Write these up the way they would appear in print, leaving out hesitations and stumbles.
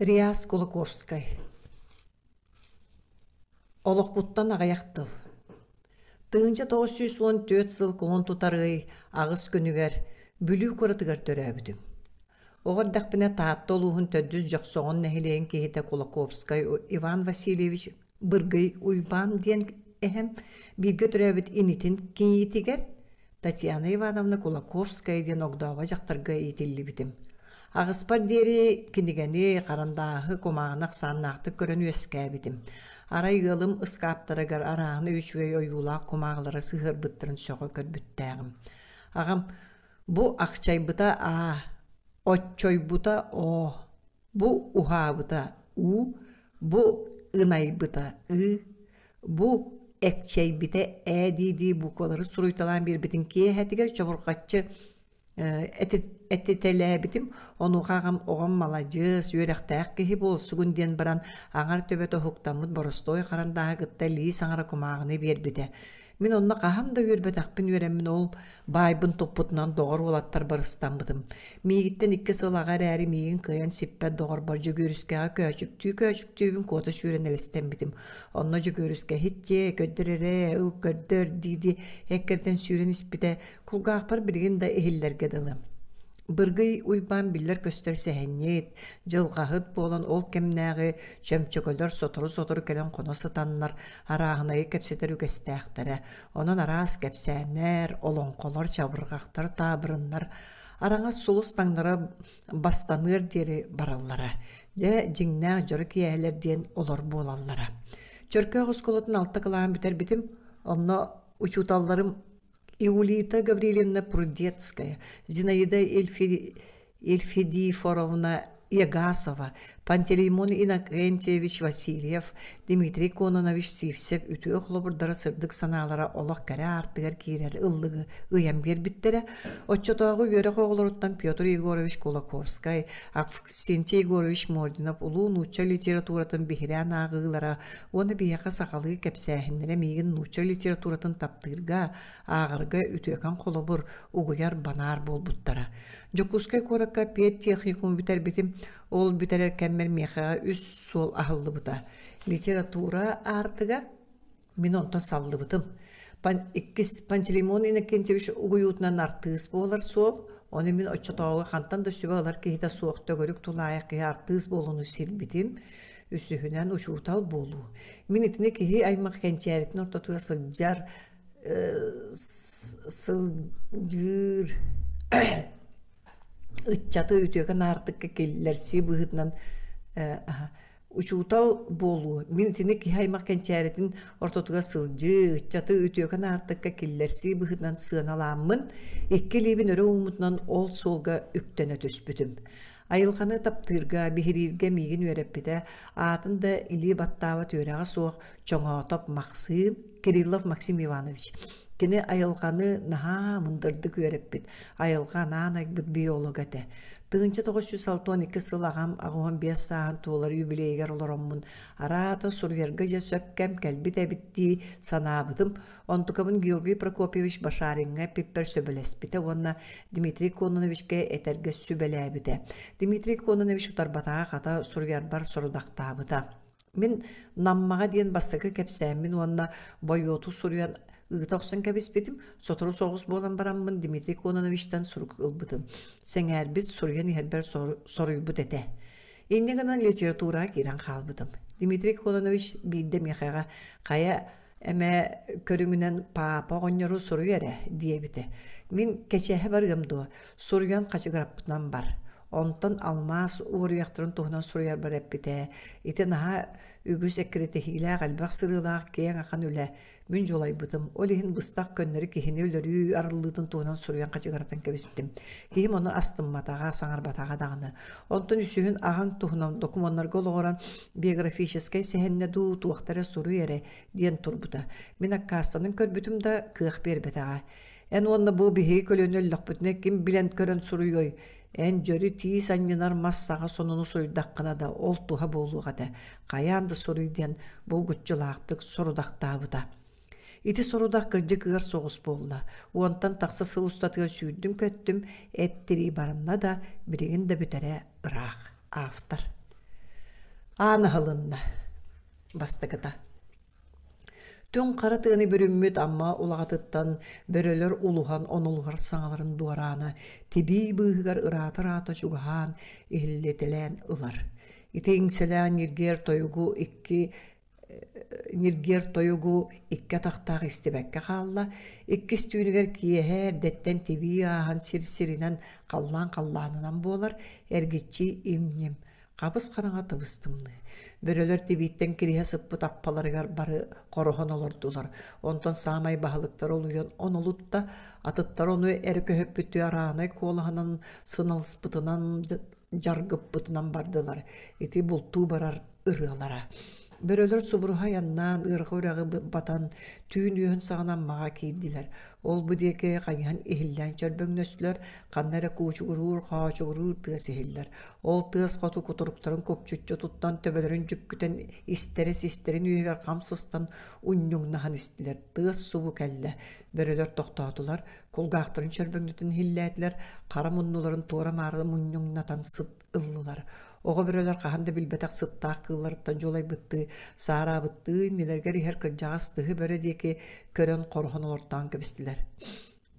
Реас Кулаковскай Олохпуттан аҕыйах тыл 1914 сыл кулун тутар ый аҕыс күнүгэр Бүлүү куоратыгар төрөөбүтүм. Оҕо эрдэхпинэ Таатта улууһун төрдүс Дьохсоҕон нэһилиэгин киһитэ Кулаковскай Иван Васильевич Быргый Уйбаан диэн эһэм бииргэ төрөөбүт инитин кийиитигэр Татьяна Ивановна Кулаковская диэн огдообо дьахтарга иитиллибитим. Аҕыспар диэри кинигэни, харандааһы, кумааҕыны ахсааннаахтык көрөн үөскээбитим. Арай ыалым ыскааптарыгар арааһына үчүгэй ойуулаах кумааҕылары сыһыарбыттарын сөҕө көрбүттээҕим. Аҕам «Бу ахчайбыта Аа, оччойбута Оо, бу уһаабыта У, бу ынайбыта Ы, Бу экчэйбитэ ээ дии-дии буквалары суруйталаан биэрбитин киэһэтигэр чобурҕаччы этитэлээбитим. Онуоха аҕам оҕом маладьыас, үөрэхтээх киһи буолсугун диэн баран аҥар төбөтө уһуктаммыт боростуой харандааһы кытта лиис аҥара кумааҕыны биэрбитэ. Мин онно хаһан да үөрбэтэхпин үөрэммин ол баайбын туппутунан доҕор уолаттар барыстаммытым. Миигиттэн икки сыл аҕа эрээри миигин кыайан сиппэт доҕорбор Дьөгүөрүскэҕэ көөчүктүү-көөчүктүүбүн куота сүүрэн элэстэммитим. Онно Дьөгүөрүскэ «Һиччиэ, көрдөр эрэ, ыл көрдөр» дии-дии эккирэтэн сүүрэн испитэ кулгаахпар билигин да иһиллэргэ дылы. Быргый Уйбаан биллэр-көстөр сэһэнньит, дьылҕаһыт буолан ол кэмнээҕи чөмчөкөлөр сотору-сотору кэлэн хоно сытаннар арааһынайы кэпсэтэр үгэстээхтэрэ. Онон араас кэпсээннэр, олоҥхолор, чабырҕахтар, таабырыннар араҥас сулус таҥнара бастаныар диэри бараллара. Дьэ, дьиҥнээх дьоро киэһэлэр диэн олор буолаллара. Чөркөөх оскуолатын алта кылааһын бүтэрбитим. Онно учууталларым Иулита Гаврильевна Прудецкая, Зинаида Эльфидифоровна Егасова, Пантелеймон Иннокентьевич Васильев, Дмитрий Кононович Сивцев үтүө холобурдара сырдык санаалара олох кэрэ аартыгар киирэр ыллыгы ыйан биэрбиттэрэ. Оччотооҕу үөрэх оҕолоруттан Петр Егорович Кулаковскай, Авксентий Егорович Мординов улуу нуучча литературатын биһирээн ааҕыылара уонна биһиэхэ сахалыы кэпсээһиннэрэ миигин нуучча литературатын таптыырга, ааҕарга үтүөкэн холобур, угуйар банаар буолбуттара. Дьокуускай куоракка педтехникуму бүтэрбитим. Ол бүтэрэр кэммэр миэхэҕэ үс суол аһыллыбыта. Литература аартыга мин онтон саллыбытым. Иккис Пантелеймон Иннокентьевич угуйуутунан артыыс буолар суол. Ону мин оччотооҕу хантан да сүбэ ылар киһитэ суох төгүрүк тулаайах киһи артыыс буолууну сирбитим. Үсүһүнэн учуутал буолуу. Мин итини киһи аймах кэнчээритин ортотугар сылдьар сылдьыыр ыччаты үтүөкэн аартыкка киллэрсии быһыытынан учуутал буолуу мин итини киһи аймах кэнчээритин ортотугар сылдьыы ыччаты үтүөкэн аартыкка киллэрсии быһыытынан сыаналааммын икки илиибин өрө ууммутунан ол суолга үктэнэ түспүтүм Айылҕаны таптыырга, биһирииргэ миигин үөрэппитэ, аатын да илии баттаабат үөрэҕэ суох Чоҥоотоп Махсыым, Кириллов Максим Иванович. Кини айылҕаны наһаа мындырдык үөрэппит, айылҕа анаан айбыт биолога этэ. 1962 сыл аҕам 85 сааһын туолар юбилейыгар олороммун, араата суруйарга дьэ сөп кэм кэлбит эбит дии санаабытым, Онтукабын Георгий Прокопьевич Башариҥҥа эппиппэр сөбүлэспитэ уонна Дмитрий Кононовичка этэргэ сүбэлээбитэ. Дмитрий Кононович утарбатаҕа хата суруйарбар сорудахтаабыта. Мин Наммаҕа диэн бастакы кэпсээммин уонна Бойуоту суруйан ыыта охсон кэбиспитим. Сотору соҕус буолан бараммын Дмитрий Кононовичтан сурук ылбытым. Сэҥээрбит суруйан иһэрбэр соруйбут этэ. Инньэ гынан литератураҕа киирэн хаалбытым. Дмитрий Кононович биирдэ миэхэҕэ хайа эмэ көрүҥүнэн паапа оҕонньору суруй эрэ диэбитэ. Мин кэчэһэ барыам дуо, суруйан хачыгыраппытынан бар. Онтон алмаас уоруйахтарын туһунан суруйарбар эппитэ. Ити наһаа үгүс эккирэтэһиилээх, элбэх сырыылаах киэҥ ахан үлэ. Мин дьулайбытым. Ол иһин быстах көннөрү киһини өлөрүү арыллыытын туһунан суруйан хачыгыратан кэбиспитим. Киһим ону астымматаҕа, саҥарбатаҕа даҕаны. Онтон үсүһүн аҕаҥ туһунан докумуоннарга олоҕуран биографическай сэһэннэ дуу, туохта эрэ суруй эрэ диэн турбута. Мин аккаастанан көрбүтүм да, кыах биэрбэтэҕэ. Эн уонна бу биһиги көлүөнэ өллөхпүтүнэ ким билэн көрөн суруйуой? Эн дьөрү тиис анньынар мас саҕа сонуну суруйдаххына да, ол туһа буолуох этэ. Хайаан да суруй диэн булгуччулаахтык сорудахтаабыта. Ити сорудах кырдьык ыар соҕус буолла. Уонтан тахса сыл устатыгар сүүрдүм-көттүм, эт тирии баранна да, билигин да бүтэрэ ыраах. Автор. Аан аһылынна. Бастакыта. Түҥ хара тыаны бүрүммүт Амма улаҕатыттан бөрөлөр улуһан онулуһар саҥаларын дуораана тибии быыһыгар ыраата-ыраата чугаһаан иһиллитэлээн ылар. Ити иҥсэлээх ньиргиэр тойугу икки ньиргиэр тойугу икки атахтаах истибэккэ хаалла. Иккис түүнүгэр киэһэ эрдэттэн тибии ааһан сир-сиринэн халлаан халлаанынан буолар, эргиччи им-ньим. Хабыс-хараҥа тыбыс-тымныы. Бөрөлөр тибииттэн кириһэ сыппыт аппаларыгар бары хороһон олордулар. Онтон саамай баһылыктара олуйан онолутта, атыттар ону эрэ көһөппүттүү араанай куолаһынан сыналыспытынан дьаргыппытынан бардылар. Ити бултуу барар ырыалара. Бөрөлөр субуруһа айаннаан, ыарҕа үрэҕи батан, түүн үөһүн саҕана Аммаҕа киирдилэр. Ол-бу диэки хайыһан иһиллээн чөрбөҥнөстүлэр, ханна эрэ куучугуруур, хоочугуруур тыас иһиллэр. Ол тыас хоту кутуруктарын купчуччу туттан, төбөлөрүн дьүккүтэн, истэрэ систэрин үөһүгэр хам сыстан унньуҥнаһан истилэр. Тыас субу кэллэ. Бөрөлөр тохтоотулар, кулгаахтарын чөрбөҥнөтөн иһиллээтилэр, хара муннуларын туора-маары мунньуҥнатан сыт ыллылар. Оҕо бөрөлөр хаһан да билбэтэх сыттаах кыылларыттан дьулайбыттыы, саараабыттыы иннилэригэр иһэр кырдьаҕас тыһы бөрө диэки көрөн хороһон олортоон кэбистилэр.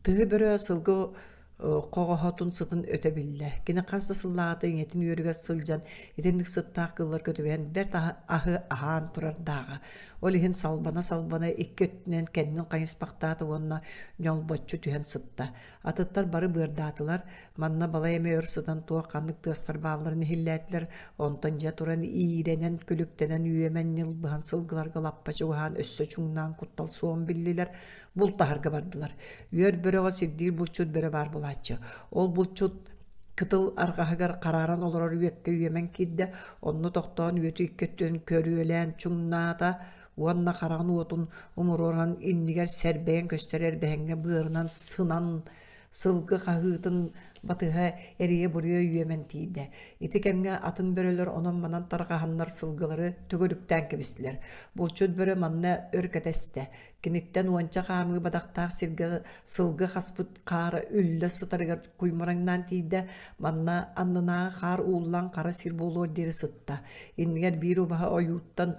Тыһы бөрө сылгы хоҕоһотун сытын өтө биллэ. Кини хас да сыллааҕыта ийэтин үөрүгэр сылдьан итинник сыттаах кыылларга түбэһэн бэрт аһы аһаан турардааҕа. Ол иһин салбана-салбана икки өттүнэн кэннин хайыспахтаата уонна ньолбоччу түһэн сытта. Атыттар бары быардаатылар, манна балай эмэ өр сытан туох ханнык тыастар баалларын иһиллээтилэр, онтон дьэ туран иирэнэн, күлүктэнэн үөмэн ньылбыһан сылгыларга лаппа чугаһаан өссө чуҥнаан куттал суоҕун биллилэр, бултаһарга бардылар. Үөр бөрөҕө сирдиир булчут бөрө баар буолааччы. Ол булчут кытыл арҕаһыгар харааран олорор үөккэ үөмэн киирдэ, онно тохтоон үөтү икки өттүн көрүөлээн чуҥнаата уонна хараҕын уотун умуруоран иннигэр сэрбэйэн көстөр эрбэһэҥҥэ быарынан сынан сылгы хаһыытын батыһа эрийэ-буруйа үөмэн тиийдэ. Ити кэмҥэ атын бөрөлөр онон-манан тарҕаһаннар сылгылары төгүрүктээн кэбистилэр. Булчут бөрө манна өр кэтэстэ. Киниттэн уонча хаамыы бадахтаах сиргэ сылгы хаспыт хаара үллэ сытарыгар куймараҥнаан тиийдэ. Манна аннынааҕы хаар ууллан хара сир буолуор диэри сытта. Иннигэр биир убаһа ойууттан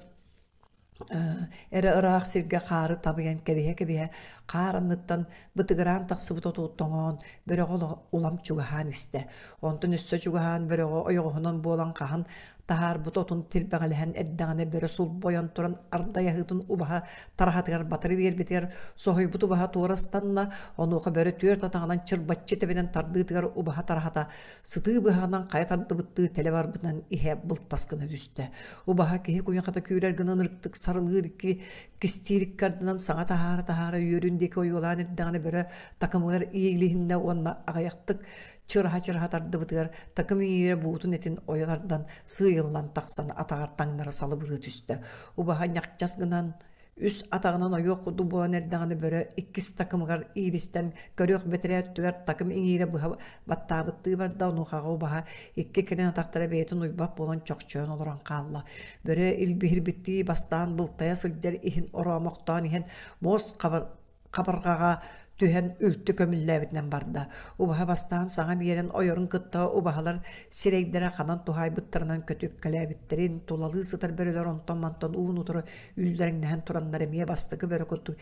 эрэ ыраах сиргэ хаары табыйан кэбиһэ-кэбиһэ хаар анныттан бытыгыраан тахсыбыт оту тоҥоон бөрөҕө улам чугаһаан истэ. Онтон өссө чугаһаан бөрөҕө ойоҕоһунан буолан хаһан таһаарбыт отун тирбэҕэлэһэн эрдэҕинэ бөрө сулбойон туран ардай аһыытын убаһа тараһатыгар батары биэрбитигэр соһуйбут убаһа туора ыстанна, онуоха бөрө түөрт атаҕынан чырбаччы тэбинэн тардыытыгар убаһа тараһата сытыы быһаҕынан хайа тардыбыттыы тэлэ барбытынан иһэ былтас гына түстэ. Убаһа киһи куйахата күүрэр гына ынырыктык сарылыыр икки кистиир икки ардынан саҥа таһаара-таһаара үөрүн диэки ойуолаан эрдэҕинэ бөрө такымыгар иилиһиннэ уонна аҕыйахтык чыраһа-чыраһа тардыбытыгар такым иҥиирэ буутун этин ойо тардан сыыйыллан тахсан атаҕар таҥнары салыбырыы түстэ. Убаһа ньахчас гынан үс атаҕынан ойуох курдук буолан эрдэҕинэ бөрө иккис такымыгар иилистэн көрүөх бэтэрээ өттүгэр такым иҥиирэ быһа баттаабыттыы барда онуохаҕа убаһа икки кэлин атахтара бэйэтин уйбат буолан чохчойон олорон хаалла бөрө илбиһирбиттии бастаан былтайа сылдьар иһин ороомохтоон иһэн муос хабарҕаҕа түһэн үлтү көмүллээбитинэн барда. Убаһа бастаан саҥа биэрэн ойорун кытта убаһалар сирэйдэрэ ханан туһаайбыттарынан көтүккэлээбиттэрин, тулалыы сытар бөрөлөр онтон-мантан уун-утары үллэҥнэһэн тураннар эмиэ бастакы бөрө курдук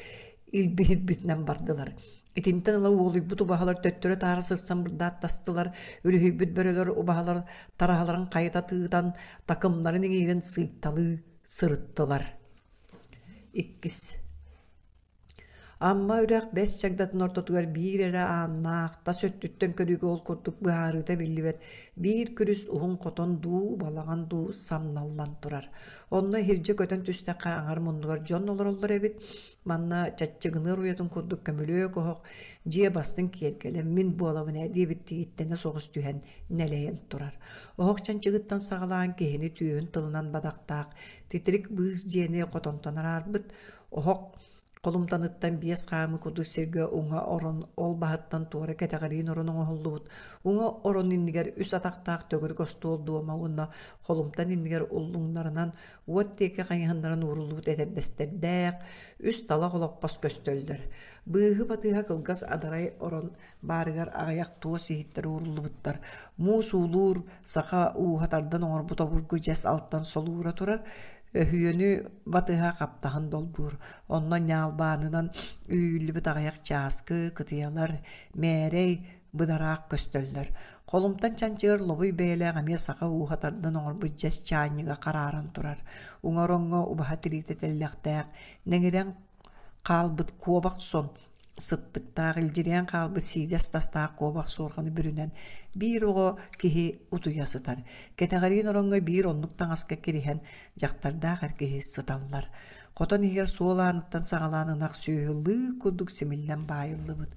илбиһирбитинэн бардылар. Итинтэн ыла уолуйбут убаһалар төттөрү-таары сырсан бырдааттастылар, үлүһүйбүт бөрөлөр убаһалар тараһаларын хайыта тыытан, такымнарын иҥиирин сыыйталыы сырыттылар. Иккис Амма үрэх бэс чагдатын ортотугар биир эрэ ааннаах, тас өттүттэн көрүүгэ ол курдук быһаарыыта биллибэт биир күрүс уһун хотон дуу, балаҕан дуу самналлан турар. Онно иһирдьэ көтөн түстэххэ аҥар муннугар дьон олороллор эбит. Манна чаччыгыныар уйатын курдук көмүлүөк оһох, дьиэ бастыҥ киэргэлэ мин буолабын ээ диэбиттии иттэнэ соҕус түһэн нэлэйэн турар. Оһох чанчыгыттан саҕалаан киһини түөһүн тылынан бадахтаах титирик быыс дьиэни хотонтон араарбыт. Оһох. Холумтаныттан биэс хаамыы курдук сиргэ уҥа орон ол баһыттан туора кэтэҕириин орон оҥоһуллубут. Уҥа орон иннигэр үс атахтаах төгүрүк остуол дуома уонна холумтан иннигэр уллуҥнарынан уот диэки хайыһыннаран ууруллубут этэрбэстэрдээх үс талах олоппос көстөллөр. Быыһы батыһа кылгас адарай орон баарыгар аҕыйах туос иһиттэр ууруллубуттар. Муус уулуур саха ууһа тардан оҥорбут обургу дьэс алтан солуура турар, өһүөнү батыһа хаптаһын долбуур. Онно ньаалбаанынан үүйүллүбүт аҕыйах чааскы, кытыйалар, мээрэй, быдараах көстөллөр. Холумтан чанчыгар лобуй бэйэлээх эмиэ саха ууһа тардан оҥорбут дьэс чаанньыга харааран турар. Уҥа ороҥҥо убаһа тириитэ тэллэхтээх, нэҥирэҥ хаалбыт куобах сон сыттыктаах илдьирийэн хаалбыт сиидэс тастаах куобах суорҕаны бүрүнэн биир оҕо киһи утуйа сытар. Кэтэҕэриин ороҥҥо биир оннук таҥаска кириһэн дьахтардаах эр киһи сыталлар. Хотон иһигэр суол ааныттан саҕалаан ынах сүөһү лыы курдук симиллэн баайыллыбыт.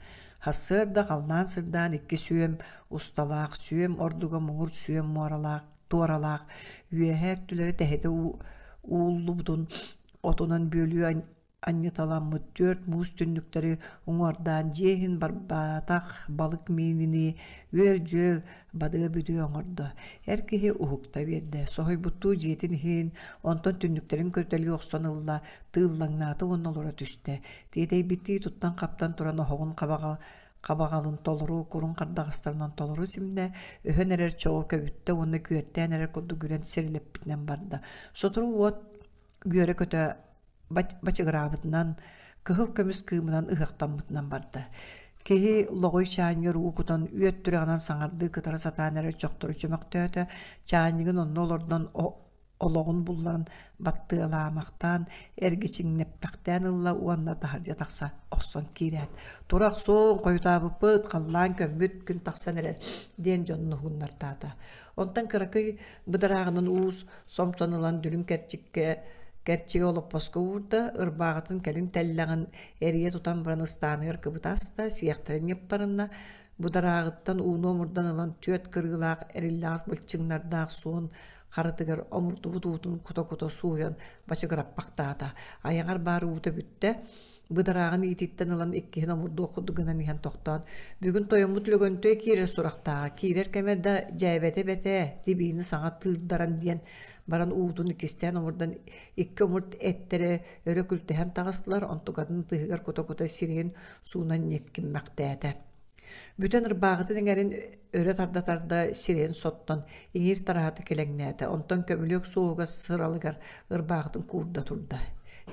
Сарсыарда халлаан сырдаан икки сүөм усталаах, сүөм ордуга муҥур сүөм муоралаах, туоралаах, үөһээ өттүлэрэ тэһитэ ууллубутун отунан бүөлүү анньыталаммыт түөрт муус түннүктэри уҥуордаан дьиэ иһин барбатах балык миининии үөл-дьүөл бадыа-бүдүө оҥордо. Эр киһи уһукта биэрдэ, соһуйбуттуу дьиэтин иһин, онтон түннүктэрин көрдөлүү охсон ылла, тыыллаҥнаата уонна олоро түстэ. Тиэтэйбиттии туттан-хаптан туран оһоҕун хабаҕа хабаҕалын толору курун хардаҕастарынан толору симнэ, өһөн эрэр чоҕу көбүттэ уонна күөртээн эрэр курдук үрэн сирилэппитинэн барда. Сотору уот үөрэ-көтө бачыгыраабытынан, кыһыл көмүс кыымынан ыһыахтаммытынан барда. Киһи лоҕуй чаанньыгар уу кутан үөт түрэҕинэн саҥардыы кытара сатаан эрэр чохтору чөмөхтөөтө, чаанньыгын онно олордон олоҕун булларан баттыалаамахтаан, эргичиҥнэппэхтээн ылла уонна таһырдьа тахса охсон киирээт, «Тура охсуоҥ, хойутаабыппыт, халлаан көммүт, күн тахсан эрэр» диэн дьонун уһугуннартаата. Онтон кыракый быдарааҕынан уус сомсон ылан дүлүҥ кэрчиккэ кэрчиги олоппоско уурда, ырбааҕытын кэлин тэллэҕин эрийэ тутан баран ыстааныгар кыбыта аста, сиэхтэрин ньыппарынна, быдарааҕыттан ууну омурдан ылан түөрт кырыылаах эриллэҕэс былчыҥнардаах суон харытыгар омурдубут уутун кута-кута сууйан бачыгыраппахтаата. Айаҕар баар уута бүттэ, быдарааҕын иититтэн ылан иккиһин омурдуох курдук гынан иһэн тохтоон, бүгүн тойоммут Лөгөнтөй киирэр сурахтааҕа, киирэр кэмэ да дьээбэтэ бэтээ, тибиини саҥа тыырдаран диэн баран уутун иккистээн омурдан икки омурт эттэрэ өрө күлтэһэн таҕыстылар, онтукатын тыһыгар кута-кута сирэйин суунан ньиккиммэхтээтэ. Бүтэн ырбааҕытын иҥэрин өрө тарда-тарда сирэйин соттон, иҥиир тараһата килэҥнээтэ, онтон көмүлүөк суоһугар сыралыгар ырбааҕытын куурда турда.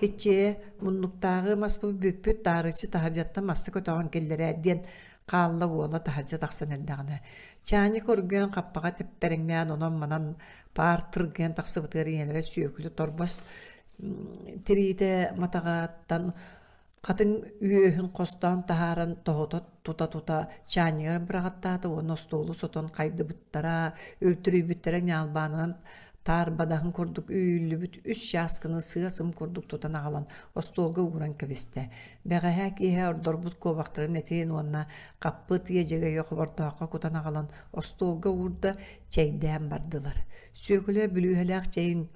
«Иччиэ, муннуктааҕы маспыт бүппүт, таарыччы таһырдьаттан маста көтөҕөн киллэрээр» диэн хаалла уола таһырдьа тахсан эрдэҕинэ. Чаанньык оргуйан хаппаҕа тэппэрэҥнээн онон-манан паар тыргыйан тахсыбытыгар ийэлэрэ сүөкүлэ торбос тириитэ матаҕаттан Хатыҥ үөһүн хостоон таһааран тоһута тута-тута чаанньыгар быраҕаттаата уонна остуолу сотон хайдыбыттара, үлтүрүйбүттэрэ ньаалбаанынан таарбадаһын курдук үүйүллүбүт үс чааскыны сыа-сым курдук тутан аҕалан остуолга ууран кэбистэ. Бэҕэһээ киэһэ ордорбут куобахтарын этин уонна хаппыт иэдьэгэйи хобордооххо кутан аҕалан остуолга уурда, чэйдээн бардылар. Сүөкүлэ бүлүүһэлээх чэйин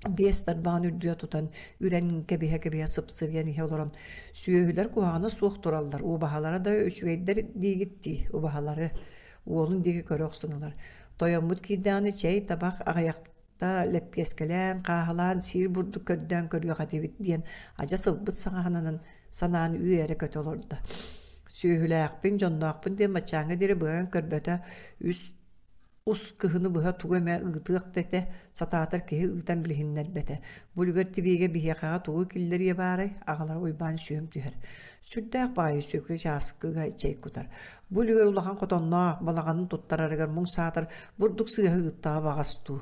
биэс тарбаҕын үрдүгэ тутан үрэн кэбиһэ-кэбиһэ сыпсырыйан иһэ олорон сүөһүлэр куһаҕана суох тураллар убаһалара да үчүгэйдэр диигит дии убаһалары уолун диэки көрө охсон ылар тойоммут киирдэҕинэ чэй табах аҕыйахта лэппиэскэлээн хааһылаан сиир бурдук көрдөөн көрүөх этибит диэн адьас ылбыт саҥаһынан санаан үөрэ көтө олордо сүөһүлээхпин дьонноохпун диэн баччааҥҥа диэри быган көрбөтө үс Ус кыһыны быһа тугу эмэ ыытыах да этэ, сатаатар киһи ыытан билиһиннэрбэтэ. Бу үлүгэр тибиигэ биһиэхэҕэ тугу киллэриэ баарай, аҕалара Уйбаан сүөм түһэр. Сүрдээх баайы сүөкүлэ чааскыга чэй кутар. Бу үлүгэр улахан хотонноох, балаҕанын туттарарыгар муҥ саатар бурдук сыыһа ыыттаҕа баҕас дуу.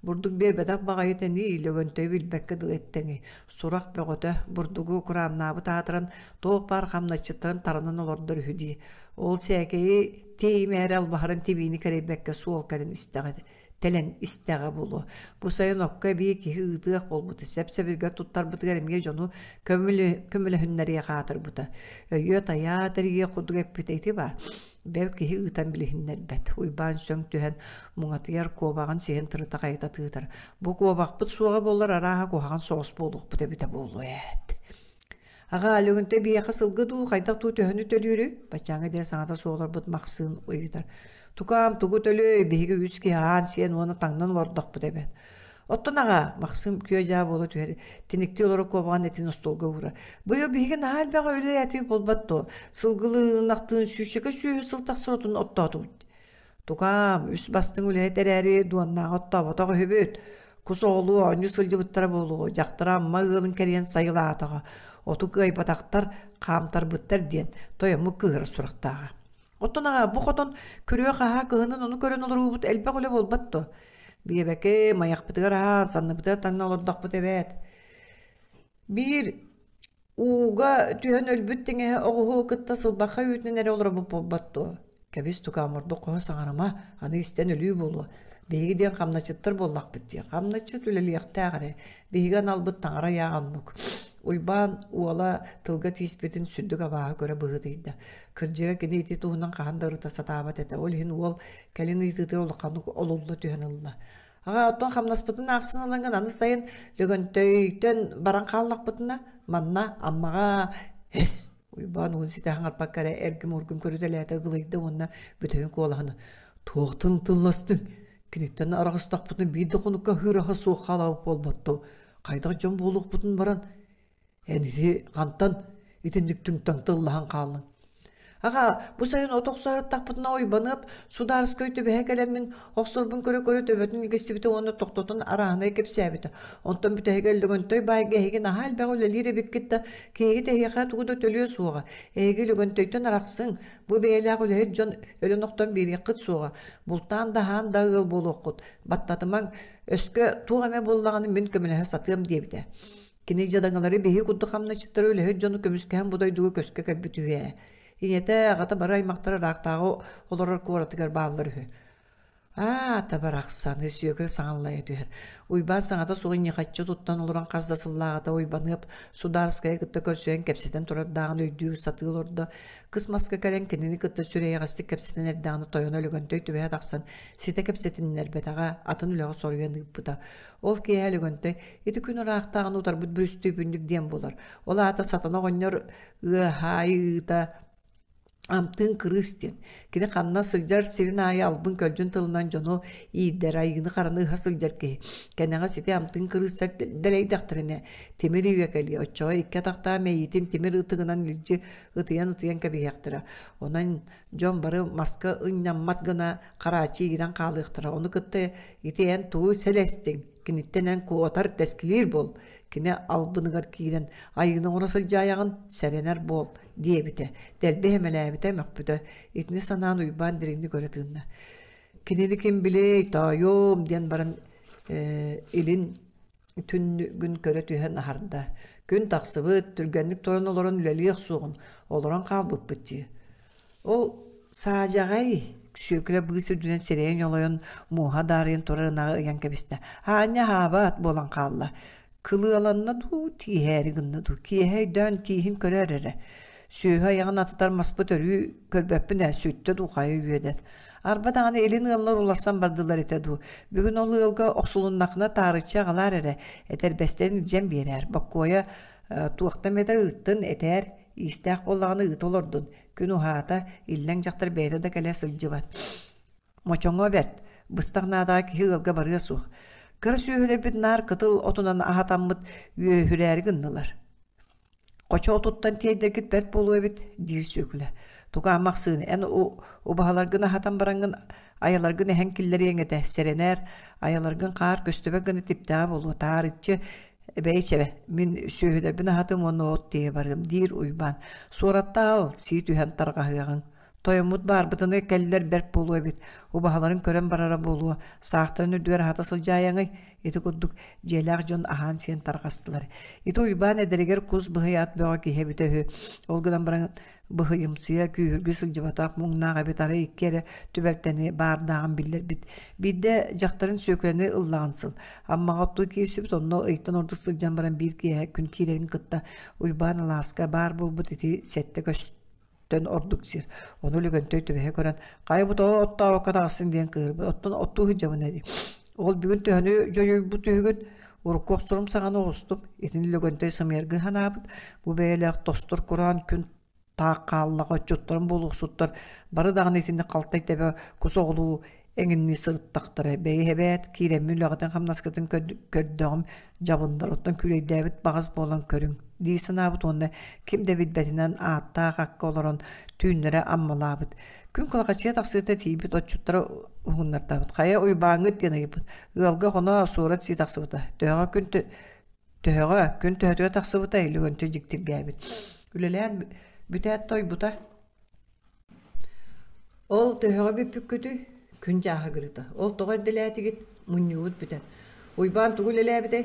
Бурдук биэрбэтэх баҕайы тэнии, Лөгөнтөйү билбэккэ дылы эттэҥий. Сурах бөҕөтө, бурдугу курааннаабыт аатыран, туох баар хамначчыттарын таранан олордор үһү дии. Ол сээкэйи тиэйимээри албаһыран тибиини кэрэйбэккэ суол кэлэн истэҕэ тэлэн истэҕэ буолуо. Бу сайын окко эбии киһи ыытыах буолбута, сэп-сэбиргэ туттарбытыгар эмиэ дьону көмөлөһүннэриэх аатырбыта. Өйүө-тайаа тэрийиэх курдук эппитэ ити баар. Бэл киһи ыытан билиһиннэрбэт. Уйбаан сөҥ түһэн муҥатыйар куобаҕын сиһин тырыта хайыта тыытар. Бу куобахпыт суоҕа буоллар арааһа куһаҕан соҕус буолуохпут эбитэ буолуо ээт. Аҕаа, Лөгөнтөй биһиэхэ сылгы дуу, хайдах дуу төһөнү төлүүрүй? Баччааҥҥа диэри саҥата суох олорбут Махсыын ыйытар. Тукаам, тугу төлүөй, биһиги үс киһи аһаан сиэн уонна таҥнан олордохпут эбээт. Оттон аҕаа, Махсыым күө-дьаа буола түһэр, тиниктии олорор куобаҕын этин остуолга уурар. Быйыл биһиги наһаа элбэҕи үлэлээтибит буолбат дуо? Сылгылыынахтыын сүүсчэкэ сүөһү сыл тахсар отун оттоотубут. Тукаам, үс бастыҥ үлэһит эрээри дуоннааҕы оттооботох үһүбүт. Кус оҕолуу оонньуу сылдьыбыттара буолуо, дьахтара Амма ыалын кэрийэн сайылаатаҕа, оту кыайбатахтар, хаамтарбыттар диэн тойоммут кыыһырар сурахтааҕа. Оттон аҕа, бу хотон күрүө-хаһаа кыһынын ону көрөн олоруубут элбэх үлэ буолбат дуо? Биэбэкэ, майахпытыгар аһаан, санныбытыгар таҥна олордохпут эбээт. Биир Ууга түһэн өлбүт тиҥэһэ оҕуһу кытта сылбахха үүтүнэн эрэ олоробут буолбат дуо? Кэбис тукаам ордук хоһо саҥарыма, аны истэн өлүү буолуо. Биһиги диэн хамначчыттар буоллахпыт дии. Хамначчыт үлэлиэхтээх эрэ. Биһиги аналбыт таҥара ыйааҕа оннук. Уйбаан уола тылга тииспитин сүрдүк абааһы көрө быһыытыйда. Кырдьыга кини ити туһунан хаһан да ырыта сатаабат этэ. Ол иһин уол кэлин ыйытыытыгар улаханнык олулла түһэн ылла. Аҕаа, оттон хамнаспытын аахсан ылаҥҥын аны сайын Лөгөнтөйтөн баран хааллахпытына, манна Аммаҕа эс Уйбаан уун ситэ хаҥарбакка эрэ эргим-ургум көрүтэлээтэ ыгылыйда уонна бүтэһин куолаһын «Туохтан тылластыҥ? Киниттэн араҕыстахпытына биир да хонукка аһыыр аһа суох хаалабыт буолбат дуо? Хайдах дьон буолуохпутун баран Эн ити хантан итинник түҥтэҥ тыллаһан хааллыҥ? Аҕаа, бу сайын от охсоруттахпытына Уйбаныап судаарыскай түбэһэ кэлэммин охсорбун көрө-көрө төбөтүн илгистибитэ уонна тохтотон арааһынай кэпсээбитэ. Онтон бүтэһигэр Лөгөнтөй баайга эһиги наһаа элбэҕи үлэлиир эбиккит да, киһигит эһиэхэ тугу да төлүө суоҕа. Эһиги Лөгөнтөйтөн арахсыҥ, бу бэйэлээх үлэһит дьон өлөн охтон биэриэххит суоҕа. Бултаан да аһаан да ыал буолуоххут. Баттатымаҥ, өскө туох эмэ буоллаҕына мин көмөлөһө сатыам диэбитэ. Кини дьадаҥылары биһи курдук хамначчыттары үлэһит дьону көмүскэһэн бу дойдуга көскө кэлбит үһү ээ. Ийэтэ, аҕата бары аймахтара ыраахтааҕы олорор куоратыгар бааллар үһү. Аа, табарахсаны Сүөкүлэ саҥаллайа түһэр. Уйбаан саҥата суох ньыхаччы туттан олорон хас да сыллааҕыта Уйбаныап Судаарыскайы кытта көрсүһэн кэпсэтэн турардааҕын өйдүү сатыы олордо. Кыс маска кэлэн кинини кытта сүр эйэҕэстик кэпсэтэн эрдэҕинэ тойоно Лөгөнтөй түбэһэ тахсан ситэ кэпсэтиннэрбэтэҕэ, атын үлэҕэ соруйан ыыппыта. Ол киэһэ Лөгөнтөй ити күн ыраахтааҕыны утарбыт бүрүстүүпүнньүк диэн буолар. Ол аата сатана оҕонньор ыаһаайыыта амтыын кырыыс диэн. Кини ханна сылдьар сирин аайы албын-көлдьүн тылынан дьону иирдэр, айыыны-хараны ыһа сылдьар киһи. Кэнэҕэс ити амтыын кырыыстар дэлэйдэхтэринэ тимир үйэ кэлиэ. Оччоҕо икки атахтаах мэйиитин тимир ытыгынан илдьи ытыйан-ытыйан кэбиһиэхтэрэ. Онон дьон бары маска ынньаммат гына харааччы иирэн хаалыахтара. Ону кытта ити эн тугу сэлэстиҥ? Киниттэн эн куотар, тэскилиир буол. Кини албыныгар киирэн айыыны оҥоро сылдьаайаҕын, сэрэнэр буол, диэбитэ. Дэлби сэмэлээбитэ, мөхпүтэ. Итини санаан Уйбаан дириҥник өрө тыынна. Кинини ким билиэй, тоойуом, диэн баран илин түннүгүн көрө түһэн аһарда. Күн тахсыбыт, түргэнник туран олорон үлэлиэх суоҕун, олорон хаалбыппыт дии. Ол саадьаҕай Сүөкүлэ быыс үрдүнэн сирэйин ньолойон, муоһа даарыйан турар ынаҕы ыйан кэбистэ. Аанньа аһаабат буолан хаалла. Кылыаланна дуу, тииһээри гынна дуу, киэһэ өйдөөн тииһин көрөөр эрэ. Сүөһү айаҕын атытар маспыт өрүү көрбөппүн ээ, сүттэ дуу, хайа үөдэн. Арба даҕаны илин ыаллар уларсан бардылар этэ дуу. Бүгүн ол ыалга охсулуннахына таарыччы аҕалаар эрэ, этэрбэстэрин илдьэн биэрээр. Боккуойа туохтан эмэтэ ыыттын, этээр, иистээх буоллаҕына ыыта олордун. Күн уһаата, иллэҥ дьахтар бэйэтэ да кэлэ сылдьыбат. Мочоҥо бэрт, быстах наадаҕа киһи ыалга барыа суох. Кыра сүөһүлэрбит наар кытыл отунан аһатаммыт үөһүрээри гыннылар. Хочо отуттан тиэйдэргит бэрт буолуо эбит, диир Сүөкүлэ. Тукаам Махсыын, эн убаһаларгын аһатан бараҥҥын айаларгын эһэн киллэриэҥ этэ, сэрэнээр, айаларгын хаар көстүбэт гына типтэҕэ буолуо, таарыччы Эбэйчэбэ, мин сүөһүлэрбин аһатым уонна от тиэйэ барыам, диир Уйбаан. Суоратта ал, сии түһэн тарҕаһыаҕыҥ. Тойоммут баарбытына кэллэр бэрт буолуо эбит, убаһаларын көрөн барара буолуо, саахтарын үрдүгэр аһата сылдьаайаҥый? Ити курдук дьиэлээх дьон аһаан-сиэн тарҕастылар. Ити Уйбаан эдэригэр кус быһый ат бөҕө киһи эбитэ үһү. Ол гынан баран быһыйымсыйа, күүһүргүү сылдьыбатах муҥнаах эбит арай икки эрэ түбэлтэни баардааҕын биллэрбит. Биирдэ дьахтарын Сүөкүлэни ыллаҕын сыл. Аммаҕа оттуу киирсибит, онно ыйтан ордук сылдьан баран биир киэһэ күн киирэрин кытта Уйбаан алааска баар буолбут ити сэттэ көс төн ордук сир. Ону Лөгөнтөй түбэһэ көрөн, хайа бу тоҕо оттообокко таҕыстыҥ диэн кыыһырбыт. Оттон оттуу сылдьабын дии. Ол бүгүн төһөнү дьойуйбут үһүгүн? Урукку охсорум саҕана оҕустум. Итини Лөгөнтөй сымыйаргыы санаабыт. Бу бэйэлээх тостор кураан күн таах хааллаҕа отчуттарын буолуохсуттар бары даҕаны итинник халтай тэбэ кус оҕолуу эҥиннии сырыттахтара. Бэйи эбээт, киирэммин үлэҕитин-хамнаскытын көрдөҕүм дьабыннар, оттон күүлэйдээбит баҕас буолан көрүҥ дии санаабыт уонна ким да билбэтинэн ааттаах акка олорон түүннэрэ аммалаабыт. Күн кылахачыйа тахсыыта тиийбит отчуттара уһуннартаабыт. Хайа Уйбааҥҥыт диэн ыйыппыт. Ыалга хоно суорат сии тахсыбыта. Төһөҕө күн төһөҕө күн төһөтүгэр тахсыбыта Илүгөнтү дьиктиргээбит. Үлэлээн бүтээт тойбута. Ол төһөҕө бүппүккүтүй? Күн дьааһыгырыта. Ол тоҕо эрдэлээтигит? Мунньуубут бүтэн. Уйбаан тугу үлэлээбитэй?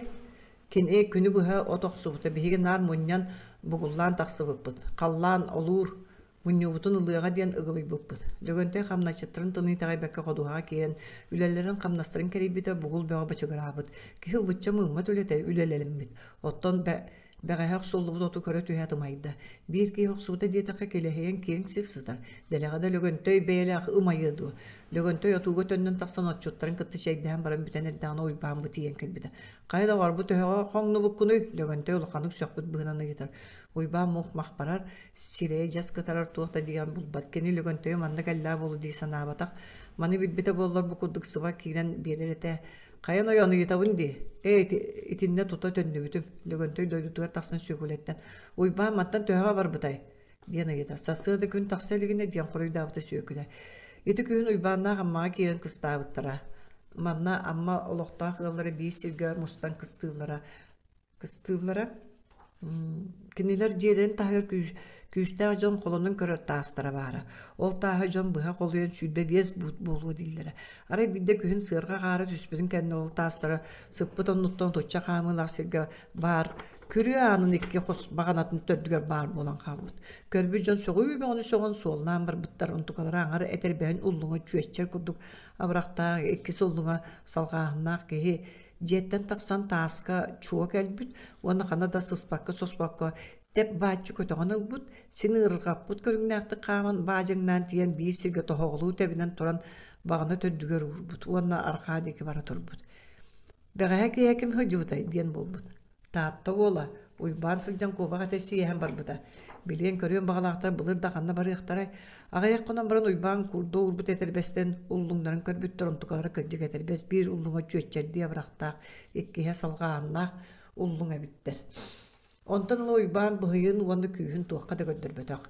Кини күнү быһа от охсубута. Биһиги наар мунньан, бугуллаан тахсыбыппыт. Халлаан олуур, мунньуубутун ылыаҕа диэн ыгылыйбыппыт. Лөгөнтөй хамначчыттарын тылын итэҕэйбэккэ ходуһаҕа киирэн, үлэлэрин хамнастарын кэрийбитэ бугул бөҕө бачыгыраабыт. Киһи ылбычча мыыммат үлэтэ үлэлэммит. Оттон бэҕэһээ охсуллубут оту көрө түһээт ымайда. Биир киһи охсубута диэтэххэ килэһийэн киэҥ сир сытар. Дэлэҕэ да Лөгөнтөй бэйэлээх ымайыа дуо? Лөгөнтөй отууга төннөн тахсан отчуттарын кытта чэйдэһэн баран бүтэн эрдэҕинэ Уйбаан бу тиийэн кэлбитэ. Хайа доҕор, бу төһөҕө хоҥнубуккунуй? Лөгөнтөй улаханнык сөхпүт быһыынан ыйытар. Уйбаан мух-мах барар, сирэйэ дьас кытарар туох да диэн булбат. Кини Лөгөнтөйү манна кэллээх буолуо дии санаабатах. Маны билбитэ буоллар бу курдук сыба киирэн биэрэр этэ. Хайан ойон ыйытабын дии. Ээ ити, итиннэ тута төннүбүтүм. Лөгөнтөй дойдутугар тахсан Сүөкүлэттэн «Уйбаан мантан төһөҕө барбытай?» диэн ыйытар. Сарсыарда күн тахса илигинэ диэн хоруйдаабыта Сүөкүлэ. Ити күһүн Уйбааннаах Аммаҕа киирэн кыстаабыттара. Манна Амма олохтоох ыаллара биир сиргэ мустан кыстыыллара. Кыстыыллара. Кинилэр дьиэлэрин таһыгар күүстээх дьон холонон көрөр таастара баара. Ол тааһы дьон быһа холуйан 25 буут буолуо дииллэрэ. Арай биирдэ күһүн сыарҕа хаара түспүтүн кэннэ ол таастара сыппыт оннуттан отучча хаамыылаах сиргэ баар күрүө аанын икки хос баҕанатын төрдүгэр баар буолан хаалбыт. Көрбүт дьон сөҕүү бөҕөнү сөҕөн суоллаан барбыттар. Онтукалара аҥар этэрбэһин уллуҥа чүөччэр курдук абырахтаах, иккис уллуҥа салҕааһыннаах киһи дьиэттэн тахсан тааска чуо кэлбит уонна ханна да сыспакка-соспокко тэп бааччы көтөҕөн ылбыт, син ыарырҕаппыт көрүҥнээхтик хааман баадьаҥнаан тиийэн биир сиргэ тоһоҕолуу тэбинэн туран баҕана төрдүгэр уурбут уонна арҕаа диэки бара турбут. Бэҕэһээ киэһэ ким сылдьыбытай диэн буолбут. Таатта уола Уйбаан сылдьан куобах этэ сиэһэн барбыта. Билиэн-көрүөн баҕалаахтар былыр да ханна барыахтарай? Аҕыйах хонон баран Уйбаан курду уурбут этэрбэстэн уллуҥнарын көрбүттэр, онтукалара кырдьык этэрбэс биир уллуҥа чүөччэрдии абырахтаах, иккиһэ салҕааһыннаах уллуҥ эбиттэр. Онтон ыла Уйбаан быһыйын уонна күүһүн туохха да көрдөрбөтөх.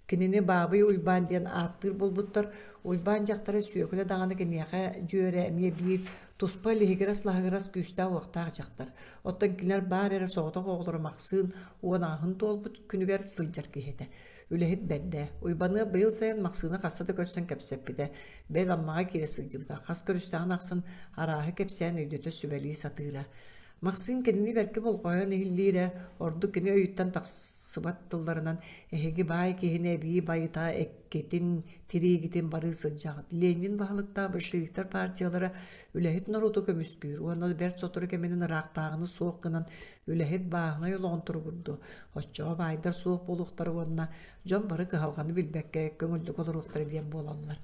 Кинини Баабый Уйбаан диэн ааттыыр буолбуттар. Уйбаан дьахтара Сүөкүлэ даҕаны киниэхэ дьүөрэ эмиэ биир туспа лиһигирэс-лаһыгырас күүстээх-уохтаах дьахтар. Оттон кинилэр баар эрэ соҕотох оҕолоро Махсыын уон аҕыһын туолбут күнүгэр сылдьар киһи этэ. Үлэһит бэрдэ. Уйбаныап быйыл сайын Махсыыны хаста да көрсөн кэпсэппитэ. Бэл Аммаҕа киирэ сылдьыбыта. Хас көрүстэҕин ахсын арааһы кэпсээн өйдөтө сүбэлии сатыыра. Максим кинини бэркэ болҕойон иһиллиирэ, ордук кини өйүттэн тахсыбат тылларынан «Эһиги баай киһини эбии байыта эккитин, тириигитин барыы сылдьаҕыт. Ленин баһылыктаах большевиктар партиялара үлэһит норуоту көмүскүүр уонна бэрт сотору кэминэн ыраахтааҕыны суох гынан үлэһит бааһынай олоҕун туругурду. Оччоҕо баайдар суох буолуохтара уонна дьон бары кыһалҕаны билбэккэ көҥүллүк олоруохтара диэн буолаллар.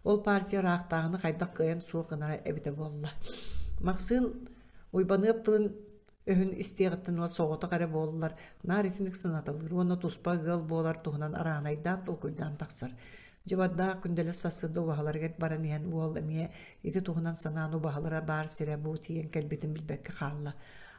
Ол партия ыраахтааҕыны хайдах кыайан суох гынара эбитэ буолла». Максим Уйбаныап тылын өһүн истиэҕиттэн ыла соҕотох эрэ буоллар, наар итинник санаталыыр уонна туспа ыал буолар туһунан араанайдаан толкуйдаан тахсар. Дьыбардаах күндэлэс сарсыарда убаһаларыгар баран иһэн уол эмиэ ити туһунан санаан убаһалара баар сирэ бу тиийэн кэлбитин билбэккэ хаалла.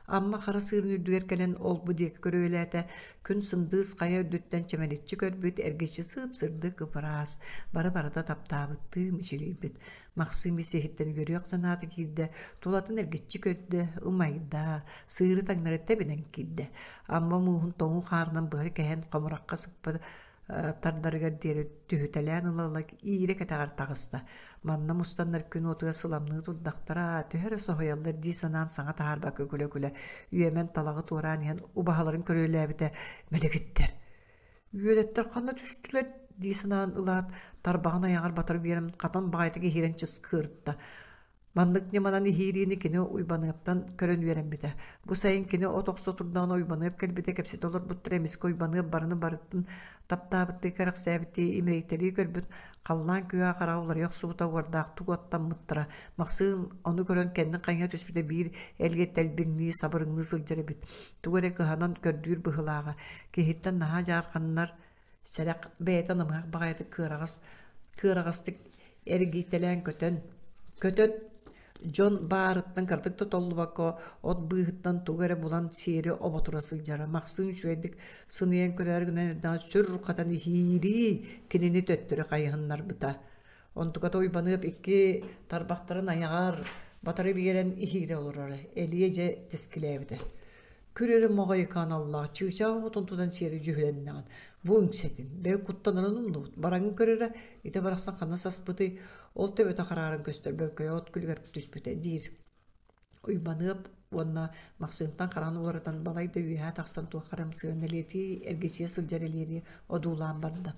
Амма хара сыырын үрдүгэр кэлэн ол-бу диэки көрүөлээтэ, күн сындыыс хайа үрдүттэн чэмэличчи көрбүт, эргиччи сып-сырдык ып-ыраас, бары-барыта таптаабыттыы мичилийбит. Махсыым ис-иһиттэн үөрүөх санаата киирдэ, тулатын эргиччи көрдө, ымайда, сыыры таҥнары тэбинэн киирдэ. Амма мууһун тоҥуу хаарынан быһа кэһэн хомурахха сыппыт тардарыгар диэри түһүтэлээн ыла-ыла иирэ кэтэҕэр таҕыста. Манна мустаннар күн уотугар сыламныы турдахтара, төһө эрэ соһуйаллар дии санаан саҥа таһаарбакка күлэ-күлэ үөмэн талаҕы туораан иһэн убаһаларын көрүөлээбитэ мэлигиттэр. Үөдэттэр ханна түстүлэр дии санаан ылаат, тарбаҕын айаҕар батары биэрэн, хатан баҕайытык иһирэн чыскыырта. Маннык ньыманан иһиириини кини Уйбаныаптан көрөн үөрэммитэ. Бу сайын кини от охсо турдаҕына Уйбаныап кэлбитэ кэпсэтэ олорбуттара эмискэ Уйбаныап барыны барытын таптаабыттыы кэрэхсээбиттии имирэйтэлии көрбүт, халлаан күөҕэ хараҕа уларыйа охсубута уордаахтык уоттаммыттара. Махсыым ону көрөн кэннин хайыһа түспүтэ биир элгэ тэлбиҥнии, сабырыҥныы сылдьар эбит. Тугу эрэ кыһанан көрдүүр быһыылааҕа. Киһиттэн наһаа дьаарханнар Сэрэх бэйэтэ намыһах баҕайытык кыараҕас кыараҕастык эргийтэлээн көтөн, көтөн дьон баарыттан кыратык да толлубакка от быыһыттан тугу эрэ булан сиэри оботура сылдьара. Махсыын үчүгэйдик сыныйан көрөөрү гынан эрдэҕинэ сүр хатан иһиирии кинини төттөрү хайыһыннарбыта. Онтуката Уйбаныап икки тарбахтарын айаҕар батары биэрэн иһиирэ олороро. Элиэ дьэ тэскилээбитэ. Күр эрэ моҕойко аналлаах чыычаах оҕотун тутан сиэри дьүһүлэннэҕин. Бу үҥсэтин, бэл куттанарын умнубут. Бараҥын көрөрө, ити барахсан ханна саспытый, ол төбөтө харааран көстөр бөлкөйө от күлүгэр түспүтэ диир. Уйбаныап уонна Махсыынтан хараҕын уларытан балай да үөһэ тахсан туохха эрэ ымсыыран элиэтии эргичийэ сылдьар элиэни одуулаан барда.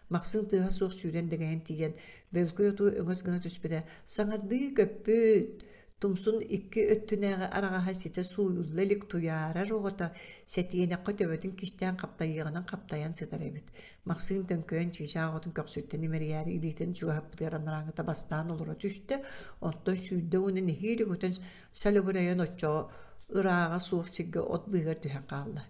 Махсыын тыаһа суох сүүрэн дэгэйэн тиийэн, бөлкөй оту өҥөс гына түспүтэ, саҥардыы көппүт, Тумсун икки өттүнээҕи араҕаһа ситэ сууйулла илик туйаарар оҕото сэтиэнэххэ төбөтүн кистээн хаптайыаҕынан хаптайан сытар эбит. Махсыын төҥкөйөн чыычаах оҕотун көхсүттэн имэрийээри илиитин чугаһаппытыгар анарааҥҥыта бастаан олоро түстэ, онтон сүүрдэ уонна нэһиилэ көтөн сэлэбирэйэн оччоҕо ырааҕа суох сиргэ от быыһыгар түһэн хаалла.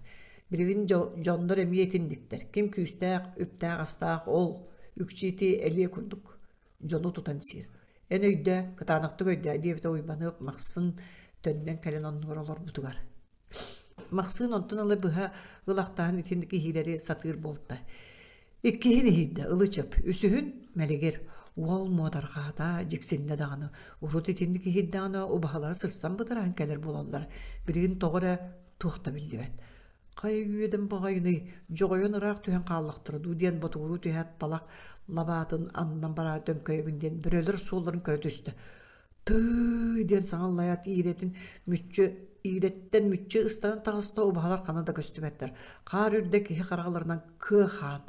Билигин дьоннор эмиэ итинниктэр. Ким күүстээх, үптээх-астаах ол үкчү ити элиэ курдук дьону тутан сиир. Эн өйдөө, кытаанахтык өйдөө диэбитэ Уйбаныап Махсын төннөн кэлэн оннугар олорбутугар. Махсыын онтон ыла быһа ылахтаан итинник иһиилэри сатыыр буолта. Иккиһин иһийдэ, ылы-чып, үсүһүн мэлигир. Уол муодарҕаата, дьиксиннэ даҕаны. Урут итинник иһийдэҕинэ убаһалара сырсан бытараан кэлэр буолаллар. Билигин тоҕо эрэ туох да биллибэт. Хайа үөдэн баҕайыный, дьоҕойон ыраах түһэн хааллахтара дуу диэн ботугуруу түһээт талах лабаатын аннынан бараа төҥкөйөбүн диэн бөрөлөр суолларын көрө түстэ. Тыый диэн саҥа аллайаат иирэтин мүччү иирэттэн мүччү ыстанан таҕыста убаһалар ханна да көстүбэттэр. Хаар үрдэ киһи хараҕаларынан кыа хаан.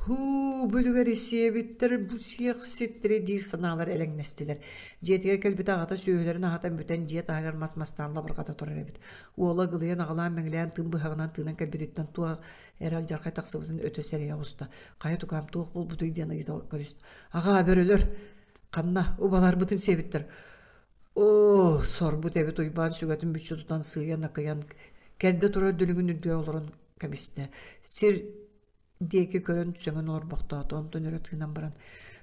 Һуу, бүлүгэр сиэбиттэр, бу сиэхситтэрэ диир санаалар элэҥнэстилэр. Дьиэтигэр кэлбит аҕата сүөһүлэрин аһатан бүтэн дьиэ таһыгар мас мастаан лабырҕата турар эбит. Уола ыгылыйан аҕылаан-мэҥилээн тыын быһаҕынан тыынан кэлбититтэн туох эрэ алдьархай тахсыбытын өтө сэрэйэ оҕуста. Хайа тукаам туох буолбутуй диэн ыйыта көрүстэ. Аҕаа, бөрөлөр! Ханна? Убаларбытын сиэбиттэр. Оо, сорбут эбит Уйбаан сүгэтин мүччү тутан сыыйан акыйан кэрдэ турар дүлүҥүн үрдүгэр олорон кэбистэ. Сир диэки көрөн сөҥөн олорбохтоото, онтон өрө тыынан баран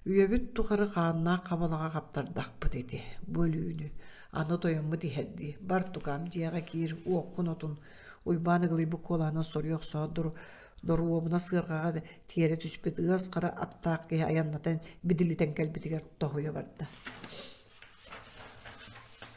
«Үйэбит тухары хааннаах хабалаҕа хаптардахпыт ити, бу өлүүнү, аны тойоммут иһэрдии, бар тукаам дьиэҕэ киир, уоккун отун» Уйбаан ыгылыйбыт куолаһынан соруйа охсоот доруобуна сыарҕаҕа тиэрэ түспүт ыас хара аттаах киһи айаннатан бидилитэн кэлбитигэр тоһуйа барда.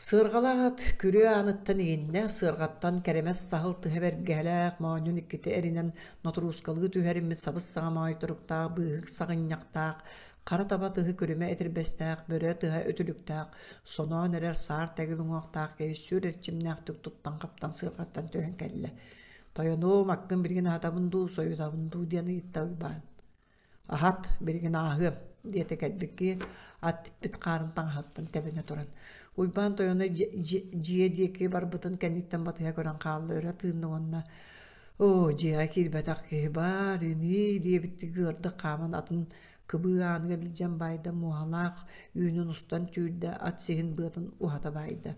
Сыарҕалаах ат күрүө ааныттан иҥиннэ, сыарҕаттан кэрэмэс саһыл тыһа бэргэһэлээх, моонньун иккитэ эринэн нотуруускалыы түһэриммит сабыс-саҥа моойторуктаах, быыһык саҕынньахтаах, хара таба тыһы күрүмэ этэрбэстээх, бөрө тыһа үтүлүктээх, соноон эрэр саар тэгил уҥуохтаах киһи сүр эрчимнээхтик туттан-хаптан сыарҕаттан түһэн кэллэ. «Тойонуом, аккын билигин аһатабын дуу, сойутабын дуу?» диэн ыйытта Уйбаан. Аһат, билигин ааһыам, диэтэ кэлбит киһи ат типпит хаарын таҥаһыттан тэбинэ туран. Уйбаан тойоно дьиэ диэки барбытын кэнниттэн батыһа көрөн хаалла, өрө тыынна уонна «Оо, дьиэҕэ киирбэтэх киһи баар ини» диэбиттии ыардык хааман атын кыбыы ааныгар илдьэн баайда, муоһалаах үүнүн устан түүрдэ, ат сиһин быатын уһата баайда.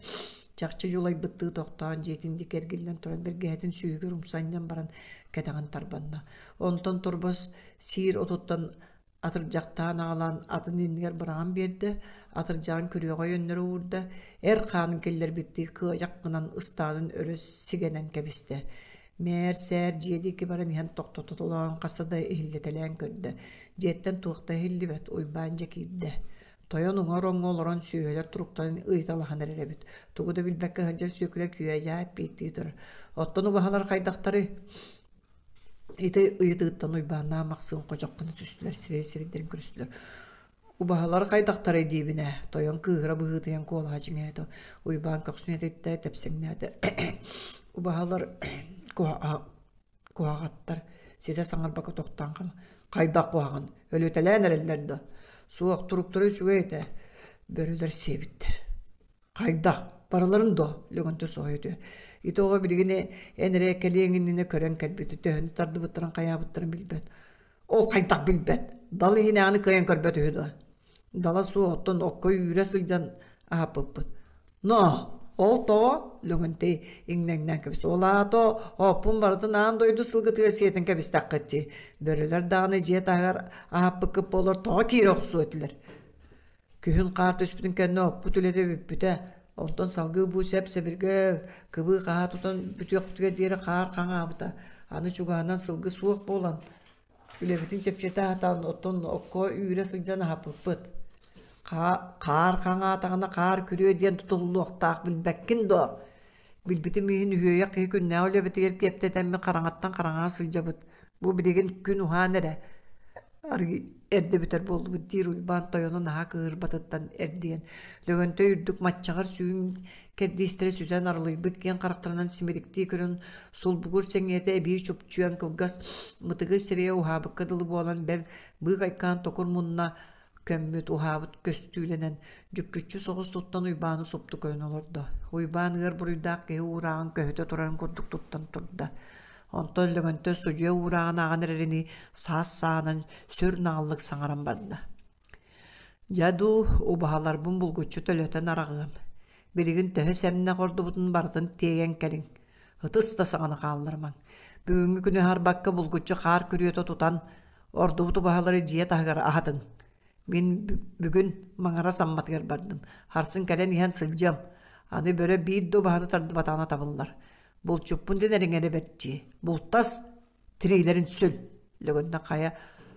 Чахчы дьулайбыттыы тохтоон дьиэтин диэки эргиллэн туран бэргэһэтин сүүһүгэр умса анньан баран кэтэҕин тарбанна. Онтон торбос сиир отуттан атырдьахтаан аҕалан атын иннигэр быраҕан биэрдэ, атырдьаҕын күрүөҕэ өйөннөрө уурда, эр хаанын киллэрбиттии кыадьах гынан ыстаанын өрө сигэнэн кэбистэ. Мээр-сээр дьиэ диэки баран иһэн тохтотолоон хаста да иһиллэтэлээн көрдө. Дьиэттэн туох да иһиллибэт, Уйбаан дьэ киирдэ. Тойон уҥа ороҥҥо олорон сүөһүлэр туруктарын ыйыталаһан эрэр эбит. Тугу да билбэккэ сылдьар сүөкүлэ күө-дьаа эппиэттии турар. Оттон убаһалар хайдахтарый? Ити ыйытыыттан Уйбааннаах Махсыын хочох гына түстүлэр, сирэй сирэйдэрин көрүстүлэр. Убаһалар хайдахтарай диибин ээ, тойон кыыһыра быһыытыйан куолаһа чиҥээтэ, Уйбаан көхсүн этиттэ, тэпсэҥнээтэ. Убаһалар куһаҕаттар, ситэ саҥарбакка тохтоон хаалан, хайдах куһаҕан, өлүтэлээн эрэллэр да? Суох, туруктара үчүгэй этэ, бөрөлөр сиэбиттэр. Хайдах? Барыларын дуо? Лөгөнтө соһуйа түһэр. Ити оҕо билигин эн эрэ кэлиэҥ иннинэ көрөн кэлбити, төһөнү тардыбыттарын хайаабыттарын билбэт. Ол хайдах билбэт? Дал иһинээҕини кыайан көрбөт үһү дуо? Дала суох, оттон окко үүрэ сылдьан аһаппыппыт. Но, ол тоҕо? Лөгөнтөй иҥнэҥнээн кэбистэ. Ол аата оппун барытын аан дойду сылгытыгар сиэтэн кэбистэххит дии. Бөрөлөр даҕаны дьиэ таһыгар аһаппыккыт буоллар тоҕо киирэ охсуо этилэр. Күһүн хаар түспүтүн кэннэ оппут үлэтэ бүппүтэ. Онтон салгыы бу сэп-сэбиргэл, кыбыы-хаһаа тутан бүтүөхпүтүгэр диэри хаар хаҥаабыта. Аны чугаһынан сылгы суох буолан, үлэбитин чэпчэтэ сатаан, оттон окко үүрэ сылдьан аһаппыппыт. Хаар хаҥаатаҕына хаар күрүө диэн тутуллуохтаах билбэккин дуо? Билбитим иһин үһүөйэх киһи күннээҕи үлэбитигэр киэптэтэммит хараҥаттан хараҥаҕа сылдьабыт. Бу билигин күн уһаан эрэ арыый эрдэ бүтэр буоллубут диир Уйбаан тойону наһаа кыыһырбатыттан эрдийэн. Лөгөнтөй үрдүк маччаҕар сүүн кэрдиистэрэ сүтэн арылыйбыт киэҥ харахтарынан симириктии көрөн сулбугур сэҥийэтэ эбии чупчуйан кылгас мытыгы сирэйэ уһаабыкка дылы буолан бэл быыкайкаан токур мунна көммүт, уһаабыт көстүүлэнэн, дьүккүччү соҕус туттан Уйбааны супту көрөн олордо. Уйбаан ыар буруйдаах киһи уурааҕын көһүтэ турарын курдук туттан турда. Онтон Лөгөнтө судьуйа уурааҕын ааҕан эрэринии саас саанан сүр наҕыллык саҥаран барда. Дьэ дуу, убаһаларбын булгуччу төлөтөн араҕыам. Билигин төһө сэмнэх ордубутун барытын тиэйэн кэлиҥ. Ытыс да саҕана хаалларымаҥ. Бүгүҥҥү күнү аһарбакка булгуччу хаар күрүөтэ тутан Ордубут убаһалары дьиэ таһыгар аһатыҥ. Мин бүгүн Маҥара самматыгар бардым. Харсын кэлэн иһэн сылдьыам. Аны бөрө биир да убаһаны тардыбатаҕына табыллар. Булчуппун дэнэр иҥэрэ бэрт дии. Бултас, тириилэрин сүл. Лөгөннө хайа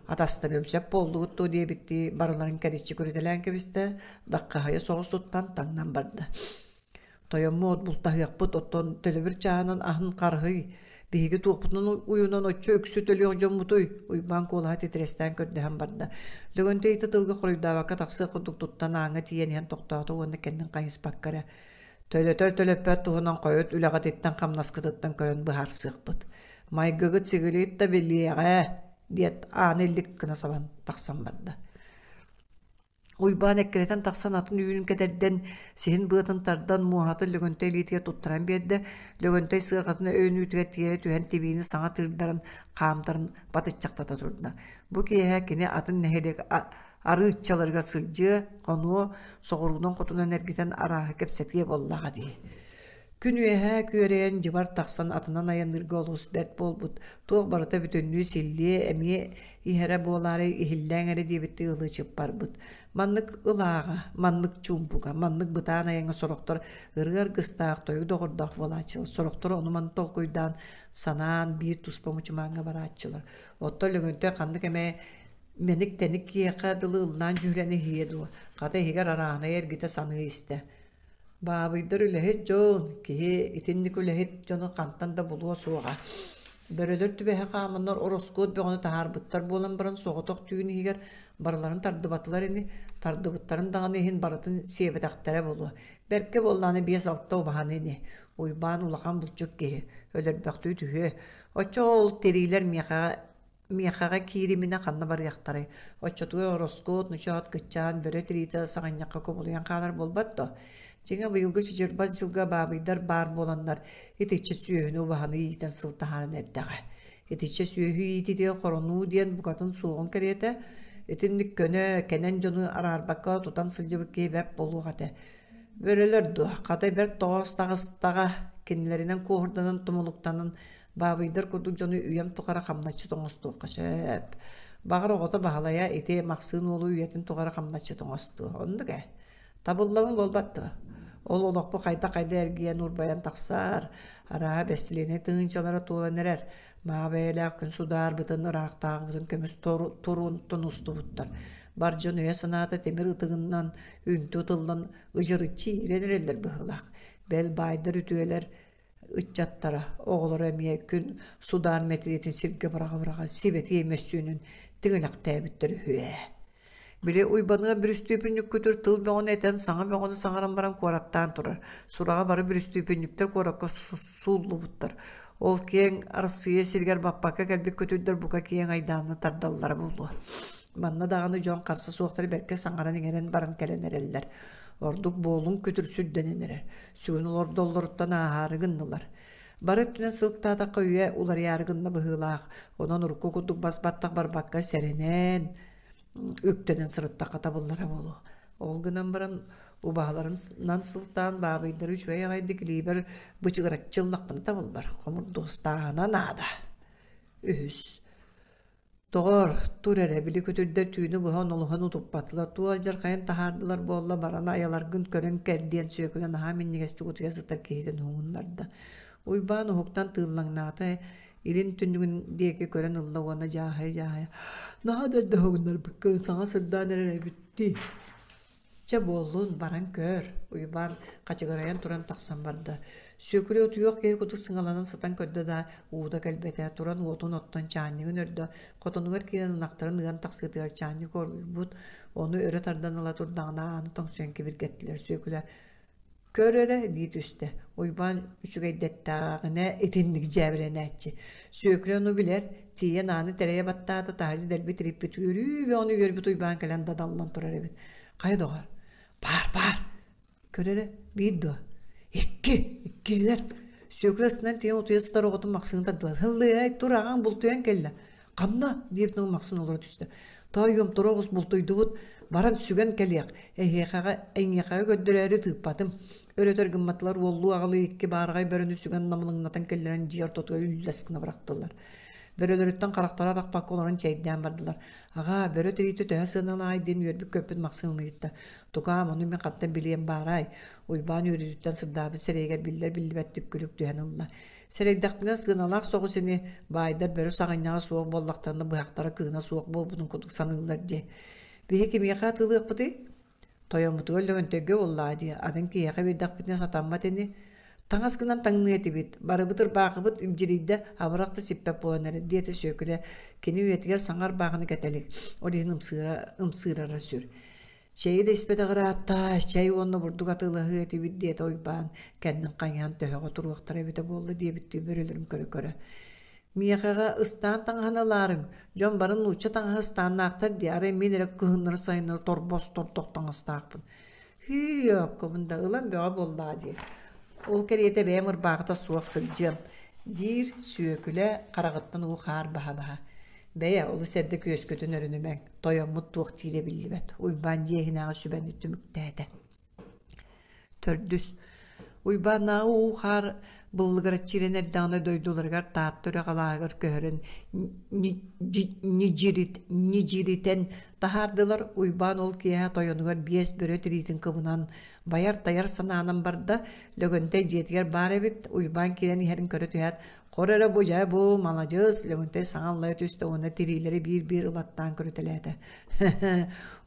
атастарыам сөп буоллугут дуо диэбиттии барыларын кэриччи көрүтэлээн кэбистэ, даххаһыйа соҕус туттан таҥнан барда. Тойоммут бултаһыахпыт, оттон төлөбүр чааһынан аһын харыһый, биһиги туохпутунан уйунан оччо үксү төлүөх дьоммутуй, Уйбаан куолаһа титирэстээн көрдөһөн барда. Лөгөнтөй ити тылга хоруйдаабакка тахсыах курдук туттан ааҥҥа тиийэн иһэн тохтоото уонна кэннин хайыспакка эрэ төлөтөр төлөппөт туһунан хойут үлэҕититтэн-хамнаскытыттан көрөн быһаарсыахпыт. Майгыгыт сигилит да билиэҕэ, диэт ааны илик гына сабан тахсан барда. Уйбаан эккирэтэн тахсан атын үүнүн кэтэрдэн, сиһин быатын тардан, муоһатын Лөгөнтөй илиитигэр туттаран биэрдэ. Лөгөнтөй сыарҕатын өйөнүүтүгэр тиэрэ түһэн тибиини саҥа тыырдаран, хаамтаран батыччахтата турда. Бу киэһэ кини атын нэһилиэк арыыччаларыгар сылдьыа, хонуо, соҕуруунан-хотунан эргитэн арааһы кэпсэтиэ буоллаҕа дии. Күн үөһэ күөрэйэн дьыбар тахсан атынан айанныырга олус бэрт буолбут, туох барыта бүтүннүү силлиэ эмиэ иһэрэ буолаары иһиллээҥ эрэ диэбиттии ылы чыппарбыт. Маннык ылааҕа, маннык чуумпуга, маннык бытаан айаҥҥа сорохтор ырыа аргыстаах, тойук доҕордоох буолааччылар, сорохтор ону-маны толкуйдаан, санаан биир туспа мучумааҥҥа барааччылар. Оттон Лөгөнтөй ханнык эмэ мэник-тэник киһиэхэ дылы ыллаан дьүһүлэн иһиэ дуо, хата иһигэр арааһынай эргитэ саныы истэ. Баабыйдар үлэһит дьон, киһи итинник үлэһит дьону хантан да булуо суоҕа. Бөрөлөр түбэһэ хааманнар ороскуот бөҕөнү таһаарбыттар буолан баран соҕотох түүн иһигэр барыларын тардыбатылар ини, тардыбыттарын даҕаны иһин барытын сиэбэтэхтэрэ буолуо. Бэркэ буоллаҕына биэс-алта убаһаны ини. Уйбаан улахан булчут киһи, өлөрбөхтүү түһүө. Оччоҕо ол тириилэр миэхэ Миэхэҕэ киириминэ ханна барыахтарай, оччотугар ороскуот, ночоот кыччаан, бөрө тириитэ саҕынньахха кубулуйан хаалар буолбат дуо? Дьиҥэ быйылгы чычырбас дьылга баабыйдар баар буоланнар итиччэ сүөһүнү убаһаны иитэн сыл таһааран эрдэҕэ. Итиччэ сүөһү иитиитигэр хоронуу диэн букатын суоҕун кэриэтэ, итинник көнө, кэнэн дьону араарбакка тутан сылдьыбыт киһи бэрт буолуох этэ. Бөрөлөр дуо, хата бэрт тоҕоос таҕыстаҕа, кинилэринэн куоһурданан тумулуктанан Баабыйдар курдук дьону үйэм тухары хамначчыт оҥостуохха сөп. Баҕар оҕото Баһылайа ити Махсыын уолу үйэтин тухары хамначчыт оҥостуо. Оннук ээ. Табыллабын буолбат дуо? Ол олохпу хайда-хайда эргийэн урбайан тахсаар, арааһа бэстилиэнэй тыһыынчалара туолан эрэр. Маа бэйэлээх күн судаарбытын, ыраахтааҕыбытын көмүс туруунтан устубуттар. Бар дьон өйө-санаата тимир ытыгынан үнтү ытыллан ыдьырыччы иирэн эрэллэр быһыылаах. Бэл баайдар үтүөлэр ыччаттара, оҕолоро эмиэ күн судаар мэтириэтин сиргэ быраҕа-быраҕа сибэтиэй мөссүөнүн тиҥилэхтээбиттэр үһү ээ. Били Уйбаныа бүрүстүүпүнньүккүтүр тыл бөҕөнү этэн, саҥа бөҕөнү саҥаран баран куораттаан турар. Сураҕа бары бүрүстүүпүнньүктэр куоракка сууллубуттар. Ол киэҥ Арассыыйа сиригэр баппакка кэлбит көтүрдэр бука киэҥ айдааны тардаллара буолуо. Манна даҕаны дьон харса суохтары бэркэ саҥаран-иҥэрэн баран кэлэн эрэллэр. Ордук буолуҥ күтүр сүрдэнэн эрэр. Сүгүн олордоллоруттан ааһаары гыннылар. Бары өттүнэн сылыктаатахха үйэ уларыйаары гынна быһыылаах. Онон урукку курдук бас-баттах барбакка сэрэнэн, үктэнэн сырыттахха табыллара буолуо. Ол гынан баран убаһаларынан сылтаан баабыйдары үчүгэй аҕайдык илиибэр бычыгыраччы ыллахпына табыллар. Хомурдуостааһына наада. Үһүс. Доҕоор, тур эрэ, били көтүрдэр түүнү быһа онолуһан утуппатылар, туох алдьархайын таһаардылар буолла, баран айаларгын көрөн кэл диэн Сүөкүлэ наһаа минньигэстик утуйа сытар киһитин уһугуннарда. Уйбаан уһуктан тыыллаҥнаата, илин түннүгүн диэки көрөн ылла уонна дьааһайа-дьааһайа «Наһаа да эрдэ уһугуннарбыккын, саҥа сырдаан эрэр эбит дии» Чэ буоллун, баран көр, Уйбаан хачыгырайан туран тахсан барда. Сүөкүлэ утуйуох киһи курдук сыҥаланан сытан көрдө да, уута кэлбэтэ, туран уотун оттон чаанньыгын өрдө, хотонугар киирэн ынахтарын ыан тахсыытыгар чаанньык оргуйбут, ону өрө тардан ыла турдаҕына ааны тоҥсуйан кибиргэттилэр. Сүөкүлэ «Көр эрэ» дии түстэ. Уйбаан үчүгэйдэттэҕинэ итинник дьээбэлэнээччи. Сүөкүлэ ону билэр, тиийэн ааны тэрэйэ баттаата, таһырдьа дэлби тириппит үөрүү бөҕөнү үөрбүт Уйбаан кэлэн дадаллан турар эбит. Хайа доҕор, баар, баар, көр эрэ, биир дуо? Икки, иккилэр. Сүөкүлэ астынан тиийэн утуйа сытар оҕотун Махсыын тардылар. Һыллыай, тур аҕаҥ бултуйан кэллэ. Ханна? диэбит Махсыын олоро түстэ. Тоойуом, тура оҕус бултуйдубут, баран сүгэн кэлиэх, эһиэхэҕэ, эйиэхэҕэ көрдөрөөрү тыыппатым. Өр-өтөр гымматылар уоллуу аҕалыы икки баараҕай бөрөнү сүгэн намылыҥнатан кэллэрэн дьиэ ортотугар үллэс гына бырахтылар. Бөрөлөрүттэн харахтара арахпакка олорон чэйдээн бардылар. Аҕаа, бөрө тириитэ төһө сыаналаай диэн үөрбүт-көппүт Махсыын ыйытта. Тукаам, ону мин хантан билиэм баарай? Уйбаан үөрүүтүттэн сырдаабыт сирэйигэр биллэр-биллибэттик күлүк түһэн ылла. Сэрэйдэхпинэ сыаналаах соҕус ини, баайдар бөрө саҕынньаҕа суох буоллахтарына быһахтара кыына суох буолбутун курдук саныыллар дии. Биһи кимиэхэ атыылыахпытый? Тойоммутугар Лөгөнтөйгө буоллаҕа дии, атын киһиэхэ биэрдэхпитинэ сатаммат ини. Таҥас гынан таҥныа этибит, барыбыт ырбаахыбыт илдьирийдэ, абырах да сиппэт буолан эрэр, диэтэ Сүөкүлэ. Кини үйэтигэр саҥа ырбаахыны кэтэ илик, ол иһин ымсыыра, ымсыырара сүр. Чэйи да испэтэх ыраатта, чэй уонна бурдук атыылаһыы этибит диэтэ Уйбаан, кэннин хайыһан төһөҕө туруохтара эбитэ буолла диэбиттии бөрөлөрүн көрө-көрө. Миэхэҕэ ыстаан таҥаһын ылаарыҥ, дьон бары нуучча таҥаһа ыстааннаахтар дии, арай мин эрэ кыһыннары-сайыннары торбос тордох таҥастаахпын. Һүү, да ылан бөҕө буоллаҕа дии. Ол кэриэтэ бэйэм ырбаахыта суох сылдьыам, диир Сүөкүлэ хараҕыттан уу хаар баһа-баһа. Бэйэ, олус эрдэ күөскүтүн өрүнүмэҥ, тойоммут туох диирэ биллибэт, Уйбаан дьиэ иһинээҕи сүбэни түмүктээтэ. Төрдүс, Уйбааннааҕы уу-хаар быллыгыраччы ирэн эрдэҕинэ дойдуларыгар Таатта үрэх алааһыгар көһөрөн ньидьиритэн таһаардылар. Уйбаан ол киэһэ тойонугар биэс бөрө тириитин кыбынан байар-тайар санаанан барда. Лөгөнтөй дьиэтигэр баар эбит. Уйбаан киирэн иһэрин көрө түһээт, Хор эрэ бу дьэ бу маладьыас, Лөгөнтөй саҥа аллайа түстэ уонна тириилэри биир-биир ылаттаан көрүтэлээтэ.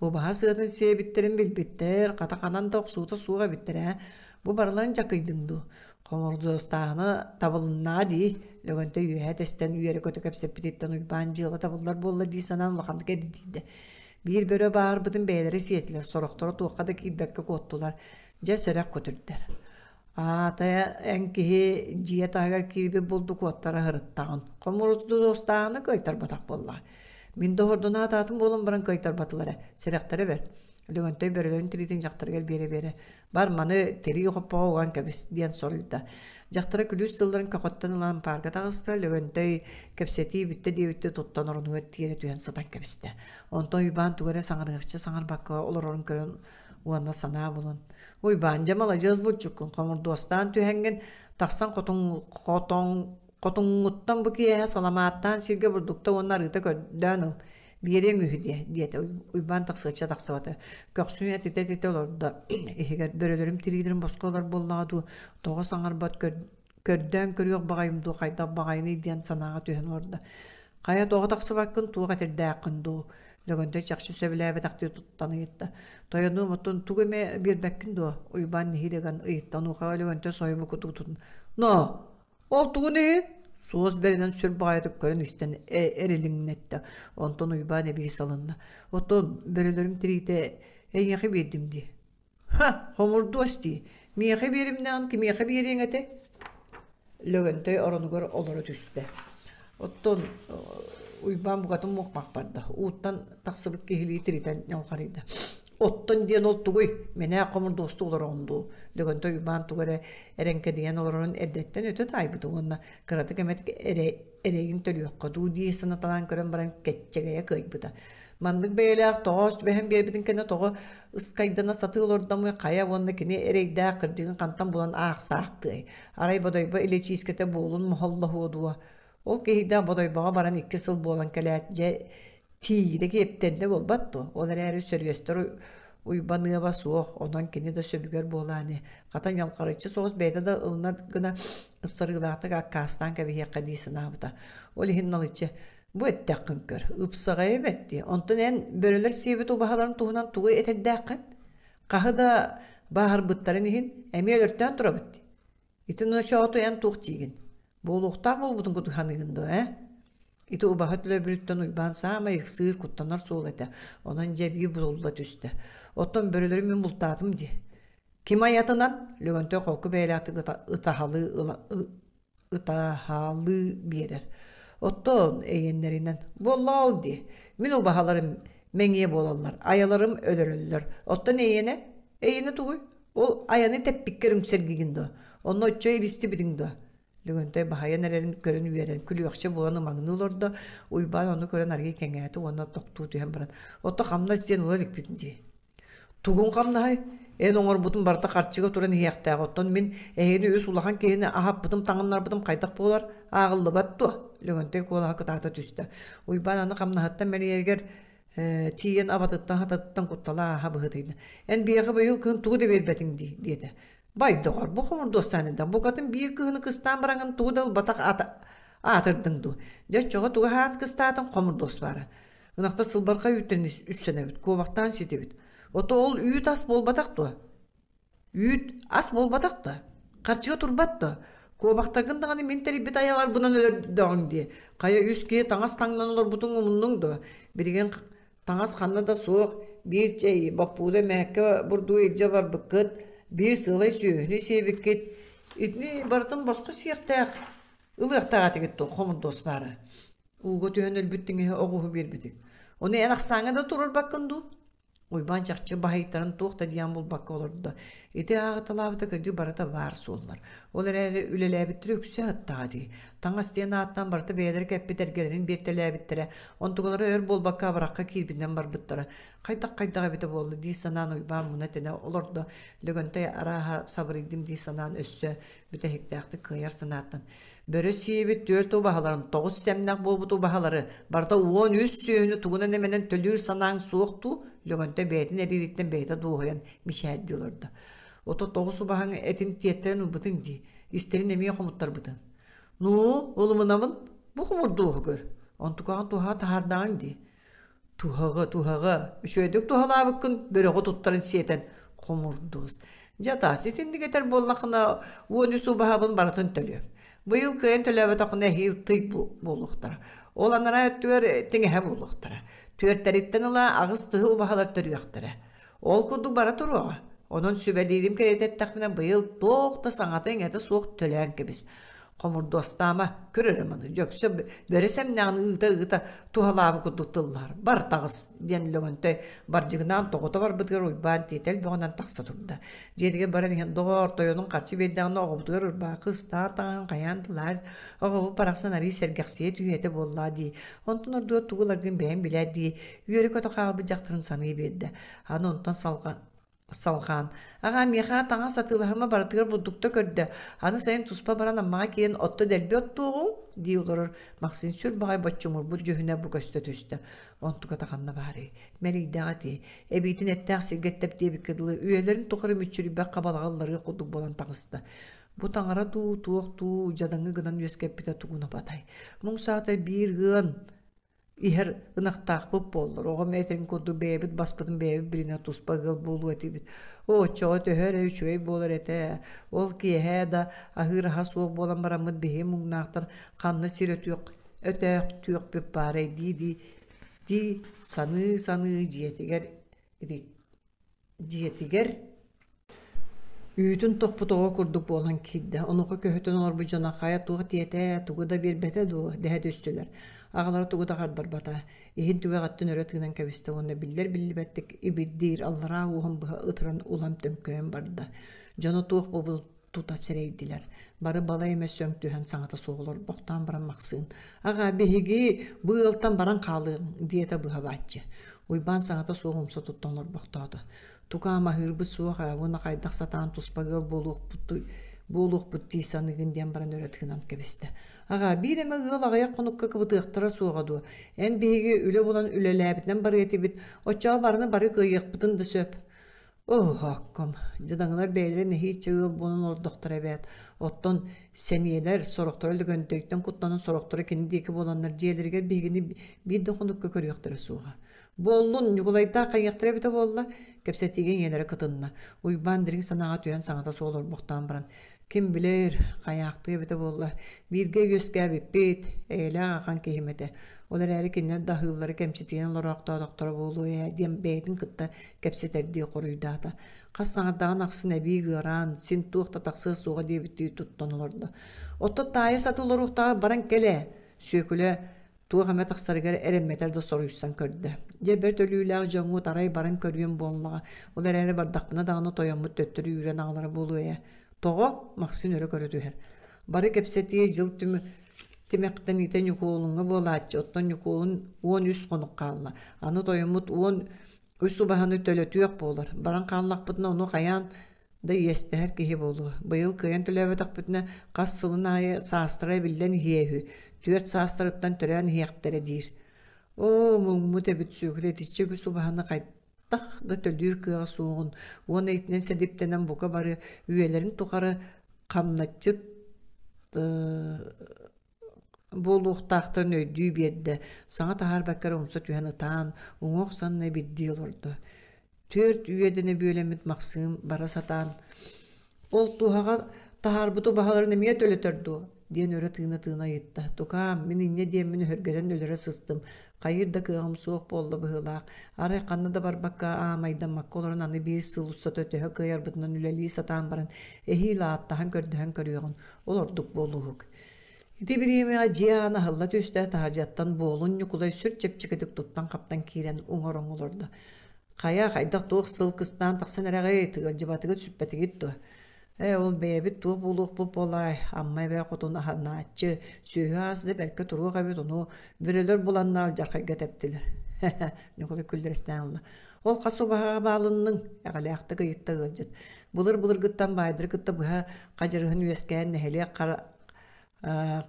Убаһа сыатын сиэбиттэрин билбиттэр, хата ханан да охсуута суох эбиттэр ээ. Бу барыларын дьакыйдыҥ дуу? Хомурдуостааһына табылыннаҕа дии, Лөгөнтөй үөһэ тэстэн үөрэ-көтө кэпсэппититтэн Уйбаан дьыала табыллар буолла дии санаан улаханнык эрдийдэ. Биир бөрө баарбытын бэйэлэрэ сиэтилэр, сорохторо туохха да киирбэккэ куоттулар. Дьэ, сэрэх көтүрдэр. Аата эн киһи дьиэ таһыгар киирбит булду куоттара сырыттаҕын. Хомурдуостааһына кыайтарбатах буоллаҕа. Мин да ордунаатаатым буолан баран кыайтарбатылар ээ, сэрэхтэрэ бэрт. Лөгөнтөй бөрөлөрүн тириитин дьахтарыгар биэрэ-биэрэ «Бар, маны тирии хоппоҕо уган кэбис» диэн соруйда. Дьахтара күлүүс тылларын көхөттөн ылан паарга таҕыста, Лөгөнтөй кэпсэтии бүттэ диэбиттии туттан оронугар тиэрэ түһэн сытан кэбистэ. Онтон Уйбаан тугу эрэ саҥарыахча саҥарбакка олорорун көрөн уонна санаа булан Уйбаан дьэ маладьыас булчуккун хомурдуостаан түһэҥҥин тахсан хотуҥ хотоҥ хотуҥҥуттан бу киэһэ саламааттаан сиргэ бурдукта уонна арыыта көрдөөн ыл биэриэҥ үһү диэ диэтэ Уйбаан тахсыачча тахсыбата көхсүн этитэ-этитэ олордо иһигэр бөрөлөрүм тириилэрин босхо ылар буоллаҕа дуу тоҕо саҥарбат көрдөөн көрүөх баҕайым дуу хайдах баҕайыный диэн санааҕа түһэн олордо хайа тоҕо тахсыбаккын туох этэрдээххин дуу Лөгөнтөй чахчы сөбүлээбэтэхтии туттан ыйытта. Тойонуом оттон тугу эмэ биэрбэккин дуо? Уйбаан нэһиилэ ыган ыйытта. Онуоха Лөгөнтөй соһуйбут кутуутун «Но! Ол тугун иһин?» суос бэринэн сүр баҕайытык көрөн истэн эрилиҥнэттэ. Онтон Уйбаан эбии салынна. «Оттон бөрөлөрүм тириитэ эйиэхэ биэрдим дии». «Ха! Хомурдуос дии! Миэхэ биэримнэҕин кимиэхэ биэриэҥ этэй?» Лөгөнтөй оронугар олоро түстэ. Оттон Уйбаан букатын муохмах барда. Ууттан тахсыбыт киһилии тиритэн ньалҕарыйда. Оттон диэн ол тугуй? Мэнээх хомурдуостуу олороҕун дуу? Лөгөнтөй Уйбаан тугу эрэ эрэҥкэдийэн олорорун эрдэттэн өтө таайбыта уонна кыратык эмэтик эрэ эрэйин төлүөххэ дуу дии санаталаан көрөн баран кэччэгэйэ кыайбыта. Маннык бэйэлээх тоҕоос түбэһэн биэрбитин кэннэ тоҕо ыскайдана сатыы олордомуй хайа уонна кини эрэйдээх кырдьыгын хантан булан аахсаахтыай? Арай Бодойбо илэчиискэтэ буолун моһоллоһуо дуо? Ол киһийдэх Бодойбоҕо баран икки сыл буолан кэлээт, дьэ тиийдэ киэптэннэ буолбат дуо? Ол эрээри сөрүөстэр уйбаныаба суох, онон кини да сөбүгэр буолааны. Хата ньалҕарыччы соҕус бэйэтэ да ылынар гына ыпсарыылаахтык аккаастаан кэбиһиэххэ дии санаабыта. Ол иһин налыччы бу эттэххин көр, ыпсаҕайа бэрт дии. Онтон эн бөрөлөр сиэбит убаһаларын туһунан тугу этэрдээххин? Хаһы да бааһырбыттарын иһин эмиэ өлөртөөн турабыт дии. Ити ночооту эн туох диигин? Буолуохтаах буолбутун курдук саныыгын дуо, ээ? Ити убаһа төлөбүрүттэн Уйбаан саамай ыксыыр, куттанар суол этэ. Онон дьэ эбии булулла түстэ. Оттон бөрөлөрү мин бултаатым дии. Ким айатынан? Лөгөнтөй холку бэйэлээхтик ытаһалыы ытаһалыы биэрэр. Оттон эйиэннэринэн буолла ол дии. Мин убаһаларым мэҥиэ буолаллар, айаларым өлөрөллөр. Оттон эйиэнэ? Эйиэнэ тугуй? Ол айаны тэппиккэр үҥсэргигин дуо? Онно оччо илистибитиҥ дуо? Лөгөнтөй баһыйан эрэрин көрөн үөрэн, күлүөхчэ буолан ымаҥныы олордо. Уйбаан ону көрөн арыый кэҥээтэ уонна тохтуу түһэн баран, «Ото хамнас диэн ыла иликпит дии». «Тугуҥ хамнаһай? Эн оҥорбутун барыта харчыга туран иһиэхтээх, оттон мин эһигини үс улахан киһини аһаппытым, таҥыннарбытым хайдах буолар? Ааҕыллыбат дуо?» Лөгөнтөй куолаһа кытаата түстэ. Уйбаан аны хамнаһыттан мэлийэригэр тиийэн абатыттан-хататыттан куттала ааһа быһыытыйда. «Эн биһиэхэ быйыл кыһын тугу да биэрбэтиҥ дии» диэтэ. «Бай, доҕор, бу хомурдуостаан эрдэх, букатын биир кыһыны кыстаан бараҥҥын тугу да ылбатах аатырдыҥ дуу? Дьэ, оччоҕо тугу аһаан кыстаатыҥ хомурдуос баара. Ынахта сылбархай үүттэн үссэнэбит, куобахтаан ситибит. Ото ол үүт ас буолбатах дуо? Үүт ас буолбатах да, харчыга турбат да, куобахтаргын даҕаны мин тэрийбит айаларбынан өлөрдөҕүҥ дии. Хайа үс киһи таҥас таҥнан олорбутуҥ умуннуҥ дуо? Билигин таҥас ханна да суох, биир чэй, боппууда мээккэ бурдугу илдьэ барбыккыт, биир сыалай сүөһүнү сиэбиккит. Итини барытын босхо сиэхтээх, ылыахтаах этигит дуо, хомурдуос баара. Ууга түһэн өлбүт тиҥэһэ оҕуһу биэрбитиҥ. Ону эн ахсааҥҥа да туруорбаккын дуу? Уйбаан чахчы баһыйтаран туох да диэн булбакка олордо. Ити ааҕыталаабыта кырдьык барыта баар суоллар. Ол эрээри үлэлээбиттэрэ үксэ ыттаҕа дии. Таҥас диэн ааттаан барыта бэйэлэрэ кэппит эргэлэрин биэртэлээбиттэрэ. Онтукалара өр буолбакка абырахха киирбитинэн барбыттара. Хайдах-хайдах эбитэ буолла дии санаан Уйбаан муна-тэнэ олордо. Лөгөнтөй арааһа сабырыйдым дии санаан өссө бүтэһиктээхтик кыайар санааттан Бөрө сиэбит түөрт убаһаларын, тоҕус сэмнэх буолбут убаһалары, барыта 13 сүөһүнү тугунан эмэнэн төлүүр санааҥ суох дуу? Лөгөнтөй бэйэтин эриириттэн бэйэтэ дуоһуйан мичээрдии олордо. Ото тоҕус убаһаҥ этин тиэттэрэн ылбытыҥ дии, истэрин эмиэ хомуттарбытыҥ. Ну, ылымынабын, бу хомурдуоһу көр. Онтукаҕын туһаҕа таһаардаҕыҥ дии. Туһаҕа, туһаҕа, үчүгэйдик туһалаабыккын бөрөҕө туттарын сиэтэн хомурдуус. Дьэ, таас итинник этэр буоллаххына, 13 убаһабын барытын төлүөм. Быйыл кыайан төлөөбөтөххүнэ эһиил тый буолуохтара. Ол анараа өттүгэр тиҥэһэ буолуохтара. Түөртэриттэн ыла аҕыс тыһы убаһалар төрүөхтэрэ. Ол курдук бара туруоҕа. Онон сүбэлиирим кэриэтэ эттэхпинэ, быйыл туох да саҥата-иҥэтэ суох төлөөн кэбис. Хомурдуостаама, көр эрэ маны, Дьөксө бөрө сэмнэҕин ыыта-ыыта туһалаабыт курдук тыллаһар. Бар таҕыс, диэн Лөгөнтөй бардьыгынаан тоҕута барбытыгар Уйбаан тиэтэл бөҕөнөн тахса турда. Дьиэтигэр баран иһэн, доҕоор, тойонуҥ харчы биэрдэҕинэ оҕобутугар ырбаахы ыстаан таҥаһын хайаан тылаар, оҕобут барахсан арыый сэргэхсийэ түһүө этэ буоллаа дии. Онтон ордуга тугу ыларгын бэйэҥ билээр дии, үөрэ-көтө хаалбыт дьахтарын саныы биэрдэ. Аны онтон салҕаан, «Аҕаа, миэхэ таҥас атыылаһыма барытыгар бурдукта көрдө, аны сайын туспа баран Аммаҕа киирэн отто дэлби оттуоҕуҥ» дии олорор Максим сүр баҕай боччумурбут дьүһүнэ бу көстө түстэ. Онтуката ханна баарый? Мэлийдэҕэ ити. Эбиитин эттээх сиргэ эттэр диэбиккэ дылы, үйэлэрин тухары мүччүрүйбэх хабалаҕа ылларыах курдук буолан таҕыста. Бу таҥара дуу, туох дуу дьадаҥы гынан үөскэппитэ тугун абатай. Муҥ саатар биир ыан иһэр ынахтаахпыт буоллар, оҕом этэрин курдук бэйэбит баспытын бэйэбит билинэ туспа ыал буолуо этибит. Оо, оччоҕо төһө эрэ үчүгэй буолар этэ. Ол киэһэ да аһыыр аһа суох буолан бараммыт биһи муҥнаахтар ханна сир өтүөх өтөөхтүөхпүт баарай дии-дии дии саныы-саныы дьиэтигэр дьиэтигэр. Үүтүн тохпут оҕо курдук буолан киирдэ. Онуоха көһүтэн олорбут дьоно хайа туох диэтэ, тугу да биэрбэтэ дуо дэһэ түстүлэр. Аҕалара тугу да хардарбата. Иһин түгэҕиттэн өрө тыынан кэбистэ уонна биллэр-биллибэттик ибирдиир аллараа уоһун быһа ытыран улам төҥкөйөн барда. Дьоно туох буолбутун тута сэрэйдилэр. Бары балай эмэ сөҥ түһэн саҥата суох олорбохтоон баран Махсыын «Аҕаа, биһиги бу ыалтан баран хаалыаҕыҥ» диэтэ быһа бааччы. Уйбаан саҥата суох умса туттан олорбохтоото. Тукаам аһыырбыт суох ээ уонна хайдах сатаан туспа ыал буолуохпут буолуохпут дии саныыгын диэн баран өрө тыынан кэбистэ. Аҕаа, биир эмэ ыал аҕыйах хонукка кыбытыахтара суоҕа дуо? Эн биһиги үлэ булан үлэлээбитинэн барыа этибит, оччоҕо барыны бары кыайыахпытын да сөп. Оһоокком, дьадаҥылар бэйэлэрэ нэһииччэ ыал буолан олордохторо эбээт. Оттон сэниэлэр, сорохторо Лөгөнтөйтөн куттанан, сорохторо кини диэки буоланнар дьиэлэригэр биһигини биир да хонукка көрүөхтэрэ суоҕа. Буоллун, Ньукулайдаах хайыахтара эбитэ буолла, кэпсэтиигэ ийэлэрэ кытынна. Уйбаан дириҥ санааҕа түһэн саҥата суох олорбохтоон баран, ким билэр, хайаахтыы эбитэ буолла, бииргэ үөскээбиппит, эйэлээх ахан киһим этэ. Ол эрээри кинилэр да аһыыллары кэмчитийэн олороохтоотохторо буолуо ээ диэн бэйэтин кытта кэпсэтэрдии хоруйдаата. Хас саҥардаҕын ахсын эбии ыараан, син туох да тахсыа суоҕа диэбиттии туттан олордо. Оттон таайа сатыы олоруохтааҕар баран кэл ээ, Сүөкүлэ туох эмэ тахсарыгар эрэммэтэр да соруйсан көрдө. Дьэ бэрт өлүүлээх дьоҥҥут арай баран көрүөм буоллаҕа. Ол эрээри бардахпына даҕаны тойоммут төттөрү үүрэн аҕалара буолуо ээ. Тоҕо? Махсыын өрө көрө түһэр. Бары кэпсэтии дьыл түмү тимэхтэниитэ Ньукуолуҥҥа буолааччы, оттон Ньукуолун 13 хонук хаалла. Аны тойоммут 13 убаһаны төлөтүөх буолар. Баран хааллахпытына ону хайаан да иэстэһэр киһи буолуо. Быйыл кыайан төлөөбөтөхпүтүнэ хас сылын аайы саастара эбиллэн иһиэ үһү. Түөрт саастарыттан төрөөн иһиэхтэрэ диир. Оо, муҥмут эбит сүөкүлэ итиччэ үгүс убаһаны хайдах да төлүүр кыаҕа суоҕун уонна итинэн сэдиптэнэн бука бары үйэлэрин тухары хамначчыт буолуохтаахтарын өйдүү биэрдэ, саҥа таһаарбакка эрэ умса түһэн ытаан, уҥуох санна бирдии олордо. Түөрт үөдэнэ бүөлэммит Махсыым бара сатаан «Ол туһаҕа таһаарбыт убаһаларын эмиэ төлөтөр дуо?» диэн өрө тыына-тыына ыйытта. «Тукаам, мин инньэ диэммин өһүргэтэн өлөрө сыстым, хайыыр да кыаҕым суох буолла быһыылаах. Арай ханна да барбакка, аамайдаммакка олорон аны биир сыл устата төһө кыайарбытынан үлэлии сатаан баран, эһиил ааттаһан көрдөһөн көрүөҕүм, ол ордук буолууһук. Ити бириэмэҕэ дьиэ аана аһылла түстэ, таһырдьаттан Буолун Ньукулай сүр чэпчэкитик туттан-хаптан киирэн уҥа ороҥҥо олордо. «Хайа, хайдах туох сыл кыстаан тахсан эрэҕит, ыалдьыбатыгыт, сүппэтигит дуо?» «Ээ, ол бэйэбит туох буолуохпут буолаай, Амма эбээ хотун аһанааччы, сүөһү аас да бэркэ туруох эбит, ону бөрөлөр буланнар алдьархайга тэптилэр». Ньукулай күллэрэстээн ылла. «Ол хас убаһаҕа баалынныҥ?» эҕэлээхтик ыйытта ыалдьыт. Былыр-былыргыттан баайдары кытта быһа хадьырыһын үөскээн нэһилиэк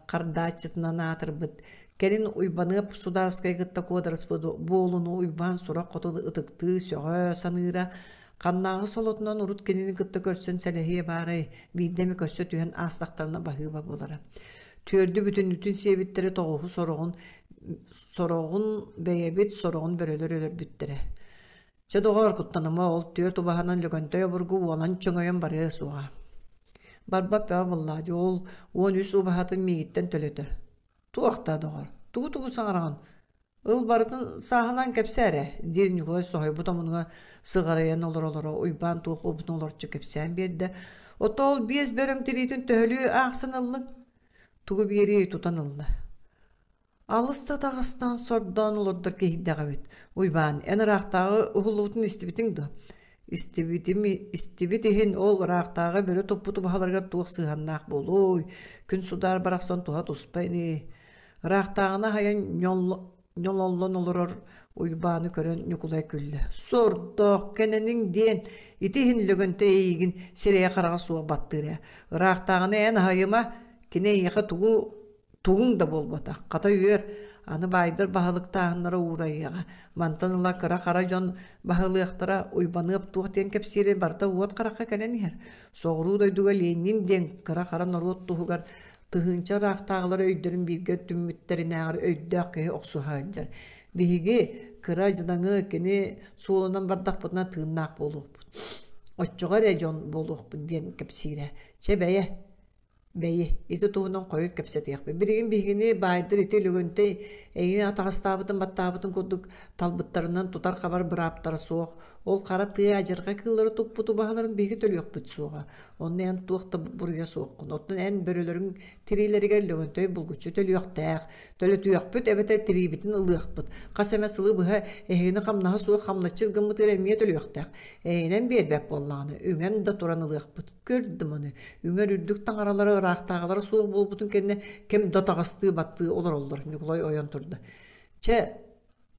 хардааччытынан аатырбыт, кэлин Уйбаныап судаарыскай кытта куодарыспыт буолуну Уйбаан сурах хоту ытыктыы, сөҕө саныыра, ханнааҕы солотунан урут кинини кытта көрсөн сэлэһиэ баарай, биирдэ эмэ көрсө түһэн аастахтарына баһыыба буолара. Түөрдү бүтүннүүтүн сиэбиттэрэ тоҕуһу сороҕун сороҕун бэйэбит, сороҕун бөрөлөр өлөрбүттэрэ. Чэ, доҕоор, куттаныма, ол түөрт убаһанан Лөгөнтөй обургу уолан чөҥөйөн барыа суоҕа. Барбат бөҕө буоллаа дии, ол 13 убаһатын миигиттэн төлөтөр. Туох да доҕор, тугу-тугу саҥараҕын? Ыл барытын сааһылаан кэпсээ эрэ, диир Ньукулай соһуйбут омунугар сыҕарыйан олоро-олоро Уйбаан туох буолбутун олорчу кэпсээн биэрдэ. Ото ол биэс бөрөҥ тириитин төһөлүү аахсан ыллыҥ? Тугу биэриэй тутан ылла. Алыс да атаҕастаан сордоон олордор киһийдэҕибит. Уйбаан, эн ыраахтааҕы уһуллубутун истибитиҥ дуо? Истибитим, истибит иһин ол ыраахтааҕы бөрө туппут убаһаларыгар туох сыһыаннаах буолуой? Күн судаар барахсан туһа туспа ини. Ыраахтааҕына аһайан ньололлон олорор Уйбааны көрөн Ньукулай күллэ. Сордоох кэнэниҥ диэн ити иһин Лөгөнтөй эйиигин сирэйэ-хараҕа суох баттыыр ээ. Ыраахтааҕына эн аһайыма, кини эйиэхэ тугу тугуҥ да буолбатах, хата үөр, аны баайдар баһылыктааһыннара уурайыаҕа, мантан ыла кыра-хара дьон баһылыахтара, Уйбаныап туох диэн кэпсиирэ барыта уот харахха кэлэн иһэр. Соҕуруу дойдуга Ленин диэн кыра-хара норуот туһугар тыһыынча ыраахтааҕылар өйдөрүн бииргэ түммүттэринээҕэр өйдөөх киһи охсуһа сылдьар. Биһиги кыра дьадаҥы кини суолунан бардахпытына тыыннаах буолуохпут. Оччоҕо эрэ дьон буолуохпут диэн кэпсиирэ. Чэ бэйэ, Бэйи, ити туһунан хойут кэпсэтиэхпит. Билигин биһигини баайдар ити Лөгөнтөй эйигин атаҕастаабытын баттаабытын курдук талбыттарынан тутар-хабар бырааптара суох. Ол хара тыа адьырҕа кыыллары туппут убаһаларын биһиги төлүөхпүт суоҕа. Онно эн туох да буруйа суоххун. Оттон эн бөрөлөрүҥ тириилэригэр Лөгөнтөй булгуччу төлүөхтээх. Төлөтүөхпүт эбэтэр тириибитин ылыахпыт. Хас эмэ сылы быһа эһигини хамнаһа суох хамначчыт гыммытыгар эмиэ төлүөхтээх. Эйинэн биэрбэт буоллаҕына, үҥэн да туран ылыахпыт. Көрдүм ону. Үҥэр үрдүк таҥаралара ыраахтааҕылара суох буолбутун кэннэ ким да таҕастыы баттыы олороллор. Ньукулай ойон турда. Чэ,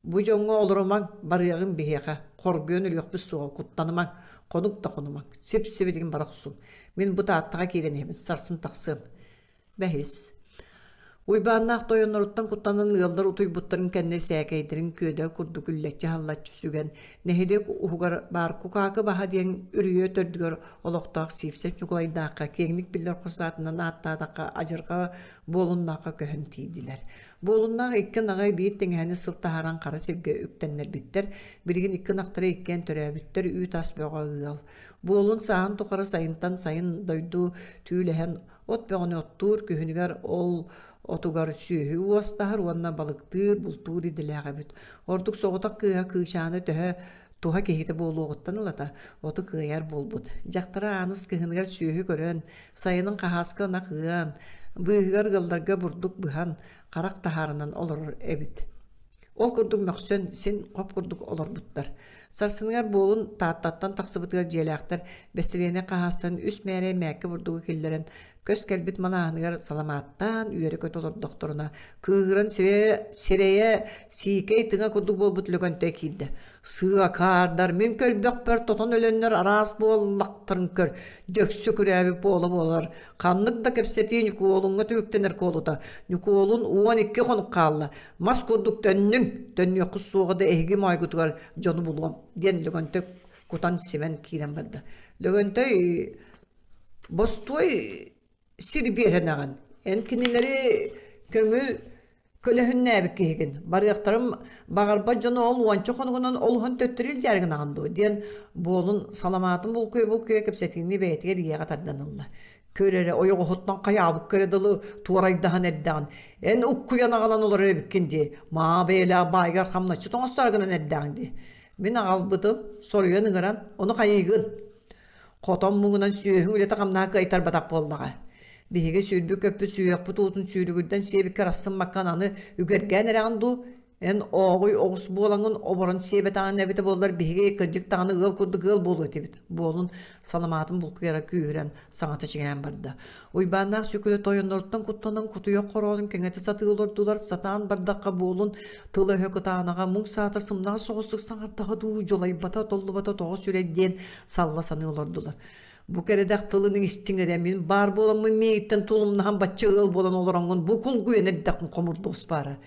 бу дьоҥҥо олорумаҥ, барыаҕыҥ биһиэхэ. Хоргуйан өлүөхпүт суоҕа, куттанымаҥ, хонук да хонумаҥ. Сип-сибилигин бара охсуҥ. Мин бу Тааттаҕа киирэн иһэбин, сарсын тахсыам. Бэһис. Уйбааннаах тойонноруттан куттанан ыаллар утуйбуттарын кэннэ сээкэйдэрин күөдэл курдук үллэччи-халлаччы сүгэн, нэһилиэк уһугар баар Кукаакы баһа диэн үрүйэ төрдүгэр олохтоох Сиипсэп Ньукулайдаахха киэҥник биллэр хос аатынан ааттаатахха адьырҕа Буолуннаахха көһөн тиийдилэр. Буолуннаах икки ынаҕы биир тиҥэһэни сыл таһааран хара сиргэ үктэннэрбиттэр. Билигин икки ынахтара иккиэн төрөөбүттэр, үүт-ас бөҕө ыал. Буолун сааһын тухары сайынтан сайын дойду түүлэһэн От бөҕөнү оттуур, күһүнүгэр ол отугар сүөһү уостаһар уонна балыктыыр, бултуур идэлээх эбит. Ордук соҕотох кыыһа Кыычааны төһө туһа киһитэ буолуоҕуттан ылата оту кыайар буолбут. Дьахтара Ааныс кыһыныгар сүөһү көрөн, сайынын хаһааска ынах ыан, быыһыгар ыалларга бурдук быһан, харах таһаарынан олорор эбит. Ол курдук мөхсөн, син хоп курдук олорбуттар. Сарсыныгар буолун Тааттаттан тахсыбытыгар дьиэлээхтэр бэстилиэнэ хаһаастарын үс мээрэй мээккэ бурдугу киллэрэн, көс кэлбит малааһыныгар саламааттаан үөрэ-көтө олордохторуна, кыыһыран сирэйэ, сирэйэ сиикэй тыҥа курдук буолбут Лөгөнтөй киирдэ. Сыакаардар, мин көлбөхпөр тотон өлөннөр араас буоллахтарын көр, дөксө күрээбит буола буолар. Ханнык да кэпсэтии Ньукуолуҥҥа түбүктэнэр куолута. Ньукуолун 12 хонук хаалла. Мас курдук төннүҥ, төннүөххүт суоҕа да эһиги моойгутугар дьону булуом, диэн Лөгөнтөй кутан-симэн киирэн барда. Лөгөнтөй бостуой сир биэрэнэҕин, эн кинилэри көҥүл көлөһүннээбит киһигин, барыахтарын баҕарбат дьону ол уонча хонугунан олуһун төттөрү илдьээри гынаҕын дуо диэн буолун саламаатын булкуйа-булкуйа кэпсэтиини бэйэтигэр ийэҕэ тардан ылла. Көр эрэ, ойоҕоһуттан хайаабыкка эрэ дылы туорайдаһан эрдэҕин. Эн уккуйан аҕалан олорор эбиккин дии. Маа бэйэлээх баайгар хамначчыт оҥостор гынан эрдэҕиҥ дии. Мин аҕалбытым, соруйан ыҥыран, ону хайыыгын? Хотон муҥунан сүөһүҥ үлэтэ хамнаһа кыайтарбатах буоллаҕа. Биһиги сүүрбүт-көппүт сүһүөхпүт уутун сүүрүгүрдэн сиэбиккэр ассыммаккан аны үгэргээн эрэҕин дуу? Эн ооҕуй оҕус буолаҥҥын оборон сиэбэтэҕин эбитэ буоллар биһиги кырдьык даҕаны ыал курдук ыал буолуо этибит. Буолун саламаатын булкуйара күүһүрэн саҥата чиҥээн барда. Уйбааннаах сүкүлэ тойонноруттан куттанан кутуйах хороонун кэҥэтэ сатыы олордулар, сатаан бардахха буолун тыла-өһө кытаанаҕа муҥ саата сымнаҕас соҕустук саҥардаҕа дуу, дьулайбата, толлубата тоҕо сүрэй диэн салла саныы олордулар. Бу кэрэдэх тылын истиҥ эрэ, мин баар буоламмын миигиттэн тулумнаһан бачча ыал буолан олороҥҥун бу кулгуйан эрдэххин хомурдуос баара.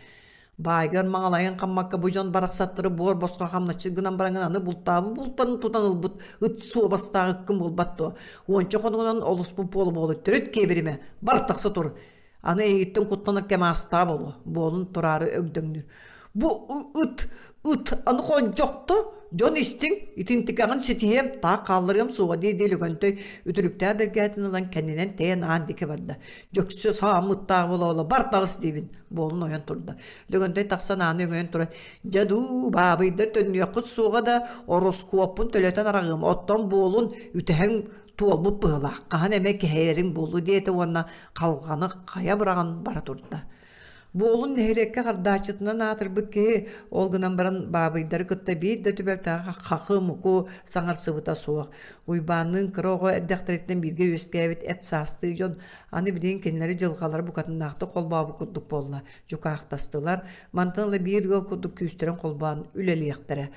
Баайгар маҥалайын хаммакка бу дьон барахсаттары буор босхо хамначчыт гынан бараҥын аны бултаабыт бултарын тутан ылбыт ыт суобастаах ыккын буолбат дуо? Уонча хонугунан олуспут буола-буола төрүт киэбиримэ, бар тахса тур. Аны эйигиттэн куттанар кэм аастаа буолуо, буолун тураары өгдөҥнүүр. Бу ыт, ыт аны ходьохто, дьон истиҥ, итинтикэҕин ситиһиэм, таах хаалларыам суоҕа дии-дии Лөгөнтөй үтүлүктээх бэргээтин ылан кэннинэн тэйэн аан диэки барда. Дьөксө сааммыттаах буола-буола бар таҕыс диибин буолун ойон турда. Лөгөнтөй тахсан ааны өҥөйөн туран, «Дьэ дуу, баабыйдар төннүөххүт суоҕа да, ороскуоппун төлөтөн араҕыам, оттон буолун үтэһэҥ туолбут быһыылаах, хаһан эмэ кэһэйэриҥ буолуо» диэтэ уонна халҕаны хайа быраҕан бара турда. Буолун нэһилиэккэ хардааччытынан аатырбыт киһи, ол гынан баран баабыйдары кытта биир да түбэлтэҕэ хахы-муку саҥарсыбыта суох. Уйбаанныын кыра оҕо эрдэхтэриттэн бииргэ үөскээбит эт саастыы дьон Аны билигин кинилэри дьылҕалара букатыннаахтык холбообут курдук буолла. Дьукаахтастылар, мантан ыла биир ыал курдук күүстэрин холбоон үлэлиэхтэрэ.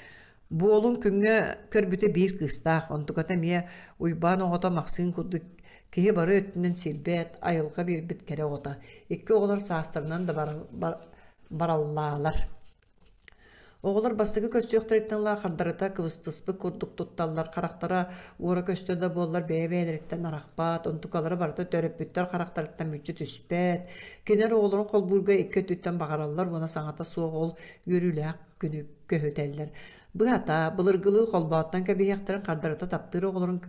Буолун күҥҥэ көрбүтэ биир кыыстаах, онтуката эмиэ Уйбаан оҕото Махсыын курдук киһи бары өттүнэн сирбэт, айылҕа биэрбит кэрэ оҕото. Икки оҕолор саастарынан да бараллаалар. Оҕолор бастакы көрсүөхтэриттэн ыла хардарыта кыбыстыспыт курдук тутталлар, харахтара уора көстө да буоллар бэйэ-бэйэлэриттэн арахпат, онтукалара барыта төрөппүттэр харахтарыттан мүччү түспэт. Кинилэр оҕолорун холбуурга икки өттүттэн баҕараллар уонна саҥата суох ол үөрүүлээх күнү көһүтэллэр. Быһата, былыргылыы холбооттон кэбиһиэхтэрин хардарыта таптыыр оҕолорун.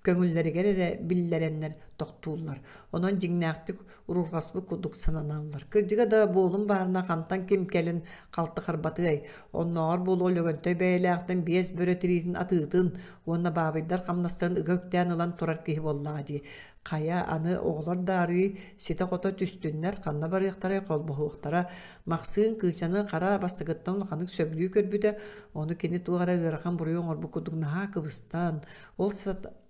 Көҥүллэригэр эрэ биллэрэннэр тохтууллар. Онон дьиҥнээхтик уруурҕаспыт курдук сананаллар. Кырдьыга да буолун баарына хантан ким кэлин халты харбатыай. Оннооҕор буолуо Лөгөнтөй бэйэлээхтэн биэс бөрө тириитин атыытын уонна баабыйдар хамнастарын ыга үктээн ылан турар киһи буоллаҕа дии. Хайа, аны оҕолор да арыый ситэ-хото түстүннэр, ханна барыахтарай, холбоһуохтара. Махсыын Кыычаны хара бастакыттан улаханнык сөбүлүү көрбүтэ, ону кини туох эрэ ыарахан буруйу оҥорбут курдук наһаа кыбыстан, ол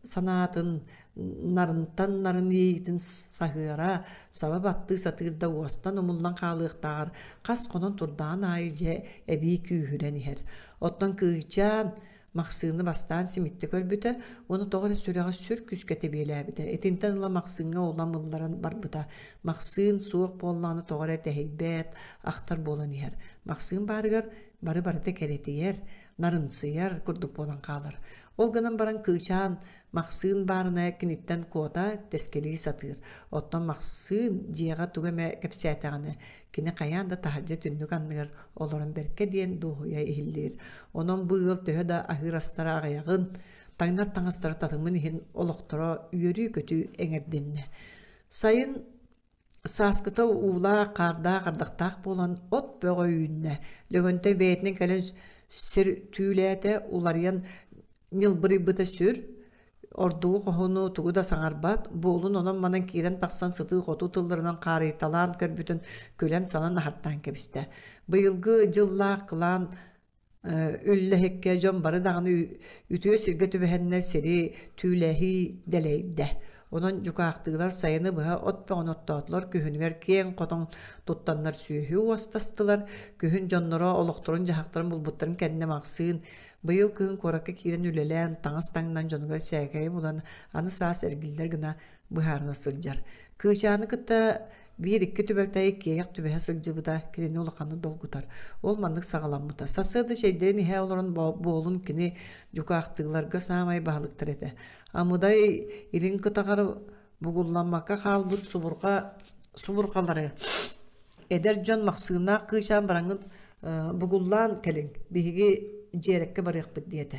санаатын нарынтан нарын иэйиитин саһыара, саба баттыы сатыыр да уостан умуллан хаалыахтааҕар хас хонон турдаҕын аайы дьэ эбии күүһүрэн иһэр. Оттон Кыычаан Махсыыны бастаан симиттэ көрбүтэ уонна тоҕо эрэ сүрэҕэ сүр күүскэ тэбиэлээбитэ. Итинтэн ыла Махсыыҥҥа улам ылларан барбыта. Махсыын суох буоллаҕына тоҕо эрэ тэһийбэт, ахтар буолан иһэр. Махсыын баарыгар бары барыта кэрэтийэр, нарынсыйар курдук буолан хаалар. Ол гынан баран Кыычаан Махсыын баарына киниттэн куота, тэскэлии сатыыр. Оттон Махсыын дьиэҕэ тугу эмэ кэпсээтэҕинэ, кини хайаан да таһырдьа түннүк анныгар олорон бэркэ диэн дуоһуйа иһиллиир. Онон бу ыал төһө да аһыыр астара аҕыйаҕын, таҥнар таҥастара татымын иһин олохторо үөрүү-көтүү эҥэрдиннэ. Сайын Сааскыта уулаах, хаардаах, ардахтаах буолан от бөҕө үүннэ. Лөгөнтөй бэйэтинэн кэлэн сир түүлээтэ, уларыйан ньылбырыйбыта сүр. Ордугу хоһуну тугу да саҥарбат, буолун онон-манан киирэн-тахсан сытыы-хотуу тылларынан хаарыйталаан көрбүтүн күлэн-салан аһартаан кэбистэ. Быйылгы дьыллаах кылаан үллэһиккэ дьон бары даҕаны үтүө сиргэ түбэһэннэр сири түүлэһии дэлэйдэ. Онон дьукаахтыылар сайыны быһа от бөҕөнү оттоотулар, күһүнүгэр киэҥ хотон туттаннар сүөһү уостастылар. Күһүн дьонноро олохторун-дьаһахтарын булбуттарын кэннэ Махсыын быйыл кыһын куоракка киирэн үлэлээн, таҥас таҥнан дьонугар сээкэйи булан, аны саас эргиллэр гына быһаарына сылдьар. Кыычааны кытта Биир-икки түбэлтэ иккиэйэх түбэһэ сылдьыбыта кинини улаханнык долгутар. Ол маннык саҕаламмыта. Сарсыарда чэйдэрин иһэ олорон буолун кини дьукаахтыыларга саамай баһылыктар этэ. Амыдай илин кытаҕар бугулламмакка хаалбыт субурҕа субурҕалары эдэр дьон Махсыыннаах кыычаан бараҥҥыт бугуллаан кэлиҥ, биһиги дьиэрэккэ барыахпыт диэтэ.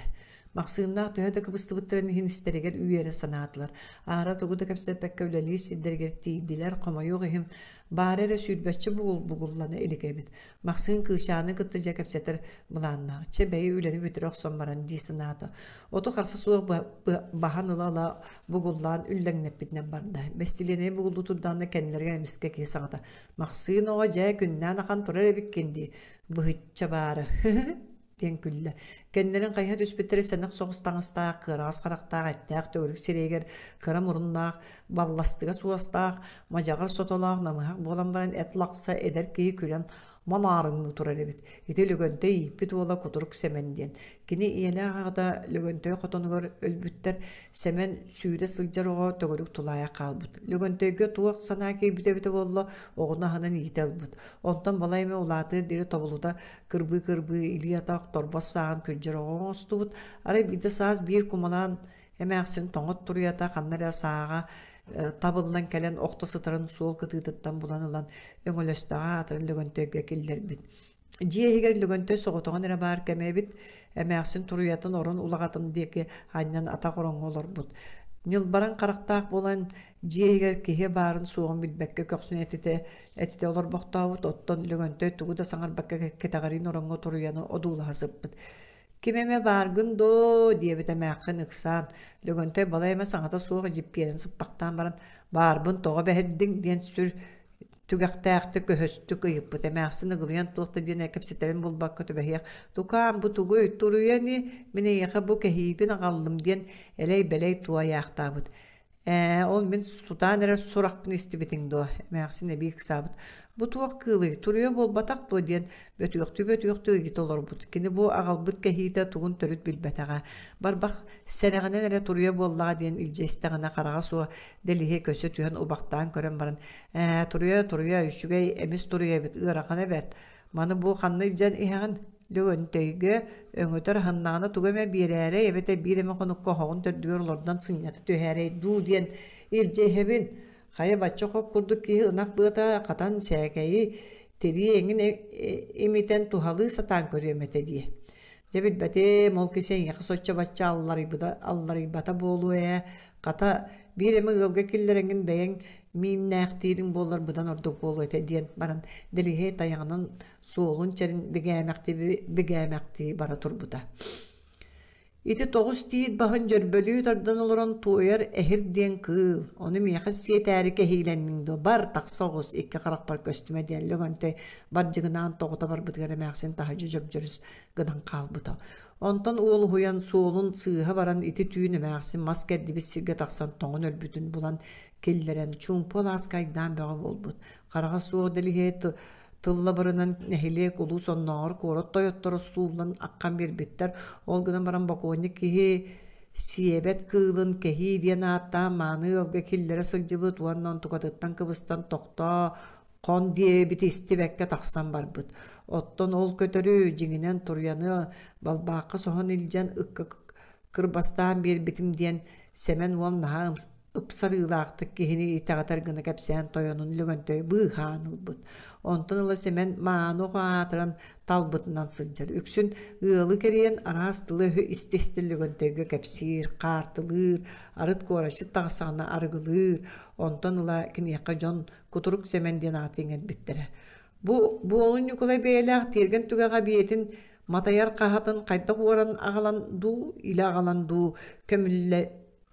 Махсыыннаах төһө да кыбыстыбыттарын иһин истэригэр үөрэ санаатылар. Аара тугу да кэпсэппэккэ үлэлиир сирдэригэр тиийдилэр, хомойуох иһин, баара эрэ сүүрбэччэ бугул бугуллана илик эбит. Махсыын кыычааны кытта дьэ кэпсэтэр былааннаах. Чэ, бэйи үлэни бүтэрэ охсон баран дии санаата. Оту харса суох баһан ыла-ыла бугуллаан үллэҥнэппитинэн барда. Бэстилиэнэйи бугуллуу турдаҕына кэннилэригэр эмискэ киһи саҥата «Махсыын оҕо дьэ күннээн ахан турар эбиккин дии, быһычча баара» диэн күллэ. Кэннилэрин хайыһа түспүттэрэ сэнэх соҕус таҥастаах, кыараҕас харахтаах, эттээх төгүрүк сирэйигэр кыра муруннаах, балластыгас уостаах, мадьаҕар сотолоох намыһах буолан баран эт лахса эдэр киһи күлэн малаарыҥныы турар эбит. Ити Лөгөнтөй ииппит уола Кутурук Сэмэн диэн. Кини ийэлээх аҕата Лөгөнтөй хотонугар өлбүттэр. Сэмэн сүүрэ сылдьар оҕо төгүрүк тулаайах хаалбыт. Лөгөнтөйгө туох санаа киирбитэ эбитэ буолла, оҕону аһынан иитэ ылбыт. Онтон балай эмэ улаатыар диэри тобулута кырбыы-кырбыы илии-атах торбос сааҕын күрдьэр оҕо оҥостубут. Арай биирдэ саас биир кумалаан эмээхсин тоҥот туруйата ханна эрэ сааҕа табыллан кэлэн охто сытарын суол кытыытыттан булан ылан өҥөлөстөҕө аатыран Лөгөнтөйгө киллэрбит. Дьиэ иһигэр Лөгөнтөй соҕотоҕун эрэ баар кэмэ эбит. Эмээхсин туруйатын орон улаҕатын диэки анньан атах ороҥҥо олорбут. Ньылбараҥ харахтаах буолан дьиэ иһигэр киһи баарын-суоҕун билбэккэ көхсүн этитэ этитэ олорбохтообут, оттон Лөгөнтөй тугу да саҥарбакка кэтэҕэриин ороҥҥо туруйаны одуулаһа сыппыт. «Ким эмэ бааргын доо?» диэбит эмээххин ыксаан, Лөгөнтөй балай эмэ саҥата суох дьиппиэрин сыппахтаан баран «Баарбын тоҕо бэһирдиҥ?» диэн сүр түгэхтээхтик өһөстүк ыйыппыт. Эмээхсин ыгылыйан туох да диэн кэпсэтэрин булбакка түбэһиэх «Тукаам, бу тугуй, туруйа ини, мин эйиэхэ бу кэһиибин аҕаллым» диэн элэй-бэлэй туойаахтаабыт. Ээ, ол мин сутаан эрэр сурахпын истибитиҥ дуо? Эмээхсин эбии ыксаабыт. Бу туох кыылый, туруйа буолбатах дуо диэн бөтүөхтүү-бөтүөхтүү ыйыта олорбут. Кини бу аҕалбыт кэһиитэ тугун төрүт билбэтэҕэ. Барбах сэрэҕинэн эрэ туруйа буоллаҕа диэн илдьэ истэҕинэ хараҕа суох дэлиһи көсө түһэн убахтаан көрөн баран ээ, туруйа, туруйа, үчүгэй эмис туруйа эбит, ыарахана бэрт. Маны бу ханна илдьэн иһэҕин? Лөгөнтөйгө өҥөтөр аһыннаҕына тугу эмэ биэрээрэй эбэтэр биир эмэ хонукка оһоҕун төрдүгэр олордон сынньата түһээрэй дуу диэн илдьэ иһэбин. Хайа бачча хоп курдук киһи ынах быата хатан сээкэйи тирии эҥин имитэн туһалыы сатаан көрүөм этэ дии. Дьэ билбэтим, ол киһи эйиэхэ соччо-бачча алларыйбыта, алларыйбата буолуо ээ. Хата, биир эмэ ыалга киллэрэҥҥин бэйэҥ мииннээхтиириҥ буоллар быдан ордук буолуо этэ диэн баран Дэлиһиэй тайаҕынан суолун чэрин бигээмэхтии бигээмэхтии бара турбута. Ити тоҕус тиит баһын дьөрбөлүү тардан олорон туойар эһир диэн кыыл, ону миэхэ сиэтээри кэһиилэнниҥ дуо, бар, тахса оҕус, икки харахпар көстүмэ диэн Лөгөнтөй бардьыгынаан тоҕута барбытыгар эмээхсин таһырдьа дьөгдьөрүс гынан хаалбыта. Онтон уол уһуйан суолун сыыһа баран ити түүн эмээхсин мас кэрдибит сиргэ тахсан тоҥон өлбүтүн булан киллэрэн чуумпу алааска айдаан бөҕө буолбут. Хараҕа суох дэлиһиэ тыллабырынан нэһилиэк улуус оннооҕор куорат тойотторо сууллан аххан биэрбиттэр. Ол гынан баран бокуонньук киһи сиэбэт кыылын кэһии диэн ааттаан мааны ыалга киллэрэ сылдьыбыт уонна онтукатыттан кыбыстан тохтоо хон диэбити истибэккэ тахсан барбыт. Оттон ол көтөрү дьиҥинэн туруйаны балбаахха соһон илдьэн ыкка кырбастаан биэрбитим диэн Сэмэн уол наһаа ыпсарыылаахтык киһини итэҕэтэр гына кэпсээн тойонун Лөгөнтөйү быыһаан ылбыт. Онтон ыла Сэмэн мааны оҕо аатыран талбытынан сылдьар. Үксүн ыалы кэрийэн араас тылы-өһү истэ-истэ Лөгөнтөйгө кэпсиир, хаартылыыр, арыт куораччыт таҕыстаҕына арыгылыыр. Онтон ыла киниэхэ дьон Кутурук Сэмэн диэн ааты иҥэрбиттэрэ. Бу Буолун Ньукулай бэйэлээх тиэргэн түгэҕэ биэтин матайар хаһатын хайдах уоран аҕалан дуу, илэ аҕалан дуу көмүллэ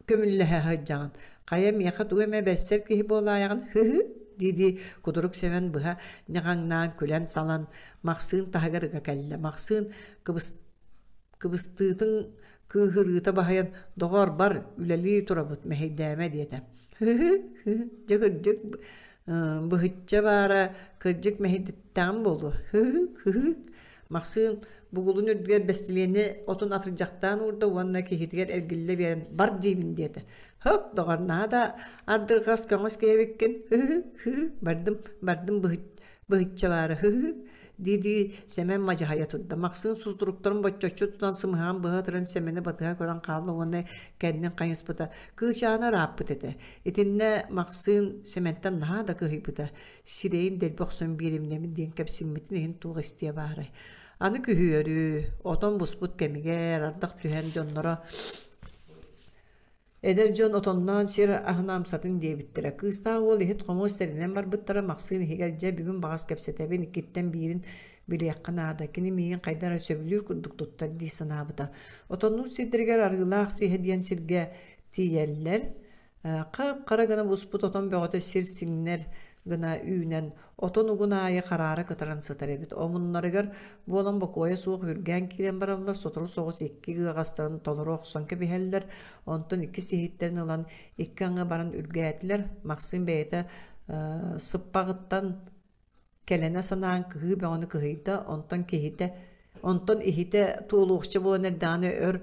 көмүллэһэ сылдьаҕын. Хайа миэхэ тугу эмэ бэссэр киһи буолаайаҕын һы-һы дии-дии Кутурук Сэмэн быһа ньаҕаҥнаан күлэн-салан Махсыын таһыгар ыга кэллэ. Махсыын кыбыс кыбыстыытын кыыһырыыта баһыйан «Доҕоор, бар, үлэлии турабыт, мэһэйдээмэ» диэтэ. «Һы-һы, дьэ кырдьык быһычча баара кырдьык мэһэйдэттэҕим буолуо. Һы-һы, һы-һы» Махсыын бугулун үрдүгэр бэстилиэнэ отун атырдьахтаан уурда уонна киһитигэр эргиллэ биэрэн «Бар диибин» диэтэ. «Һок, доҕор, наһаа да ардырҕас көҥөс киһи эбиккин. Һы-һы, һы-һы, бардым, бардым быһычча баара һы-һы» дии-дии Сэмэн мадьаһайа турда. Махсыын сутуруктарын боччоччу тутан сымыһаҕын быһа ытыран Сэмэни батыһа көрөн хаалла уонна кэннин хайыспыта. Кыычаана ырааппыт этэ. Итиннэ Махсыын Сэмэнтэн наһаа да кыһыйбыта. Сирэйин дэлби охсон биэриминэбин диэн кэпсиммитин иһин туох истиэ баарай. Аны күһүөрү, отон буспут кэмигэр ардах түһэн дьонноро Эдэр дьон отонноон сир аһын амсатын диэбиттэрэ. Кыыстаах уол иһит-хомуос тэринэн барбыттара. Махсыын иһигэр дьэ бүгүн баҕас кэпсэтэбин, иккиттэн биирин билиэххэ наада. Кини миигин хайдах эрэ сөбүлүүр курдук туттар дии санаабыта. Отоннуур сирдэригэр Арыылаах сиһэ диэн сиргэ тиийэллэр. Хап-хара гына буспут отон бөҕөтө сир сиҥнэр гына үүнэн, отон угун аайы хараара кытаран сытар эбит. Омуннарыгар буолан бокуойа суох үргээн киирэн бараллар, сотору соҕус икки ыаҕастарын толору охсон кэбиһэллэр, онтон икки сиһиттэрин ылан икки аҥы баран үргээтилэр. Максим бэйэтэ сыппаҕыттан Кэлэнэ санаан кыһыы бөҕөнү кыһыйда, онтон киһитэ, онтон иһитэ туолуохча буолан эрдэҕинэ өр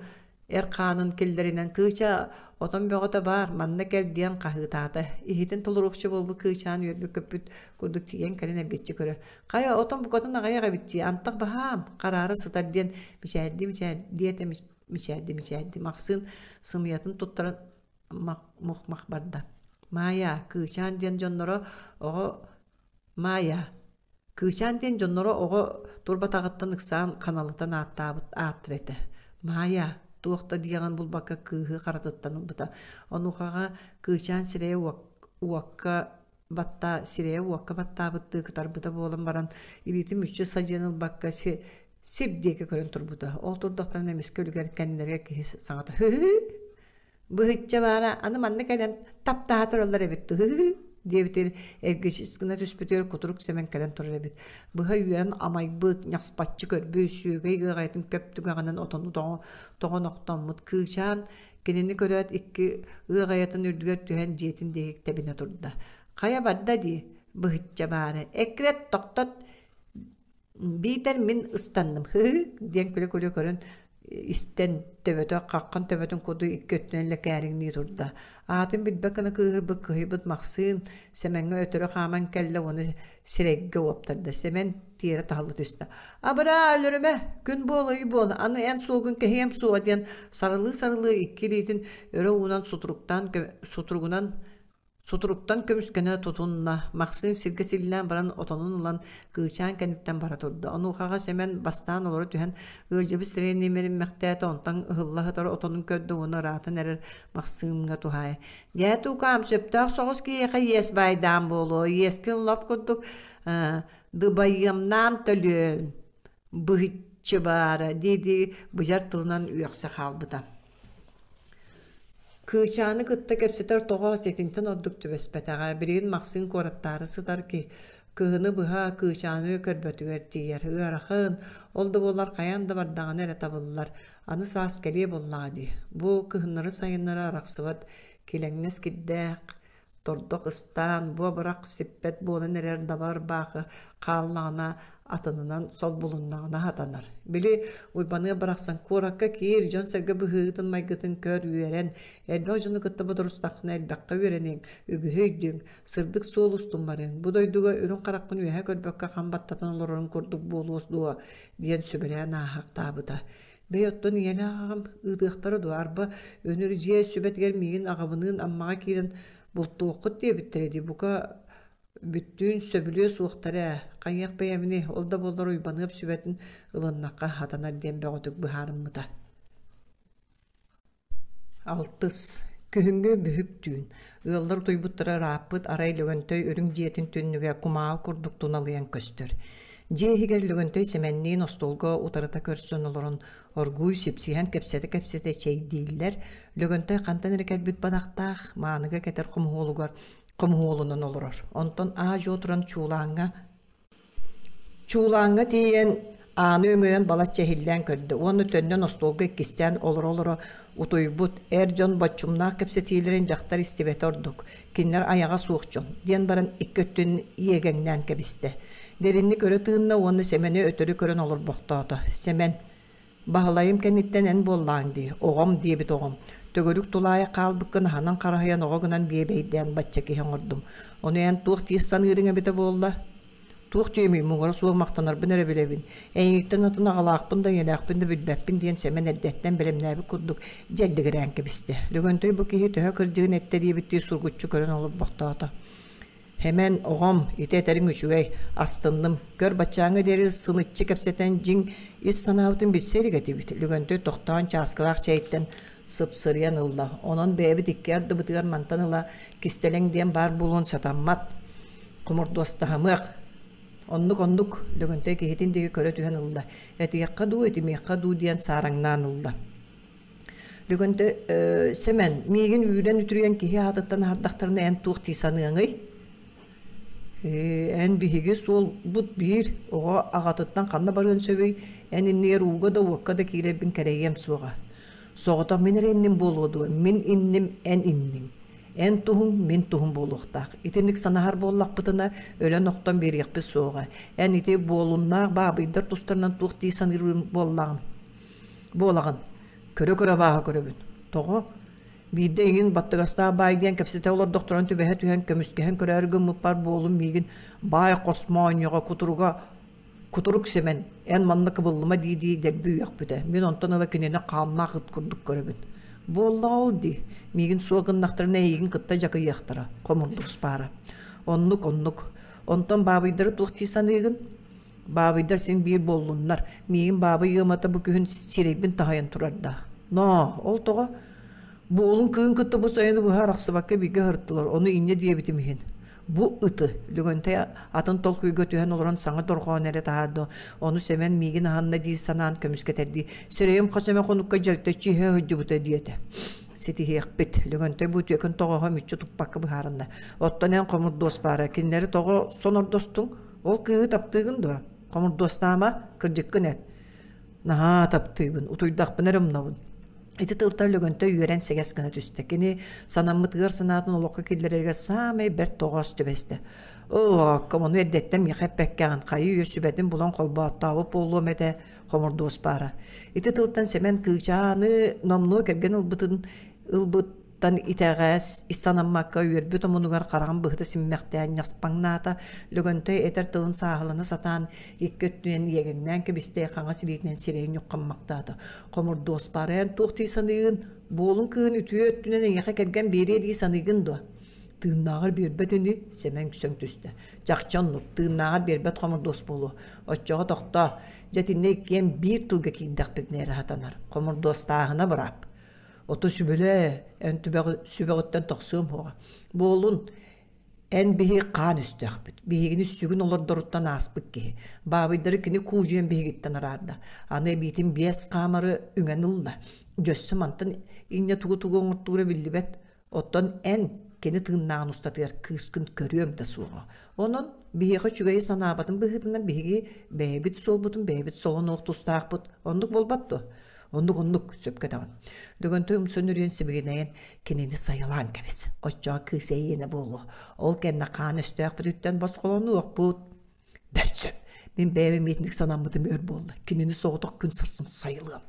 эр хаанын киллэринэн «Кыыча, отон бөҕөтө баар, манна кэл» диэн хаһыытаата. Иһитин толоруохча буолбут кыычаан үөрбүт-көппүт курдук тиийэн кэлэн эргиччи көрөр. «Хайа, отон букатын аҕыйах эбит дии, антах баһаам, хараара сытар» диэн мичээрдии-мичээрдии этэ мичээрдии-мичээрдии Махсыын сымыйатын туттаран мух-мах барда. «Маайа, Кыычаан диэн дьонноро оҕо Маайа, Кыычаан диэн дьонноро оҕо турбатаҕыттан ыксаан ханалытан ааттаабыт ааттара этэ. Маайа, туох да диэҕин булбакка кыыһы харатыттан ылбыта. Онуохаҕа Кыычаан сирэйэ уокка батта сирэйэ уокка баттаабыттыы кытарбыта буолан баран илиитин мүччү садьыйан ылбакка сир диэки көрөн турбута. Ол турдахтарына эмискэ үлүгэр кэннилэригэр киһи саҥата «Һы-һы!» Быһычча баара аны манна кэлэн таптаһа тураллар эбит дуу диэбитигэр эргичис гына түспүтүгэр кутурук Сэмэн кэлэн турар эбит. Быһа үөрэн амайбыт, ньаспаччы көрбүт, сүөгэй ыаҕайатын көп түгэҕинэн отону тоҕон охтоммут кыычаан кинини көрөөт икки ыаҕайатын үрдүгэр түһэн дьиэтин диэки тэбинэ турда. Хайа барда дии, быһычча баара. Эккирэт тохтот Биитэр мин ыстанным һы диэн күлэ-күлэ көрөн истэн төбөтө хаххан төбөтүн курдук икки өттүнэн лэкээриҥнии турда. Аатын билбэт гына кыыһырбыт кыһыйбыт Махсыын Сэмэҥҥэ өтөрү хааман кэллэ уонна сирэйгэ уоптарда. Сэмэн тиэрэ таһылла түстэ. «Абыраа, өлөрүмэ! Күн буол, ый буол, аны эн суолгун кэһиэм суоҕа» диэн сарылыы-сарылыы икки илиитин өрө уунан сутуруктаан сутуругунан Сутуруктан көмүскэнэ тутунна, Махсыын сиргэ силлээн баран отонун ылан кыычаан кэнниттэн бара турда. Онуохаҕа Сэмэн бастаан олоро түһэн ыалдьыбыт сирэйин имэриммэхтээтэ, онтон ыһылла сытар отонун көрдө уонна ыраатан эрэр Махсыымҥа туһаайа: «Дьэ, тукаам, сөптөөх соҕус киһиэхэ иэс баайдаан буолуо, иэскин лоп курдук дыбайыамнаан төлүөн быһыччы баара» дии-дии быдьар тылынан үөхсэ хаалбыта. Кыычааны кытта кэпсэтэр тоҕоос итинтэн ордук түбэспэтэҕэ, билигин Махсыын куораттаары сытар киһи кыһыны быһа Кыычааны көрбөтүгэр тиийэр. Ыарахан, ол да буоллар хайаан да бардаҕына эрэ табыллар, аны саас кэлиэ буоллаҕа дии. Бу кыһыннары-сайыннары арахсыбат килэҥнэс кирдээх тордох ыстаан, буобурах сиппэт буолан эрэр даба ырбаахы хааллаҕына атынынан солбулуннаҕына сатанар. Били Уйбаныа барахсан куоракка киир, дьон-сэргэ быһыытын-майгытын көр, үөрэн, элбэх дьону кытта бодорустаххына элбэххэ үөрэниҥ, үгүһү өйдүөҥ, сырдык суол устун барыаҥ, бу дойдуга үрүҥ хараххын үөһэ көрбөккө хам баттатан олорорун курдук буолуо дуо диэн сүбэлээн ааһахтаабыта. Бэй оттон ийэлээх аҕам ыытыахтара дуо, арба өнөр дьиэ сүбэтигэр миигин аҕабыныын Аммаҕа киирэн бултуоххут диэбиттэрэ дии, бука бүттүүн сөбүлүө суохтара ээ, хайыах бэйэбиний, ол да буоллар Уйбаныап сүбэтин ылыннахха сатанар диэн бөҕөтүк быһаарыммыта. Алтыс Күһүҥҥү бүһүк түүн Ыаллар утуйбуттара ырааппыт арай Лөгөнтөй үрүҥ дьиэтин түннүгэ кумааҕы курдук туналыйан көстөр. Дьиэ иһигэр Лөгөнтөй Сэмэнниин остуолга утарыта көрсөн олорон оргууй сипсиһэн кэпсэтэ-кэпсэтэ чэйдииллэр. Лөгөнтөй хантан эрэ кэлбит бадахтаах, мааныга кэтэр хомуһуолугар хомуһуолунан олорор. Онтон аа-дьуо туран чуулааҥҥа Чуулааҥҥа тиийэн ааны өҥөйөн балачча иһиллээн көрдө уонна төннөн остуолга иккистээн олоро-олоро утуйбут эр дьон боччумнаах кэпсэтиилэрин дьахтар истибэтэ ордук, кинилэр айаҕа суох дьон диэн баран икки өттүн иэгэҥнээн кэбистэ. Дириҥник өрө тыынна уонна Сэмэни өтөрү көрөн олорбохтоото. Сэмэн Баһылайым кэнниттэн эн буоллааҥ дии, оҕом диэбит оҕом. Төгүрүк тулаайах хаалбыккын аһынан хараһыйан оҕо гынан биэбэйдээн бачча киһи оҥордум. Ону эн туох дии саныырыҥ эбитэ буолла? Туох диэмий, муҥура суох махтанарбын эрэ билэбин. Эйигиттэн атын аҕалаахпын да ийэлээхпин да билбэппин диэн Сэмэн эрдэттэн бэлэмнээбит курдук дьэллигирээн кэбистэ. Лөгөнтөй бу киһи төһө кырдьыгын эттэ диэбиттии сургуччу көрөн олорбохтоото. Хэмэн, оҕом, ити этэриҥ үчүгэй, астынным. Көр, баччааҥҥа диэри сылыччы кэпсэтэн дьиҥ ис санаабытын билсэ илик этибит. Лөгөнтөй тохтоон чааскылаах чэйтэн сыпсырыйан ылла. Онон бэйэбит икки ардыбытыгар мантан ыла кистэлэҥ диэн баар буолуон сатаммат. Хомурдуостаһымыах. Оннук-оннук, Лөгөнтөй киһитин диэки көрө түһэн ылла. Этиэххэ дуу, этимиэххэ дуу диэн саараҥнаан ылла. Лөгөнтө Сэмэн, миигин үүрэн-үтүрүйэн киһи аатыттан аһардахтарына эн туох дии саныаҥый? Ээ, эн биһиги суолбут биир, оҕо аҕатыттан ханна барыан сөбүй? Эн иннигэр ууга да уокка да киирэрбин кэрэйиэм суоҕа. Соҕотох мин эрэ инним буолуо дуо? Мин инним, эн инниҥ. Эн туһуҥ, мин туһум буолуохтаах. Итинник санаһар буоллахпытына, өлөн-охтон биэриэхпит суоҕа. Эн ити буолуннаах баабыйдар тустарынан туох дии саныыр буоллаҕын? Буолаҕын. Көрө-көрө абааһы көрөбүн. Тоҕо? Биирдэ эйигин баттыгастаах баай диэн кэпсэтэ олордохторун түбэһэ түһэн көмүскэһэн көрөөрү гыммыппар буолум миигин баай хос моонньоҕо кутуруга кутурук Сэмэн эн манна кыбыллыма дии-дии дэлби үөхпүтэ. Мин онтон ыла кинини хааннаах ыт курдук көрөбүн. Буоллаҕа ол дии. Миигин суох гыннахтарына эйигин кытта дьакыйыахтара, хомурдус баара. Оннук, оннук. Онтон баабыйдары туох дии саныыгын? Баабыйдар син биир буоллуннар, миигин баабый ыамата бу күһүн сирэйбин таһыйан турардаах. Ноо, ол тоҕо? Буолун кыын кытта бу сайыны быһа арахсыбакка бииргэ сырыттылар, ону инньэ диэбитим иһин. Бу ыты, Лөгөнтөй атын толкуйга түһэн олорон саҥа дорҕоон эрэ таһаарда, ону Сэмэн миигин аһынна дии санаан көмүскэтэрдии, сирэйим хас эмэ хонукка дьэлтэччи иһэ сылдьыбыта диэтэ. Ситиһиэхпит, Лөгөнтөй бу үтүөкэн тоҕоһо мүччү туппакка быһаарынна. Оттон эн хомурдуос баара, кинилэри тоҕо сонордостуҥ? Ол кыыһы таптыыгын дуо? Хомурдуостаама, кырдьыккын эт. Наһаа таптыыбын, утуйдахпына эрэ умнабын. Ити тылтан Лөгөнтөй үөрэн сэгэс гына түстэ. Кини санаммыт ыар санаатын олоххо киллэрэригэр саамай бэрт тоҕоос түбэстэ. Оо, ону эрдэттэн миэхэ эппэккэҕин, хайыы үйэ сүбэтин булан холбооттообут буолуом этэ, хомурдуос баара. Ити тылтан Сэмэн Кыычааны номнуо кэргэн ылбытын ылбыт тан итэҕэс санаммакка үөрбүт омунугар хараҕын быһыта симмэхтээн ньаспаҥнаата, Лөгөнтөй этэр тылын сааһылана сатаан икки өттүнэн иэгэҥнээн кэбистэ, хаҥас илиитинэн сирэйин ньуххаммахтаата. Хомурдуоспара эн туох дии саныыгын? Буолун кыыһын үтүө өттүнэн эйиэхэ кэргэн биэриэ дии саныыгын дуо? Тыыннааҕар биэрбэт ини, Сэмэн сөҥ түстэ. Чахчы оннук, тыыннааҕар биэрбэт хомурдуос буолуо. Оччоҕо тохтоо, дьэ итиннэ иккиэн биир тылга киирдэхпитинэ эрэ сатанар. Хомурдуостааһына быраап. Ото сүбэлээ, эн сүбэҕиттэн тохсуом суоҕа. Буолун, эн биһи хаан өстөөхпүт. Биһигини сүгүн олордоруттан ааспыт киһи. Баабыйдары кини куудьуйан биһигиттэн араарда. Аны эбиитин биэс хаамары үҥэн ылла. Дьөссө мантан инньэ тугу-тугу оҥортуура биллибэт. Оттон эн кини тыыннааҕын устатыгар кыыскын көрүөҥ да суоҕа. Онон биһиэхэ үчүгэйи санаабатын быһыытынан биһиги бэйэбит суолбутун бэйэбит солонуох тустаахпыт. Оннук буолбат дуо? Оннук-оннук, сөпкө этэҕин. Дөгөнтөй умсан үрүйэн сибигинэйэн кинини сайылаан кэбис. Оччоҕо кыыс эйиэнэ буолуо. Ол кэннэ хаан өстөөхпүтүттэн босхолонуохпут. Бэрт сөп. Мин бэйэм итинник санаммытым өр буолла. Кинини соҕотох күн сарсын сайылыам.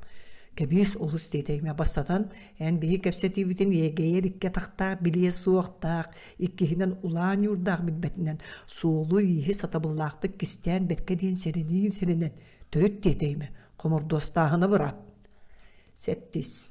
Кэбиис олус тиэтэйимэ бастатан, эн биһи кэпсэтиибитин иэгэйэр икки атахтаах билиэ суохтаах, иккиһинэн улаан ньуурдаах билбэтинэн, суолу-ииһи сатабыллаахтык кистээн бэркэ диэн сэрэниин сэрэнэн, төрүт тиэтэйимэ, хомурдуостааһына быраап. Сэттис.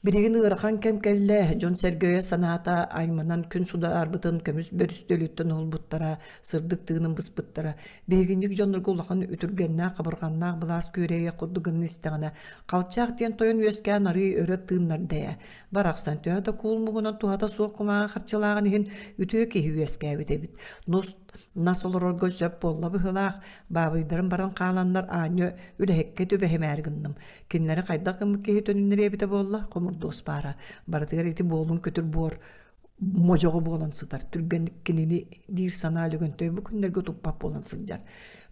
Билигин ыарахан кэм кэллэ, дьон-сэргэ өйө-санаата айманан күн судаарбытын көмүс бөрүстүөлүттэн уһулбуттара, сырдык тыынын быспыттара. Биһигинньик дьоннорго улахан үтүргэннээх, хабырҕаннаах былаас күөрэйэ курдук гынан истэҕинэ, халчаах диэн тойон үөскээн арыый өрө тыыннарда ээ. Барахсан төһө да куул муҥунан туһата суох кумааҕы харчылааҕын иһин үтүө киһи үөскээбит эбит. Нус нас олорорго сөп буолла быһыылаах, баабыйдарым баран хааланнар аанньа үлэһиккэ түбэһимээри гынным. Кинилэри хайдах гыммыт киһи төнүннэриэ эбитэ буолла, хомурдуос баара. Барытыгар ити буолун күтүр буор модьоҕо буолан сытар. Түргэнник кинини диир санаа Лөгөнтөй бу күннэргэ туппат буолан сылдьар.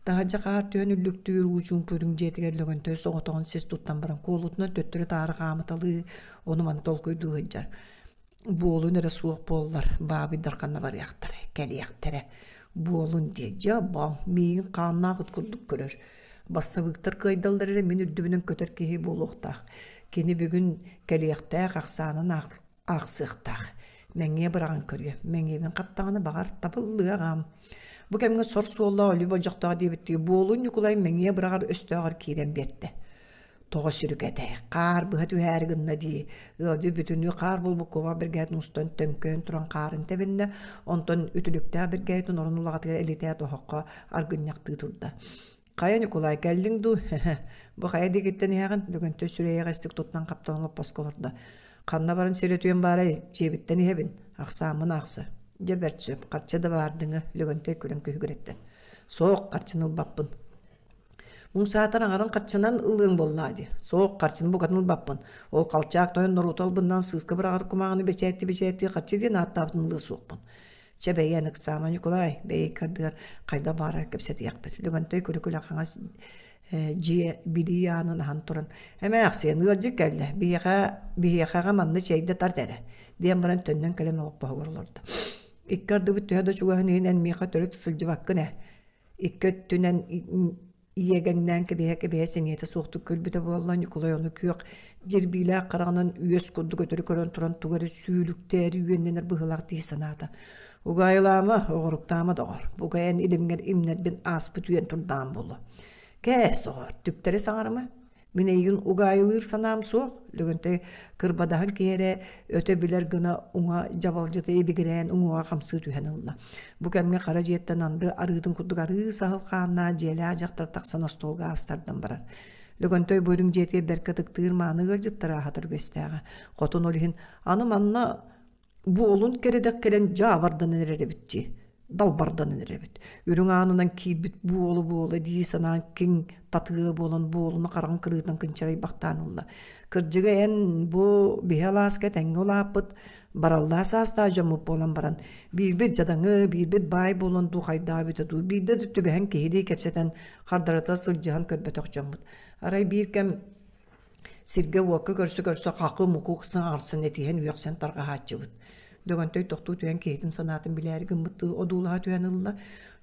Таһырдьа хаар түһэн үллүктүүр уу чуумпу үрүҥ дьиэтигэр Лөгөнтөй соҕотоҕун сис туттан баран куолутунан төттөрү-таары хаамыталыы, ону-маны толкуйдуу сылдьар. Буолун эрэ суох буоллар, баабыйдар ханна барыахтара, кэлиэхтэрэ. Буолун диэ, дьэ баҥ, миигин хааннаах ыт курдук көрөр. Бассабыыктар кыайдаллар эрэ мин үрдүбүнэн көтөр киһи буолуохтаах. Кини бүгүн кэлиэхтээх ахсаанын аахсыахтаах. Мэҥиэ быраҕан көрүө. Мэҥиэбин хаптаҕына баҕар табыллыаҕам. Бу кэмҥэ сор суоллаах өлүү болдьохтоох диэбиттии Буолун Ньукулай мэҥиэ быраҕар өстөөҕөр киирэн биэрдэ. Тоҕо сүрүкэтэй, хаар быһа түһээри гынна дии. Ыалдьыт бүтүннүү хаар буолбут куобах бэргэһэтин устан төҥкөйөн туран хаарын тэбиннэ, онтон үтүлүктээх бэргэһэтин орон улаҕатыгар элитээт оһоххо аргынньахтыы турда. «Хайа, Ньукулай, кэллиҥ дуу? Бу хайа диэкиттэн иһэҕин?» Лөгөнтөй сүрэйэҕэстик туттан-хаптан олоппоско олордо. «Ханна баран сир өтүөм баарай, дьиэбиттэн иһэбин, ахсааммын аахса». «Дьэ бэрт сөп, харчы да баардыҥы», Лөгөнтөй күлэн күһүгүрэттэ. «Суох, харчыны ылбаппын». Муҥ саатар аҥарын харчынан ылыаҥ буоллаа дии. Суох, харчыны букатын ылбаппын. Ол халчаак тойон норуоту албыннаан сыыска быраҕар кумааҕыны бэчээттии-бэчээттии харчы диэн ааттаабытын ылыа суохпун. Чэ бэйэн ыксаама Ньукулай, бэйэ иккардыгар хайда баарар кэпсэтиэхпит. Лөгөнтөй күлэ-күлэ хаҥас дьиэ билии аанын аһан туран «Эмээхсиэн, ыалдьыт кэллэ, биһиэхэ, биһиэхэҕэ манна чэйдэ тарт эрэ» диэн баран төннөн кэлэн олоппоһугар олордо. Икки ардыбыт төһө да чугаһын иһин эн миэхэ төрүт сылдьыбаккын ээ. Икки өттүнэн иэгэҥнээн кэбиһэ-кэбиһэ сэниэтэ суохтук көрбүтэ буолла Ньукулай ону күөх дьирбиилээх хараҕынан үөс курдук өтөрү көрөн туран тугу эрэ сүүлүктээри үөннэнэр быһыылаах дии санаата. Угаайылаама, оҕоруктаама доҕор, бука эн илимҥэр имнэрбин ааспыт үөн турдаҕым буолуо. Кээс доҕор, түктэри саҥарыма, Мин эйигин угаайылыыр санаам суох, Лөгөнтөй кырбадаһан киһи эрэ өтө билэр гына уҥа дьабалдьыта ибигирээн уҥуоҕа хамсыы түһэн ылла. Бу кэмҥэ хара дьиэттэн анды арыытын курдук арыы саһыл хааннаах дьиэлээх дьахтар тахсан остуолга астардан барар. Лөгөнтөй бу үрүҥ дьиэтигэр бэркэ ытыктыыр мааны ыалдьыттары аһатар үгэстээҕэ. Хотун ол иһин аны манна Буолун кэрэдэх кэлэн дьаабарданан эрэр эбит дии, далбарданан эрэр эбит. Үрүҥ аанынан киирбит буола-буола дии санаан киҥ татыа буолан буолуну хараҕын кырыытынан кынчарыйбахтаан ылла. Кырдьыга эн бу биһи алааска тэҥҥэ улааппыт бараллаа саастаах дьоммут буолан баран биирбит дьадаҥы, биирбит баай буолан дуу хайдаа эбитэ дуу, биирдэ да түбэһэн киһилии кэпсэтэн хардарыта сылдьыһан көрбөтөх дьоммут. Арай биир кэм Сиргэ-уокка көрсө-көрсө хакы-муку саҥарсан этиһэн үөхсэн тарҕаһааччыбыт. Дөгөнтөй тохтуу түһэн киһитин санаатын билээри гыммыттыы одуулаһа түһэн ылла.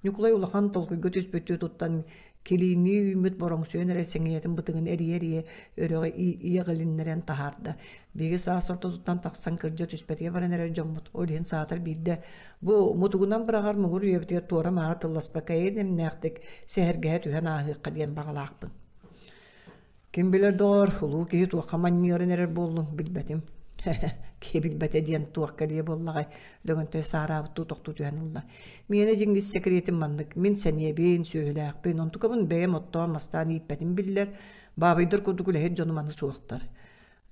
Ньукулай улахан толкуйга түспүттүү туттан килииннии үүммүт бороҥсуйан эрэ сэҥийэтин бытыгын эрийэ-эрийэ өрөҕө иэҕилиннэрэн таһаарда. Биһиги саас ортотуттан тахсан кырдьа түспэтигэр баран эрэр дьоммут. Ол иһин саатар биирдэ бу мутугунан быраҕар муҥур үйэбитигэр туора-маара тылласпакка эйэ-дэмнээхтик сэһэргэһэ түһэн ааһыахха диэн баҕалаахпын. Ким билэр доҕоор, улуу киһи туохха манньыаран эрэр буоллуҥ, билбэтим. Киһи билбэтэ диэн туох кэлиэ буоллаҕай, Лөгөнтөй саараабыттыы тохтуу түһэн ылла. Миэнэ дьиҥ ис сэкириэтим маннык, мин сэниэбин, сүөһүлээхпин, онтукабын бэйэм оттоон-мастаан ииппэтим биллэр, баабыйдар курдук үлэһит дьонум аны суохтар.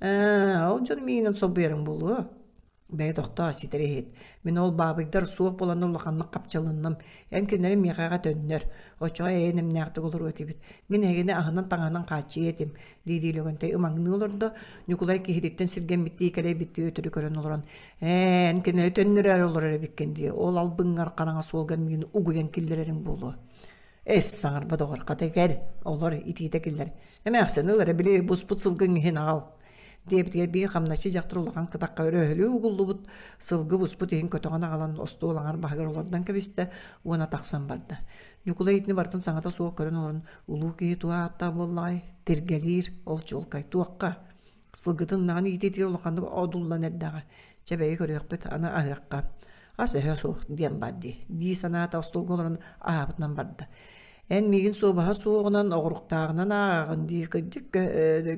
Ээ, ол дьон миигинэн солбуйарыҥ буолуо. Бэйэ тохтоо, ситэри иһит. Мин ол баабыйдар суох буолан улаханнык хапчалынным. Эн кинилэри миэхэҕэ төннөр. Оччоҕо эйэн эмнээхтик олоруо этибит. Мин эһигини аһынан-таҥаһынан хааччыйа этим, дии-дии Лөгөнтөй ымаҥныы олордо. Ньукулай киһититтэн сиргэммиттии кэлэйбиттии өтөрү көрөн олорон, «Ээ, эн кинилэри төннөрөөрү олорор эбиккин дии. Ол албыҥҥар хараҥа суолга миигин угуйан киллэрэриҥ буолуо». Эс, саҥарба доҕор, хата кэр, олор, итиитэ киллэр. Эмээхсин ыл эрэ, били буспут сылгыҥ иһин аҕал диэбитигэр биир хамначчы дьахтар улахан кытахха өрөһөлүү угуллубут сылгы буспут иһин көтөҕөн аҕалан остуол аҥар баһыгар олордон кэбистэ уонна тахсан барда. Ньукулай итини барытын саҥата суох көрөн олорон улуу киһи туох ааттаах буоллаҕай тиргэлиир ол чуолкай туохха сылгытын ынаҕын иитиитигэр улаханнык одуллан эрдэҕэ чэ бэйи көрүөхпүт аны аһыахха ас өһө суох диэн бар дии дии санаата остуолга олорон аһаабытынан барда Эн миигин суобаһа суоҕунан, оҕуруктааҕынан ааҕаҕын дии, кырдьык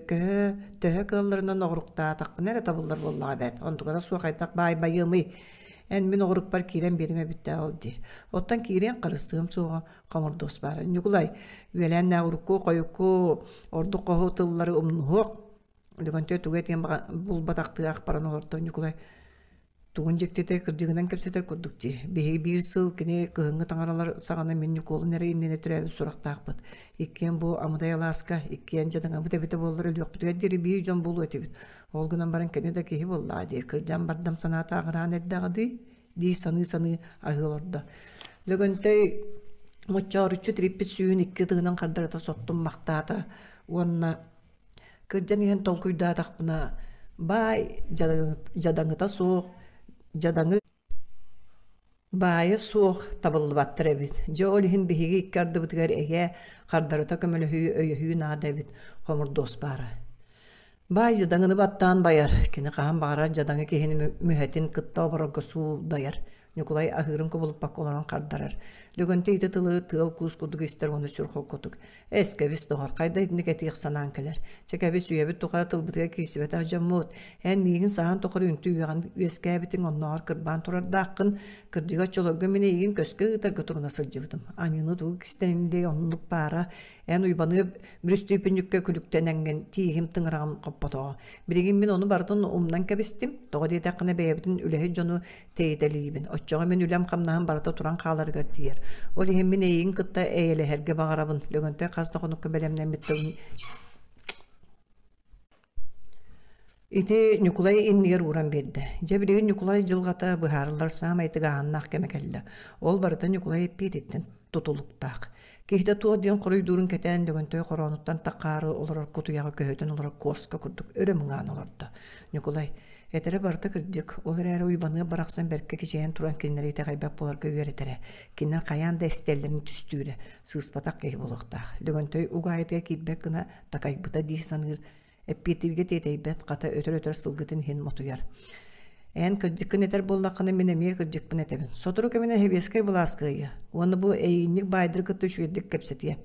көһө, төһө кыалларынан оҕуруктаатахпына эрэ табыллар буоллаҕа эбээт, онтуката суох хайдах баай байыамый? Эн мин оҕурукпар киирэн биэримэ эбиттээ ол дии. Оттон киириэн харыстыам суоҕа, хомурдуос баара. Ньукулай, үөлээннээх урукку, хойукку, ордук хоһу тыллары умнуһуох. Лөгөнтөй тугу этиэн булбатахтыы ахпаран олордо Ньукулай Тугун дьиктитэ кырдьыгынан кэпсэтэр курдук дии. Биһиги биир сыл кини кыһыҥҥы таҥаралар саҕана мин Ньукуолун эрэ иннинэ төрөөбүт сурахтаахпыт. Иккиэн бу Амыдай алааска, иккиэн дьадаҥабыт эбитэ буоллар өлүөхпүтүгэр диэри биир дьон буолуо этибит. Ол гынан баран кини да киһи буоллаҕа дии, кырдьан бардам санаата аҕыраан эрдэҕэ дии, дии саныы-саныы аһыы олордо. Лөгөнтөй моччооруччу тириппит сүүһүн икки ытыһынан хардарыта соттум махтаата уонна Кырдьан иһэн толкуйдаатахпына, баай дьадаҥыта суох, дьадаҥы баайа суох табыллыбаттар эбит. Дьэ ол иһин биһиги икки ардыбытыгар эйэ, хардарыта көмөлөһүү, өйөһүү наада эбит, хомурдуос баара. Баай дьадаҥыны баттаан байар, кини хаһан баҕарар дьадаҥы киһини мүһэтин кытта оборорго суудайар. Ньукулай аһыырын кубулуппакка олорон хардарар. Лөгөнтөй ити тылы тыал-куус курдук истэр уонна сүр холкутук Эс, кэбис, доҕор, хайда итинник этиэх санаан кэлэр. Чэ, кэбис, үйэбит тухары тылбытыгар киирсибэтэх дьоммут. Эн миигин саһаан тухары үнтү үөҕэн үөскээбитиҥ, оннооҕор кырбаан турардааххын. Кырдьыга оччолорго мин эйигин көскө ыытарга туруна сылдьыбытым. Аньыыны тугу кистэним оннук баара. Эн Уйбаныап бүрүстүүпүнньүккэ күлүктэнэҥҥин тииһим тыҥыраҕым хоппотоҕо. Билигин мин ону барытын умнан кэбистим. Тоҕо диэтэххинэ бэйэбитин үлэһит дьону тэйитэлиибин. Оччоҕо мин үлэм-хамнаһым барыта туран хааларыгар тиийэр. Ол иһин мин эйигин кытта эйэлэһэргэ баҕарабын. Лөгөнтөй хас да хонукка бэлэмнэммит тылын Ити Ньукулай иннигэр ууран биэрдэ. Дьэ билигин Ньукулай дьылҕата быһаарыллар саамай тыгааһыннаах кэмэ кэллэ. Ол барыта Ньукулай эппиэтиттэн тутулуктаах. Киһитэ туох диэн хоруйдуурун кэтээн Лөгөнтөй хороонуттан таххаары олорор кутуйаҕы көһүтэн олорор куоска курдук өрө мыҥаан олордо. Ньукулай, этэрэ барыта кырдьык, ол эрээри Уйбаныап барахсан бэркэ кичэйэн туран кинилэри итэҕэйбэт буоларга үөрэтэрэ, кинилэр хайаан да эстэллэрин түстүүрэ, сыыспатах киһи буолуохтаах. Лөгөнтөй угаайытыгар киирбэт гына такайбыта дии саныыр Эппиэтиргэ тиэтэйбэт, хата өтөр-өтөр сылгытын иһин мотуйар. Эн кырдьыккын этэр буоллаххына, мин эмиэ кырдьыкпын этэбин. Сотору кэминэ сэбиэскэй былаас кыайыа уонна бу эйиинньик баайдары кытта үчүгэйдик кэпсэтиэ.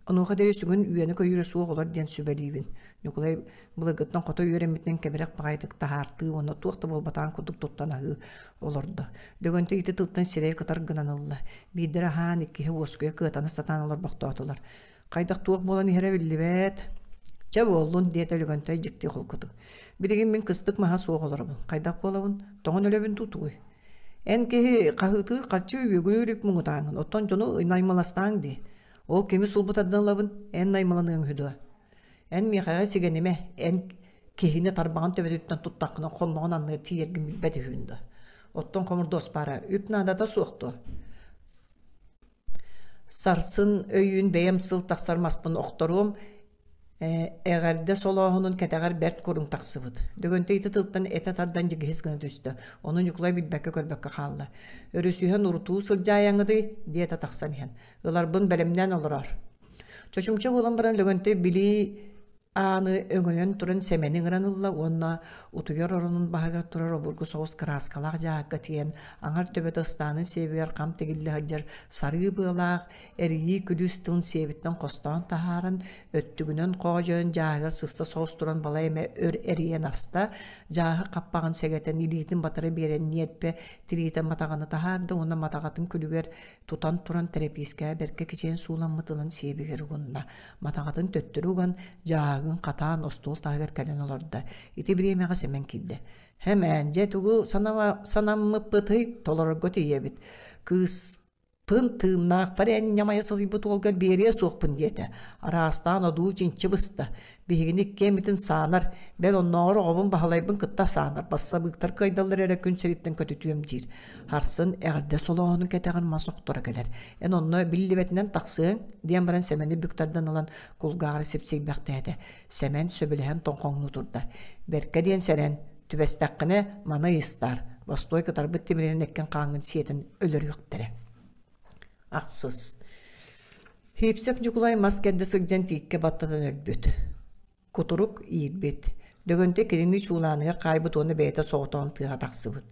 Онуоха диэри сүгүн үөнэ-көйүүрэ суох олор диэн сүбэлиибин. Ньукулай былыргыттан хото үөрэммитинэн кэбирэх баҕайытык таһаартыы уонна туох да буолбатаҕын курдук туттан аһыы олордо. Лөгөнтөй ити тылтан сирэйэ кытар гынан ылла. Биирдэрэ аһаан, иккиһэ уоскуйа кыатана сатаан олорбохтоотулар. Хайдах туох буолан иһэрэ биллибэт. Чэ буоллун, диэтэ Лөгөнтөй дьикти холкутук. Билигин мин кыстык маһа суох олоробун. Хайдах буолабын? Тоҥон өлөбүн дуу тугуй? Эн киһи хаһыытыыр харчы үөгүлүүр үп муҥутааҥын, оттон дьону наймыластааҥ дии. Ол кими сулбу тардан ылабын, эн наймыланыаҥ үһү дуо? Эн миэхэҕэ сигэнимэ, эн киһини тарбаҕын төбөтүттэн туттаххына хонноҕун анныгар тиийэргин билбэт үһүн дуо? Оттон хомурдуос баара, үп наадата суох дуо? Сарсын өйүүн бэйэм сыл тахсар маспын охторуом, эҕэрдэ солооһунун кэтэҕэр бэрт куруҥ тахсыбыт. Лөгөнтөй ити тылтан этэ тардан дьигиһис гына түстэ. Ону Ньукулай билбэккэ-көрбөккө хаалла. Өрүсүһэн урутуу сылдьаайаҥҥытый? диэтэ тахсан иһэн. Ыларбын бэлэмнээн олороор. Чочумча буолан баран Лөгөнтөй билии. Ааны өҥөйөн туран Сэмэни ыҥыран ылла уонна утуйар оронун баһыгар турар обургу соҕус кырааскалаах дьааһыкка тиийэн аҥар төбөтө ыстаанын сиэбигэр хам тигиллэ сылдьар сарыы быалаах эрийии күлүүс тылын сиэбиттэн хостоон таһааран, өттүгүнэн хоодьойон дьааһыгар сыста соҕус туран балай эмэ өр эрийэн аста, дьааһык хаппаҕын сэгэтэн илиитин батары биэрэн ньиэрпэ тириитэ матаҕаны таһаарда уонна матаҕатын күлүгэр тутан туран тэрэпиискэҕэ бэркэ кичэйэн сууламмытынан сиэбигэр угунна. Матаҕатын төттөрү уган, дьааһыгын хатаан остуол таһыгар кэлэн олордо. Ити бириэмэҕэ Сэмэн киирдэ. «Хэмээн, дьэ тугу санаммыппытый, толорорго тиийэбит. Кыыспын тыыннаахпар эн ньамайа сылыйбыт уолгар биэриэ суохпун» диэтэ. Араастаан одуу чинчи быста. Биһигини иккиэммитин саанар, бэл оннооҕор оҕобун Баһылайбын кытта саанар, бассабыыктар кыайдаллар эрэ күн сириттэн көтүтүөм диир. Харсын эҕэрдэ солооһунун кэтэҕин мас охторо кэлэр. Эн онно биллибэтинэн тахсыаҥ, диэн баран Сэмэни бүк тардан ылан кулгааҕар сипсийбэхтээтэ. Сэмэн сөбүлэһэн тоҥхоҥнуу турда. Бэркэ диэн сэрэн, түбэстэххинэ маны ыйыстаар, бостуой кытарбыт тимиринэн эккин хааҥҥын сиэтэн өлөрүөхтэрэ. Ахсыс. Хиипсэк Ньукулай мас кэрдэ сылдьан тииккэ баттатан өлбүт. Кутурук иирбит. Лөгөнтөй кинини чуулааныгар хаайбыт уонна бэйэтэ соҕотоҕун тыаҕа тахсыбыт.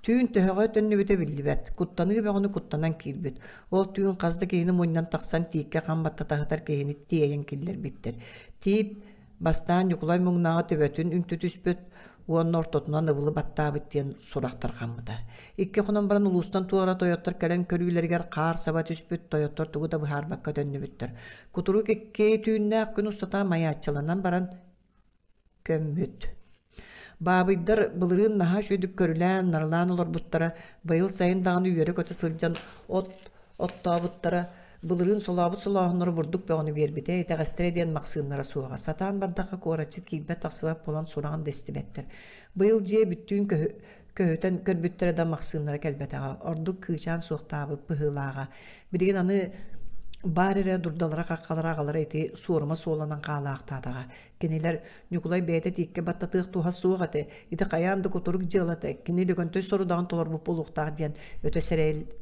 Түүн төһөҕө төннүбүтэ биллибэт, куттаныы бөҕөнү куттанан киирбит. Ол түүн хас да киһини мунньан тахсан тииккэ хам баттата сытар киһини тиэйэн киллэрбиттэр. Тиит Бастаан Ньукулай муҥнааҕы төбөтүн үнтү түспүт уонна ортотунан ыбылы баттаабыт диэн сурах тарҕаммыта. Икки хонон баран улуустан туора тойоттор кэлэн көрүүлэригэр хаар саба түспүт тойоттор тугу да быһаарбакка төннүбүттэр. Кутурук икки түүннээх күн устата майааччыланан баран көммүт. Баабыйдар былырыын наһаа үчүгэйдик көрүлээн, нарылаан олорбуттара, быйыл сайын даҕаны үөрэ-көтө сылдьан от оттообуттара, былырыын солообут солооһуннара бурдук бөҕөнү биэрбитэ, итэҕэстэрэ диэн махсыыннара суоҕа. Сатаан бардахха куоратчыт киирбэт-тахсыбат буолан сураҕын да истибэттэр. Быйыл дьиэ бүттүүн көһүтэн көрбүттэрэ да махсыыннара кэлбэтэҕэ, ордук кыычаан суохтаабыт быһыылааҕа. Билигин аны баар эрэ дурдалара-хаххалара аҕалара ити суорума суолланан хаалаахтаатаҕа. Кинилэр Ньукулай бэйэтэ тииккэ баттатыах туһа суох этэ, ити хайаан да кутурук дьыалата, кини Лөгөнтөй сорудаҕын толорбут буолуохтаах диэн өтө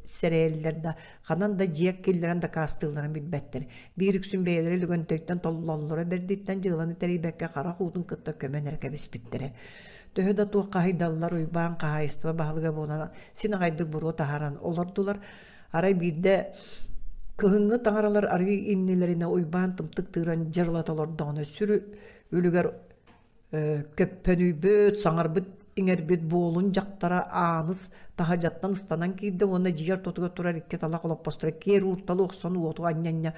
сэрэйэллэр да, ханан да дьиэк киллэрэн дакаастыылларын билбэттэр. Биир үксүн бэйэлэрэ Лөгөнтөйтөн толлоллоро бэрдиттэн дьыаланы тэрийбэккэ харах уутун кытта көмөн эрэ кэбиспиттэрэ. Төһө да туох хаһыйдаллар Уйбаан хаһаайыстыба баһылыга буолан син аҕайдык буруо таһааран олордулар. Арай биирдэ кыһыҥҥы таҥаралар арыы иннилэринэ Уйбаан тымтык тыыран дьырылата олордоҕуна сүр үлүгэр көппөнүйбүт, саҥарбыт иҥэрбит буолун дьахтара Ааныс таһырдьаттан ыстанан киирдэ уонна дьиэ ортотугар турар икки талах олоппосторо киэр уурталы охсон уоту анньа-анньа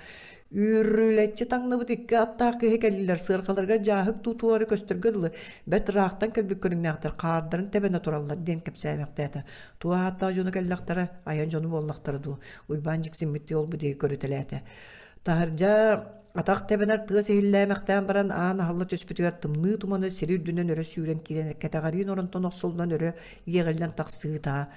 үүрүлэччи таҥныбыт икки аттаах киһи кэллилэр сыарҕаларыгар дьааһык тутуары көстөргө дылы бэрт ыраахтан кэлбит көрүҥнээхтэр хаардарын тэбэнэ тураллар диэн кэпсээмэхтээтэ туох ааттаах дьоно кэллэхтэрэ айан дьоно буоллахтара дуу Уйбаан дьиксиммиттии ол-бу диэки көрүтэлээтэ Таһырдьа атах тэбэнэр тыас иһиллээмэхтээн баран аан аһылла түспүтүгэр тымныы туманы сири үрдүнэн өрө сүүрэн киирэн кэтэҕэриин оронтон охсуллан өрө иэҕиллэн тахсыыта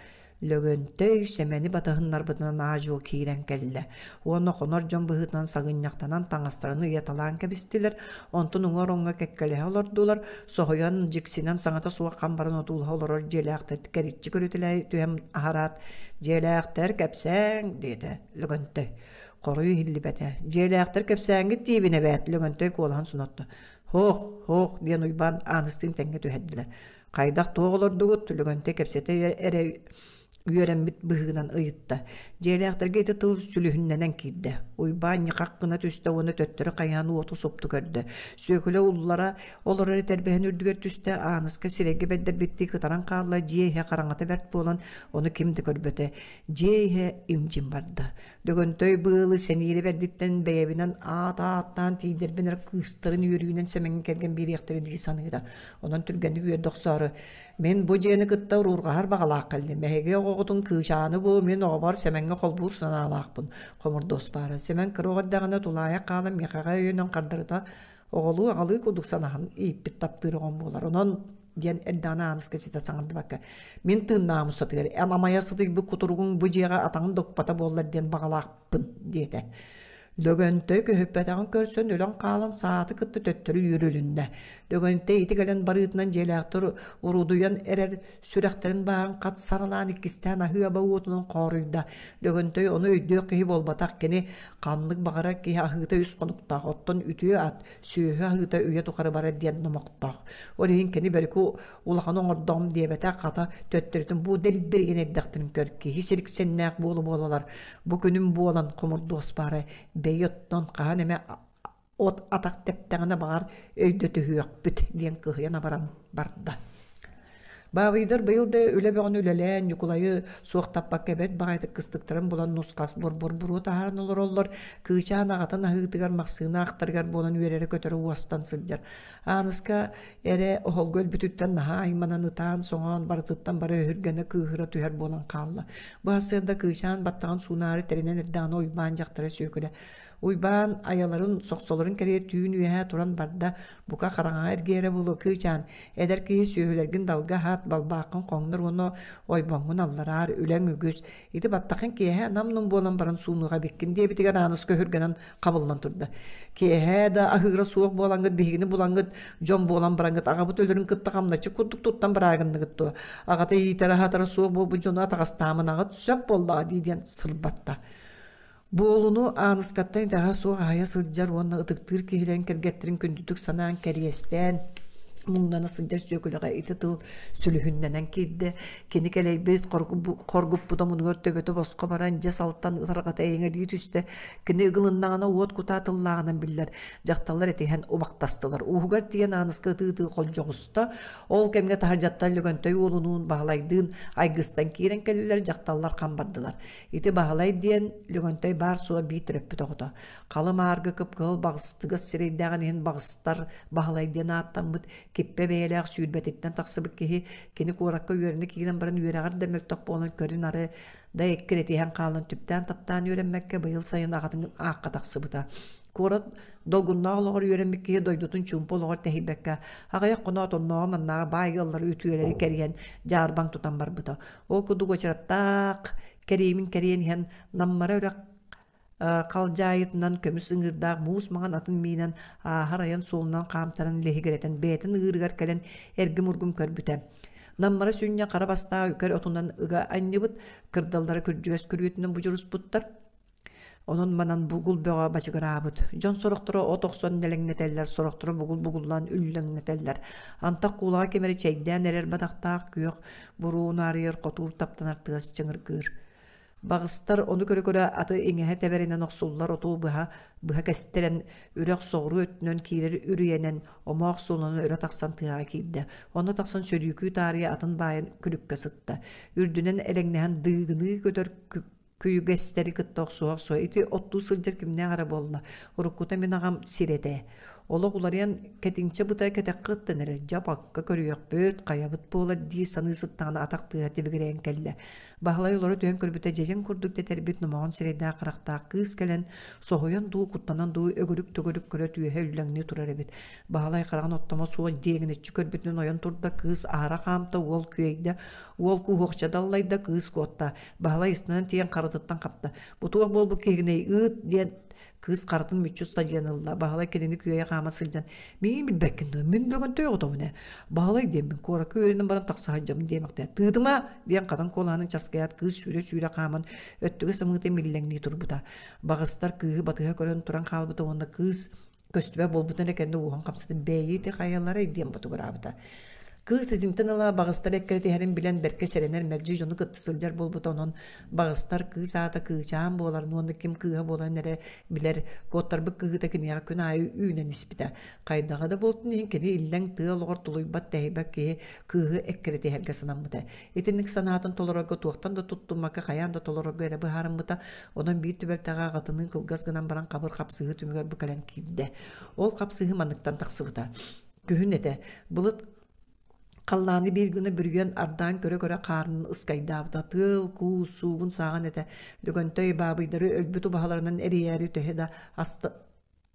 Лөгөнтөй Сэмэни батыһыннарбытынан аа-дьуо киирэн кэллэ уонна хонор дьон быһыытынан сагынньахтанан таҥастарын ыйаталаан кэбистилэр, онтон уҥа ороҥҥо кэккэлэһэ олордулар, соһуйан, дьиксинэн саҥата суох хам баран отуулаһа олорор дьиэлээхтэр кэриччи көрүтэлээ түһэн аһараат «Дьиэлээхтэр кэпсээҥ» диэтэ Лөгөнтөй. Хоруй иһиллибэтэ. Дьиэлээхтэр кэпсээҥҥит диибин эбээт, Лөгөнтөй куолаһын сонотто. Һоох, һоох диэн Уйбаан Ааныстыын тэҥҥэ түһэрдилэр. Хайдах туох олордугут, Лөгөнтөй кэпсэтэ эрэ үөрэммит быһыынан ыйытта. Дьиэлээхтэргэ ити тыл сүлүһүннэнэн киирдэ. Уйбаан ньыхах гына түстэ уонна төттөрү хайаан уоту супту көрдө. Сүөкүлэ уллара олорор этэрбэһин үрдүгэр түстэ, Ааныска сирэйгэ бэрдэрбиттии кытаран хаалла, дьиэ иһэ хараҥата бэрт буолан, ону ким да көрбөтө. Дьиэ иһэ им-дьим барда. Лөгөнтөй быылы сэниирэ бэрдиттэн бэйэбинэн аат-ааттаан тиийдэрбин эрэ кыыстарын үөрүүнэн Сэмэҥҥэ кэргэн биэриэхтэрэ дии саныыра. Онон түргэнник үөрдэ охсоору «Мин бу дьиэни кытта уруурҕаһар баҕалаах кэллим. Эһиги оҕоҕутун Кыычааны бу мин оҕобор Сэмэҥҥэ холбуур санаалаахпын» хомурдуос баара. Сэмэн кыра оҕо эрдэҕинэ тулаайах хаалан миэхэҕэ өйөнөн хардарыта оҕолуу аҕалыы курдук санаһан ииппит таптыыр оҕом буолар. Онон диэн эрдэҕинэ Ааныска ситэ саҥардыбакка «Мин тыыннаам устатыгар эн амайа сытыйбыт кутуругуҥ бу дьиэҕэ атаҕын да укпата буоллар диэн баҕалаахпын» диэтэ. Лөгөнтөй көһүппэтэҕин көрсөн өлөн хаалан сааты кытта төттөрү үүрүлүннэ. Лөгөнтөй ити кэлэн барыытынан дьиэлээхтэр урудуйан эрэр сүрэхтэрин бааһын хат саралаан иккистээн аһыы-аба уотунан хооруйда. Лөгөнтөй ону өйдүөх киһи буолбатах кини ханнык баҕарар киһи аһыыта үс хонуктаах, оттон үтүө ат, сүөһү аһыыта үйэ тухары барар диэн номохтоох. Ол иһин кини бөрүкү улахан оҥордоҕум диэбэтэх хата төттөрүтүн бу дэлбэригин эрдэхтэрин көр киһи сириксэннээх буола-буолалар бу күнүм буолан хомурдуос баара бэйи оттон хаһан эмэ от атах тэптэҕинэ баҕар өйдөтүһүөхпүт диэн кыһыйан абаран барда. Баабыйдар быйыл да үлэ бөҕөнү үлэлээн Ньукулайы суохтаппакка бэрт баҕайытык кыстыктарын булан нус-хас бур-бур буруо таһааран олороллор. Кыычаан аҕатын аһыытыгар массыына ахтарыгар буолан үөрэрэ-көтөрө уостан сылдьар. Ааныска эрэ оһолго өлбүтүттэн наһаа айманан ытаан-соҥоон барытыттан бары өһүргэнэ кыыһыра түһэр буолан хаалла. Бу сарсыарда Кыычаан баттаҕын суунаары тэринэн эрдэҕинэ Уйбаан дьахтара Сүөкүлэ Уйбаан айаларын, сохсолорун кэриэ түүн үөһэ туран барда, бука хараҥаҕа эргийэрэ буолуо Кыычаан, эдэр киһи сүөһүлэргин далга аһаат, балбааххын хоҥнор уонна ойбоҥҥун аллараар, үлэҥ үгүс, ити баттаххын киэһэ нам-нум буолан баран суунуох эбиккин диэбитигэр Ааныска өһүргэнэн хабыллан турда. Киэһэ да аһыыра суох буолаҥҥыт биһигини булаҥҥыт, дьон буолан бараҥҥыт аҕабыт өлөрүн кытта хамначчы курдук туттан бараагынныгыт дуо? Аҕата иитэрэ-аһатара суох буолбут дьону атаҕастаамынаҕыт сөп буоллаҕа дии диэн сырбатта. Буолуну Ааныскаттан итэҕэ суох аһайа сылдьар уонна ытыктыыр киһилэрин кэргэттэрин күндүтүк санаан кэриэстээн муҥнана сылдьар Сүөкүлэҕэ ити тыл сүлүһүннэнэн киирдэ. Кини кэлэйбит хоргуппут омунугар төбөтө босхо баран дьэс алтан ытарҕата эйэҥэлии түстэ. Кини ыгылыннаҕына уот кутаа тыллааҕынан биллэр. Дьахталлар этиһэн убахтастылар. Ууһугар тиийэн Ааныска ытыы-ытыы холдьоҕуста. Ол кэмҥэ таһырдьаттан Лөгөнтөй уолунуун Баһылайдыын айгыстан киирэн кэллилэр, дьахталлар хам бардылар. Ити Баһылай диэн Лөгөнтөй баар-суох биир төрөппүт оҕото. Халы-мааргы кып-кыһыл баҕыстыгас сирэйдээҕин иһин баҕыстар Баһылай диэн ааттаммыт киппэ бэйэлээх сүүрбэтиттэн тахсыбыт киһи кини куоракка үөрэнэ киирэн баран үөрэҕэр да мөлтөх буолан көрүн-ары да эккирэтиһэн хаалан түптээн-таптаан үөрэммэккэ быйыл сайын аҕатын аахха тахсыбыта. Куорат долгуннаах олоҕор үөрэммит киһи дойдутун чуумпу олоҕор тэһийбэккэ аҕыйах хоноот оннооҕо маннааҕы баай ыаллары үтүөлэри кэрийэн дьаарбаҥ тутан барбыта. Ол курдук уочараттаах кэриимин кэрийэн иһэн Наммара үрэх халдьаайытынан көмүс ыҥыырдаах муус маҥан атын миинэн ааһар айан суолунан хаамтаран лиһигирэтэн бэйэтин ыырыгар кэлэн эргим-ургум көрбүтэ. Наммара сүнньэ хара бастаах үкэр отунан ыга анньыбыт, кырдаллара күрдьүгэс күрүөтүнэн будьуруспуттар. Онон манан бугул бөҕө бачыгыраабыт. Дьон сорохторо от охсон нэлэҥнэтэллэр, сорохторо бугул бугуллаан үллэҥнэтэллэр. Антах куулаҕа ким эрэ чэйдээн эрэр бадахтаах күөх буруо унаарыйар хотуур таптанар тыас чыҥыргыыр. Баҕыстар ону көрө-көрө аты иҥэһэ тэбэринэн охсуллар оту быһа быһа кэстэрэн үрэх соҕуруу өттүнэн киирэр үрүйэнэн омоох суолунан өрө тахсан тыаҕа киирдэ. Онно тахсан сөрүүкүү таарыйа атын баайан күлүккэ сытта. Үрдүнэн элэҥнэһэн дыыгыныы көтөр күйүгэстэри кытта охсуһа-охсуһа ити оттуу сылдьар кимнээх эрэ буолла. Уруккута мин аҕам сир этэ. Олох уларыйан кэтиҥчэ быта кэтэххэ ыттан эрэр. Дьэ бакка көрүөхпүт, хайабыт буолар дии саныы сыттаҕына атах тыаһа тибигирэйэн кэллэ. Баһылай олоро түһэн көрбүтэ дьэдьэн курдук тэтэрбит номоҕон сирэйдээх харахтаах кыыс кэлэн, соһуйан дуу, куттанан дуу өгүрүк-төгүрүк көрө түөһэ үллэҥнии турар эбит. Баһылай хараҕын оттомо суох диэгинэччи көрбүтүнэн ойон турда, кыыс аһара хаамта, уол күөйдэ, уол кууһуохча даллайда, кыыс куотта. Баһылай ыстанан тиийэн харытыттан хапта. Бу туох буолбут киһигиний ыыт диэн кыыс харытын мүччү садьыйан ылла. Баһылай кинини күөйэ хаама сылдьан миигин билбэккин дуо? Мин бүгүн оҕотобун ээ. Баһылай диэммин куоракка үөрэнэн баран тахса сылдьабын диэмэхтээ. Тыытыма диэн хатан куолаһын часкыйаат кыыс сүүрэ-сүүрэ хааман өттүгэ сымыыта миллэҥнии турбута. Баҕыстар кыыһы батыһа көрөн туран хаалбыта уонна кыыс көстүбэт буолбутун эрэ кэннэ уоһун хамсатан бэйи ити хайаларай диэн ботугураабыта. Кыыс итинтэн ыла баҕыстар эккирэтиһэрин билэн бэркэ сэрэнэр мэлдьи дьону кытта сылдьар буолбута онон баҕыстар кыыс аата кыычаан буоларын уонна ким кыыһа буоларын эрэ билэр куоттарбыт кыһыыта киниэхэ күн аайы үүнэн испитэ. Хайдаҕа да буолтун иһин кини иллэҥ тыа олоҕор тулуйбат тэһийбэт киһи кыыһы эккирэтиһэргэ санаммыта. Итинник санаатын толорорго туохтан да туттуммакка хайаан да толорорго эрэ быһаарыммыта. Онон биир түбэлтэҕэ аҕатыныын кылгас гынан баран хабыр хапсыһыы түмүгэр бу кэлэн киирдэ. Ол хапсыһыы манныктан тахсыбыта. Күһүн этэ. Былыт халлааны биир гына бүрүйэн ардаан көрө-көрө хаарын ыскайдаабыта. Тыал, куус, суугун сааҕын этэ. Лөгөнтөй баабыйдары өлбүт убаһаларынан эрийээри төһө да аста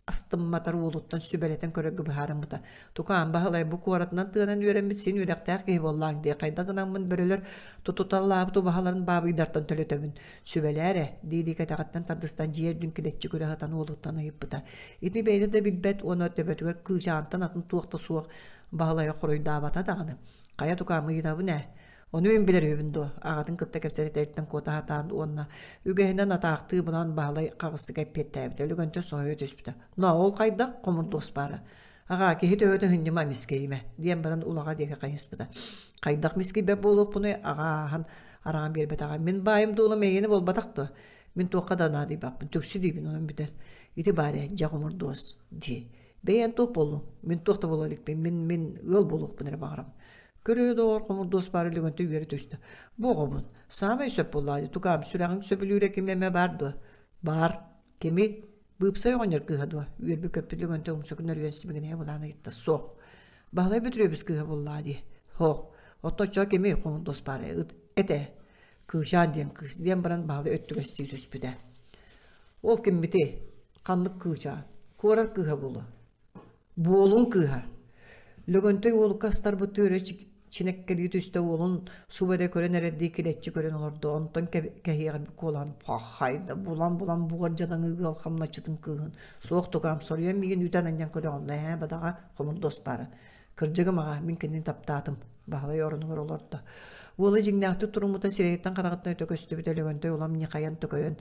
астымматар уолуттан сүбэлэтэн көрөргө быһаарыммыта. Тукаам Баһылай бу куоратынан тыанан үөрэммит син үөрэхтээх киһи буоллааҥ дии хайдах гынаммын бөрөлөр тутуталлаабыт убаһаларын баабыйдартан төлөтөбүн. Сүбэлээ эрэ, дии-дии кэтэҕиттэн тардыстан дьиэ үрдүн килэччи көрө сытан уолуттан ыйыппыта. Ити бэйэтэ да билбэт уонна төбөтүгэр кыычаантан атын туох да суох Баһылайа хоруйдаабата даҕаны. Хайа тукаам ыйытабын ээ. Ону мин билэр үһүбүн дуо? Аҕатын кытта кэпсэтэриттэн куота сатаан уонна үгэһинэн атаахтыы булан Баһылай хаҕыстык эппиэттээбитэ. Өлөгөнтө соһуйа түспүтэ. Но ол хайдах хомурдуос баара. Аҕаа, киһи төбөтө ыһынньыма мискэйимэ, диэн баран улаҕа диэки хайыспыта. Хайдах мискийбэт буолуохпунуй, аҕа ааһан араҕан биэрбэтэҕэ. Мин баайым дуолум эйиэнэ буолбатах дуо? Мин туохха да наадыйбаппын, түксү диибин, онон бүтэр. Ити баар ээ, дьэ хомурдуос, дии. Бэйэн туох буоллуҥ? Мин туох да буола иликпин, мин, мин ыал буолуохпун эрэ баҕарабын. Көрүө доҕор хомурдуос баара Лөгөнтөй үөрэ түстэ. Бу оҕобун, саамай сөп буоллаҕа дии, тукаам, сүрэҕиҥ сөбүлүүрэ ким эмэ баар дуо? Баар. Кими? Быыпсай оҕонньор кыыһа дуо? Үөрбүт-көппүт Лөгөнтөй умса күннэригэр сибигинэйэ былаан ыйытта. Суох. Баһылай Бөтүрүөбүс кыыһа буоллаҕа дии. Суох. Оттон оччоҕо кими хомурдуос баара ыт этэ. Кыычаан диэн кыыс диэн баран Баһылай өттүгэстии түспүтэ. Ол киммитий? Ханнык кыычаан? Куорат кыыһа буолуо. Буолун кыыһа. Лөгөнтөй уолукка астарбыт түөрэ чинэккэлии түстэ уолун субу эрэ көрөн эрэрдии килэччи көрөн олордо. Онтон кэһиэҕирбит куолаһын пахайда булан-булан бугар дьадаҥы ыал хамначчытын кыыһын суох тукаам соруйан миигин үтэн анньан көрөҕүн ээ бадаҕа хомурдуос баара. Кырдьыгым аҕа, мин кинини таптаатым. Баһылай оронугар олордо. Уола дьиҥнээхтик туруммута сирэйиттэн-хараҕыттан өтө көстүбүт Өлөгөнтөй улам ньыхайан төкөйөн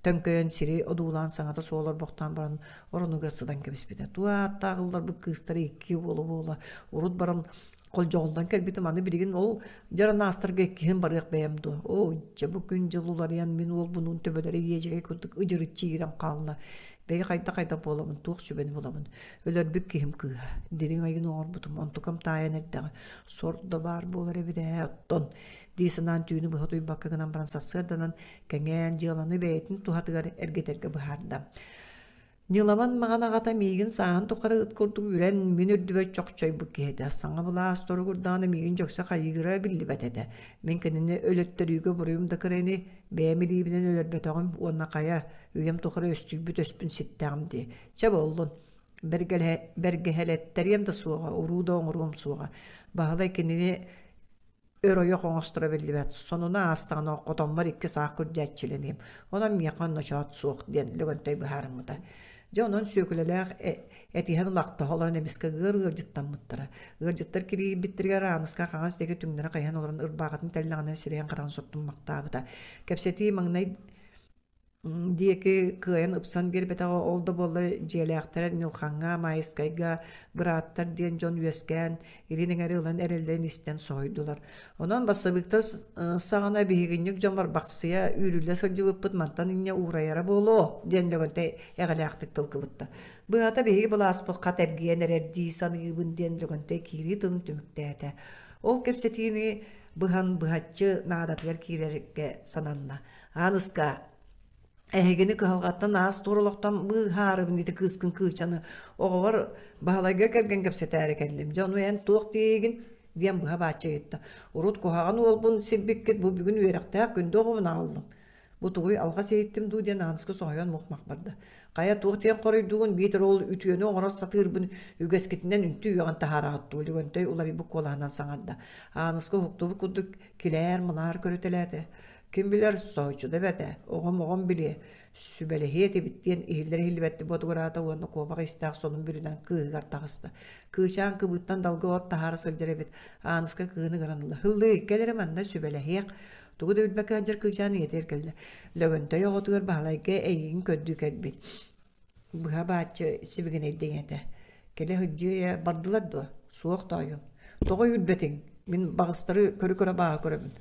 төҥкөйөн сири одуулаан саҥата суол орбохтоон баран оронугар сытан кэбиспитэ. Туо ааттаах ылларбыт кыыстара икки буола-буола урут баран холдьоҕуллан кэлбитим аны билигин ол дьаранаастарга иккиһин барыах бэйэм дуо оо дьэ бу күн-дьыл уларыйан мин уолбунуун төбөлөрө иэдьэгэй курдук ыдьырыччы иирэн хаалла бэйи хайда-хайда буолабын туох сүбэни булабын өлөрбүт киһим кыыһа дириҥ айыны оҥорбутум онтукам таайан эрдэҕэ сор да баар буолар эбит ээ оттон дии санаан түүнү быһа утуйбакка гынан баран сарсыарданан кэҥээн дьыаланы бэйэтин туһатыгар эргитэргэ быһаарда. Ньыламан маҕан аҕата миигин сааһын тухары ыт курдук үрэн мин үрдүбэр чохчойбут киһи этэ. Саҥа былаас туругурдаҕына миигин дьөксө хайыыра биллибэт этэ. Мин кинини өлөттөрүүгэ буруйум да кыра ини, бэйэм илиибинэн өлөрбөтөҕүм уонна хайа, үйэм тухары өстүйбүт өспүн ситтэҕим дии. Чэ буоллун, бэргэһэлэттэриэм да суоҕа, уруу да оҥоруом суоҕа. Баһылай кинини өр ойох оҥосторо биллибэт, сонуна аастаҕына хотоммор икки саах күрдьээччилэниэм, онон миэхэ ночоот суох диэн Лөгөнтөй быһаарыммыта. Дьэ онон Сүөкүлэлээх этиһэн ылахтаһа олорон эмискэ ыар ыалдьыттаммыттара. Ыалдьыттар кирийбиттэригэр Ааныска хаҥас диэки түҥнэри хайыһан олорон ырбаахытын тэллэҕинэн сирэйин-хараҕын соттуммахтаабыта. Кэпсэтии маҥнай диэки кыайан ыпсан биэрбэтэҕэ ол да буоллар дьиэлээхтэрэ Ньылхаҥҥа, Маайыскайга бырааттар диэн дьон үөскээн, илин эҥэри ылан эрэллэрин истэн соһуйдулар. Онон бассабыыктар саҕана биһигинньик дьон барбахсыйа үүрүллэ сылдьыбыппыт мантан инньэ уурайара буолуо диэн Лөгөнтөй эҕэлээхтик тыл кыбытта. Быһата биһиги былааспыт хат эргийэн эрэр дии саныыбын диэн Лөгөнтөй киирии тылын түмүктээтэ. Ол кэпсэтиини быһан быһаччы наадатыгар киирэргэ сананна. Ааныска, эһигини кыһалҕаттан аас-туор олохтон быыһаарыбын ити кыыскын кыычаны оҕобор Баһылайга кэргэн кэпсэтээри кэллим. Дьэ ону эн туох диигин? диэн быһа бааччы ыйытта. Урут куһаҕан уолбун сирбиккит бу бүгүн үөрэхтээх күндү оҕобун аҕаллым. Бу тугуй алҕас иһиттим дуу диэн Ааныска соһуйан мух-мах барда. Хайа туох диэн хоруйдуугун биитэр ол үтүөнү оҥоро сатыырбын үгэскитинэн үнтү үөҕэн таһаараҕыт дуу Лөгөнтөй уларыйбыт куолаһынан саҥарда. Ааныска уһуктубут курдук килээр-мылаар көрүтэлээтэ. Ким билэр, соһуччу да бэрт ээ, оҕом-оҕом билиэ, сүбэлэһиэ этибит диэн иһиллэр-иһиллибэттик ботугураата уонна куобах истээх сонун бүрүнэн кыыһыгар таҕыста. Кыычаан кыбыыттан далга от таһаара сылдьар эбит, Ааныска кыыһын ыҥыран ылла. Һыллыы, кэл эрэ манна сүбэлэһиэх. Тугу да билбэккэ сылдьар кыычаан ийэтигэр кэллэ. Лөгөнтөй оҕотугар Баһылайга эйигин көрдүү кэлбит. Быһа бааччы сибигинэйдиҥ этэ. Кэлэ сылдьыа бардылар дуо? Суох тоойуом. Тоҕо үүрбэтиҥ? Мин баҕастары көрө-көрө бааһа көрөбүн.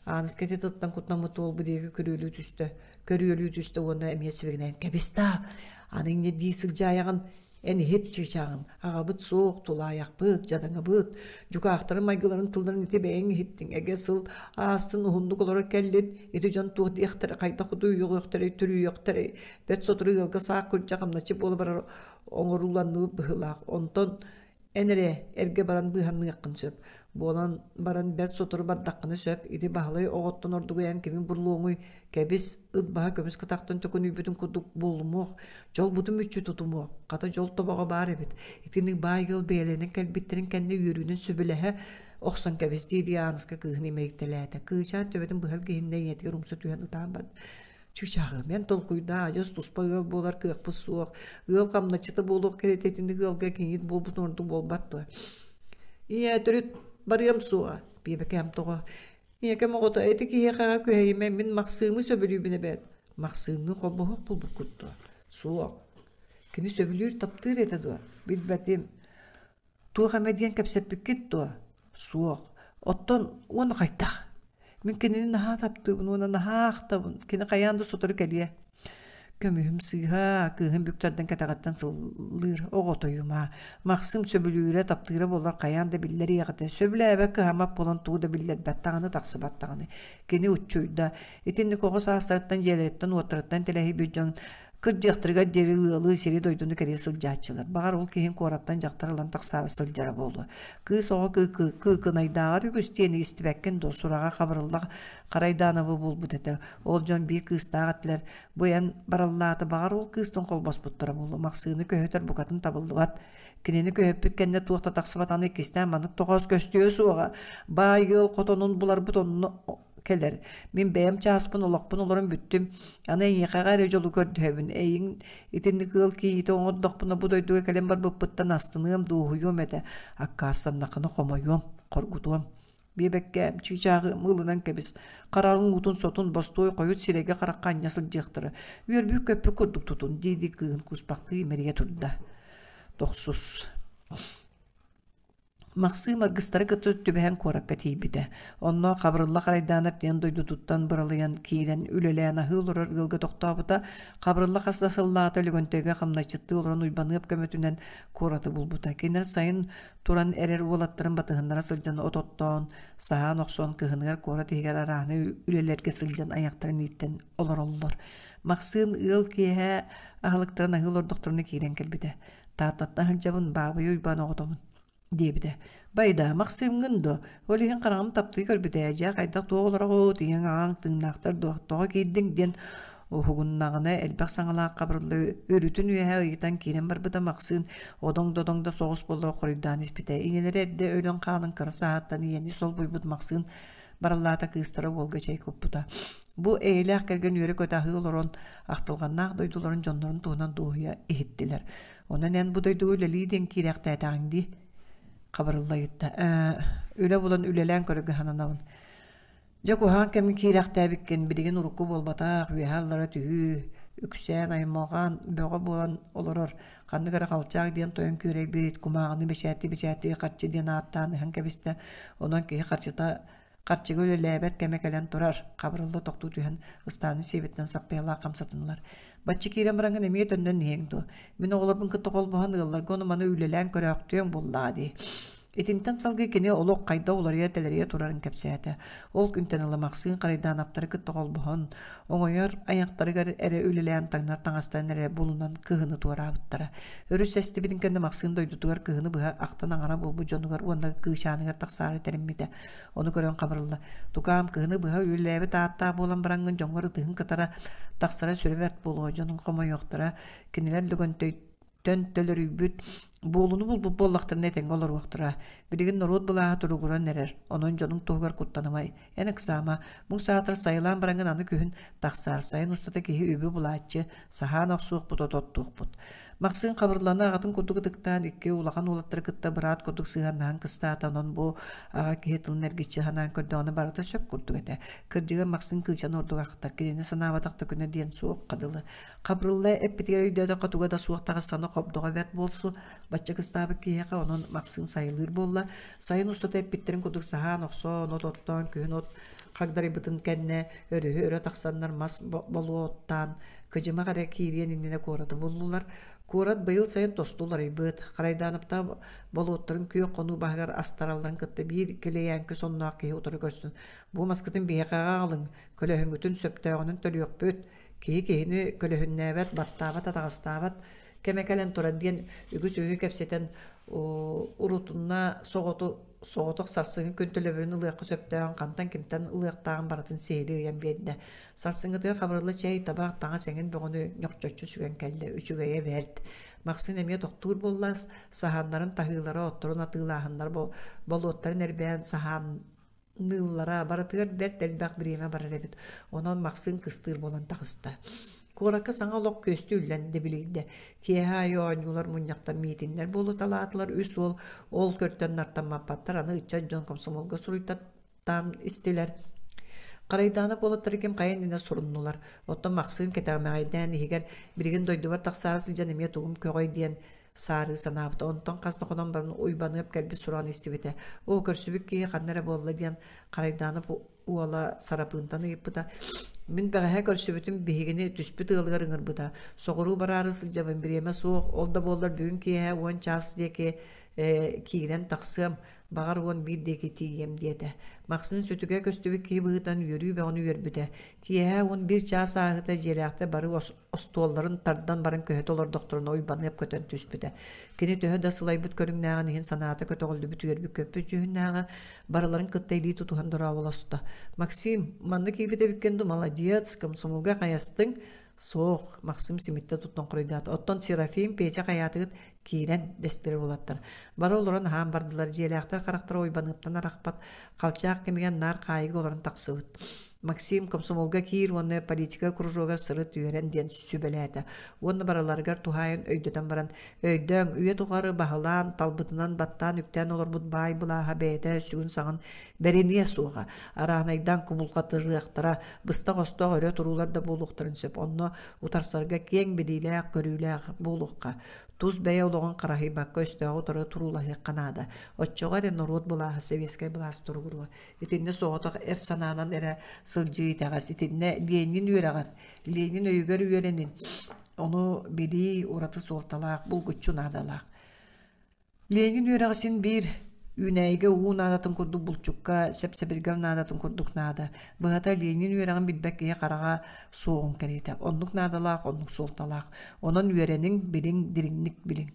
Ааныска ити тыттан куттаммыт уолбу диэки күрүөлүү түстэ, көрүөлүү түстэ уонна эмиэ сибигинэйэн кэбис даа, аны инньэ дии сылдьаайаҕын Эн иһит чыычааҕым, аҕабыт суох, тулаайахпыт, дьадаҥыбыт, дьукаахтарын майгыларын тылларын ити бэйэҥ иһиттиҥ, эгэ сыл аастын уһуннук олорор кэллин, ити дьон туох диэхтэрэ, хайдах утуйуохтарай, түрүйүөхтэрэй, бэрт сотору ыалга саах күрдьэх хамначчы буола барар оҥорууланныбыт быһыылаах, онтон эн эрэ эргэ баран быыһаныаххын сөп. Буолан баран бэрт сотору бардаххына сөп, ити Баһылай оҕоттон ордугу эн кими бурлуоҥуй, кэбис, ыт баһа көмүс кытахтан төкүнүйбүтүн курдук буолумуох, дьолбутун мүччү тутумуох, хата дьол тобоҕо баар эбит. Итинник баай ыал бэйэлэринэн кэлбиттэрин кэннэ үөрүүнэн сөбүлэһэ охсон кэбис дии-дии Ааныска кыыһын имэрийтэлээтэ. Кыычаан төбөтүн быһа илгиһиннэ ийэтигэр умса түһэн ытаан барда. Чыычааҕым, эн толкуйдаа, адьас туспа ыал буолар кыахпыт суох. Ыал хамначчыта буолуох кэриэтэ итинник ыалга кийиит буолбутун ордук буолбат дуо? Ийээ, төрүт барыам суоҕа, биэбэкээм тоҕо. Ийэкэм оҕото, ити киһиэхэҕэ күһэйимэ, мин Махсыымы сөбүлүүбүн эбээт. Махсыымныын холбоһуох буолбуккут дуо? Суох. Кини сөбүлүүр, таптыыр этэ дуо? Билбэтим. Туох эмэ диэн кэпсэппиккит дуо? Суох. Оттон уонна хайдах? Мин кинини наһаа таптыыбын уонна наһаа ахтабын. Кини хайаан да сотору кэлиэ. Көмүһүм сыыһа, кыыһым бүктэрдэн кэтэҕиттэн сыллыыр. Оҕотойума. Махсым сөбүлүүрэ, таптыыра буоллар хайаан да биллэриэх этэ. Сөбүлээбэт кыһаммат буолан тугу да биллэрбэт даҕаны, тахсыбат даҕаны. Кини уччуйда. Итинник оҕо саастарыттан дьиэлэриттэн-уоттарыттан тэлэһийбит дьон Кырдьыахтарыгар диэри ыалы, сири-дойдуну кэрийэ сылдьааччылар. Баҕар, ол киһин куораттан дьахтар ылан тахсаары сылдьара буолуо. Кыыс оҕо кыыкынайдааҕар үгүс диэни истибэккин дуо, сураҕа Хабырылла Харайдаанабы булбут этэ. Ол дьон биир кыыстаах этилэр. Бу эн бараллаата, баҕар, ол кыыстан холбоспуттара буолуо. Махсыыны көһүтэр букатын табыллыбат. Кинини көһөппүт кэннэ туох да тахсыбат аны иккистээн маннык тоҕоос көстүө суоҕа. Баай ыал хотонун буларбыт онно кэлэр. Мин бэйэм чааспын олохпун олорон бүттүм. Аны эйиэхэҕэ эрэ дьолу көрдөһөбүн. Эйиҥ итинник ыал кийиитэ оҥордохпуна бу дойдуга кэлэн барбыппыттан астыныам, дуоһуйуом этэ. Аккаастаннаххына хомойуом, хоргутуом. Биэбэккээм, чыычааҕым, ылынан кэбис. Хараҕыҥ уутун сотун, бостуой хойут сирэйгэ харахха анньа сылдьыахтара. Үөрбүт-көппүт курдук тутун, дии-дии кыыһын кууспахтыы имэрийэ турда. Тохсус. Махсыым аргыстары кытта түбэһэн куоракка тиийбитэ. Онно Хабырылла Харайдаанап диэн дойдутуттан быралыйан киирэн үлэлээн аһыы олорор ыалга тохтообута. Хабырылла хас да сыллаата Лөгөнтөйгө хамначчыттыы олорон Уйбаныап көмөтүнэн куораты булбута. Кинилэр сайын туран эрэр уолаттарын батыһыннара сылдьан от оттоон, саһаан охсон кыһыныгар куорат иһигэр арааһынай үлэлэргэ сылдьан айахтарын ииттэн олороллор. Махсыым ыал киэһэ аһылыктарын аһыы олордохторуна киирэн кэлбитэ. Тааттаттан сылдьабын, Баабый Уйбаан оҕотобун диэбитэ. Байда, Махсыымҥын дуо? Ол иһин хараҕым таптыы көрбүтэ ээ, дьэ хайдах туох олороҕут, ийэҥ аҕаҥ тыыннаахтар дуо, тоҕо киирдиҥ диэн уһугуннаҕына элбэх саҥалаах Хабырылла өрүтүн үөһэ ыйытан киирэн барбыта Махсыын одоҥ-додоҥ да соҕус буолла хоруйдаан испитэ. Ийэлэрэ эрдэ өлөн хаалан кыра сааһыттан ийэни солбуйбут Махсыын бараллаата кыыстара уолга чэй куппута. Бу эйэлээх кэргэн үөрэ-көтө аһыы олорон, ахтылҕаннаах дойдуларын дьоннорун туһунан дуоһуйа иһиттилэр. Онон эн бу дойдуга үлэлии диэн киирээхтээтэҕиҥ дии? Хабырылла ыйытта. Ээ, үлэ булан үлэлээн көрөргө сананабын. Дьэ куһаҕан кэмҥэ киирээхтээбиккин, билигин урукку буолбатах, үөһэ-аллара түһүү, үксээн, аймалҕан бөҕө буолан олорор, ханнык эрэ халчаак диэн тойон күөрэйбит, кумааҕыны бэчээттии-бэчээттии харчы диэн ааттаан ыһан кэбистэ. Онон киһи харчыта харчыга үлэлээбэт кэмэ кэлэн турар, Хабырылла тохтуу түһэн ыстааны сиэбиттэн саппыйалаах хамсатыннылар. Бачча киирэн бараҥҥын эмиэ төннөн иһиэҥ дуо? Мин оҕолорбун кытта холбоһон ыалларга ону-маны үлэлээн көрөөхтүөҥ буоллаҕа дии. Итинтэн салгыы кини олох хайдах уларыйа-тэлэрийэ турарын кэпсээтэ. Ол күнтэн ыла Махсыын Харайдаанаптары кытта холбоһон, оҥойор айахтарыгар эрэ үлэлээн таҥнар таҥастарын эрэ булунан кыһыны туораабыттара. Өрүс эстибитин кэннэ Махсыын дойдутугар кыһыны быһа ахтан аҥара буолбут дьонугар уонна кыычааныгар тахсаары тэриммитэ. Ону көрөн Хабырылла, «Тукаам, кыһыны быһа үлэлээбит ааттаах буолан бараҥҥын дьоҥҥор ытыһын кытара тахсара сүрэ бэрт буолуо, дьонуҥ хомойуохтара, кинилэр Лөгөнтөйтөн төлөрүйбүт, буолуну булбут буоллахтарына этэҥҥэ олоруохтара. Билигин норуот былааһа туругуран эрэр, онон дьонуҥ туһугар куттанымай. Эн ыксаама, муҥ саатар сайылаан бараҥҥын аны күһүн тахсаар, сайын устата киһи үбү булааччы, саһаан охсуохпут, от оттуохпут. Махсыын Хабырланы аҕатын курдук ытыктаан икки улахан уолаттары кытта быраат курдук сыһыаннаһан кыстаата, онон бу аҕа киһи тылын эргиччи санаан көрдөҕүнэ барыта сөп курдук этэ. Кырдьыга Махсыын кыычаны ордук ахтар, кинини санаабатах да күнэ диэн суохха дылы. Хабырылла эппитигэр өйдөөтөххө туга да суох таҕыстана хобдоҕо бэрт буолсу, бачча кыстаабыт киһиэхэ онон Махсыын сайылыыр буолла. Сайын устата эппиттэрин курдук саһаан охсон, от оттоон, күһүн от хагдарыйбытын кэннэ өрүһү өрө тахсаннар мас болуоттаан кыдьымах эрэ киириэн иннинэ куораты буллулар. Куорат быйыл сайын тосту уларыйбыт. Харайдааныптаах болуоттарын күөх хонуу баһыгар астаралларын кытта биир килэйээҥки сонноох киһи утары көрсөн, «Бу маскытын биһиэхэҕэ аҕалыҥ, көлөһүҥҥүтүн сөптөөҕүнэн төлүөхпүт, киһи киһини көлөһүннээбэт, баттаабат, атаҕастаабат кэмэ кэлэн турар» диэн үгүс үһү кэпсэтэн Урутунна соҕоту соҕотох сарсыҥҥы күн төлөбүрүн ылыахха сөптөөҕүн хантан кимтэн ылыахтааҕын барытын сиһилии ыйан биэрдэ. Сарсыҥҥытыгар Хабырылла чэй, табах, таҥас эҥин бөҕөнү ньохчоччу сүгэн кэллэ. Үчүгэйэ бэрт. Махсыын эмиэ тохтуур буолла, саһааннарын таһыылара, отторун атыылааһыннар болуоттарын эрбээн саһаан ныыллара барытыгар бэрт элбэх бириэмэ барар эбит. Онон Махсыын кыстыыр буолан таҕыста. Куоракка саҥа олох күөстүү үллэн дэбилийдэ. Киэһэ аайы оонньуулар, мунньахтар, миитиннэр буолуталаатылар. Үс уол ол көртөн нартаммаппаттар. Аны ыччат дьон комсомолга суруйтаттаан истилэр. Харайдаанап уолаттары ким хайа иннинэ суруннулар. Оттон Махсыын кэтэҕимэҕэйдээн иһигэр билигин дойдубар тахсаары сылдьан эмиэ тугум көҕөй диэн саарыы санаабыта. Онтон хас да хонон баран Уйбаныап кэлбит сураҕын истибитэ. Оо, көрсүбүт киһи ханна эрэ буолла диэн Харайдаанап уола Сарапыынтан ыйыппыта. Мин бэҕэһээ көрсүбүтүм биһигини түспүт ыалыгар ыҥырбыта. Соҕуруу бараары сылдьабын, бириэмэ суох, ол да буоллар бүгүн киэһэ 10 чаас диэки киирэн тахсыам, баҕар 11 диэки тиийиэм диэтэ. Махсыын сүтүгэ көстүбүт киһи быһыытынан үөрүү бөҕөнү үөрбүтэ. Киэһэ 11 чаас ааһыыта дьиэлээхтэр бары остуолларын тардан баран көһүтэ олордохторуна Уйбаныап көтөн түспүтэ. Кини төһө да сылайбыт көрүҥнээҕин иһин санаата көтөҕүллүбүт үөрбүт-көппүт дьүһүннээҕэ, барыларын кытта илии тутуһан дорооболосто. «Максим, манна киирбит эбиккин дуу, молодец, комсомолга хайастыҥ?» «Суох», Максим симиттэ туттан хоруйдаата. «Оттон Серафим, Петя хайаатыгыт киирэн?» дэстилэр уолаттар. Бары олорон аһаан бардылар, дьиэлээхтэр харахтара Уйбаныаптан арахпат, халчаах кэмигэр наар хаайыыга олорон тахсыбыт. Максим комсомолга киир уонна политика кружогар сырыт үөрэн диэн сүбэлээтэ уонна барыларыгар туһаайан өйдөтөн баран өйдөөҥ үйэ тухары баһылаан талбытынан баттаан үктээн олорбут баай былааһа бэйэтэ сүгүн-саҕын бэриниэ суоҕа араанайдаан кубулҕатырыахтара быстах-остох өрө туруулар да буолуохтарын сөп онно утарсарга киэҥ билиилээх көрүүлээх буолуохха тус бэйэ олоҕун хараһыйбакка өстөөҕү утары туруулаһыахха наада оччоҕо эрэ норуот былааһа сэбиэскэй былаас туругуруо Итиннэ соҕотох эр санаанан эрэ сылдьыы итэҕэс. Итиннэ Ленин үөрэҕэр, Ленин өйүгэр үөрэнин, ону билии ураты суолталаах, булгуччу наадалаах. Ленин үөрэҕэ син биир үүнээйигэ уу наадатын курдук булчукка, сэп-сэбиргэл наадатын курдук наада. Быһата, Ленин үөрэҕин билбэт киһи хараҕа суоҕун кэриэтэ. Оннук наадалаах, оннук суолталаах. Онон үөрэниҥ, билиҥ, дириҥник билиҥ.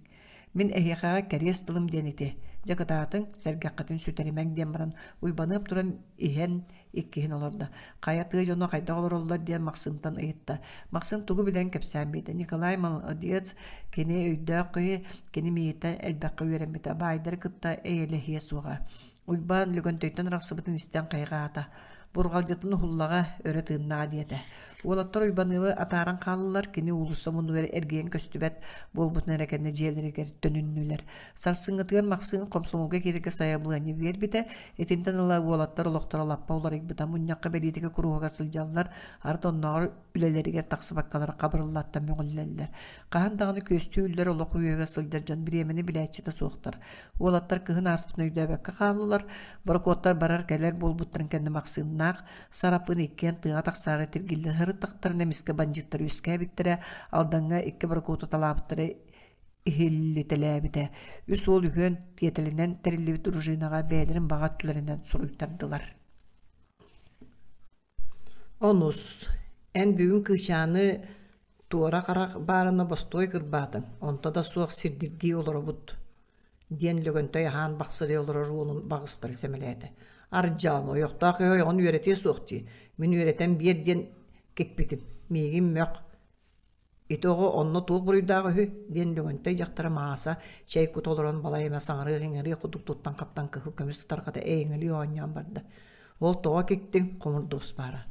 Мин эһиэхэҕэ кэриэс тылым диэн ити. Дьэ кытаатыҥ, сэргэххитин сүтэримэҥ диэн баран Уйбаныап туран иһэн иккиһин олордо. Хайа тыа дьоно хайдах олороллор диэн Махсымтан ыйытта. Махсым тугу билэн кэпсээн биэрдэ. Николай молодец, кини өйдөөх киһи, кини миигиттэн элбэххэ үөрэммитэ, баайдары кытта эйэлэһиэ суоҕа. Уйбаан Лөгөнтөйтөн арахсыбытын истэн хайҕаата. Бурҕалдьытын уһуллаҕа, өрө тыыннаҕа диэтэ. Уолаттар Уйбаныабы атааран хааллылар, кини уулусса муннугар эргийэн көстүбэт буолбутун эрэ кэннэ дьиэлэригэр төнүннүлэр. Сарсыҥҥытыгар Махсыын хомсомолго киирэргэ сайабылыанньа биэрбитэ. Итинтэн ыла уолаттар олохторо лаппа уларыйбыта. Мунньахха бэлиитикэ куруһугар сылдьаллар, арыт оннооҕор үлэлэригэр тахсыбаккалар хабырыллаттан мөҕүллэллэр. Хаһан даҕаны күөстүү үллэр олох үөһүгэр сылдьар дьон бириэмэни билээччитэ суохтар. Уолаттар кыһын ааспытын өйдөөбөккө хааллылар. Борокуоттар барар-кэлэр буолбуттарын кэннэ Махсыыннаах Сарапын иккиэн тыаҕа тахсаары тиргиллэ сырыттахтарына эмискэ бандьыыттар үөскээбиттэрэ, Алдаҥҥа икки борокуоту талаабыттара иһиллитэлээбитэ. Үс уол үһүөн тиэтэлинэн тэриллибит дружинаҕа бэйэлэрин баҕа өттүлэринэн суруйтардылар. Онус, эн бүгүн Кыычааны туора харах баарына бостуой кырбаатыҥ, онто да суох сирдиргии олоробут, диэн Лөгөнтөй аһаан бахсырыйа олорор уолун баҕыстары сэмэлээтэ. Ардьаал, ойохтоох киһи ойоҕун үөрэтиэ суох дии, мин үөрэтэн биэр диэн кикпитим, миигин мөх, Ити оҕо онно туох буруйдаах үһү диэн Лөгөнтөй дьахтара Мааса чэй кута олорон балай эмэ саҥарыах-иҥэриэх курдук туттан-хаптан кыһыл көмүс ытарҕата эйэҥэлии оонньоон барда. Ол тоҕо киктиҥ хомурдуос баара.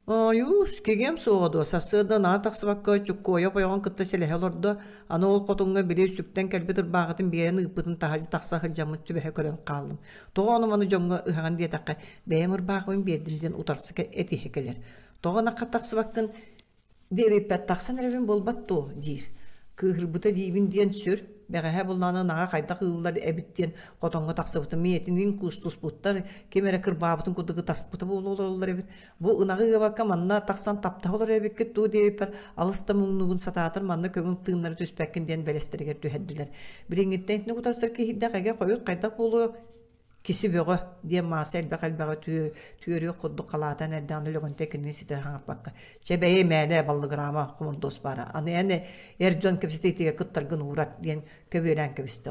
Ойуус, кигиэм суоҕа дуо, сарсыарда наар тахсыбакка Чуккуойап ойоҕун кытта сэлэһэ олордо, аны ол хотуҥҥа били сүктэн кэлбит ырбааҕытын биэрэн ыыппытын таһырдьа тахса сылдьаммын түбэһэ көрөн хааллым. Тоҕо ону-маны дьоҥҥо ыһаҕын диэтэххэ, бэйэм ырбаахыбын биэрдим диэн утарса этиһэ кэлэр. Тоҕо ынахха тахсыбаккын Диэбиппэр тахсан эрэбин буолбат дуо диир. Кыыһырбыта диибин диэн сүр, бэҕэһээ буллаҕына ынаҕа хайдах ыыллар эбит диэн хотоҥҥо тахсыбытым ийэтиниин куустуспуттар, ким эрэ кырбаабытын курдук ытаспыта буола олороллор эбит. Бу ынаҕы ыабакка манна тахсан таптаһа олорор эбиккит дуу диэбиппэр алыс да муҥнугун сатаатар манна көҥүл тыыннары түспэккин диэн бэлэстэригэр түһэрдилэр. Билиҥҥиттэн итинник утарсар киһийдэх эгэ хойут хайдах буолуо Киси бөҕө диэн Мааса элбэх-элбэҕи түөрүөх курдук халаатаан эрдэҕинэ Лөгөнтөй кинини ситэ хаҥаппакка «Чэ бэйэ мээлэ баллыгыраама хомурдуос баара, аны эн эр дьон кэпсэтиитигэр кыттаргын уурат» диэн көбүөлээн кэбистэ.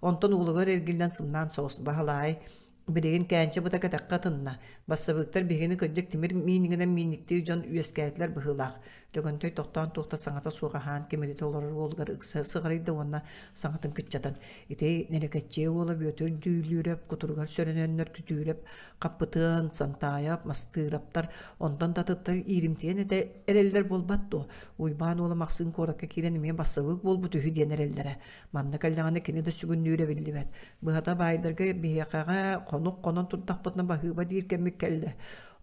Онтон уолугар эргиллэн сымнаан соҕус Баһылаай Билигин кээнчэ быта кэтэххэ атынна. Бассабыыктар биһигини кырдьык тимир миинигинэн миинниктиир дьон үөскээтилэр быһыылаах. Лөгөнтөй тохтоон туох да саҥата суох аһаан кимиритэ олорор уолугар ыкса сыҕарыйда уонна саҥатын кыччатан ити Нэлэкэччиэ уола Бүөтүр Дьүүллүүрэп кутуругар сөрөнөннөр Түтүүрэп Хаппытыан, Сантаайап, Мастыыраптар онтон да атыттар ииримтийэн этэ эрэллэр буолбат дуо? Уйбаан уола Махсыын куоракка киирэн эмиэ бассабыык буолбут үһү диэн эрэллэрэ. Манна кэллэҕинэ кини да сүгүннүүрэ биллибэт. Быһата баайдарга биһиэхэҕэ хонук хонон турдахпытына баһыыба диир кэммит кэллэ.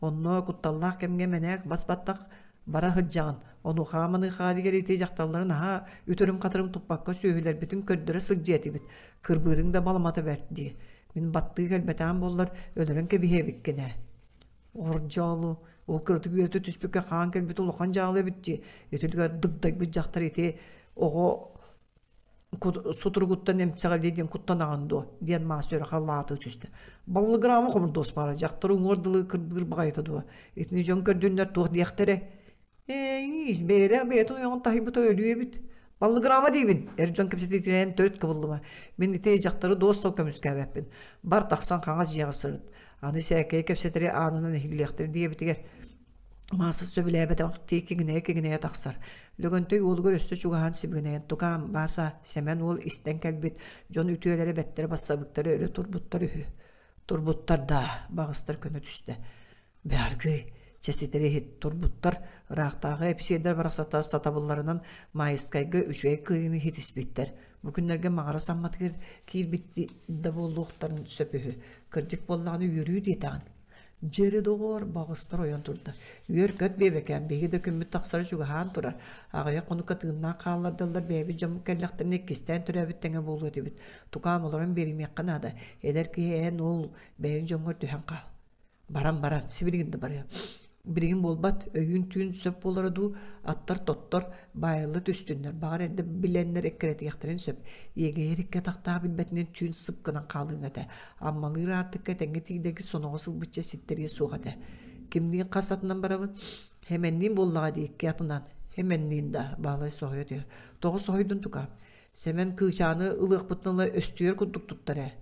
Онно кутталлаах кэмҥэ мэнээк бас-баттах бара сылдьаҕын. Онуоха маныхаа дигэр ити дьахталлары наһаа үтүрүм-хатырым туппакка сүөһүлэрбитин көрдөрө сылдьыа этибит. Кырбыырыҥ да баламата бэрт дии. Мин баттыы кэлбэтэҕим буоллар өлөрөн кэбиһиэ эбиккин ээ. Ордьоолу, ол кыратык үөрэтэ түспүккэ хаан кэлбит улахан дьаалы эбит дии. Итилигэр дыгдайбыт дьахтар ити оҕо сутуругуттан эмсэҕэлиэ диэн куттанаҕын дуо диэн Мааса өрө халлаатыы түстэ. Баллыгыраама хомурдуос баара дьахтар уҥуор дылы кырбыыр баҕайыта дуо? Итини дьон көрдүннэр туох диэхтэрэ? Ээ, бэйэлээх бэйэтин ойоҕун таһыйбыта өлүү эбит. Баллыгыраама диибин, эр дьон кэпсэтиитинэн төрүт кыбыллыма. Мин ити дьахтары дуос тыл көмүскээбэппин. Бар тахсан хаҥас дьиэҕэ сырыт. Аны сээкэйи кэпсэтэри аанынан иһиллиэхтэрэ диэбитигэр Мааса сөбүлээбэтэхтии киҥинэйэ-киҥинэйэ тахсар. Лөгөнтөй уолугар өссө чугаһаан сибигинэйэн тукаам, Бааса, Сэмэн уол истэн кэлбит, дьон үтүөлэрэ бэттэрэ бассабыктара өрө турбуттар үһү. Турбуттар даа, баҕастар көнө түстэ. Бааргый, чэ ситэри иһит, турбуттар, ыраахтааҕы эписиэрдэр барахсаттар сатабылларынан Маайыскайга үчүгэй кыайыыны ситиспиттэр. Бу күннэргэ Маҕарас Амматыгар киирбит да буолуохтарын сөп үһү. Кырдьык буоллаҕына үөрүү диэтэҕин. Дьиэри доҕоор, баҕыстар ойон турда. Үөр-көт биэбэкээн, биһиги да күммүт тахсара чугаһаан турар. Аҕыйах хонукка тыыннаах хааллардаллар бэйэбит дьоммут кэллэхтэринэ иккистээн төрөөбүт тэҥэ буолуо этибит. Тукаам олорон биэримиэххэ наада. Эдэр киһи эн ол бэйэҥ дьоҥҥор түһэн хаал. Баран-баран, сибилигин да барыам. Билигин буолбат, өйүүн түүн сөп буолара дуу, аттар тоттор, баайылла түстүннэр, баҕар эрдэ билэннэр эккирэтиэхтэрин сөп. Иэгэйэр икки атахтаах билбэтинэн түүн сып гынан хаалыаҥ этэ. Аммалыыр аартыкка этэҥҥэ тиийдэргит соноҕос ылбычча ситтэриэ суох этэ. Кимниин хас атынан барабын? Хэмэнниин буоллаҕа дии икки атынан. Хэмэнниин да, Баһылай соһуйа түһэр. Тоҕо соһуйдун тука? Сэмэн кыычааны ылыахпытын ыла өстүйэр курдук туттар ээ.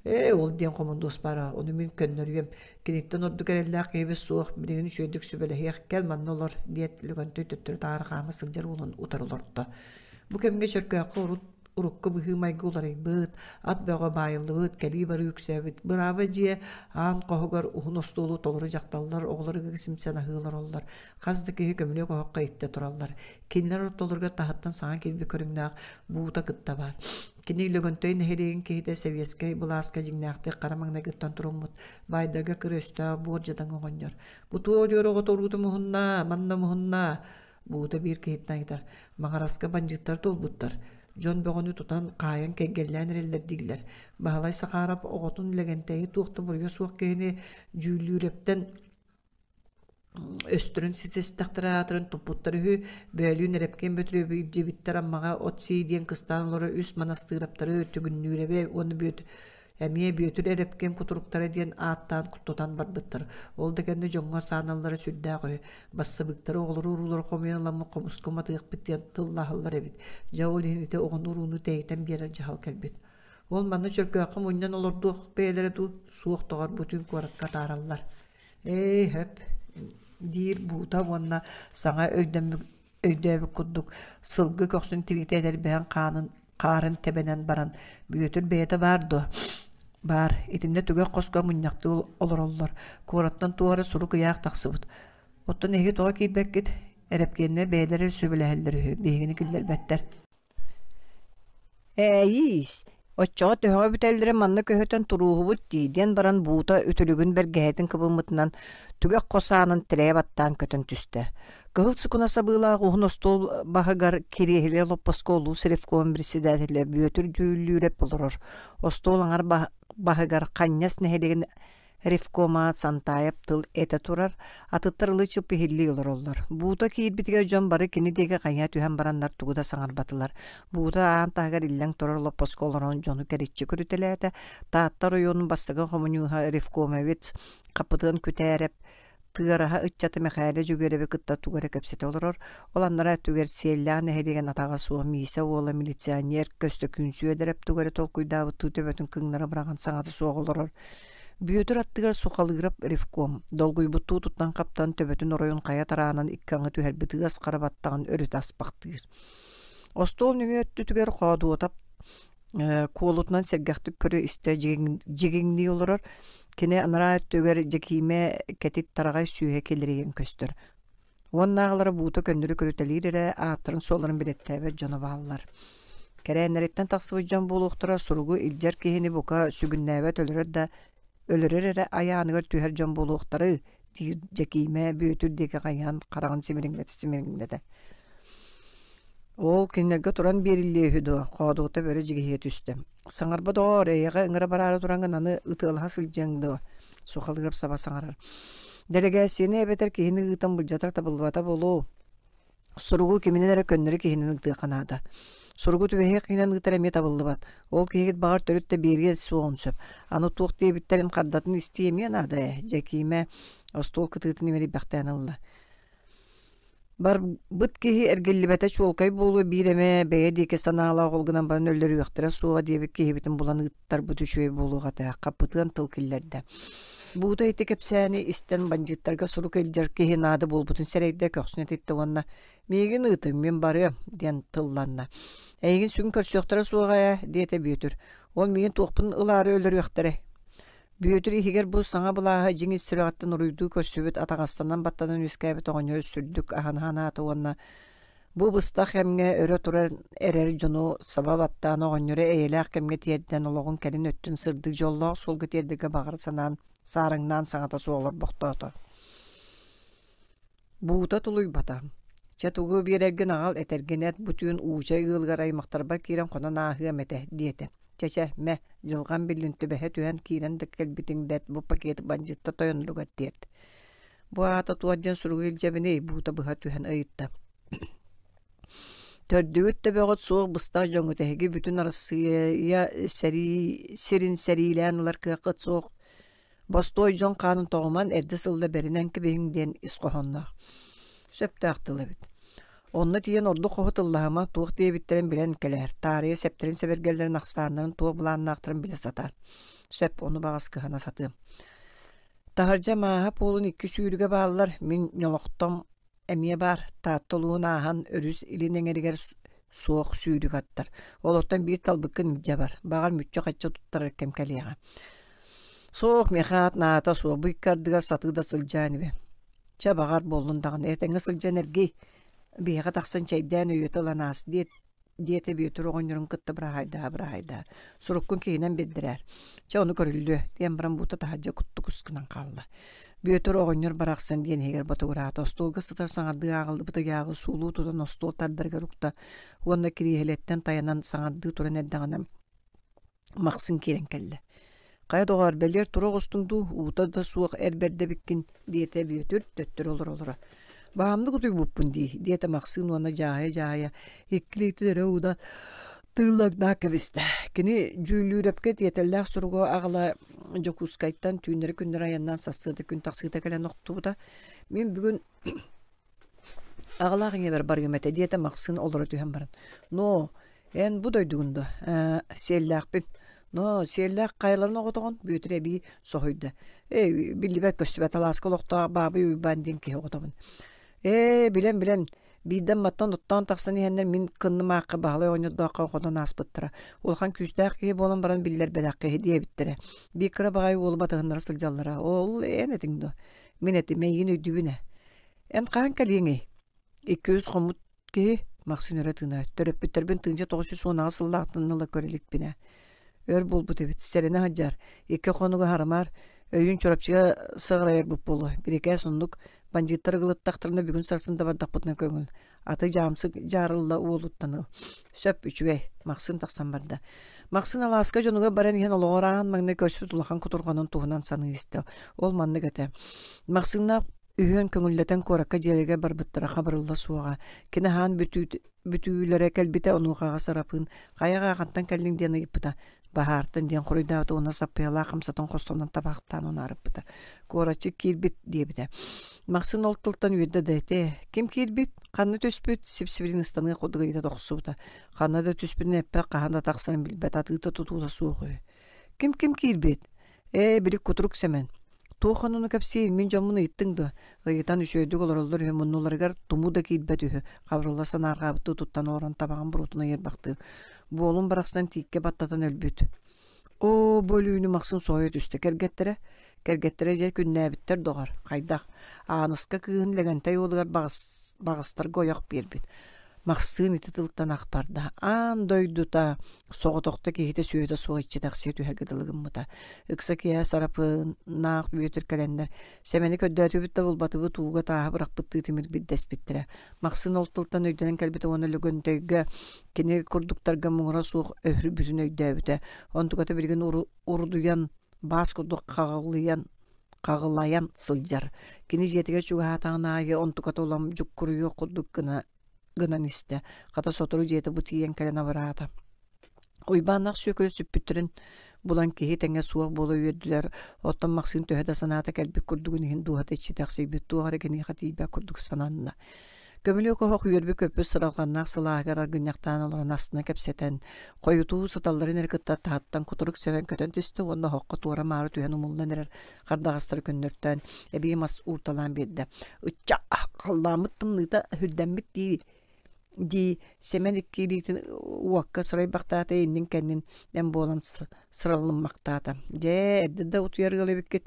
Ээ, ол диэн хомундуос баара, ону мин көннөрүөм. Киниттэн ордук эрэллээх киһибит суох, билигин үчүгэйдик сүбэлэһиэх, кэл манна олор, диэт Лөгөнтөй төттөрү-таары хаама сылдьар уолун утары олордо. Бу кэмҥэ Чөркөөххө урут урукку быһыы-майгы уларыйбыт, ат бөҕө баайыллыбыт, кэлии-барыы үксээбит. Бырааба дьиэ аан хоһугар уһун остуолу толору дьахталлар, оҕолор ыгы симсэн аһыы олороллор. Хас да киһи көмүлүөк оһоххо иттэ тураллар. Кинилэр ортолоругар таһыттан саҥа киирбит көрүҥнээх буута кытта баар. Кини Лөгөнтөй нэһилиэгин киһитэ сэбиэскэй былааска дьиҥнээхтик хара маҥнайгыттан туруммут, баайдарга кыра өстөөх буор дьадаҥы оҕонньор. «Бу туох одьуор оҕото уруута муһунна, манна муһунна?» Буута биир киһиттэн ыйытар. Маҥараска бандьыыттар туолбуттар. Дьон бөҕөнү тутан, хаайан кэйгэллээн эрэллэр дииллэр. Баһылай Сахаарап оҕотун Лэгэнтэйи туох да буруйа суох киһини Дьүүллүүрэптэн Өстөрүн ситистэхтэрэ аатыран туппуттар үһү, Бөөлүүн Эрэпкиэн Бөтүрүөбү илдьибиттэр Аммаҕа от сии диэн кыстаан олорор үс манастыыраптары Түгүннүүрэби уонна Бүөт эмиэ Бүөтүр Эрэпкиэн кутуруктара диэн ааттаан тутан барбыттар. Ол да кэннэ дьоҥҥо сааналлара сүрдээх үһү. Бассабыыктары оҕолору уруулары хомуйан ыламмыт хомуска уматыахпыт диэн тыллаһаллар эбит. Дьэ ол иһин ити оҕону урууну тэйитэн биэрэр дьаһал кэлбит. Ол манна Чөркөөххө мунньан олордуох бэйэлэрэ дуу, суох доҕор бу түүн куоракка атаараллар. Ээ, сөп, диир буута уонна саҥа өйдөммүт өйдөөбүт курдук сылгы көхсүн тириитэ этэрбэһин хаанын хаарын тэбэнэн баран Бүөтүр бэйэтэ баар дуо? Баар. Итиннэ түгэх хоско мунньахтыы олороллор. Куораттан туох эрэ сурук ыйаах тахсыбыт. Оттон эһиги тоҕо киирбэккит? Эрэпкиэннэр бэйэлэрэ сөбүлэһэллэр үһү, биһигини киллэрбэттэр. Ээйиис, оччоҕо төһөҕө бүтэллэрин манна көһүтэн турууһубут дии диэн баран буута үтүлүгүн бэргэһэтин кыбыммытынан түгэх хос аанын тилэйэ баттаан көтөн түстэ. Кыһыл сукуна сабыылаах уһун остуол баһыгар кириэһилэ олоппоско улуус ревком председателэ Бүөтүр Дьүүллүүрэп олорор. Остуол аҥар баһыгар Ханньас нэһилиэгин Ревкома Сантаев тыл этэ турар, атыттар ылы-чып иһиллии олороллор. Буута киирбитигэр дьон бары кини диэки хайыһа түһэн бараннар тугу да саҥарбатылар. Буута аан таһыгар иллэҥ турар олоппоско олорон дьону кэриччи көрүтэлээтэ. Таатта оройуонун бастакы хомуньууһа ревкомовец Хапытыан Күтээрэп. Тыараһа ыччата Мэхээлэ Дьөгүөрэби кытта тугу эрэ кэпсэтэ олорор. Ол анараа өттүгэр Сиэллээх нэһилиэгин атаҕа суох Миисэ уола милиционер Көстөкүүн Сүөдэрэп тугу эрэ толкуйдаабыттыы төбөтүн кыҥнары быраҕан саҥата суох олорор. Бүөтүр аттыгар Сухалыырап ревком, долгуйбуттуу туттан-хаптан төбөтүн оройун хайа тараанан икки аҥы түһэрбит ыас хара баттаҕын өрүтэ аспахтыыр. Остуол нөҥүө өттүтүгэр Хоодуотап куолутунан сэргэхтик көрө-истэ дьигиҥнии олорор. Кини анараа өттүгэр Дьэкиимэ кэтит тараҕай сүүһэ килэрийэн көстөр. Уоннааҕылара буута көннөрү көрүтэлиир эрэ ааттарын-суолларын билэттээбэт дьоно бааллар. Кэрээннэриттэн тахсыбыт дьон буолуохтара суругу илдьэр киһини бука сүгүннээбэт өлөрөр да өлөрөр эрэ айааныгар түһэр дьон буолуохтары диир Дьэкиимэ Бүөтүр диэки хайыһан хараҕын симириҥнэтэ-симириҥнэтэ. Ол кинилэргэ туран биэриллиэ үһү дуо, Хоодуота бөрө дьигиһийэ түстэ. Саҥарба доҕоор, эйиэхэ ыҥыра бараары тураҥҥын аны ытыалаһа сылдьыаҥ дуо? Сухалыырап саба саҥарар. Дэлэгээссийэни эбэтэр киһини ыытан былдьатар табыллыбата буолуо. Суругу киминэн эрэ көннөрү киһинэн ыытыахха наада. Суругу түбэһиэх киһинэн ыытар эмиэ табыллыбат. Ол киһигит баҕар төрүт да биэриэ суоҕун сөп. Аны туох диэбиттэрин хардатын истии эмиэ наада ээ, Дьэкиимэ остуол кытыытын имэрийбэхтээн ылла. Барбыт киһи эргиллибэтэ чуолкай буолуо биир эмэ бэйэ диэки санаалаах ол гынан баран өллөрүөхтэрэ суоҕа диэбит киһибитин булан ыыттарбыт үчүгэй буолуох этэ, хаппытыан тыл киллэрдэ. Буута ити кэпсээни истэн бандьыыттарга сурук илдьэр киһи наада буолбутун сэрэйдэ, көхсүн этиттэ уонна «Миигин ыытыҥ, мин барыам» диэн тылланна. «Эйигин сүгүн көрсүөхтэрэ суоҕа ээ» диэтэ Бүөтүр. «Ол миигин туохпун ылаары өлөрүөхтэрэй?» Бүөтүр иһигэр бу саҥа былааһы дьиҥ ис сүрэҕиттэн уруйдуу көрсүбүт атаҕастанан баттанан үөскээбит оҕонньору сүрдүк аһына санаата уонна бу быстах кэмҥэ өрө туран эрэр дьону саба баттаан оҕонньору эйэлээх кэмҥэ тиэрдэн олоҕун кэлин өттүн сырдык дьоллоох суолга тиэрдэргэ баҕара санаан саарыҥнаан саҥата суох олорбохтоото. Буута тулуйбата. Чэ тугу биэрэргин аҕал, этэргин эт, бу түүн Уучай ыалыгар аймахтарбар киирэн хонон ааһыам этэ, диэтэ. Чэ-чэ, мэ, дьылҕам биллин түбэһэ түһэн киирэн да кэлбитиҥ бэрт, бу пакет бандьыытта тойонноругар тиэрт. Бу аата туох диэн суругу илдьэбиний, буута быһа түһэн ыйытта. Төрдүгүт төбөҕүт суох быстах дьоҥҥут эһиги бүтүн Арассыыйа сэрии сирин сэриилээн ылар кыаххыт суох Бостуой дьон хаанын тоҕуман эрдэ сылла бэринэн кэбиһиҥ диэн ис хоһоонноох. Сөптөөх тыл эбит. Онно тиийэн ордук хоһу тыллаһыма, туох диэбиттэрин билэн кэлээр, таарыйа сэптэрин-сэбиргэллэрин ахсааннарын туох былааннаахтарын билэ сатаар. Сөп, ону баҕас кыһана сатыам. Таһырдьа мааһа пуолун икки сүүрүгэ бааллар, мин ньолохтом эмиэ баар, Таатта улууһун ааһан өрүс илин эҥэригэр суох сүүрүк аттар. Олортон биир талбыккын илдьэ бар, баҕар мүччү-хаччы туттарар кэм кэлиэҕэ. Суох, миэхэ аат наада суох, бу икки ардыгар сатыы да сылдьаа инибин. Чэ, баҕар буоллун даҕаны, этэҥҥэ сылдьан эргий, биһиэхэ тахсан чэйдээн өйүөтэ ылан аас диэт диэтэ Бүөтүр оҕонньорун кытта быраһаайдаһа-быраһаайдаһа. Суруккун киһинэн биэрдэрээр. Чэ, ону көрүллүө, диэн баран буута таһырдьа куттукус гынан хаалла. Бүөтүр оҕонньор барахсан диэн иһигэр ботугураата. Остуолга сытар саҥардыы ааҕыллыбыт ыйааҕы суулуу тутан остуол тардарыгар укта уонна кириэһилэттэн тайанан саҥардыы туран эрдэҕинэ Махсыҥ киирэн кэллэ. Хайа доҕоор, бэлиэр тура оҕустуҥ дуу, уута да суох эр бэрдэ эбиккин, диэтэ Бүөтүр төттөрү олоро-олоро. Баамнык утуйбуппун дии, диэтэ Махсыын уонна дьааһыйа-дьааһыйа икки илиитин өрө ууна тыыллаҥнаан кэбистэ. Кини Дьүүллүүрэпкэ тиэтэллээх суругу аҕала Дьокуускайтан түүннэри-күннэри айаннаан сарсыарда күн тахсыыта кэлэн охтубута. Мин бүгүн Аҕалаах ийэбэр барыам этэ диэтэ Махсыын олоро түһэн баран. Ноо, эн бу дойдугун дуо? Ээ, сиэллээхпин. Ноо, сиэллээх хайаларын оҕотоҕун? Бүөтүр эбии соһуйда. Ээ, биллибэт-көстүбэт алааска олохтоох Баабый Уйбаан диэн киһи оҕотобун. Ээ, билэн-билэн, биирдэ Амматтан оттоон тахсан иһэннэр мин кынным аахха Баһылай оҕонньордооххо хотон ааспыттара. Улахан күүстээх киһи буолан баран биллэрбэтэх киһи диэбиттэрэ. Биир кыра баҕайы уолу батыһыннара сылдьаллара. Ол эн этиҥ дуо? Мин этим, эйигин өйдүүбүн ээ. Эн хаһан кэлиэҥий? Икки-үс хоммут киһи, Махсыын өрө тыына, төрөппүттэрбин 1918 сыллаахтан ыла көрө иликпинэ. Өр буолбут эбит, сэрэнэ сылдьар, икки хонугу харамаар, өйүүн Чурапчыга сыҕарайарбыт буолуо, бирикээс оннук, бандьыыттар ыгылыттахтарына бүгүн сарсын да бардахпытына көҥүл, аты дьаамсык дьаарылла уолуттан ыл. Сөп, үчүгэй, Махсыын тахсан барда. Махсыын алааска дьонугар баран иһэн олоҕор аан маҥнай көрсүбүт улахан кутурҕанын туһунан саныы истэ. Ол маннык этэ. Махсыыннаах Үһүөн көҥүллэтэн куоракка дьиэлэригэр барбыттара хабырылла суоҕа. Кини аһаан бүтүүлэрэ кэлбитэ, онуохаҕа Сарапыын «Хайаҕа хантан кэллиҥ?» диэн ыйыппыта. Баһаартан диэн хоруйдаабыта уонна саппыйалаах хамсатын хостонон табаахтаан унаарыппыта. Куораччык киирбит диэбитэ. Махсын ол тылтан үөрдэ да этэ. Ким киирбит? Ханна түспүт? Сип-сибилин ыстаныы курдук ыйыта тохсубута. Ханна да түспүтүн эппэт, хаһан да тахсарын билбэт, атыыта-тутуута суох үһү. Ким-ким киирбит? Ээ, били кутурук Сэмэн. Туох онуну кэпсиир, мин дьоммун ыйыттыҥ дуо? Ыйытан үчүгэйдик олороллор үһү, муннуларыгар тумуу да киирбэт үһү, Хабырылла санаарҕаабыттыы туттан олорон табаҕын буруотун ыйырбахтыыр. Буолун барахсан тииккэ баттатан өлбүт. Оо, бу өлүүнү Махсын соһуйа түстэ кэргэттэрэ. Кэргэттэрэ дьэ күннээбиттэр доҕор, хайдах? Ааныска кыыһын Лэгэнтэй уолугар баҕас, баҕастарга ойох биэрбит. Махсыын ити тылтан ах барда. Аан дойдута соҕотохто киһитэ сүөтэ суох иччитэхсийэ түһэргэ дылы гыммыта. Ыкса киэһэ Сарапынаах Бүөтүр кэлэннэр, Сэмэни көрдөөтүбүт да булбатыбыт, ууга тааһы бырахпыттыы тимирбит дэспиттэрэ. Махсыын ол тылтан өйдөнөн кэлбитэ уонна Лөгөнтөйгө кини курдуктарга муҥура суох өһүрбүтүн өйдөөбүтэ. Онтуката билигин урудуйан, баас курдук хаҕылыйан хаҕылайан сылдьар. Кини дьиэтигэр чугаһаатаҕын аайы онтуката улам дьуккуруйуох курдук гына гынан истэ. Хата сотору дьиэтэ бу тиийэн кэлэн абыраата. Уйбааннаах Сүөкүлэ сүппүттэрин булан киһи тэҥэ суох буола үөрдүлэр. Оттон Максим төһө да санаата кэлбит курдугун иһин дууһата иччитэхсийбит, туох эрэ киниэхэ тиийбэт курдук сананна. Көмүлүөк оһох үөрбүт-көппүт сыралҕаннаах сылааһыгар аргынньахтаан олорон астына кэпсэтэн, хойутуу сыталларын эрэ кытта таһыттан кутурук сөбөн көтөн түстэ уонна оһоххо туора-маары түһэн умуллан эрэр хардаҕастары көннөртөөн, эбии мас уурталаан биэрдэ. «Ычча, халлааммыт тымныыта үрдэммит дии» дии Сэмэн икки илиитин уокка сырайбахтаата иннин-кэннин эн буолан сыраллыммахтаата. «Дьэ, эрдэ да утуйар ыал эбиккит.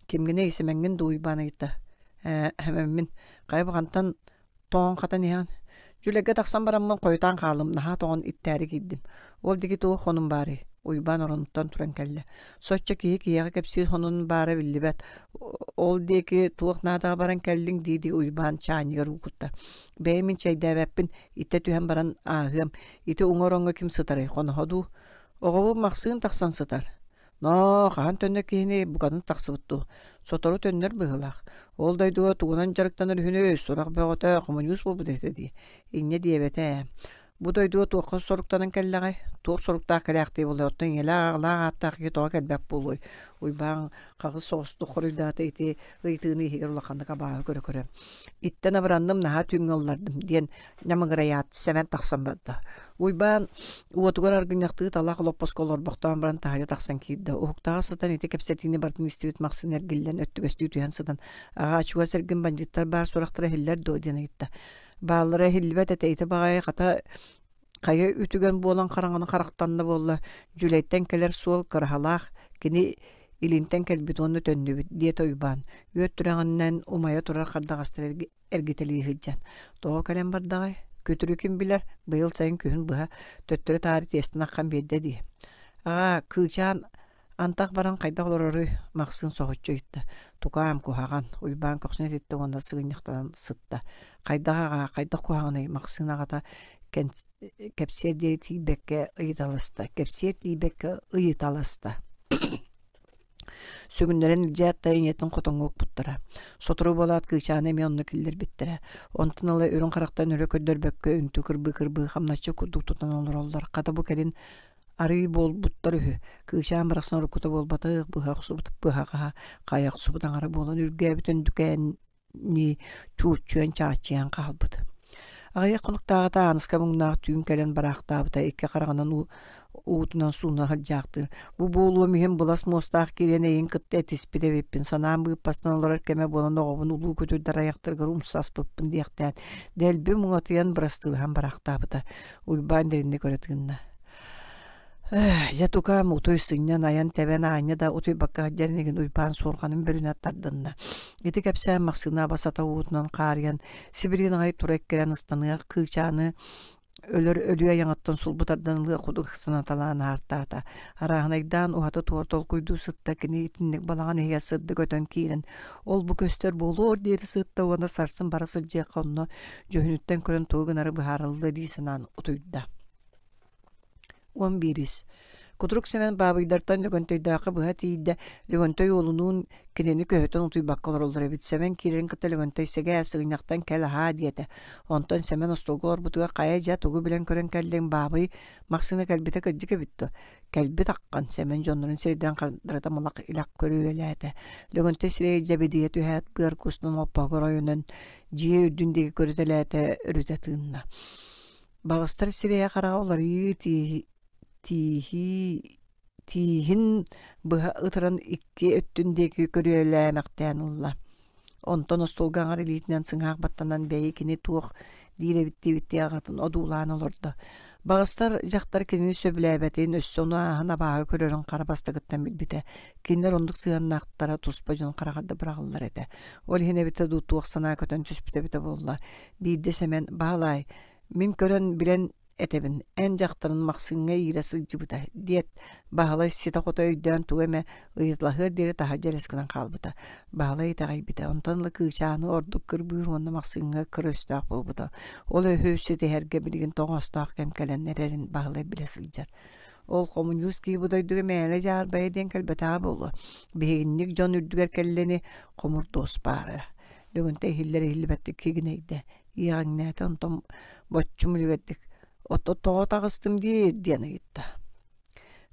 Кимҥиний, Сэмэҥҥин дуу?» Уйбаан ыйытта. «Ээ, Сэмэммин. Хайа бу хантан тоҥон-хатан иһэҕин? Дьүлэйгэ тахсан бараммын хойутаан хааллым, наһаа тоҥон иттээри киирдим. Ол диэки туох хонум баарый?» Уйбаан оронуттан туран кэллэ. Соччо киһи киһиэхэ кэпсиир хонун баара биллибэт. Ол диэки туох наадаҕа баран кэллиҥ дии-дии Уйбаан чаанньыгар уу кутта. Бэйэм мин чэйдээбэппин, иттэ түһэн баран ааһыам. Ити уҥа ороҥҥо ким сытарый, хоноһо дуу? Оҕобут Махсыын тахсан сытар. Ноо, хаһан төннөр киһини букатын тахсыбыт дуу? Сотору төннөр быһыылаах. Ол дойдуга тугунан дьарыктанар үһүнүй, сурах бөҕөтө, хомуньуус буолбут этэ дии. Инньэ диэбэтэ ээ. Бу дойдуга туохха соруктанан кэллэҕэй? Туох соруктаах кэлээхтии буолуой? Оттон ийэлээх аҕалаах ааттаах киһи тоҕо кэлбэт буолуой? Уйбаан хаҕыс соҕустук хоруйдаата ити ыйытыыны иһигэр улаханнык абааһы көрө-көрө. Иттэн абыранным, наһаа түүҥҥэ ыллардым диэн ньамыгырайаат Сэмэн тахсан барда. Уйбаан уотугар аргынньахтыы талах олоппоско олорбохтоон баран таһырдьа тахсан киирдэ. Уһуктаҕа сытан ити кэпсэтиини барытын истибит Махсын эргиллэн өттүгэстүү түһэн сытан «Аҕаа, чугас эргин бандьыыттар баар сурахтара иһиллэр дуо?» диэн ыйытта. Бааллара иһиллибэт этэ ити баҕайы хата хайа үтүгэн буолан хараҥаны харахтанна буолла Дьүлэйтэн кэлэр суол кыраһалаах кини илинтэн кэлбит уонна төннүбүт диэтэ Уйбаан үөт түрэҕинэн умайа турар хардаҕастары эргитэлии сылдьан тоҕо кэлэн бардаҕай күтүрү ким билэр быйыл сайын күһүн быһа төттөрү-таары тиэстэн аххан биэрдэ дии аҕаа кыычаан Антах баран хайдах олороруй? Махсыын соһуччу ыйытта. Тукаам, куһаҕан, Уйбаан көхсүн этиттэ уонна сыгынньахтанан сытта. Хайдах аҕаа, хайдах куһаҕаный? Махсыын аҕата кэпсиэр диэри тиийбэккэ ыйыталаста. Кэпсиэр тиийбэккэ ыйыталаста. Сүгүннэрэн илдьээт да ийэтин хотоҥҥо укпуттара. Сотору буолаат кыычааны эмиэ онно киллэрбиттэрэ. Онтон ыла үрүҥ харахтан өрө көрдөрбөккө үнтү кырбыы-кырбыы хамначчы курдук тутан олороллор. Хата бу кэлин Арыый буолбуттар үһү, кыычаан барахсан уруккута буолбатах, быһа охсубут быһаҕаһа, хайа охсубут аҥара буолан үргээбит өндүкээннии чууччуйан-чааччыйан хаалбыт. Аҕыйах хонуктааҕыта Ааныска муҥнаах түүн кэлэн бараахтаабыта икки хараҕынан уутунан сууна сылдьаахтыыр. Бу буолуом иһин былас муостаах киирэн эйин кытта этиспит эбиппин, санаам быыппастан олорор кэмэ буолан оҕобун улуу күтүрдэр айахтарыгар умса аспыппын диэхтээн, дэлби муҥатыйан бырастыылаһан бараахтаабыта. Уйбаан дириҥник өрө тыынна. Дьэ тукаам утуй сынньан айан тэбэн аанньа да утуйбакка сылдьар инигин Уйбаан суорҕанын бүрүнэ тардынна. Ити кэпсээн массыына басата уутунан хаарыйан сибилигин аҕай тура эккирэн ыстаныах кыычааны өлөр өлүү айаҕыттан сулбу тардан ылыах курдук санаталаан аартаата. Арааһынайдаан уһаты туор толкуйдуу сытта кини итинник балаҕан иһигэр сырдык өтөн киирэн ол-бу көстөр буолуор диэри сытта уонна сарсын бара сылдьыахха онно дьүһүнүттэн көрөн тугу гынары быһаарыллыа дии санаан утуйда. 11. Кутурук Сэмэн Баабыйдартан Лөгөнтөйдөөххө быһа тиийдэ. Лөгөнтөй уолунуун кинини көһүтэн утуйбакка олороллор эбит. Сэмэн киирэрин кытта Лөгөнтөй сэгээ сыгынньахтан кэл аһаа диэтэ. Онтон Сэмэн остуолга олорбутугар хайа дьэ тугу билэн-көрөн кэллиҥ Баабый Махсыына кэлбитэ кырдьык эбит дуо? Кэлбит аххан Сэмэн дьоннорун сирэйдэрин хардарыта малах илэх көрүөлээтэ. Лөгөнтөй сирэйэ дьэбидийэ түһээт быар куустун олоппоһугар ойонон дьиэ үрдүн диэки көрүтэлээтэ өрүтэ тыынна. Баҕастар сирэйэ-хараҕа уларыйыы тииһии тииһин быһа ытыран икки өттүн диэки көрүөлээмэхтээн ылла. Онтон остуолга аҥар илиитинэн сыҥаах баттанан бэйи кини туох диир эбит диэбиттии аҕатын одуулаан олордо. Баҕастар дьахтар кинини сөбүлээбэтин, өссө ону ааһан абааһы көрөрүн хара бастакыттан билбитэ. Кинилэр оннук сыһыаннаахтара туспа дьон хараҕар да быраҕыллар этэ. Ол иһин эбитэ дуу туох санаа көтөн түспүтэ эбитэ буолла. Биирдэ Сэмэн «Баһылаай, мин көрөн билэн этэбин, эн дьахтарын Махсыҥҥа иирэ сылдьыбыта» диэт, Баһылай ситэ-хото өйдөөн тугу эмэ ыйыталаһыар диэри таһырдьа элэс гынан хаалбыта. Баһылай итэҕэйбитэ, онтон ыла Кыычааны ордук кырбыыр уонна Махсыҥҥа кыра өстөөх буолбута. Ол өһү ситиһэргэ билигин тоҕоостоох кэм кэлэн эрэрин Баһылай билэ сылдьар. Ол хомуньуус киһи бу дойдуга мээнэ дьаарбайа диэн кэлбэтэҕэ буолуо. Биһигинник дьон үрдүгэр кэллэни хомурдуос баара. Лөгөнтө иһиллэр иһиллибэттик кигинэйдэ. Иэҕэҥнээтэ, онтон боччум үлүгэрдик «Ото тоҕо таҕыстым диир?» диэн ыйытта.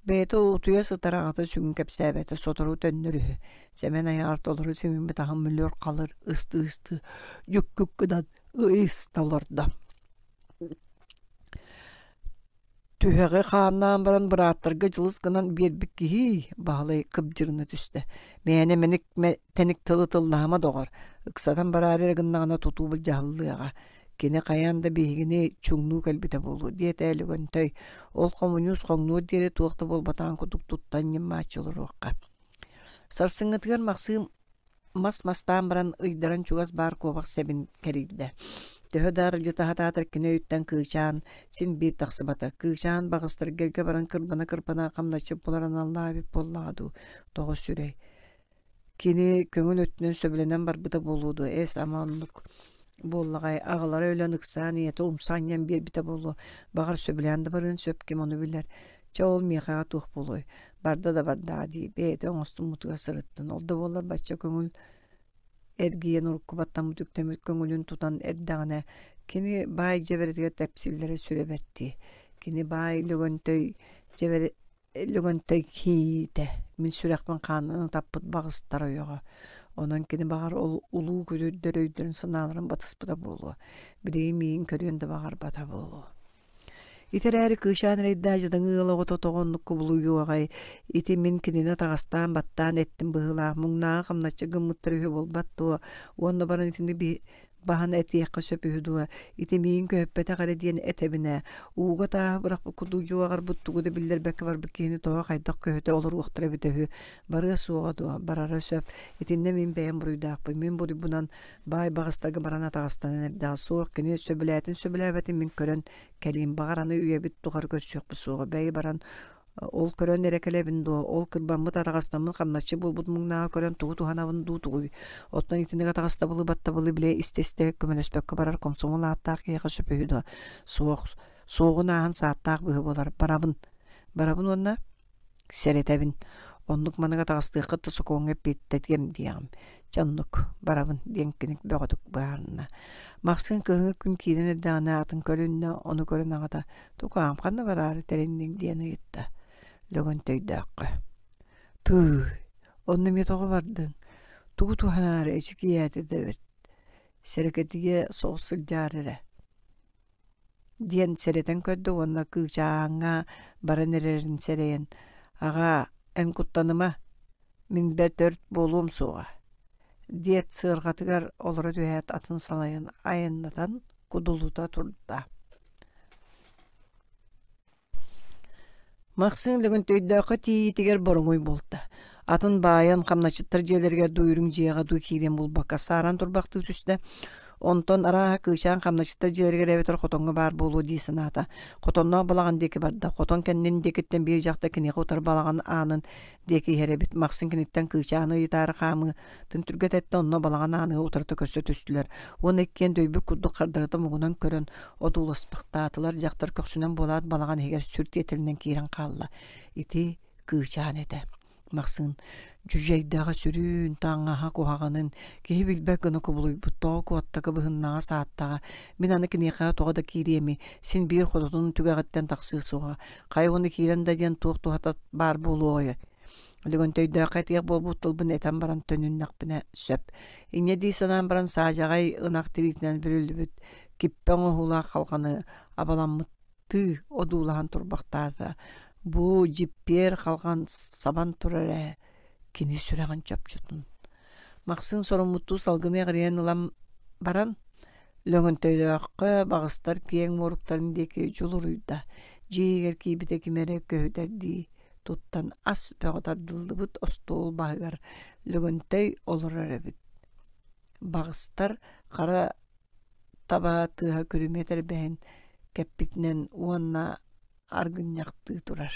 Бэйэтэ утуйа сытар аҕата сүгүн кэпсээбэтэ, сотору төннөр үһү. Сэмэн айаҕар толору симиммит аһын мүлүр халыр ыстыы-ыстыы дьүккүк гынан ыйыста олордо. Түһэҕи хааннаан баран бырааттарга дьылыс гынан биэрбит киһи Баһылай кыбдьырына түстэ. Мээнэ мэник тэник тылы тыллаһыма доҕор, ыксатан бараары эрэ гыннаҕына тутуу былдьаһыллыаҕа. Кини хайаан да биһигини чуҥнуу кэлбитэ буолуо диэтэ Лөгөнтөй. Ол хомуньуус хоҥнуор диэри туох да буолбатаҕын курдук туттан ньыммааччы олоруохха. Сарсыҥҥытыгар Махсыым Мас мастаан баран ыйдаран чугас баар куобах сэбин кэрийдэ. Төһө да аралдьыта сатаатар кини өйүттэн Кыычаан син биир тахсыбата. Кыычаан баҕастарга эргэ баран кырбана-кырбана хамначчыт буолар аналлаах эбит буоллаҕа дуу, тоҕо сүрэй. Кини көҥүл өттүнэн сөбүлэнэн барбыта буолуо дуо, эс ама оннук буоллаҕай, аҕалара өлөн ыксаан ийэтэ умса анньан биэрбитэ буолуо, баҕар сөбүлээн да барыан сөп ким ону билэр. Чэ ол миэхэҕэ туох буолуой, барда да бардаҕа дии, бэйэтэ оҥостуммутугар сырыттын, ол да буоллар бачча көҥүл эргийэн урукку баттаммыт үктэммит көҥүлүн тутан эрдэҕинэ кини баай дьэбэрэтигэр тэпсиллэрэ сүрэ бэрт дии. Кини баай Лөгөнтөй дьэбэрэ Лөгөнтөй кийиитэ мин сүрэхпин хаанынан ытаппыт баҕыстар ойоҕо. Онон кини баҕар ол улуу күлүрдэр өйдөрүн-санааларын батыспыта буолуо, билигин миигин көрүөн да баҕарбата буолуо. Ити эрээри Кыычаан эрэйдээх дьадаҥы ыал оҕото тоҕо оннук кубулуйуоҕай, ити мин кинини атаҕастаан баттаан эттим быһыылаах, муҥнааҕы хамначчы гыммыттар үһү буолбат дуо уонна баран итини баһан этиэххэ сөп үһү дуо, ити миигин көһүппэтэх эрэ диэн этэбин ээ, ууга тааһы бырахпыт курдук дьуоҕарбыт тугу да биллэрбэккэ барбыт киһини тоҕо хайдах көһүтэ олоруохтара эбитэ үһү, барыа суоҕа дуо, барара сөп, итиннэ мин бэйэм буруйдаахпын, мин буруйбунан Баай баҕастарга баран атаҕастанан эрдэҕэ суох, кини сөбүлээтин-сөбүлээбэтин мин көрөн кэлиим, баҕар аны үйэбит тухары көрсүөхпүт суоҕа, бэйи баран ол көрөн эрэ кэлэбин дуо, ол кырбаммыт атаҕастаммыт хамначчы буолбут муҥнааҕы көрөн тугу туһанабын дуу тугуй, оттон итинник атаҕастабылы баттабылы билэ истэ-истэ көмөлөспөккө барар комсомол ааттаах киһиэхэ сөп үһү дуо, суох, суоҕун ааһан сааттаах быһыы буолар, барабын, барабын уонна Сэрэтэбин, оннук маннык атаҕастыаххыт да сокуоҥҥа эппиэттэтиэм диэҕим. Чэ оннук, барабын диэн кини бөҕөтүк быһаарынна. Махсыын кыһыҥҥы күн киирэн эрдэҕинэ атын көрүннэ, ону көрөн аҕата «Тукаам ханна бараары тэринниҥ?» диэн ыйытта. Лөгөнтөйдөөххө «Тыый, онно эмиэ тоҕо бардыҥ? Тугу туһанаары эчикийээтэ да бэрт. Сэрэкэтигэ соҕус сылдьаары эрэ» диэн сэрэтэн көрдө уонна Кыычааҥҥа баран эрэрин сэрэйэн «Аҕаа, эн куттаныма, мин бэрт өрт буолуом суоҕа» диэт сыарҕатыгар олоро түһээт атын салайан айаннатан кудулута турда. Махсыын Лөгөнтөйдөөххө тиийиитигэр боруҥуй буолта. Атын баайан, хамначчыттар дьиэлэригэр дуу үрүҥ дьиэҕэ дуу киириэн булбакка сааран турбахтыы түстэ. Онтон арааһа Кыычаан хамначчыттар дьиэлэригэр эбэтэр хотоҥҥо баар буолуо дии санаата. Хотонноох балаҕан диэки барда. Хотон кэннин диэкиттэн биир дьахтар киниэхэ утары балаҕан аанын диэки иһэр эбит. Махсыын киниттэн Кыычааны ыйытаары хаамыытын түргэтэттэ, онно балаҕан ааныга утарыта көрсө түстүлэр. Уонна иккиэн дөйбүт курдук хардарыта муҥунан көрөн одууласпахтаатылар. Дьахтар көхсүнэн буолаат балаҕан иһигэр сүр тиэтэлинэн киирэн хаалла. Ити Кыычаан этэ. Махсыын дьүдьэйдэҕэ сүрүн, таҥаһа куһаҕанын, киһи билбэт гына кубулуйбут, тоҕо куотта кыбыһыннаҕа сааттаҕа, мин аны киниэхэ тоҕо да киириэмий, син биир хототун түгэҕиттэн тахсыа суоҕа, хайа уонна киирэн да диэн туох туһата баар буолуоҕай Лөгөнтөйдөөххө этиэх буолбут тылбын этэн баран төнүннэхпинэ сөп. Инньэ дии санаан баран саадьаҕай ынах тириитинэн бүрүллүбүт киппэ оҥоһуулаах халҕаны абаламмыт тыы одуулаһан турбахтаата. Бу дьиппиэр халҕан сабан турар ээ, кини сүрэҕин чопчутун. Махсыын соруммуттуу салгыны эҕирийэн ылан баран, Лөҥөнтөйдөөххө баҕыстар киэҥ муоруктарын диэки дьулуруйда. Дьиэ иһигэр киирбитэ ким эрэ көһүтэрдии туттан ас бөҕө тардыллыбыт остуол баһыгар Лөгөнтөй олорор эбит. Баҕыстар хара таба тыаһа күрүмүө тэрбэһин кэппитинэн уонна аргынньахтыы турар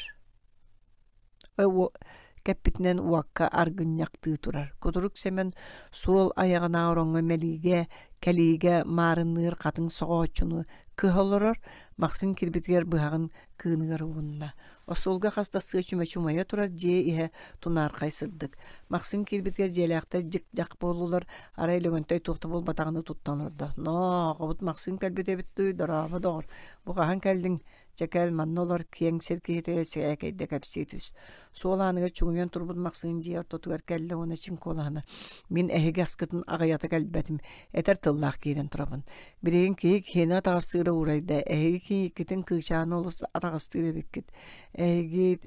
кэппитинэн уокка аргынньахтыы турар Кутурук Сэмэн суол айаҕынааҕы ороҥҥо мэлиигэ, кэлиигэ маарынныыр хатыҥ соҕооччуну кыһа олорор, Махсыын киирбитигэр быһаҕын кыыныгар угунна. Остуолга хас да сыа чүмэчи умайа турар дьиэ иһэ тунаархай сырдык. Махсыын киирбитигэр дьиэлээхтэр дьик-дьах буоллулар, арай Лөгөнтөй туох да буолбатаҕыныы туттан олордо. «Ноо, оҕобут Махсыын кэлбит эбит дуу, дорообо доҕор, бу хаһан кэллиҥ? Чэ кэл, манна олор, киэҥ сир киһитэ сээкэйдэ кэпсии түс». Суол ааныгар чугуйан турбут Махсыын дьиэ ортотугар кэллэ уонна чиҥ куолаһына «Мин эһиги аскытын аҕыйата кэлбэтим, этэр тыллаах киирэн турабын. Билигин киһи киһини атаҕастыыра уурайда, эһиги кийииккитин кыычааны олус атаҕастыыр эбиккит. Эһиги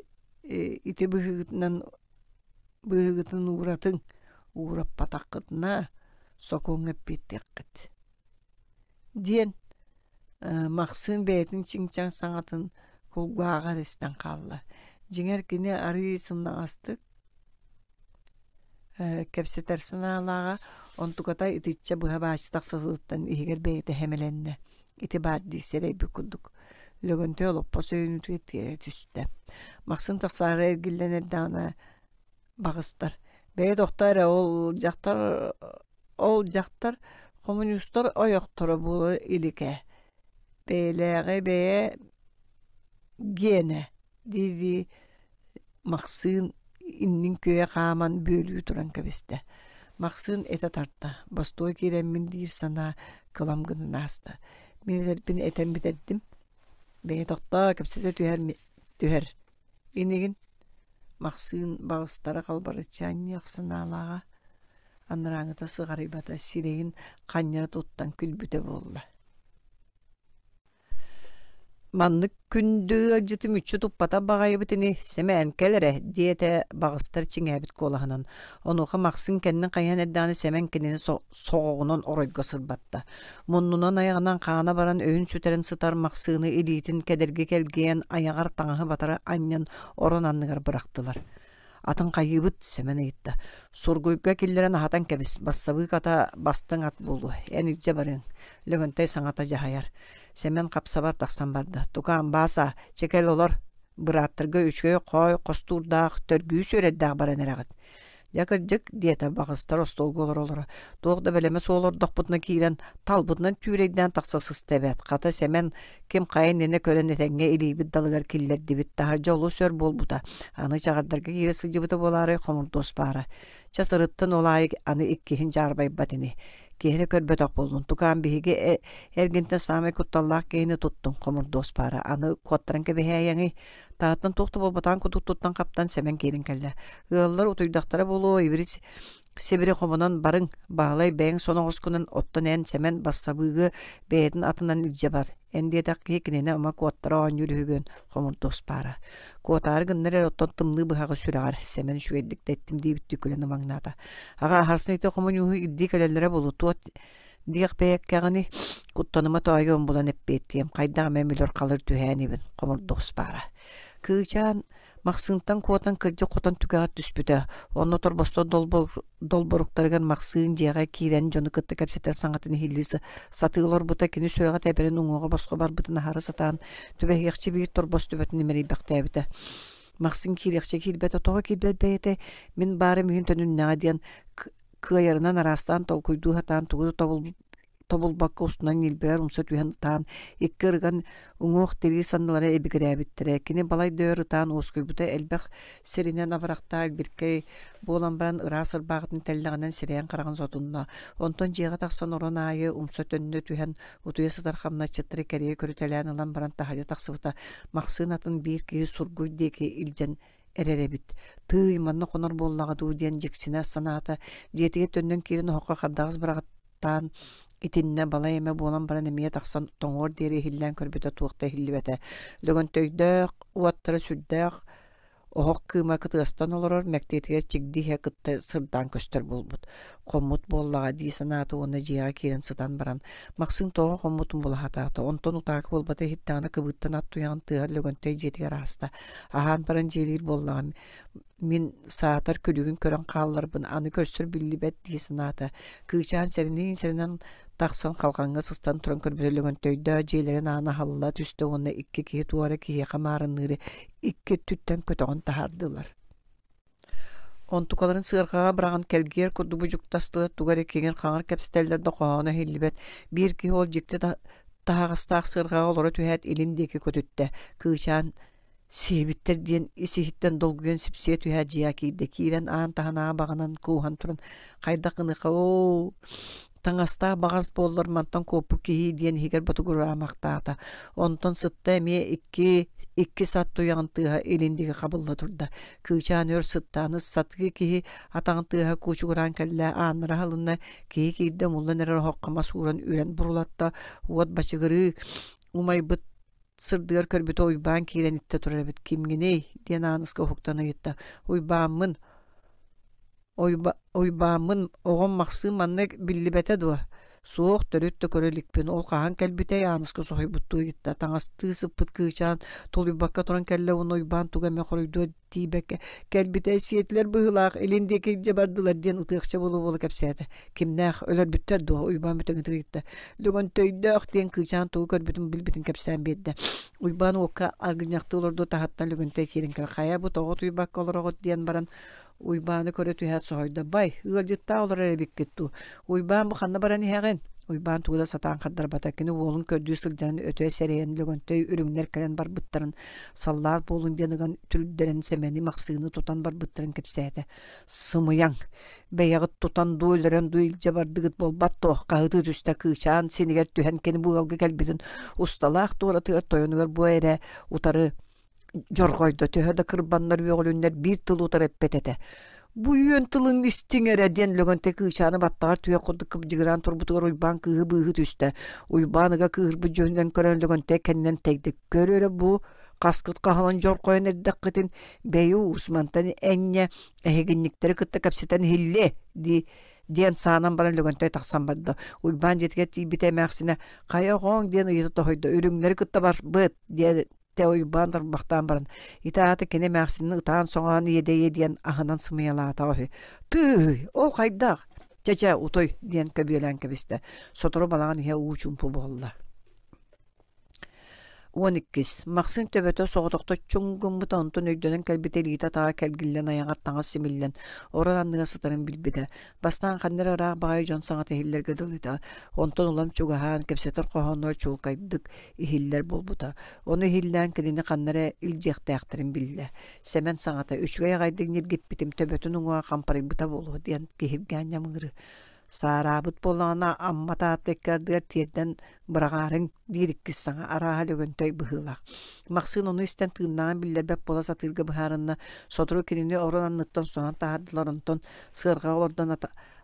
ити быһыытынан быһыыгытын ууратыҥ, уураппатаххытына сокуоҥҥа эппиэттиэххит» диэн Махсыын бэйэтин чиҥ-чаҥ саҥатын кулгааҕар истэн хаалла. Дьиҥэр кини арыый сымнаҕастык кэпсэтэр санаалааҕа, онтуката итиччэ быһа бааччы тахсыбытыттан иһигэр бэйэтэ сэмэлэннэ. Ити баар дии сэрэйбит курдук. Лөгөнтөй олоппос өйөнүүтүгэр тиэрэ түстэ. Махсыын тахсаары эргиллэн эрдэҕинэ баҕыстар: «Бэйэ тохтоо эрэ, ол дьахтар ол дьахтар хомуньуустар ойохторо буола илик ээ. Бэйэлээҕи бэйэ гиэнэ» дии-дии Махсыын иннин күөйэ хааман бүөлүү туран кэбистэ. Махсыын этэ тарта, бостуой киирэммин диир санаа кылам гынан ааста. Мин этэрбин этэн бүтэрдим. Бэйэ тохтоо, кэпсэтэ түһэр түһэр. Инигин Махсыын баҕыстара халбарыччы анньыах санаалааҕа, анарааҥыта сыҕарыйбата, сирэйин ханньара туттан күлбүтэ буолла. Маннык күндү ыалдьыты мүччү туппата баҕайыбыт ини, Сэмээн кэл эрэ, диэтэ баҕыстар чиҥээбит куолаһынан. Онуоха Махсыын кэннин хайыһан эрдэҕинэ Сэмэн кинини соҕоҕунан оройго сырбатта. Муннунан айаҕынан хаана баран өйүн сүтэрэн сытар Махсыыны илиитин кэдэрги кэлгийэн айаҕар таҥаһы батары анньан орон анныгар бырахтылар. Атын хайыыбыт? Сэмэн ыйытта. Сургуйга киллэрэн аһатан кэбис, бассабыык ата бастыҥ ат буолуо, эн илдьэ барыаҥ. Лөгөнтөй саҥата дьаһайар. Сэмэн хапсабар тахсан барда. Тукаам, Бааса, чэ кэл олор. Бырааттарга үчүгэй хоой хостуурдаах, төргүү сүөрэрдээх баран эрэҕит. Дьэ кырдьык, диэтэ баҕастар остуолга олоро-олоро, туох да бэлэмэ суох олордохпутуна киирэн, талбытынан түүрэйдээн тахса сыста эбээт. Хата Сэмэн ким хайа иннинэ көрөн этэҥҥэ илиибит далыгар киллэрдибит. Таһырдьа олус өр буолбута. Аны чаҕардарга киирэ сылдьыбыта буолаарай хомурдуос баара. Чэ сырыттын ол аайы аны иккиһин дьаарбайбат ини. Киһини көрбөтөх буоллун. Тукаам биһиги эргинтэн саамай кутталлаах киһини туттуҥ хомурдуос баара. Аны куоттаран кэбиһээйэҥий. Таһыттан туох да буолбатаҕын курдук туттан-хаптан Сэмэн киирэн кэллэ. Ыаллар утуйдахтара буолуо, ибирис сибири хомунан барыҥ, Баһылай бэйэҥ соноҕоскунан, оттон эн Сэмэн бассабыыгы бэйэтин атынан илдьэ бар. Эн диэтэх киһи кинини ама куоттара оонньуур үһүгүөн хомурдуос баара. Куотаары гыннар эрэ оттон тымныы быһаҕы сүрэҕэр Сэмэн үчүгэйдик да эттим диэбиттии күлэн ымаҥнаата. Аҕа аһарсан ити хомуньууһу ирдии кэлэллэрэ буолуо туот диэх бэйэккэҕини куттаныма тоойуом булан эппиэттиэм хайдах эмэ мүлүр-халыр түһээн ибин хомурдуос баара. Кыычаан. Махсыынтан куотан кырдьык хотон түгэҕэр түспүтэ. Онно торбостор долборуктарыгар Махсыын дьиэҕэ киирэн дьону кытта кэпсэтэр саҥатын иһиллии сатыы олорбута кини сүрэҕэ тэбэрин уҥуоҕа босхо барбытын аһара сатаан түбэһиэхчэ биир торбос төбөтүн имэрийбэхтээбитэ. Махсыын киириэхчэ киирбэтэ тоҕо киирбэт бэйэтэ мин баарым иһин төнүннэҕэ диэн кыайарынан араастаан толкуйдуу сатаан тугу да тобулбакка устунан ньилбэгэр умса түһэн ытаан, икки ырыган уҥуох-тирии саннылара ибигирээбиттэрэ. Кини балай да өр ытаан уоскуйбута элбэх сиринэн абырахтаах илбиркэй буолан баран ыраас ырбаахытын тэллэҕинэн сирэйин-хараҕын сотунна. Онтон дьиэҕэ тахсан орон аайы умса төннө түһэн утуйа сытар хамначчыттары кэрийэ көрүтэлээн ылан баран таһырдьа тахсыбыта. Махсыын атын биир киһи сургуй диэки илдьэн эрэр эбит. Тыый, манна хонор буоллаҕа дуу диэн дьиксинэ санаата. Дьиэтигэр төннөн киирэн оһоххо хардаҕас быраҕаттаан итиннэ балай эмэ буолан баран эмиэ тахсан тоҥуор диэри иһиллээн көрбүтэ туох да иһиллибэтэ. Лөгөнтөйдөөх уоттара сүрдээх оһох кыыма кытыастан олорор мэктиэтигэр чигди иһэ кытта сырдаан көстөр буолбут. Хоммут буоллаҕа дии санаата уонна дьиэҕэ киирэн сытан баран Махсыын тоҕо хоммутун була сатаата. Онтон утаакы буолбата иһиттэҕинэ кыбыыттан ат туйаҕын тыаһа Лөгөнтөй дьиэтигэр ааста. Аһаан баран дьиэлиир буоллаҕым. Мин саатар күлүгүн көрөн хаалларбын аны көрсөр биллибэт дии санаата. Кыычаан сэрэниин-сэрэнэн тахсан халҕаҥҥа сыстан туран көрбүтэ Лөгөнтөйдөөх дьиэлэрин аана аһылла түстэ уонна икки киһи туора киһиэхэ маарынныыры икки өттүттэн көтөҕөн таһаардылар. Онтукаларын сыарҕаҕа быраҕан кэлгиэр курдук будьуктастылар, тугу эрэ киҥир-хаҥыр кэпсэтэллэр да хоһооно иһиллибэт. Биир киһи ол дьикти таһаҕастаах сыарҕаҕа олоро түһээт илин диэки көтүттэ. Кыычаан сиэбиттэр диэн ис-иһиттэн долгуйан сипсийэ түһээт дьиэҕэ киирдэ. Киирэн аан таһынааҕы баҕанан кууһан туран хайдах гыныха оо таҥастаах баҕас буоллар мантан куоппут киһи диэн иһигэр ботугураамахтаата. Онтон сытта эмиэ икки икки сат туйаҕын тыаһа илин диэки хабылла турда. Кыычаан өр сыттааны сатыы киһи атаҕын тыаһа куучугураан кэллэ, ааннара аһылынна, киһи киирдэ умуллан эрэр оһоххо мас ууран үрэн бурулатта, уот бачыгырыы умайбыт сырдыгар көрбүтэ Уйбаан киирэн иттэ турар эбит. «Кимҥиний?» диэн Ааныска уһуктан ыйытта. «Уйбааммын, Уйбааммын, оҕом Махсыым манна биллибэтэ дуо?» «Суох, төрүт да көрө иликпин, ол хаһан кэлбитэй?» Ааныска соһуйбуттуу ыйытта. Таҥастыы сыппыт кыычаан тулуйбакка туран кэллэ уонна Уйбаан тугу эмэ хоруйдуо тиийбэккэ «Кэлбитэ, сиэтилэр быһыылаах, илин диэки илдьэ бардылар» диэн ытыахча буола-буола кэпсээтэ. «Кимнээх, өлөрбүттэр дуо?» Уйбаан бүтэҥитик ыйытта. «Лөгөнтөйдөөх» диэн кыычаан тугу көрбүтүн билбитин кэпсээн биэрдэ. Уйбаан уокка аргынньахтыы олордо таһыттан Лөгөнтөй киирэн кэлэн «Хайа, бу тоҕо утуйбакка олороҕут?» диэн баран Уйбааны көрө түһээт соһуйда: «Бай, ыалдьыттаах олорор эбиккит дуу? Уйбаан, бу ханна баран иһэҕин?» Уйбаан тугу да сатаан хардарбата. Кини уолун көрдүү сылдьарын өтө сэрэйэн Лөгөнтөй үрүҥнэр кэлэн барбыттарын, саллаат буолун диэн ыган түрдэрэн Сэмэни Махсыыны тутан барбыттарын кэпсээтэ. «Сымыйаҥ! Бэйэҕит тутан дуу, өлөрөн дуу илдьэ бардыгыт буолбат дуо?» хаһытыы түстэ Кыычаан синигэр түһэн кини бу ыалга кэлбитин усталаах туоратыгар тойонугар бу эрэ утары дьорҕойдо төһө да кырбаннар үөҕүлүннэр биир тыл утары эппэт этэ бу үөн тылын истиҥ эрэ диэн Лөгөнтөй кыычааны баттаҕар түһэх курдук кыбдьыгыраан турбутугар Уйбаан кыыһы быыһыы түстэ Уйбаан ыга кыыһырбыт дьүһүнүнэн көрөн Лөгөнтөй кэннинэн тэйдэ көр эрэ бу хаскыт хаһан дьорҕойон эрдэххитин бэйи уус мантан энньэ эһигинниктэри кытта кэпсэтэн иһиллиэ дии диэн саанан баран Лөгөнтөй тахсан барда. Уйбаан дьиэтигэр тиийбитэ эмээхсинэ «Хайа оҕоҥ?» диэн ыйыта тоһуйда. «Үрүҥнэри кытта барбыт» диэн Тэ Уйбаан тарбахтаан баран, ити аата кини эмээхсинин ытаан-соҥоон иэдэйиэ диэн аһынан сымыйалаатаҕа үһү. Тыый, ол хайдах? Чэ-чэ, утуй, диэн көбүөлээн кэбистэ. Сотору балаҕан иһэ уу чуумпу буолла. 12. Махсыын төбөтө соҕотохто чуҥ гыммыта, онтон өйдөнөн кэлбитэ илиитэ атаҕа кэлгиллэн айаҕар таҥас симиллэн, орон анныгар сытарын билбитэ. Бастаан ханна эрэ ыраах баҕайы дьон саҥата иһиллэргэ дылыта, онтон улам чугаһаан, кэпсэтэр хоһоонноро чуолкайдык иһиллэр буолбута. Ону иһиллээн кинини ханна эрэ илдьиэхтээхтэрин биллэ. Сэмэн саҥата үчүгэй аҕайдык ньиргиппитим төбөтүн уҥуоҕа хампарыйбыта буолуо диэн киһиргээн ньамыгыры саараабыт буоллаҕына Амма Таатта икки ардыгар тиэрдэн быраҕаарыҥ диир иккис саҥа арааһа Лөгөнтөй быһыылаах. Махсыын ону истэн тыыннааҕын биллэрбэт буола сатыырга быһаарынна. Сотору кинини орон анныттан соһон таһаардылар онтон сыарҕаҕа олордон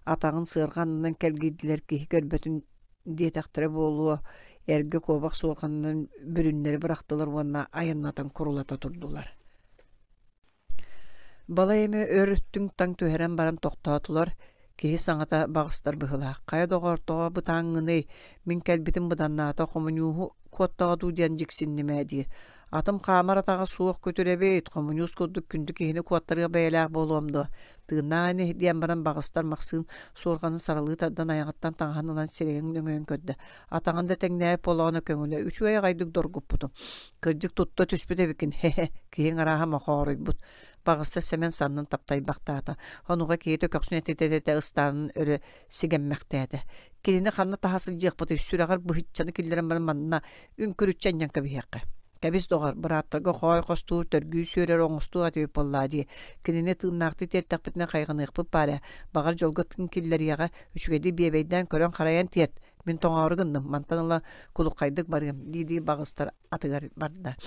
атаҕын сыарҕа аннынан кэлгийдилэр киһи көрбөтүн диэтэхтэрэ буолуо, эргэ куобах суорҕанынан бүрүннэри бырахтылар уонна айаннатан курулата турдулар. Балай эмэ өр түҥ-таҥ түһэрэн баран тохтоотулар, киһи саҥата баҕыстар быһыылаах. Хайа доҕоор, тоҕо бытааҥҥыный, мин кэлбитим быданнаата, хомуньууһу куоттаҕа дуу диэн дьиксинним ээ диир. Атым хаамар атаҕа суох күтүр эбит, хомуньуус курдук күндү киһини куоттарыах бэйэлээх буолуом дуо? Тыыннаах ини диэн баран баҕастар Махсыын суорҕанын саралыы тардан айаҕыттан таҥаһын ылан сирэйин өҥөйөн көрдө. Атаҕын да тэҥнээбит буоллаҕына көҥүлэ үчүгэй аҕайдык доргуппутум. Кырдьык тутта түспүт эбиккин, хе-хе, киһиҥ арааһа мохооруйбут. Баҕастар Сэмэн саннын таптайбахтаата. Онуоха киһитэ көхсүн этитэ-этитэ ыстаанын өрө сигэммэхтээтэ. Кинини ханна таһа сылдьыахпытый, сүрэҕэр быһыччаны киллэрэн баран манна үҥкүрүччү анньан кэбиһиэххэ. Кэбис доҕор, бырааттарга хоой хостуур, төргүү сүөрэр оҥостуу этибит буоллаа дии. Кинини тыыннаахтыы тиэртэхпитинэ хайҕаныахпыт баар ээ. Баҕар дьолго тыын киллэриэҕэ, үчүгэйдик биэбэйдээн көрөн-харайан тиэрт. Мин тоҥоору гынным, мантан ыла кулуххайдык барыам, дии-дии баҕыстар атыгар барда.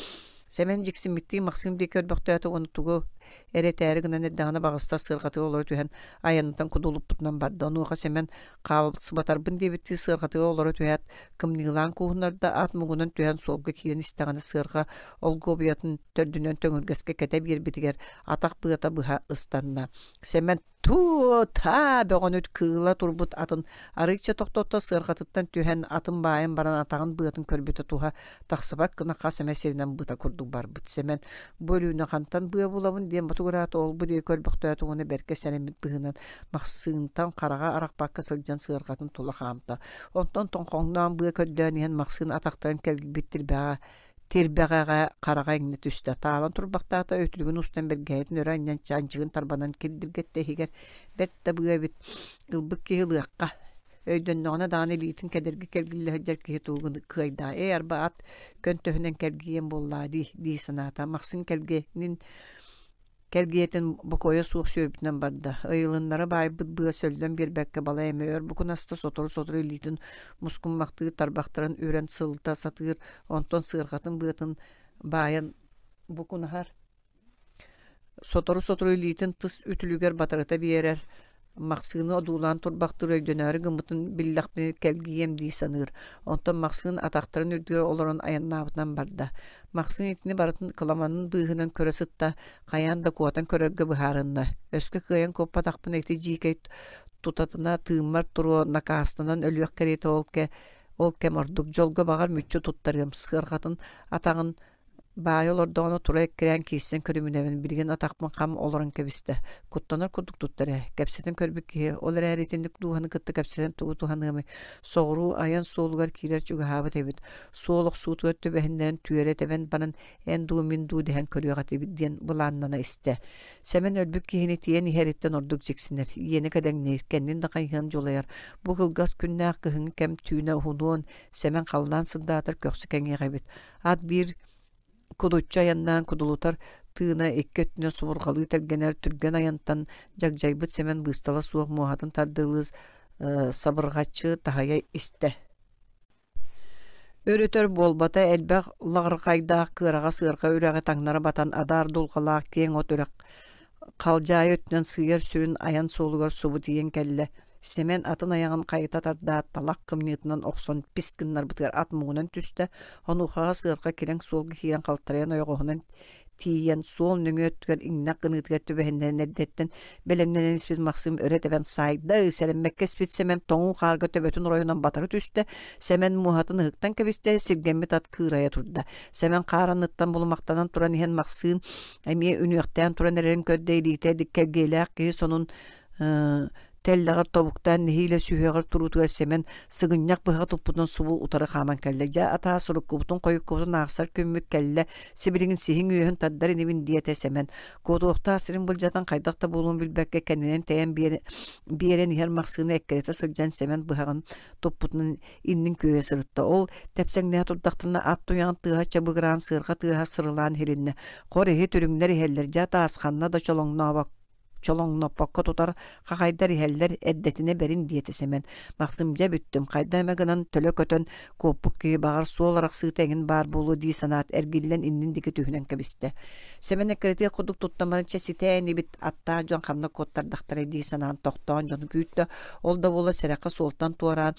Сэмэн дьиксиммиттии Максим диэки көрбөхтөөтө уонна тугу эрэ этээри гынан эрдэҕинэ баҕастар сыарҕатыгар олоро түһэн айаннатан кудулуппутунан барда. Онуоха Сэмэн хаалсыбатарбын диэбиттии сыарҕатыгар олоро түһээт кымньыылаан кууһунарда, ат муҥунан түһэн суолга киирэн истэҕинэ сыарҕа олгуобуйатын төрдүнэн төҥүргэскэ кэтэ биэрбитигэр атах быата быһа ыстанна. Сэмэн Туу-таа бөҕөнү кыыла турбут атын арыычча тохтотто сыарҕатыттан түһэн атын баайан баран атаҕын быатын көрбүтэ туһа тахсыбат гына хас эмэ сиринэн быта курдук барбыт. Сэмэн бу өлүүнү хантан быа булабын диэн ботугураата ол-бу диэки көрбөхтөөтө уонна бэркэ сэрэммит быһыынан Махсыынтан хараҕа арахпакка сылдьан сыарҕатын тула хаамта. Онтон тоҥхоҥноон быа көрдөөн иһэн Махсыын атахтарын кэлгийбит тирбэҕэ Тирбэҕэҕэ хараҕа иҥнэ түстэ, таалан турбахтаата, өтүрүгүн устан бэргэһэтин өрө анньан чанчыгын тарбанан кирдиргэттэ иһигэр бэрт да быа эбит, ылбыт киһи ылыахха өйдөннөҕүнэ даҕаны илиитин кэдэрги кэлгиллэ сылдьар киһи тугун кыайдаҕа ээ арба ат көнтөһүнэн кэлгийэн буоллаа дии дии санаата Махсыын кэлгиэнин Кэлгиэтин бокуойа суох сүөрбүтүнэн барда. Ыйылыннара баайбыт быа сөллөн биэрбэккэ балай эмэ өр букунаста, сотору-сотору илиитин мускуммахтыыр тарбахтарын үрэн сылыта сатыыр, онтон сыарҕатын быатын баайан букунаһар. Сотору-сотору илиитин тыс үтүлүгэр батарыта биэрэр, Махсыыны одуулаан турбахтыыр өйдөнөөрү гыммытын биллэхпинэ кэлгийиэм дии саныыр. Онтон Махсыын атахтарын үрдүгэр олорон айаннаабытынан барда. Махсыын итини барытын кыламанын быыһынан көрө сытта, хайаан да куотан көрөргө быһаарынна. Өскө кыайан куоппатахпына ити дьиикэй тутатына тыыммар туруо накаастанан өлүөх кэриэтэ ол, кэ, ол кэм ордук дьолго баҕар мүччү туттарыам сыарҕатын атаҕын Баайа олордоҕуна тура эккирээн киирсэн көрүмүнэбин, билигин атахпын хам олорон кэбистэ. Куттанар курдук туттар ээ, кэпсэтэн көрбүт киһи, ол эрээри итинник дууһаны кытта кэпсэтэн тугу туһаныамый, соҕуруу айан суолугар киирэр чугаһаабыт эбит. Суол охсуутугар түбэһиннэрэн түөрэ тэбэн баран эн дуу, мин дуу дэһэн көрүөх этибит диэн былааннана истэ. Сэмэн өлбүт киһини тиийэн иһэриттэн ордук дьиксинэр, иэнэ кэдэҥниир, кэннин да хайыһыан дьулайар. Бу кылгас күннээх кыһыҥҥы кэм түүнэ уһунуон, Сэмэн халлаан сырдаатар көхсө кэҥиэх эбит. Ат биир кудуччу айаннаан кудулутар тыына икки өттүнэн субурҕалыы тэлгэнэр түргэн айантан дьагдьайбыт Сэмэн быыстала суох муоһатын тардыалыы сабырҕаччы таһыйа истэ. Өр-өтөр буолбата элбэх лаҕырхайдаах кыараҕас ыарҕа үрэҕи таҥнары батан адаар дулҕалаах киэҥ от үрэх Халдьаайы өттүнэн сыыйар сүрүн айан суолугар субу тиийэн кэллэ. Сэмэн атын айаҕын хайыта тардаат, талах кымньыытынан охсон пис гыннарбытыгар ат муҥунан түстэ, онуохаҕа сыарҕа килэҥ суолга киирэн халтарыйан ойоҕоһунан тиийэн, суол нөҥүө өттүгэр иҥнэх гыныытыгар түбэһиннэрэн эрдэттэн бэлэмнэнэн испит Махсыым өрө тэбэн саайда, сэрэммэккэ испит Сэмэн тоҥуу хаарга төбөтүн оройунан батары түстэ, Сэмэн муоһатын ыһыктан кэбистэ, сиргэммит ат кыырайа турда. Сэмэн хаар анныттан булумахтанан туран иһэн Махсыын эмиэ үнүөхтээн туран эрэрин көрдө илиитэ кэлгиэлээх киһи сонун тэллэҕэр тобуктаан нэһиилэ сүһүөҕэр туруутугар Сэмэн сыгынньах быһаҕы туппутун субу утары хааман кэллэ. Дьэ атаа суруккубутун хойуккубутун аахсар күммүт кэллэ, сибилигин сиһиҥ үөһүн тардар инибин диэтэ Сэмэн. Куотуохтаах сирин былдьатан хайдах да буолуон билбэккэ кэннинэн тэйэн биэрэн иһэр Махсыыны эккирэтэ сылдьан Сэмэн быһаҕын туппутунан иннин күөйэ сырытта. Ол тэпсэҥнэһэ турдахтарына ат туйаҕын тыаһа чабыгыраан сыарҕа тыаһа сырылаан иһилиннэ. Хор иһи түрүҥнэр иһэллэр, дьэ таас ханна да чолоҥнообок чолоҥноппокко тутар хахайдар иһэллэр эрдэтинэ бэрин диэтэ Сэмэн. Махсым дьэ бүттүм, хайда эмэ гынан төлө көтөн куоппут киһи баҕар суол арахсыыта эҥин баар буолуо дии санаат эргиллэн иннин диэки түһүнэн кэбистэ. Сэмэн эккирэтиэх курдук туттан баран чэ ситээ инибит аттаах дьон ханна куоттардахтарай дии санаан тохтоон дьону күүттэ. Ол да буола сэрэххэ суолтан туораан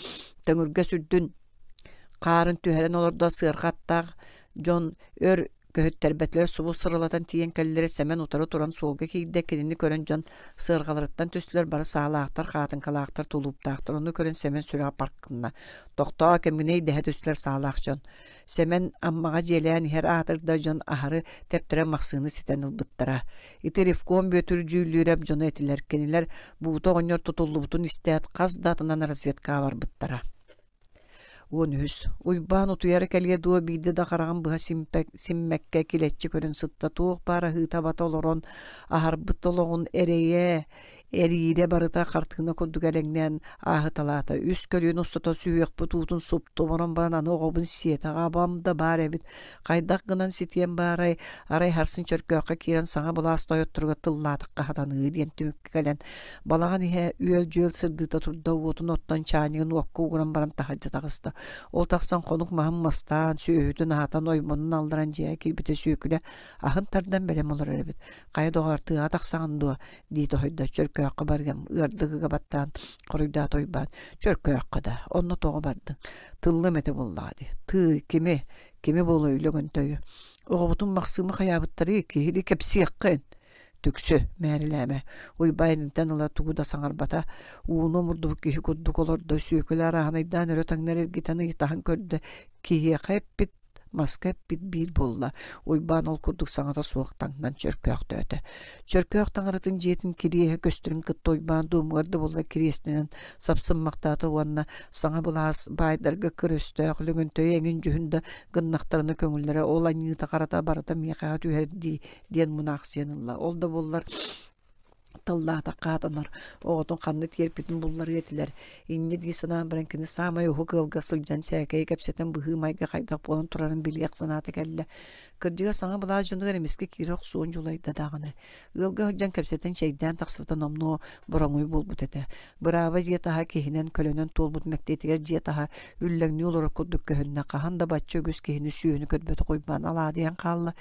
төҥүргэс үрдүн хаарын түһэрэн олордо сыарҕа аттаах дьон өр Көһүттэрбэтилэр субу сырылатан тиийэн кэллилэр Сэмэн утары туран суолга киирдэ кинини көрөн дьон сыарҕаларыттан түстүлэр бары саалаахтар, хаатыҥкалаахтар, тулууптаахтар ону көрөн Сэмэн сүрэҕэ парк гынна. Тохтоо кэмҥинэй дэһэ түстүлэр саалаах дьон. Сэмэн Аммаҕа дьиэлээн иһэр аатырда дьон аһары тэптэрэн Махсыыны ситэн ылбыттара. Ити Ревком Бүөтүр Дьүүллүүрэп дьоно этилэр. Кинилэр Буута оҕонньор тутуллубутун истээт хас да атынан разведкаҕа барбыттара. 13. Уйбаан утуйара кэлиэ дуо биирдэ да хараҕын быһа симмэккэ килэччи көрөн сытта туох баар аһыыта-абата олорон аһарбыт олоҕун эрэйэ эриирэ барыта хартыына курдук элэҥнээн ааһыталаата. Үс көлүөн устата сүһүөхпүт уутун супту оборон баран аны оҕобун сиэтэҕэ абам да баар эбит. Хайдах гынан ситиэм баарай, арай харсын Чөркөөххө киирэн саҥа былаас тойотторугар тыллаатахха сатаныы диэн түмүккэ кэлэн балаҕан иһэ үөл-дьүөл сырдыыта турда уотун оттон чаанньыгын уокка ууран баран таһырдьа таҕыста. Ол тахсан хонук маһын мастаан, сүөһүтүн аһатан, ойбонун алларан дьиэҕэ киирбитэ Сүөкүлэ аһын тардан бэлэм олорор эбит. Хайа доҕоор, тыаҕа тахсаҕын дуо? дии тоһуйда Чөркөөххө барыам ыардык ыга баттаан хоруйдаата Уйбаан Чөркөөххө да онно тоҕо бардыҥ тыллым этэ буоллаҕа дии тыы кими кими буолуой Лөгөнтөйү оҕобутун Махсыымы хайаабыттарый киһили кэпсиэххин түксү мээрилээмэ Уйбаан интэн ыла тугу да саҥарбата ууну омурдубут киһи курдук олордо Сүөкүлэ арааһынайдаан өрө таҥнары эргитэн ыйытаһан көрдө киһиэхэ эппит маска эппит биир буолла. Уйбаан ол курдук саҥата суох таҥнан чөркөөхтөөтө. Чөркөөх таҥаратын дьиэтин кириэһэ көстөрүн кытта Уйбаан дуомугар да буолла кириэстэнэн сапсыммахтаата уонна саҥа былаас баайдарга кыр өстөөх Лөгөнтөйү эҥин дьүһүн да гыннахтарына көҥүллэрэ ол аньыыта-харата барыта миэхэҕэ түһэр дии диэн мунаахсыйан ылла. Ол да буоллар тыллаатахха хатанар, оҕотун ханна тиэрпитин булларыа этилэр. Инньэ дии санаан баран кини саамай уһук ыалга сылдьан сээкэйи кэпсэтэн быһыы-майгы хайдах буолан турарын билиэх санаата кэллэ. Кырдьыга саҥа былаас дьонугар эмискэ киирэ охсуон дьулайда даҕаны. Ыалга сылдьан кэпсэтэн чэйдээн тахсыбыта номнуо бороҥуй буолбут этэ. Бырааба дьиэ таһа киһинэн көлөнөн туолбут мэктиэтигэр дьиэ таһа үллэҥнии олорор курдук көһүннэ. Хаһан да бачча үгүс киһини сүөһүнү көрбөтөх Уйбаан алаадыйан хаалла.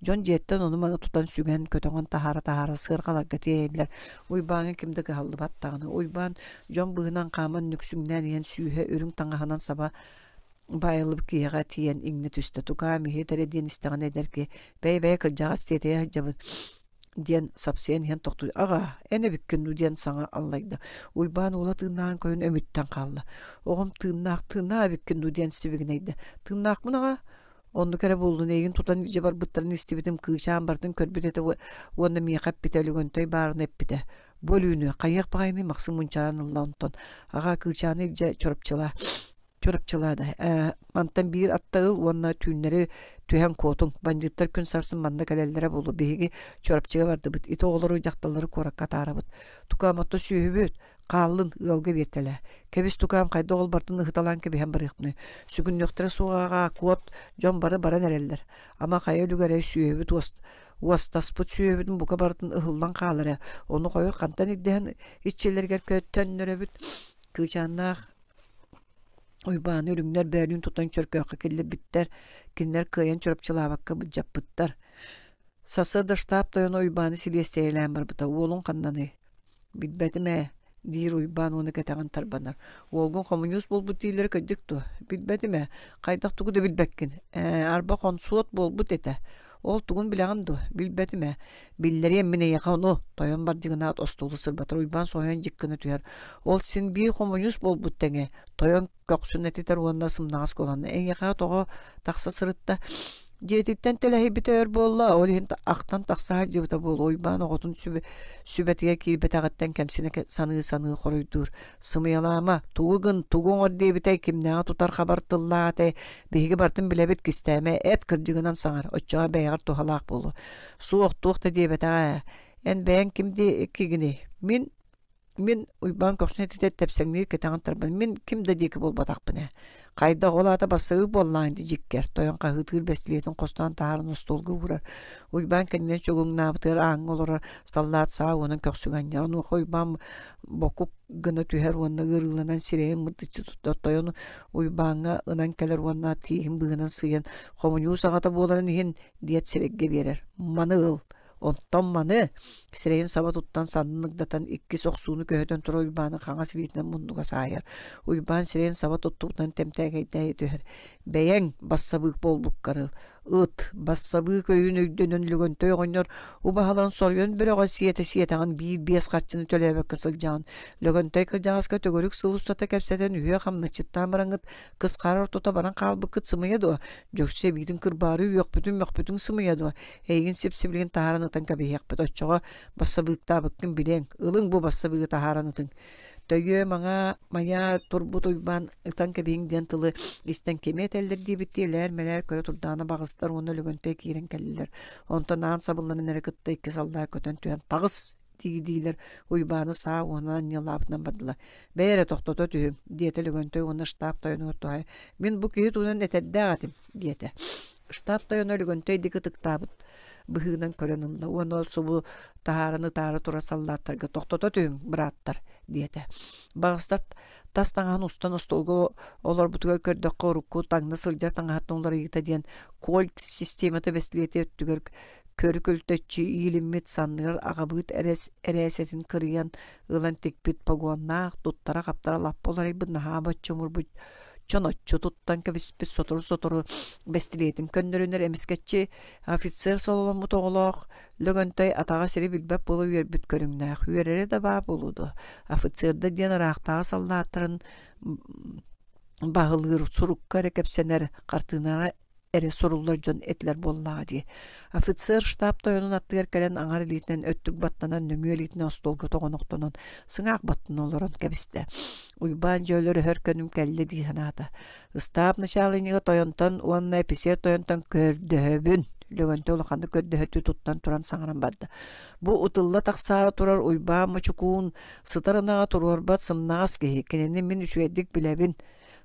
Дьон дьиэттэн ону-маны тутан сүгэн, көтөҕөн таһаара-таһаара сыарҕаларга тиэйэллэр. Уйбааҥҥа ким да кыһаллыбат даҕаны. Уйбаан дьон быыһынан хааман нүксүҥнээн иһэн сүүһэ үрүҥ таҥаһынан саба баайыллыбыт киһиэхэ тиийэн иҥнэ түстэ. Тукаам иһит эрэ диэн истэҕинэ эдэр киһи «Бэйэ-бэйэ кырдьаҕас тиэтэйэ сылдьабын» диэн сапсыйан иһэн тохтуу «Аҕаа, эн эбиккин дуу» диэн саҥа аллайда. Уйбаан уола тыыннааҕын көрөн өмүттэн хаалла. «Оҕом тыыннаах, тыыннаах эбиккин дуу» диэн сибигинэйдэ. «Тыыннаахпын аҕаа, Оннук эрэ буоллун эйигин тутан илдьэ барбыттарын истибитим кыычаан барытын көрбүт этэ уонна миэхэ эппитэ Лөгөнтөй баарын эппитэ. Бу өлүүнү хайыах баҕайыный Махсым мунчааран ылла онтон аҕаа кыычааны илдьэ Чурапчылаа Чурапчылаа да ээ мантан биир атта ыл уонна түүннэри түһэн куотуҥ бандьыыттар күн сарсын манна кэлэллэрэ буолуо биһиги Чурапчыга бардыбыт ити оҕолору дьахталлары куоракка атаарабыт тукаам отто сүөһүбүт Хааллын, ыалга биэртэлээ. Кэбис тукаам хайдах ол бартын ыһыталаан кэбиһэн барыахпыный. Сүгүннүөхтэрэ суоҕа куот, дьон бары баран эрэллэр. Ама хайа үлүгэрэй сүөһүбүт уостаспыт сүөһүбүтүн бука барытын ыһыллан хаалар ээ. Ону хойут хантан ирдэһэн иччилэригэр төннөрөбүт. Кыычааннаах Уйбааны үрүҥнэр бөөлүүн тутан Чөркөөххө киллэрбиттэр. Кинилэр кыайан чурапчылаабакка былдьаппыттар. Сарсыарда штаб тойоно Уйбааны силиэстэйэлээн барбыта. Уолуҥ ханнаный? Билбэтим ээ, диир Уйбаан уонна кэтэҕин тарбанар. Уолгун хомуньуус буолбут дииллэрэ кырдьык дуо? Билбэтим ээ, хайдах тугу да билбэккин. Ээ, арба хонсуот буолбут этэ. Ол тугун билэҕин дуо? Билбэтим ээ. Биллэриэм мин эйиэхэ ону, тойон бардьыгынаат остуолу сырбатар Уйбаан соһуйан дьик гына түһэр. Ол син биир хомуньуус буолбут тэҥэ, тойон көхсүн этитэр уонна сымнаҕас куолана эйиэхэ тоҕо тахса сырытта дьиэтиттэн тэлэһийбитэ өр буолла ол иһин ахтан тахса сылдьыбыта буолуо Уйбаан оҕотун сүбэтигэр киирбэтэҕиттэн кэмсинэ саныы-саныы хоруйдуур сымыйалаама тугу гын тугу оҥор диэбитэй кимнээҕи тутар хабар тыллаах этэй биһиги барытын билэбит кистээмэ эт кырдьыгынан саҥар оччоҕо бэйэҕэр туһалаах буолуо суох туох да диэбэтэҕэ ээ эн бэйэҥ ким диэкигиний мин Мин Уйбаан көхсүн этитэ тэпсэҥниир кэтэҕин тарбан мин ким да диэки буолбатахпын ээ. Хайдах ол аата бассабыык буоллаҕыҥ дии дьиккэр тойон хаһыытыыр бэстилиэтин хостоон таһааран остуолга уурар. Уйбаан кэннинэн чугуҥнаабытыгар ааҥҥа олорор саллаат саа уонан көхсүгэ анньар. Онуоха Уйбаан бокук гына түһэр уонна ыарыыланан сирэйин мырдыччы туттар. Тойон Уйбааҥҥа ынан кэлэр уонна тииһин быыһынан сыыйан хомуньуус аҕата буоларын иһин диэт сирэйгэ биэрэр. Маны ыл Онтон маны сирэйин саба туттан саннын ыгдатан иккис охсууну көһүтэн турар Уйбааны хаҥас илиитинэн муннуга саайар. Уйбаан сирэйин саба туттубутунан тэмтээкэйдээйи түһэр. Бэйэҥ бассабыык буолбуккар ыл. Ыт, бассабыык өйүн өйдөнөн Лөгөнтөй оҕонньор убаһаларын соруйан бөрөҕө сиэтэ сиэтэҕин биир-биэс харчыны төлөөбөккө сылдьаҕын. Лөгөнтөй кырдьаҕаска төгүрүк сыл устата кэпсэтэн үһүө хамначчыттаан бараҥҥыт кыс хаар ортото баран хаалбыккыт сымыйа дуо? Дьөксө эбиитин кырбаары үөхпүтүн мөхпүтүҥ сымыйа дуо? Эйигин сип-сибилигин таһааран ытан кэбиһиэхпит оччоҕо бассабыыктаабыккын билиэҥ. Ылыҥ бу бассабыыгы таһааран ытыҥ. Төйүө маҥа майа турбут Уйбаан ытан кэбиһиҥ диэн тылы истэн кими этэллэр диэбиттии элээр-мэлээр көрө турдаҕына баҕастар уонна Лөгөнтөй киирэн кэллилэр. Онтон аан сабылланан эрэ кытта икки саллаат көтөн түһэн «Таҕыс!» дии-диилэр Уйбааны саа уонунан анньыалаабытынан бардылар. «Бэйэ эрэ тохтото түһүҥ» диэтэ Лөгөнтөй уонна штаб тойонугар туһаайан «Мин бу киһи туһунан этэрдээх этим» диэтэ. Штаб тойоно Лөгөнтөй диэки ытыктаабыт быһыынан көрөн ылла уонна субу таһааран ытаары турар саллааттарга тохтото түһүҥ, бырааттар диэтэ. Баҕастар тас таҥаһын устан остуолга олорбутугар көрдөххө урукку таҥна сылдьар таҥаһыттан уларыйыыта диэн кольт системата бэстилиэтэ өттүгэр көрү көлтөччү иилиммит санныгар аҕабыыт эрээсэтин кырыйан ылан тикпит погоннаах туттара-хаптара лаппа уларыйбыт наһаа боччумурбут чоноччу туттан кэбиспит сотору-сотору бэстилиэтин көннөрүнэр эмискэччи офицер сололоммут оҕолоох Лөгөнтөй атаҕа сири билбэт буола үөрбүт көрүҥнээх үөрэрэ да баа буолуо дуо офицерда диэн ыраахтааҕы саллааттарын баһылыыр сурукка эрэ кэпсэнэр хартыынаҕа эрэ суруллар дьон этилэр буоллаҕа дии. Офицер штаб тойонун аттыгар кэлэн аҥар илиитинэн өттүк баттанан нөҥүө илиитинэн остуолга тоҕонохтонон сыҥаах баттана олорон кэбистэ. Уйбаан дьэ өлөр-өһөр көнүм кэллэ дии санаата. Ыстаап начаалынньыга тойонтон уонна эписиэр тойонтон көрдөһөбүн. Лөгөнтө улаханнык көрдөһөрдүү туттан туран саҥаран барда. Бу ытылла тахсаары турар Уйбаан Мочукуун сытар ынаҕа туруорбат сымнаҕас киһи. Кинини мин үчүгэйдик билэбин.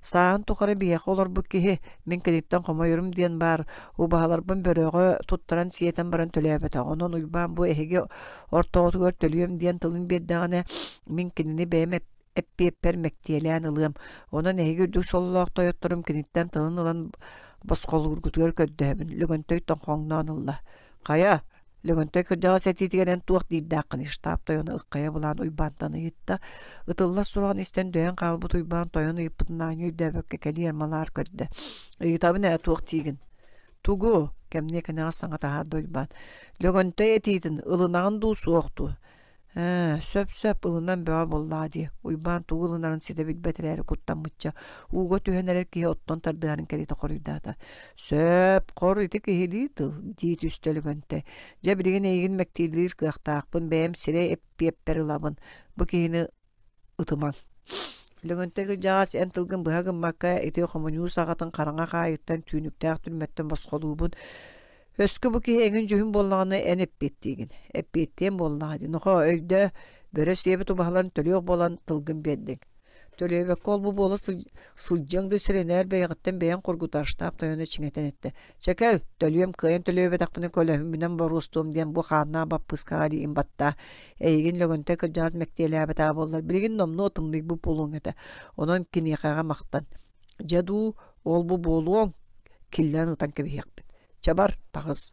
Сааһын тухары биһиэхэ олорбут киһи, мин киниттэн хомойорум диэн баар, убаһаларбын бөрөҕө туттаран сиэтэн баран төлөөбөтөх. Онон Уйбаан бу эһиги ортоҕутугар төлүөм диэн тылын биэрдэҕинэ, мин кинини бэйэм эппиэппэр мэктиэлээн ылыам. Онон эһиги үрдүк сололоох тойотторум киниттэн тылын ылан босхолуургутугар көрдөһөбүн. Лөгөнтөй тоҥхоҥноон ылла. Хайа, Лөгөнтөй кырдьаҕас этиитигэр эн туох диирдээххиний штаб тойоно ыххайа былаан Уйбаантан ыйытта. Ытыллар сураҕын истэн дөйөн хаалбыт Уйбаан тойон ыйыппытын аанньа өйдөөбөккө кэлиэр малаар көрдө. Ыйытабын ээ туох диигин? Тугу? Кэмниэ кэнэҕэс саҥа таһаарда Уйбаан. Лөгөнтөй этиитин ылынаҕын дуу суох дуу? Ээ, сөп-сөп ылынан бөҕө буоллаҕа дии, Уйбаан тугу ылынарын ситэ билбэт эрээри куттаммычча, ууга түһэн эрэр киһи оттон тардыһарын кэриэтэ хоруйдаата. Сөп, хор ити киһилии тыл, дии түстэ Лөгөнтөй. Дьэ билигин эйигин мэктиэлиир кыахтаахпын, бэйэм сирэй эппиэппэр ылабын, бу киһини ытымаҥ. Лөгөнтөй кырдьаҕас эн тылгын быһа гыммакка ити хомуньуус аҕатын хараҥа хаайыттан түүнүктээх түрмэттэн босхолуубун Өскө бу киһи эҥин-дьүһүн буоллаҕына эн эппиэттиигин. Эппиэттиэм буоллаҕа дии. Нохоо, өйдөө, бөрө сиэбит убаһаларын төлүөх буолан тылгын биэрдиҥ. Төлүөбэккэ ол-бу буола сылдьыаҥ да сирэнээр бэйэҕиттэн бэйэҥ хоргутар штаб тойоно чиҥэтэн эттэ. Чэ кэл, төлүөм кыайан төлүөбэтэхпинэ көлөһүммүнэн боруостуом диэн бу хааннаах баппыыскаҕа илиигин баттаа. Эйигин Лөгөнтөй кырдьаҕас мэктиэлээбэтэҕэ буоллар билигин номнуо тымныйбыт буолуоҥ этэ. Онон киниэхэҕэ махтан. Дьэ дуу, ол-бу буолуоҥ, киллэрэн ытан кэбиһиэхпит. Чэ бар, таҕыс.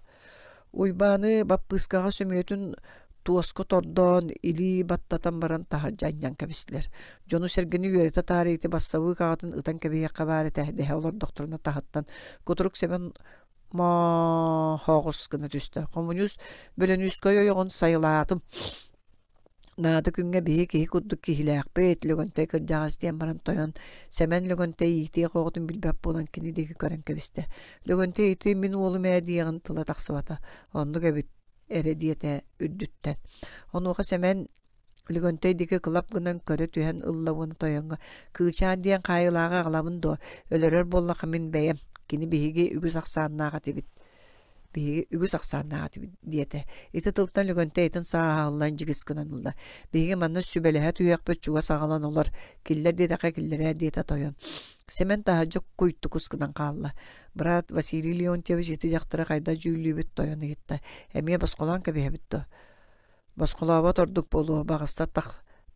Уйбааны баппыыскаҕа сөмүйэтин туоска тордоон, илии баттатан баран таһырдьа анньан кэбистилэр. Дьону-сэргэни үөрэтэ таарыйа ити бассабыык аҕатын ытан кэбиһиэххэ баар этэ дэһэ олордохторуна таһыттан кутурук Сэмэн мооһоҕус гына түстэ. Хомуньуус Бөлөнүүскэй ойоҕун сайылаатым. Наада күҥҥэ биһи киһи курдук киһилээхпит, Лөгөнтөй кырдьаҕас диэн баран тойон Сэмэн Лөгөнтөй иитиэх оҕотун билбэт буолан кини диэки көрөн кэбистэ. Лөгөнтөй ити мин уолум ээ диэҕин тыла тахсыбата. Оннук эбит эрэ диэтэ үрдүттэн. Онуоха Сэмэн Лөгөнтөй диэки кылап гынан көрө түһэн ылла уонна тойоҥҥо «Кыычаан диэн хаайыылааҕы аҕалабын дуо? Өлөрөр буоллахха мин бэйэм. Кини биһиги үгүс ахсааннаах этибит Биһиги үгүс ахсааннаах этибит диэтэ. Ити тылтан Лөгөнтөй итин сааһыллан дьигис гынан ылла. Биһиги манна сүбэлэһэ түһүөхпүт чугас аҕалан олор. Киллэр диэтэххэ киллэрээ диэтэ тойон. Сэмэн таһырдьа куйтукус гынан хаалла. Брат Василий Леонтьевич ити дьахтары хайдах дьүүллүүбүт тойон ыйытта. Эмиэ босхолоон кэбиһэбит дуо? Босхолообот ордук буолуо баҕаста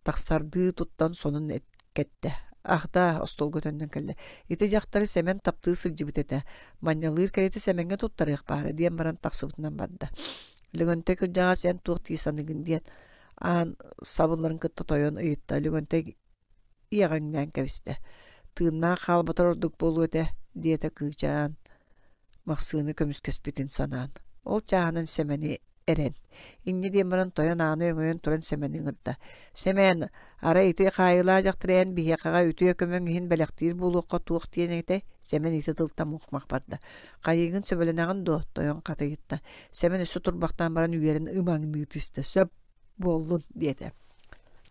тахсардыы туттан сонун кэттэ. Ах даа, остуолга төннөн кэллэ. Ити дьахтары Сэмэн таптыы сылдьыбыт этэ. Манньалыыр кэриэтэ Сэмэҥҥэ туттарыах баара диэн баран тахсыбытынан барда. Лөгөнтөй кырдьаҕас эн туох дии саныгын диэн аан сабылларын кытта тойон ыйытта. Лөгөнтөй иэҕэҥнээн кэбистэ. Тыыннаах хаалбатар ордук буолуо этэ, диэтэ кыычаан. Махсыыны көмүскэспитин санаан, ол чааһынан Сэмэни эрэн. Инньэ диэн баран тойон ааны өҥөйөн туран Сэмэни ыҥырда. «Сэмэн, арай ити хаайыылаах дьахтар эн биһиэхэҕэ үтүө көмөҥ иһин бэлэхтиир буолуохха туох диэн этэй?» Сэмэн ити тылтан мух-мах барда. «Хайыыгын сөбүлэнэҕин дуо?» Тойон хатыйытта. Сэмэн өссө турбахтаан баран үөрэн ымаҥныы түстэ. «Сөп буоллун» диэтэ.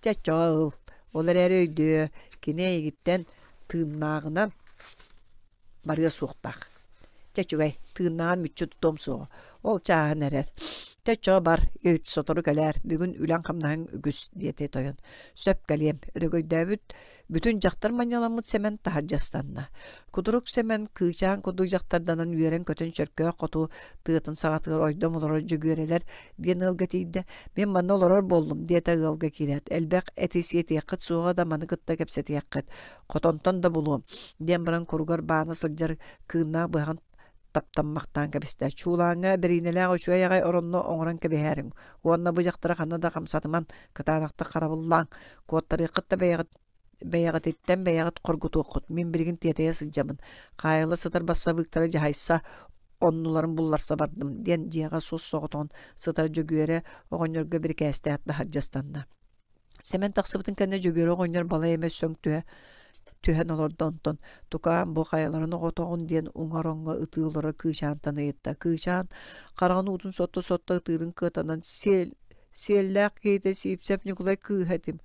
«Чэ, оччоҕо ыл. Ол эрээри өйдөө, кини эйигиттэн тыыннааҕынан барыа суохтаах. Чэ үчүгэй, тыыннааҕын мүччү тутуом суоҕа. Ол чааһын эрэр. Чэ оччоҕо бар, илт сотору кэлээр, бүгүн үлэҥ-хамнаһыҥ үгүс, диэтэ тойон. Сөп кэлиэм, өрөгөйдөөбүт бүтүн дьахтар манньаламмыт Сэмэн таһырдьа ыстанна. Кутурук Сэмэн кыычаан курдук дьахтарданан үөрэн-көтөн чөркөөх хоту тыатын саҕатыгар ойдом олорор Дьөгүөрэлэр диэн ыалга тиийдэ. Мин манна олорор буоллум, диэтэ ыалга киирээт. Элбэх эти сиэтиэххит суоҕа да маны кытта кэпсэтиэххит. Хотонтон да булуом, диэн баран куругар баана сылдьар кыыннаах быһаҕын таптаммахтаан кэбистэ. Чуулааҥҥа бэриинэлээх үчүгэй аҕай оронно оҥорон кэбиһээриҥ уонна бу дьахтары ханна да хамсатыман, кытаанахтык харабыллааҥ. Куоттарыаххыт да бэйэҕит бэйэҕититтэн бэйэҕит хоргутуоххут. Мин билигин тиэтэйэ сылдьабын. Хаайылла сытар бассабыыктары дьаһайса, оннуларын булларса бардым, диэн дьиэҕэ суос-соҕотоҕун сытар Дьөгүөрэ оҕонньорго бирикээстээх таһырдьа ыстанна. Сэмэн тахсыбытын кэннэ Дьөгүөрэ оҕонньор балай эмэ сөҥ түһэ түһэн олордо онтон тукаам бу хайаларын оҕотоҕун диэн уҥа ороҥҥо ытыы олорор Кыычаантан ыйытта. Кыычаан хараҕын уутун сотто-сотто ытыырын кыатанан сиэл сиэллээх киһитэ Сиипсэп Ньукулай кыыһа этим.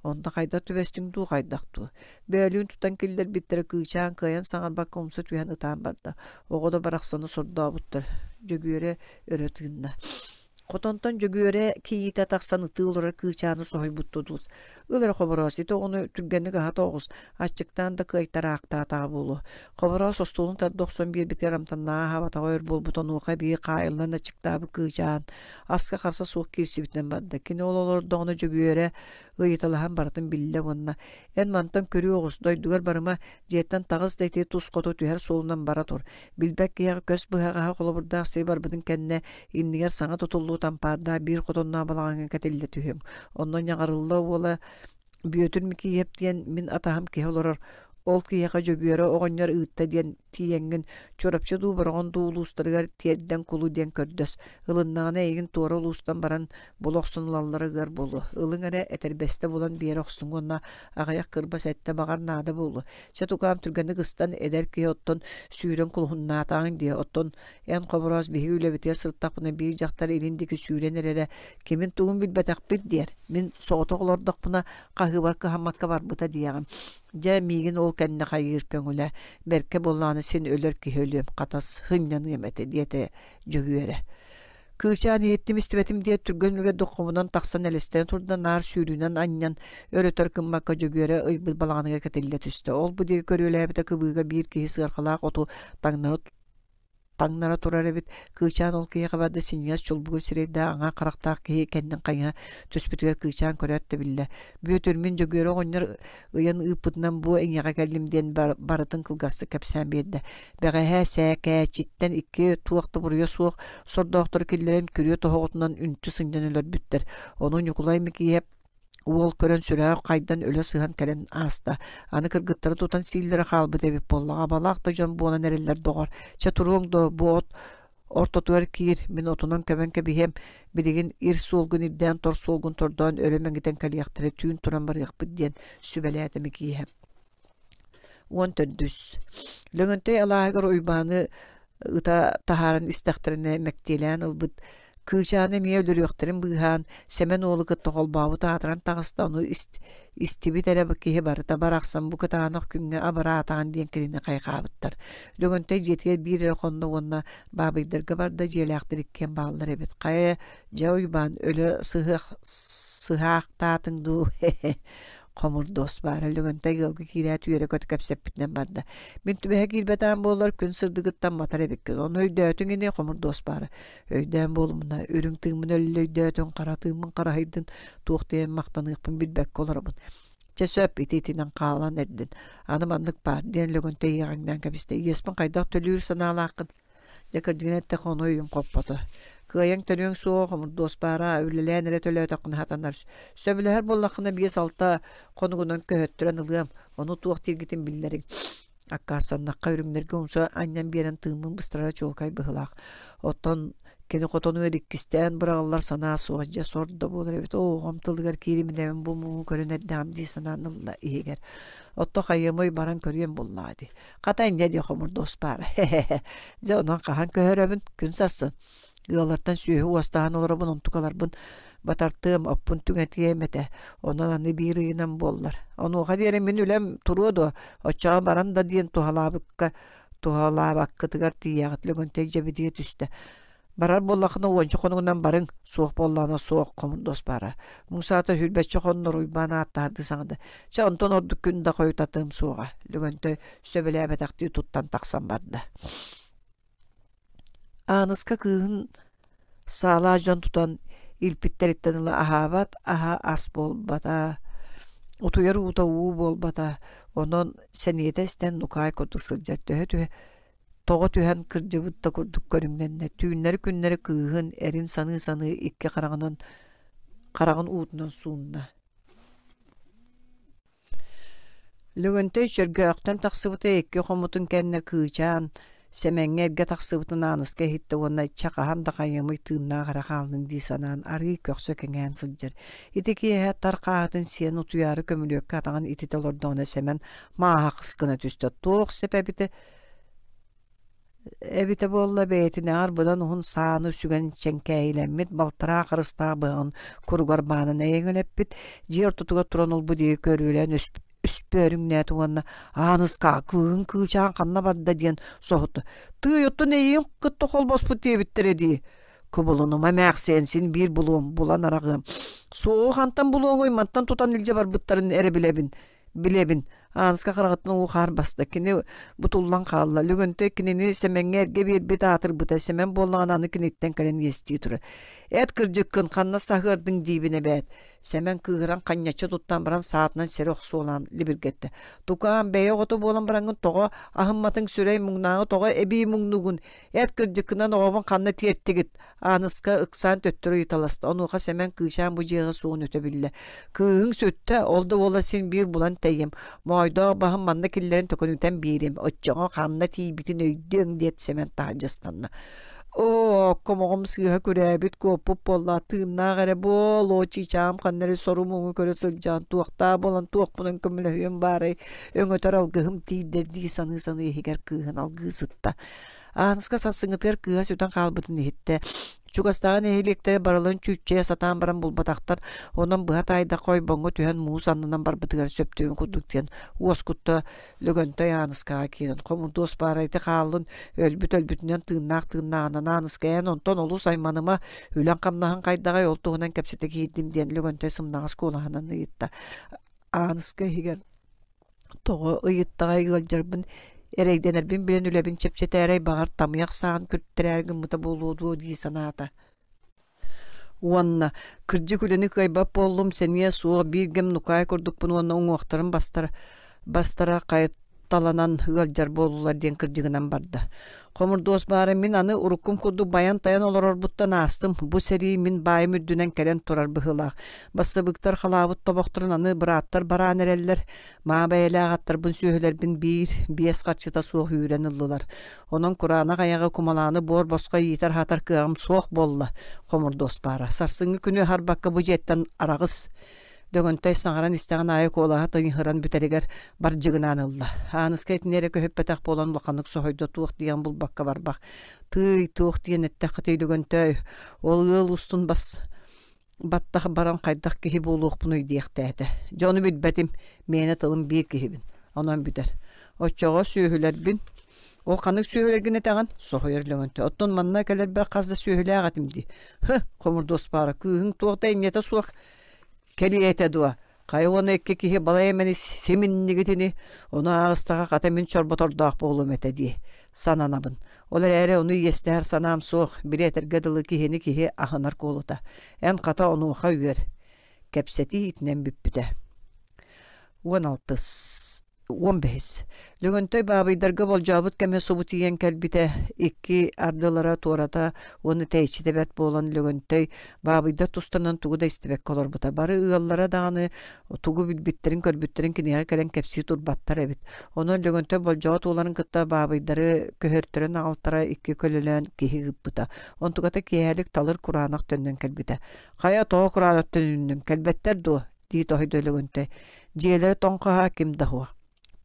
Онно хайдах түбэстиҥ дуу хайдах дуу. Бөөлүүн тутан киллэрбиттэрэ Кыычаан кыайан саҥарбакка умса түһэн ытаан барда. Оҕо да барахсаны сордообуттар. Дьөгүөрэ өрө тыынна. Хотонтон Дьөгүөрэ кийиитэ тахсан ытыы олорор кыычааны соһуйбуттуу дуу. Ыл эрэ Хобороос, ити оҕону түргэнник аһата оҕус, аччыктаан да кыайтараахтаатаҕа буолуо. Хобороос остуолун тарда охсон биэрбитигэр амтаннааҕа аһаабатаҕа өр буолбут онуоха эбии хаайыллан аччыктаабыт кыычаан аска харса суох киирсибитинэн барда. Кини ол олордоҕуна Дьөгүөрэ ыйыталаһан барытын биллэ уонна эн мантан көрүү оҕус, дойдугар барыма, дьиэттэн таҕыс да ити тус хоту түһэр суолунан бара тур. Билбэт киһиэхэ көс быһаҕаһа холобурдаах сири барбытын кэннэ иннигэр саҥа тутуллубут ампаардаах биир хотонноох балаҕаҥҥа кэтиллэ түһүөҥ. Онно Ньаҕарылла уола Бүөтүр Микииһэп диэн мин атаһым киһи олорор. Ол киһиэхэ Дьөгүөрэ оҕонньор ыытта диэн тиийэҥҥин Чурапчы дуу, Бороҕон дуу улуустарыгар тиэрдэн кулу диэн көрдөс. Ылыннаҕына эйигин туора улуустан баран була охсон ылаллара ыар буолуо. Ылыҥ эрэ этэрбэстэ булан биэрэ охсуҥ уонна аҕыйах кырбас эттэ баҕар наада буолуо. Чэ тукаам түргэнник ыстан эдэр киһи оттон сүүрэн кулуһуннаатаҕыҥ дии. Оттон эн Хобороос биһиги үлэбитигэр сырыттахпына биир дьахтар илин диэки сүүрэн эрэрэ кимин-тугун билбэтэхпит диэр. Мин соҕотох олордохпуна хаһыыбар кыһаммакка барбыта диэҕим. Дьэ миигин ол кэннэ хайыыр көҥүлэ. Бэркэ буоллаҕына син өлөр киһи өлүөм, хатас сынньаныам этэ диэтэ Дьөгүөрэ. Кыычаан иһиттим истибэтим диэт түргэн үлүгэрдик хомунан тахсан элэстэнэ турда наар сүүрүүнэн анньан өр-өтөр гыммакка Дьөгүөрэ ыйбыт балаҕаныгар кэтиллэ түстэ. Ол-бу диэки көрүөлээбитэ кыбыыга биир киһи сыарҕалаах оту таҥнары таҥнара турар эбит. Кыычаан ол киһиэхэ барда синньигэс чулбугур сирэйдээх аҥаар харахтаах киһи кэннин хайыһа түспүтүгэр Кыычаан көрөөт да биллэ. Бүөтүр мин Дьөгүөрэ оҕонньор ыйан ыыппытынан бу эйиэхэ кэллим диэн барытын кылгастык кэпсээн биэрдэ. Бэҕэһээ сээкээччиттэн икки туох да буруйа суох сордоохтору киллэрэн күрүө тоһоҕотунан үнтү сынньан өлөрбүттэр. Ону Ньукулай Микииһэп уол көрөн сүрэҕэ хайдан өлө сыһан кэлэн ааста. Аны кыргыттары тутан сииллэрэ хаалбыт эбит буоллаҕа. Абалаах да дьон буолан эрэллэр доҕор. Чэ туруоҥ дуо бу от ортотугар киир, мин отунан көмөн кэбиһиэм, билигин ир суолгун ирдээн тор суолгун тордоон өрө мэҥитэн кэлиэхтэрэ, түүн туран барыахпыт диэн сүбэлээтэ Микииһэ. 14. Лөҥөнтөй алааһыгар Уйбааны ыта таһааран истэхтэринэ мэктиэлээн ылбыт Кыычааны эмиэ өлөрүөхтэрин быыһаан, Сэмэн уолу кытта холбообут аатыран таҕыста, ону истибит эрэ киһи барыта барахсан бу кытаанах күҥҥэ абыраатаҕын диэн кинини хайҕаабыттар. Лөгөнтөй дьиэтигэр биир эрэ хонно уонна баабыйдарга барда дьиэлээхтэр иккиэн бааллар эбит. Хайа, дьэ Уйбаан, өлө сыһыах сыһаахтаатыҥ дуу хомурдуос баара Лөгөнтөй ыалга киирээт үөрэ-көтө кэпсэппитинэн барда. Мин түбэһэ киирбэтэҕим буоллар күн сырдыгыттан матар эбиккин. Ону өйдөөтүҥ ини хомурдуос баара. Өйдөөн буолумуна, үрүҥ тыыммын өллөйдөөтүҥ, хара тыыммын хараһыйдын, туох диэн махтаныахпын билбэккэ олоробун. Чэ сөп, ити итинэн хаалан эрдин. Аны маннык баар, диэн Лөгөнтөй иэҕэҥнээн кэбистэ. Иэспин хайдах төлүүр санаалааххын? Дьэ кырдьыгын эттэххэ ону өйүм хоппото. Кыайан төлүөҥ суоҕа хомурдуос баара, үлэлээн эрэ төлөөтөххүнэ сатанар. Сөбүлэһэр буоллаххына биэс-алта хонугунан көһөттөрөн ылыам, ону туох дииргитин биллэриҥ. Аккаастаннахха үрүҥнэргэ умса анньан биэрэн тыыммын быстарара чуолкай быһыылаах. Оттон кини хотонугар иккистээн быраҕыллар санаа суох дьэ сор да буолар эбит оо оҕом тылыгар киириминэбин бу муҥу көрөн эрдэҕим дии санаан ылла иһигэр. Отто хайыамый баран көрүөм буоллаҕа дии. Хата инньэ дии хомурдуос баара. Дьэ онон хаһан көһөрөбүн күн сарсын. Ыаллартан сүөһү уостаһан олоробун онтукаларбын батартыам, оппун түҥэтиэм этэ. Онон аны биир ыйынан буоллар. Онуоха диэри мин үлэм туруо дуо? Оччоҕо баран да диэн туһалаабыкка туһалаабаккытыгар тиийэҕит Лөгөнтөй дьэбидийэ түстэ. Барар буоллаххына уонча хонугунан барыҥ, суох буоллаҕына суох, хомурдуос баара. Муҥсаата сүүрбэччэ хоннор Уйбаан ааттаһардыы саҥарда. Чэ, онтон ордук күн да хойутатыам суоҕа, Лөгөнтөй сөбүлээбэтэхтии туттан тахсан барда. Ааныска кыыһын саалаах дьон тутан илпиттэриттэн ыла аһаабат аһа ас буолбата, утуйар уута уу буолбата, онон сэниэтэ эстэн нукаай курдук сылдьар төһө түһэ тоҕо түһэн кырдьыбыт да курдук көрүҥнэннэ. Түүннэри-күннэри кыыһын эрин саныы-саныы икки хараҕынан хараҕын уутунан суунна. Лөгөнтөй Чөргөөхтөн тахсыбыта икки хоммутун кэннэ Кыычаан Сэмэҥҥэ эргэ тахсыбытын Ааныска иһиттэ уонна чэ хаһан да хайыамый тыыннаах эрэ хааллын дии санаан арыый көхсө кэҥээн сылдьар. Ити киэһэ тар хааһытын сиэн утуйаары көмүлүөккэ атаҕын ититэ олордоҕуна Сэмэн мааһа кыс гына түстэ. Туох сөп эбитэ Эбитэ буолла бэйэтинээҕэр быдан уһун сааны сүгэн чэҥкээйилэммит балтараа харыстаах быһаҕын куругар баанан эйэҥэлэппит, дьиэ ортотугар туран ылбыт диэки көрүөлээн өспөөрүҥнээтэ уонна «Ааныска, кыыһыҥ кыычаан ханна барда?» диэн соһутта. «Тыый, оттон эйигин кытта холбоспут диэбиттэрэ дии» Кубулунума эмээхсиэн син биир булуом, булан араҕыам. Суоҕу хантан булуоҥуй, мантан тутан илдьэ барбыттарын эрэ билэбин. Билэбин, Ааныска хараҕыттан уу хаар баста, кини бутуллан хаалла. Лөгөнтөй кинини Сэмэҥҥэ эргэ биэрбит аатырбыта, Сэмэн буоллаҕына аны киниттэн кэлэн иэстии турар. «Эт кырдьыккын, ханна саһыардыҥ диибин эбээт?» Сэмэн кыыһыран ханньаччы туттан баран саатынан сири охсуолаан либиргэттэ. «Тукаам, бэйэ оҕото буолан бараҥҥын тоҕо аһымматыҥ сүрэй муҥнааҕы тоҕо эбии муҥнугун? Эт кырдьыккынан оҕобун ханна тиэртигит?» Ааныска ыксаан төттөрү ыйыталаста. Онуоха Сэмэн Кыычаан бу дьиэҕэ суоҕун өтө биллэ. Кыыһыҥ сүттэ, ол да буола син биир булан тэйиэм. Моойдоох баһын манна киллэрэн төкүнүтэн биэриэм. Оччоҕо ханна тиийбитин өйдүөҥ диэт Сэмэн таһырдьа ыстанна. Оо, окком оҕом сыыһа күрээбит, куоппут буолла, тыыннаах эрэ буол, оо, чыычаам ханна эрэ сору-муҥу көрө сылдьан, туохтаа буолан туохпунан көмөлөһүөм баарай, өҥөтөр алгыһым тиийдэр дии саныы-саныы иһигэр кыыһын алгыы сытта. Ааныска сарсыҥҥытыгар кыыһа сүтэн хаалбытын иһиттэ. Чугастааҕы нэһилиэктэри барыларын чүүччэйэ сатаан баран булбатахтар, онон быһа таайдахха ойбоҥҥо түһэн муус аннынан барбытыгар сөптөөҕүн курдук диэн уоскутта Лөгөнтөй Ааныскаҕа киирэн хомурдуос баара ити хааллын, өлбүт өлбүтүнэн тыыннаах тыыннааҕынан Ааныска эн онтон олус айманыма, үлэҥ-хамнаһыҥ хайдаҕай ол туһунан кэпсэтэ киирдим диэн Лөгөнтөй сымнаҕас куолаһынан ыйытта. Ааныска иһигэр Тоҕо ыйыттаҕай ыалдьарбын, эрэйдэнэрбин билэн үлэбин чэпчэтээрэй, баҕар, тамыйах саҕан күртэрээри гыммыта буолуо дуо дии санаата. Уонна кырдьык үлэни кыайбат буоллум, сэниэ суох, биир кэм нукаай курдукпун уонна уҥуохтарым бастара, бастара хайыталанан ыалдьар буоллулар диэн кырдьыгынан барда. Хомурдуос баара мин аны уруккум курдук байан-тайан олорорбуттан аастым, бу сэрии мин баайым үрдүнэн кэлэн турар быһыылаах. Бассабыыктар халаабыт тобохторун аны бырааттар бараан эрэллэр, маа бэйэлээх аттарбын сүөһүлэрбин биир, биэс харчыта суох үүрэн ыллылар. Онон кураанах айаҕы кумалааны буор босхо иитэр-аһатар кыаҕым суох буолла, хомурдуос баара. Сарсыҥҥы күнү аһарбакка бу дьиэттэн араҕыс. Дөгөнтөй саҥаран истэҕин аайы куолаһа тыҥыһыран бүтэригэр бардьыгынаан ылла. Ааныска итини эрэ көһүппэтэх буолан улаханнык соһуйда туох диэн булбакка барбах. Тыый, туох диэн эттэххитий Дөгөнтөй, ол ыал устун бас баттах баран хайдах киһи буолуохпунуй диэхтээтэ. Дьону билбэтим, миэнэ тылым биир киһибин. Онон бүтэр. Оччоҕо сүөһүлэрбин ол ханнык сүөһүлэргин этэҕин? Соһуйар Лөгөнтөй. Оттон манна кэлэрбэр хас да сүөһүлээх этим дии. Һы, хомурдуос баара, кыыһыҥ туох да инньэтэ суох Кэлиэ этэ дуо, хайа уонна икки киһи балай эмэни симиннигитини, ону ааҕыстаҕа хата мин чорботордоох буолуом этэ дии сананабын. Ол эрээри ону иэстэһэр санаам суох, били этэргэ дылы киһини киһи аһынар куолута. Эн хата онуоха үөр. Кэпсэтии итинэн бүппүтэ. Уон алтыс. 15. Лөгөнтөй баабыйдарга болдьообут кэмэ субу тиийэн кэлбитэ, икки ардылара туората уонна тэйиччитэ бэрт буолан Лөгөнтөй баабыйдар тустарынан тугу да истибэккэ олорбута. Бары ыаллара даҕаны тугу билбиттэрин-көрбүттэрин киниэхэ кэлэн кэпсии турбаттар эбит. Онон Лөгөнтөй болдьоҕо туоларын кытта баабыйдары көһөртөрөн аҕалтара икки көлөлөөн киһи ыыппыта. Онтуката киэһэлик талыр кураанах төннөн кэлбитэ. «Хайа тоҕо кураанах төнүннүҥ, кэлбэттэр дуо?» дии тоһуйда Лөгөнтөй. Дьиэлэрэ тоҥ хаһаа ким да суох.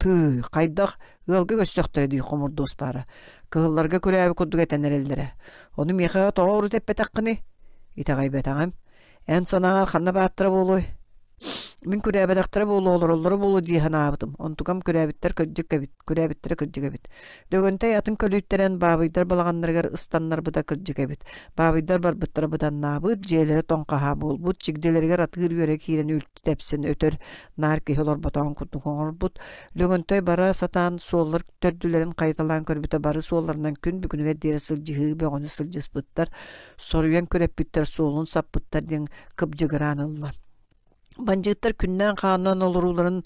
Тыы, хайдах ыалга көстөхтөрө дии хомурдуос баара. Кыһылларга күрээбит курдук этэн эрэллэрэ. Ону миэхэ тоҕо урут эппэтэххиний? Итэҕэйбэтэҕим. Эн санааҕар ханна бааттара буолуой? Мин күрээбэтэхтэрэ буолуо, олороллоро буолуо дии санаабытым. Онтукам күрээбиттэр кырдьык эбит, күрээбиттэрэ кырдьык эбит. Лөгөнтөй атын көлүүттэрэн баабыйдар балаҕаннарыгар ыстаннарбыта кырдьык эбит. Баабыйдар барбыттара быданнаабыт, дьиэлэрэ тоҥ хаһаа буолбут, чигдилэригэр атыыр үөрэ киирэн үлтү тэпсэн өтөр наар киһи олорботоҕун курдук оҥорбут. Лөгөнтөй бара сатаан суоллар төрдүлэрин хайыталаан көрбүтэ бары суолларынан күн бүгүнүгэр диэри сылдьыһыы бөҕөнү сылдьыспыттар, соруйан күрэппиттэр, суолун саппыттар диэн кыбдьыгыраан ылла. Бандьыыттар күннээн хааннаан олорууларын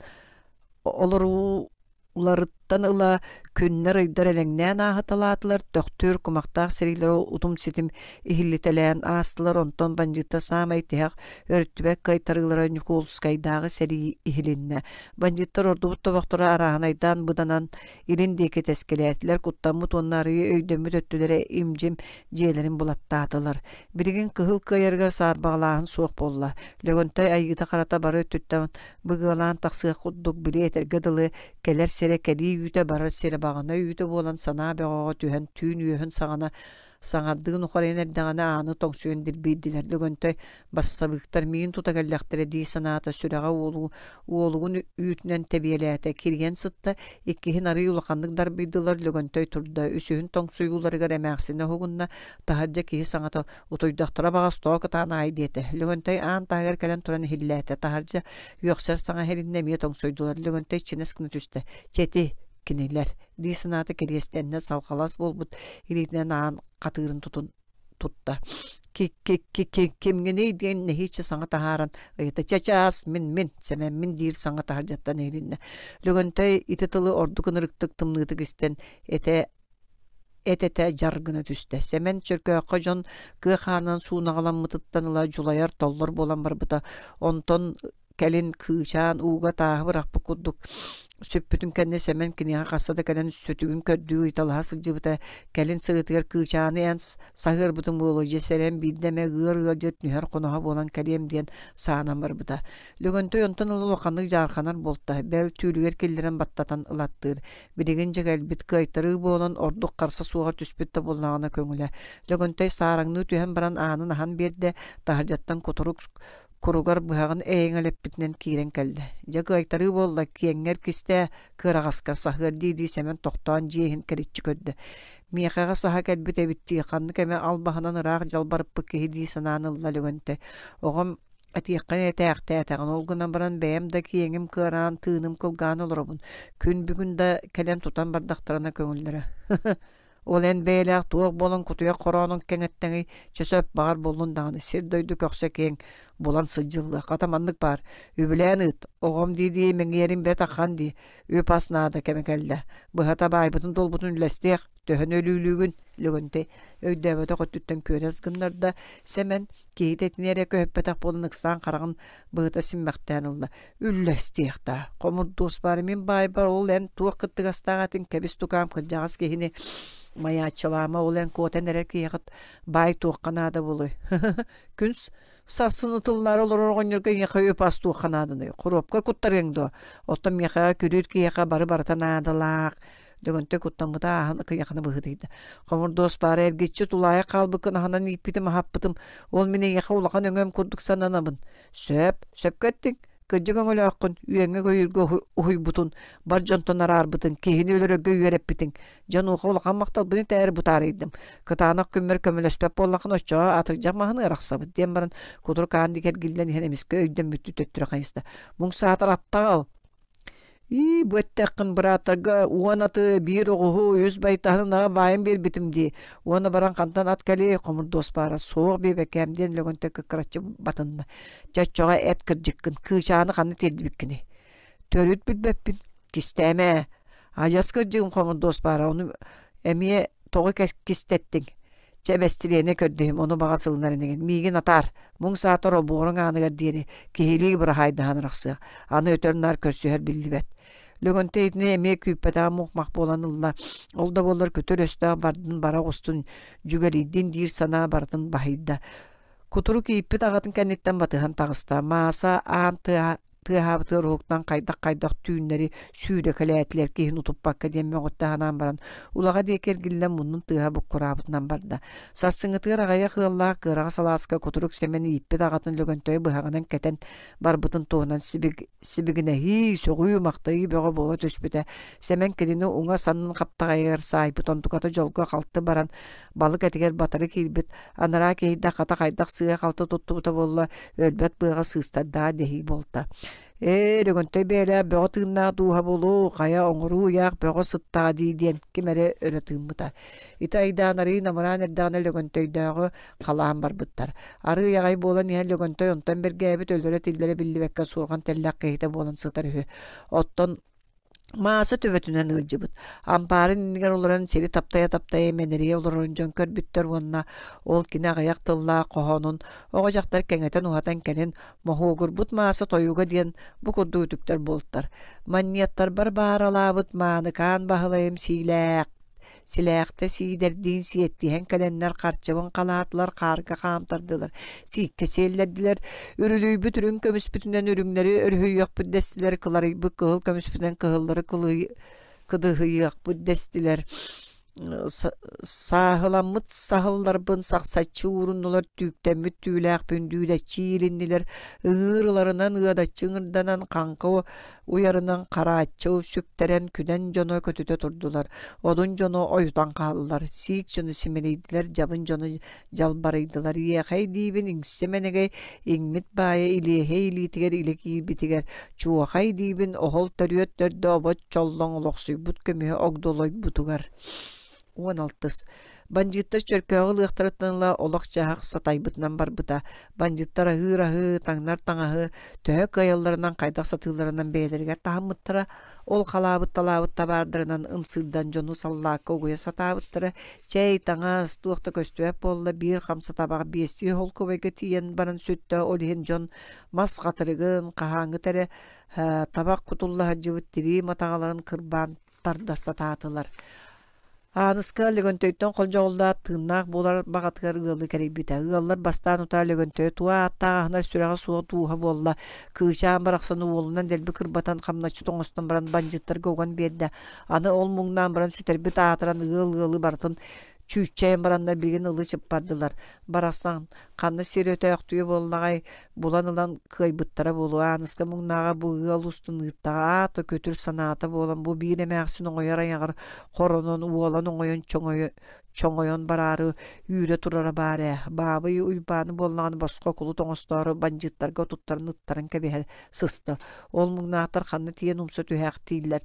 олоруу Уларыттан ыла күннэр-ыйдар элэҥнээн ааһыталаатылар, төхтүр, кумахтаах сэриилэр утум-ситим иһиллитэлээн аастылар, онтон бандьыыттар саамай тиһэх өрүттүбэт кыайтарыылара Ньукуолускайдааҕы сэрии иһилиннэ. Бандьыыттар ордубут тобохторо арааһынайдаан быданан илин диэки тэскилээтилэр, куттаммыт уонна арыйы өйдөммүт өттүлэрэ им-дьим дьиэлэрин булаттаатылар. Билигин кыһыл кыайарыгар саарбаҕалааһын суох буолла. Лөгөнтөй айыыта-харата бары өттүттэн быгыалаан тахсыах курдук били этэргэ дылы кэлэр сирэ кэлии үүтэ барар сирэ баҕана үүтэ буолан санаа бөҕөҕө түһэн түүн үөһүн саҕана саҥардыы нухарыйан эрдэҕинэ ааны тоҥсуйан дирбийдилэр Лөгөнтөй бассабыыктар миин тута кэллэхтэрэ дии санаата сүрэҕэ уолу уолугун үүтүнэн тэбиэлээтэ кирийэн сытта иккиһин арыый улаханнык дарбыйдылар Лөгөнтөй турда үсүһүн тоҥсуйууларыгар эмээхсинэ уһугунна таһырдьа киһи саҥата Утуйдахтара баҕас тоҕо кытаан аай диэтэ. Лөгөнтөй аан таһыгар кэлэн туран иһиллээтэ. Таһырдьа үөхсэр саҥа иһилиннэ эмиэ тоҥсуйдулар. Лөгөнтөй чинэс гына түстэ. Чэти, кинилэр, дии санаата кириэстэннэ салҕалас буолбут илиитинэн аан хатыырын тутун тутта. Кимҥиний диэн нэһииччэ саҥа таһааран ыйыта чачаас мин мин сэмэммин диир саҥа таһырдьаттан иһилиннэ. Лөгөнтөй ити тылы ордук ынырыктык тымныытык истэн этэ эт-этэ дьар гына түстэ. Сэмэн Чөркөөххө дьон кыа хаанынан суунаҕаламмытыттан ыла дьулайар, толлор буолан барбыта. Онтон кэлин Кыычаан ууга тааһы бырахпыт курдук сүппүтүн кэннэ Сэмэн киниэхэ хаста да кэлэн сүтүгүн көрдүү ыйыталаһа сылдьыбыта. Кэлин сырыытыгар Кыычааны эн саһыарбытыҥ буолуо, дьэ сэрэн биирдэ эмэ ыар ыалдьыт нүһэр хоноһо буолан кэлиэм диэн саанан барбыта. Лөгөнтөй онтон ыла улаханнык дьаарханар буолта, бэл түүлүгэр киллэрэн баттатан ылаттыыр. Билигин дьэ кэлбит кыайтарыы буолан ордук харса суоҕар түспүт да буоллаҕына көҥүлэ. Лөгөнтөй саараҥныы түһэн баран аанын аһан биэрдэ, таһырдьаттан кутурук куругар быһаҕын эйэҥэлэппитинэн киирэн кэллэ. Дьэ кыайтарыы буолла, киэҥҥэр кистээ, кыараҕаскар саһыар дии-дии Сэмэн тохтоон дьиэ иһин кэриччи көрдө. Миэхэҕэ саһа кэлбит эбит дии, ханнык эмэ албаһынан ыраах дьалбарыппыт киһи дии санаан ылла Лөгөнтөй. Оҕом Этиэххин этээхтээтэҕин, ол гынан баран бэйэм да киэҥим кыараан, тыыным кылгаан олоробун. Күн бүгүн да кэлэн тутан бардахтарына көҥүллэрэ. Ол эн бэйэлээх туох буолан кутуйах хороонун кэҥэттэҥий, чэ сөп баҕар буоллун даҕаны, сир-дойду көхсө киэҥ, булан сылдьыллыа. Хата маннык баар, үбүлээн ыыт, оҕом дии-дии мэҥиэрим бэрт аххан дии, үп-ас наада кэмэ кэллэ. Быһата баайбытын-дуолбутун үллэстиэх, төһөнү өлүүлүүгүн, Лөгөнтөй өйдөөбөтөх өттүттэн күөрэс гыннарда, Сэмэн Киһитэ итини эрэ көһүппэтэх буолан ыксаан хараҕын быһыта симмэхтээн ылла. Үллэстиэх даа, хомурдуос баар мин баайбар ол эн туох кыттыгастаах этиҥ кэбис тукаам кырдьаҕас киһини майааччылаама ол эн куотан эрэр киһиэхэ баай туохха наада буолуой күн сарсын ытыллаары олорор оҕонньорго эйиэхэ үп-ас туохха нааданый хоруопка куттарыаҥ дуо оттон миэхэ күрүүр киһиэхэ бары барыта наадалаах Дөгөнтөй куттаммыта ааһан ыкыйахына быһыытыйда. Хомурдуос баара эргиччи тулаайах хаалбыккын аһынан ииппитим аһаппытым. Ол мин эйиэхэ улахан өҥөм курдук сананабын. Сөп, сөпкө эттиҥ. Кырдьык өҥөлөөххүн, үөҥҥэ-көйүүргэ уһуйбутун, бар дьонтон араарбытын, киһини өлөрөргө үөрэппитиҥ. Дьонуоха улахан махталбын этээри бутаарыйдым. Кытаанах күммэр көмөлөспөт буоллаххына оччоҕо атырдьах маһын ыарахсабыт диэн баран кутурук аан диэки эргиллэн иһэн эмискэ өйдөммүттүү төттөрү хайыста. Муҥ саатар аттаҕал Ии, бу эттэххин бырааттарга уон аты, биир оҕуһу, үс байтаһын ынаҕы баайан биэрбитим дии. Уонна баран хантан ат кэлиэй, хомурдуос баара, суох биэбэкээм диэн Лөгөнтөй кыккыраччы батынна. Чэ, оччоҕо эт кырдьыккын, кыычааны ханна тиэрдибиккиний? Төрүт билбэппин. Кистээмэ, адьас кырдьыгым хомурдуос баара, ону эмиэ тоҕо кистэттиҥ? Чэ, бэстилиэнэ көрдөһүм, ону баҕас ылынар инигин. Миигин атаар, муҥ саатар олбуоруҥ ааныгар диэри киһилии быраһаайдаһан арахсыах. Аны өтөр-наар көрсүһэр биллибэт. Лөгөнтөй итини эмиэ күүппэтэҕэ мух-мах буолан ылла. Ол да буоллар күтүр өстөөх бардын бара оҕустун, дьүгэлийдин диир санаа барытын баһыйда. Кутурук ииппит аҕатын кэнниттэн батыһан таҕыста. Мааса аан тыаһа тыаһаабытыгар уһуктан хайдах-хайдах түүннэри сүүрэкэлээтилэр киһини утуппакка диэн мөҕүттэ санаан баран улаҕа диэки эргиллэн муннун тыаһа буккураабытынан барда. Сарсыҥҥытыгар аҕыйах ыаллаах кыараҕас алааска кутурук Сэмэн ииппит аҕатын Лөгөнтөйү быһаҕынан кэтэн барбытын туһунан сибигинэһии, сөҕүү-махтайыы бөҕө буола түспүтэ. Сэмэн кинини уҥа саннын хаптаҕайыгар саайбыт, онтуката дьолго халты баран балык этигэр батары киирбит Анараа киһийдэх хата хайдах сыыһа-халты туттубута буолла, өлбөт быаҕа сыыстардаҕа дэһии буолта. Ээ, Лөгөнтөй бэйэлээх бөҕө тыыннаах дууһа буолуо, хайа оҥоруу ыйаах бөҕө сыттаҕа дии диэн ким эрэ өрө тыыммыта. Ити айдаан арыый намыраан эрдэҕинэ Лөгөнтөйдөөҕү халаан барбыттар. Арыый аҕай буолан иһэн Лөгөнтөй онтон бэргээбит өлөрө-тиллэрэ биллибэккэ суорҕан тэллэх киһитэ буолан сытар үһү. Оттон Мааса төбөтүнэн ыалдьыбыт, ампаарын иннигэр олорон сири таптайа-таптайа мэнэрийэ олорорун дьон көрбүттэр уонна ол кини аҕыйах тыллаах хоһоонун оҕо-дьахтар кэҥэтэн-уһатан кэлин «Моһуогурбут Мааса тойуга» диэн бу курдук үтүктэр буолтар: «Манньыаттарбар бааралаабыт мааныкаан Баһылайым сиилээх Силээхтэ Сиидэрдиин сиэттиһэн кэлэннэр харчыбын халаатылар, хаарга хаамтардылар, сииккэ сиэллэрдилэр, үрүлүйбүт үрүҥ көмүспүтүнэн үрүҥнэри өрүһүйүөхпүт дэстилэр, кыларыйбыт кыһыл көмүспүтүнэн кыһыллары кыдыһыйыахпыт дэстилэр Сааһыламмыт саһылларбын сахсаччы ууруннулар, түүктэммит түүлээхпин дүүдэччи иилиннилэр, ыҥыыр ыларынан ыадаччы ыҥырданан хаҥка уйарынан харааччы сүктэрэн күнэн дьоно көтүтэ турдулар, одун дьоно ойутан хааллылар, сиик дьону симэлийдилэр, дьабын дьону дьалбарыйдылар, иэхэй диибин иҥсэ мэнэгэй иҥмит баайа илиэһэй илиитигэр илэ киирбитигэр, чуохай диибин оһол төрүөт төрдө обот чоллоҥ олохсуйбут көмүһэ огдолойбутугар. 16. Бандьыыттар Чөркөөҕү ылыахтарыттан ыла олох-дьаһах сатайбытынан барбыта. Бандьыыттар аһыыр аһы, таҥнар таҥаһы төһө кыайалларынан, хайдах сатыылларынан бэйэлэригэр таһыммыттара. Ол халаабыт-талаабыт табаардарынан ымсыырдан дьону саллаакка угуйа сатаабыттара. Чэй, таҥас, туох да көстүбэт буолла, биир хамса табах биэстии холкуобайга тиийэн баран сүттэ, ол иһин дьон мас хатырыгын, хаһааҥҥыта эрэ табах кутулла сылдьыбыт тирии матаҕаларын кырбаан тарда сатаатылар. Ааныска Лөгөнтөйтөн холдьоҕуллаат тыыннаах буолар баҕатыгар ыалы кэрийбитэ. Ыаллар бастаан утаа Лөгөнтөйү туо ааттаах аһынар сүрэҕэ суох дууһа буолла. Кыычаан барахсаны уолунан дэлби кырбатан хамначчыт оҥостон баран бандьыттарга уган биэрдэ. Аны ол муҥнаан баран сүтэрбит аатыран ыал ыалы барытын чүүччэйэн бараннар билигин ылы чыппардылар. Барахсан ханна сир өтөөхтүйэ буоллаҕай булан ылан кыайбыттара буолуо Ааныска муҥнааҕа бу ыал устун ыыттаҕа аата күтүр санаата буолан бу биир эмээхсин оҥойор айаҕар хоронон уолан оҥойон чоҥойон бараары үүрэ турара баар ээ Баабый Уйбааны буоллаҕына босхо кулут оҥостоору бандьыыттарга отуттарын ыттаран кэбиһэ сыста ол муҥнаахтар ханна тиийэн умса түһээхтииллэр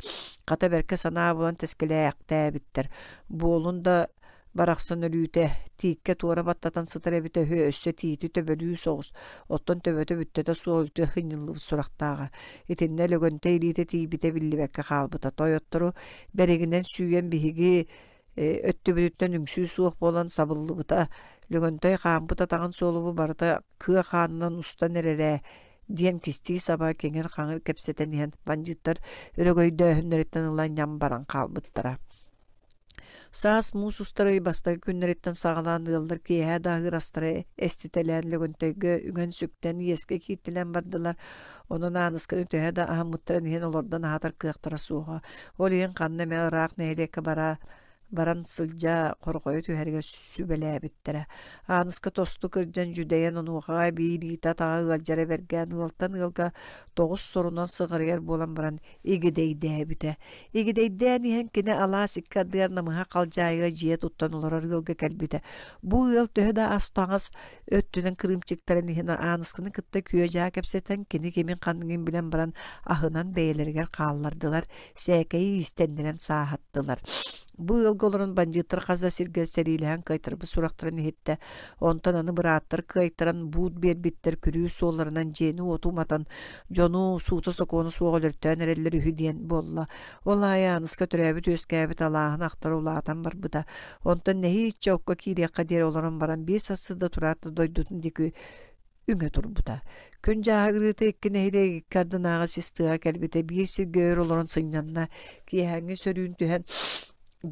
хата бэркэ санаа булан тэскилээхтээбиттэр буолун да Барахсан өлүүтэ, тииккэ туора баттатан сытар эбитэ үһү, өссө тиити төбөлүү соҕус, оттон төбөтө бүттэтэ суох үлтү сынньыллыбыт сурахтааҕа. Итиннэ Лөгөнтөй илиитэ тиийбитэ биллибэккэ хаалбыта. Тойоттору бэригинэн сүүйэн биһиги өттүбүтүттэн үҥсүү суох буолан сабыллыбыта. Лөгөнтөй хаампыт атаҕын суолубу барыта кыа хаанынан устан эрэрэ диэн кистии саба киҥир-хаҥыр кэпсэтэн иһэн бандьыыттар өрөгөйдөөһүннэриттэн ыла ньам баран хаалбыттара. Саас муус устар ый бастакы күннэриттэн саҕалаан ыаллар киэһэ да аһыыр астара эститэлээн Лөгөнтөйгө үҥэн-сүктэн иэскэ кииртэлээн бардылар. Онон Аанысканы төһө да аһаммыттарын иһин олордон аһатар кыахтара суоҕа. Ол иһин ханна эмэ ыраах нэһилиэккэ бара баран сылдьа хорҕойо түһэригэр сүбэлээбиттэрэ. Ааныска тосту кырдьан дьүдэйэн онуохаҕа эбии илиитэ-атаҕа ыалдьара бэргээн ыалтан ыалга тоҕус сорунан сыҕарыйар буолан баран игидэйдээбитэ. Игидэйдээн иһэн кини алаас икки ардыгар намыһах халдьаайыга дьиэ туттан олорор ыалга кэлбитэ. Бу ыал төһө да ас-таҥас өттүнэн кырыымчыктарын иһин Аанысканы кытта күө-дьаа кэпсэтэн кини кимин ханныгын билэн баран аһынан бэйэлэригэр хааллардылар, сээкэйи иистэннэрэн сааһаттылар. Бу ыалга олорон бандьыыттар хас да сиргэ сэриилэһэн кыайтарбыт сурахтарын иһиттэ. Онтон аны бырааттар кыайтаран буут биэрбиттэр күрүү суолларынан дьиэни-уоту уматан дьону суута-сокуону суох өлөртөөн эрэллэр үһү диэн буолла. Ол аайы Ааныска төрөөбүт-үөскээбит алааһын ахтара улаатан барбыта. Онтон нэһииччэ окко киириэххэ диэри олорон баран биир сарсыарда тураат да дойдутун диэки үҥэ турбута. Күн дьааһыгырыыта икки нэһилиэк икки ардынааҕы сис тыаҕа кэлбитэ биир сиргэ өр олорон сынньанна, киэһээҥҥи сөрүүн түһэн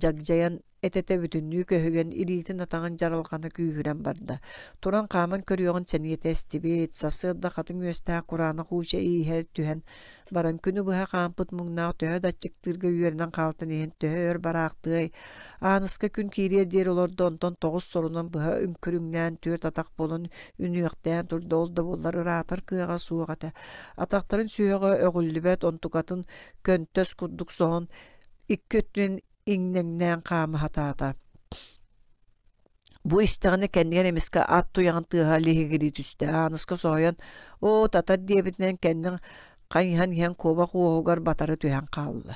дьагдьайан этэтэ бүтүннүү көһүйэн илиитин-атаҕын дьаралҕана күүһүрэн барда. Туран хааман көрүөҕүн сэниэтэ эстибит, сарсыарда хатыҥ үөстээх кураанах ууча ииһэ түһэн баран күнү быһа хаампыт муҥнаах төһө да аччыктыырга үөрэнэн хаалтан иһин төһө өр бараахтыай Ааныска күн киириэр диэри олордо онтон тоҕус сорунан быһа үҥкүрүҥнээн түөрт атах буолан үнүөхтээн турда ол да буоллар ыраатар кыаҕа суох этэ атахтарын сүһүөҕэ өҕүллүбэт онтукатын көнтөс курдук соһон икки өттүнэн иҥнэҥнээн хаама сатаата Бу истэҕинэ кэннигэр эмискэ ат туйаҕын тыаһа лиһигирии түстэ. Ааныска соһуйан «Оо, татар» диэбитинэн кэннин хайыһан иһэн куобах уоһугар батары түһэн хаалла.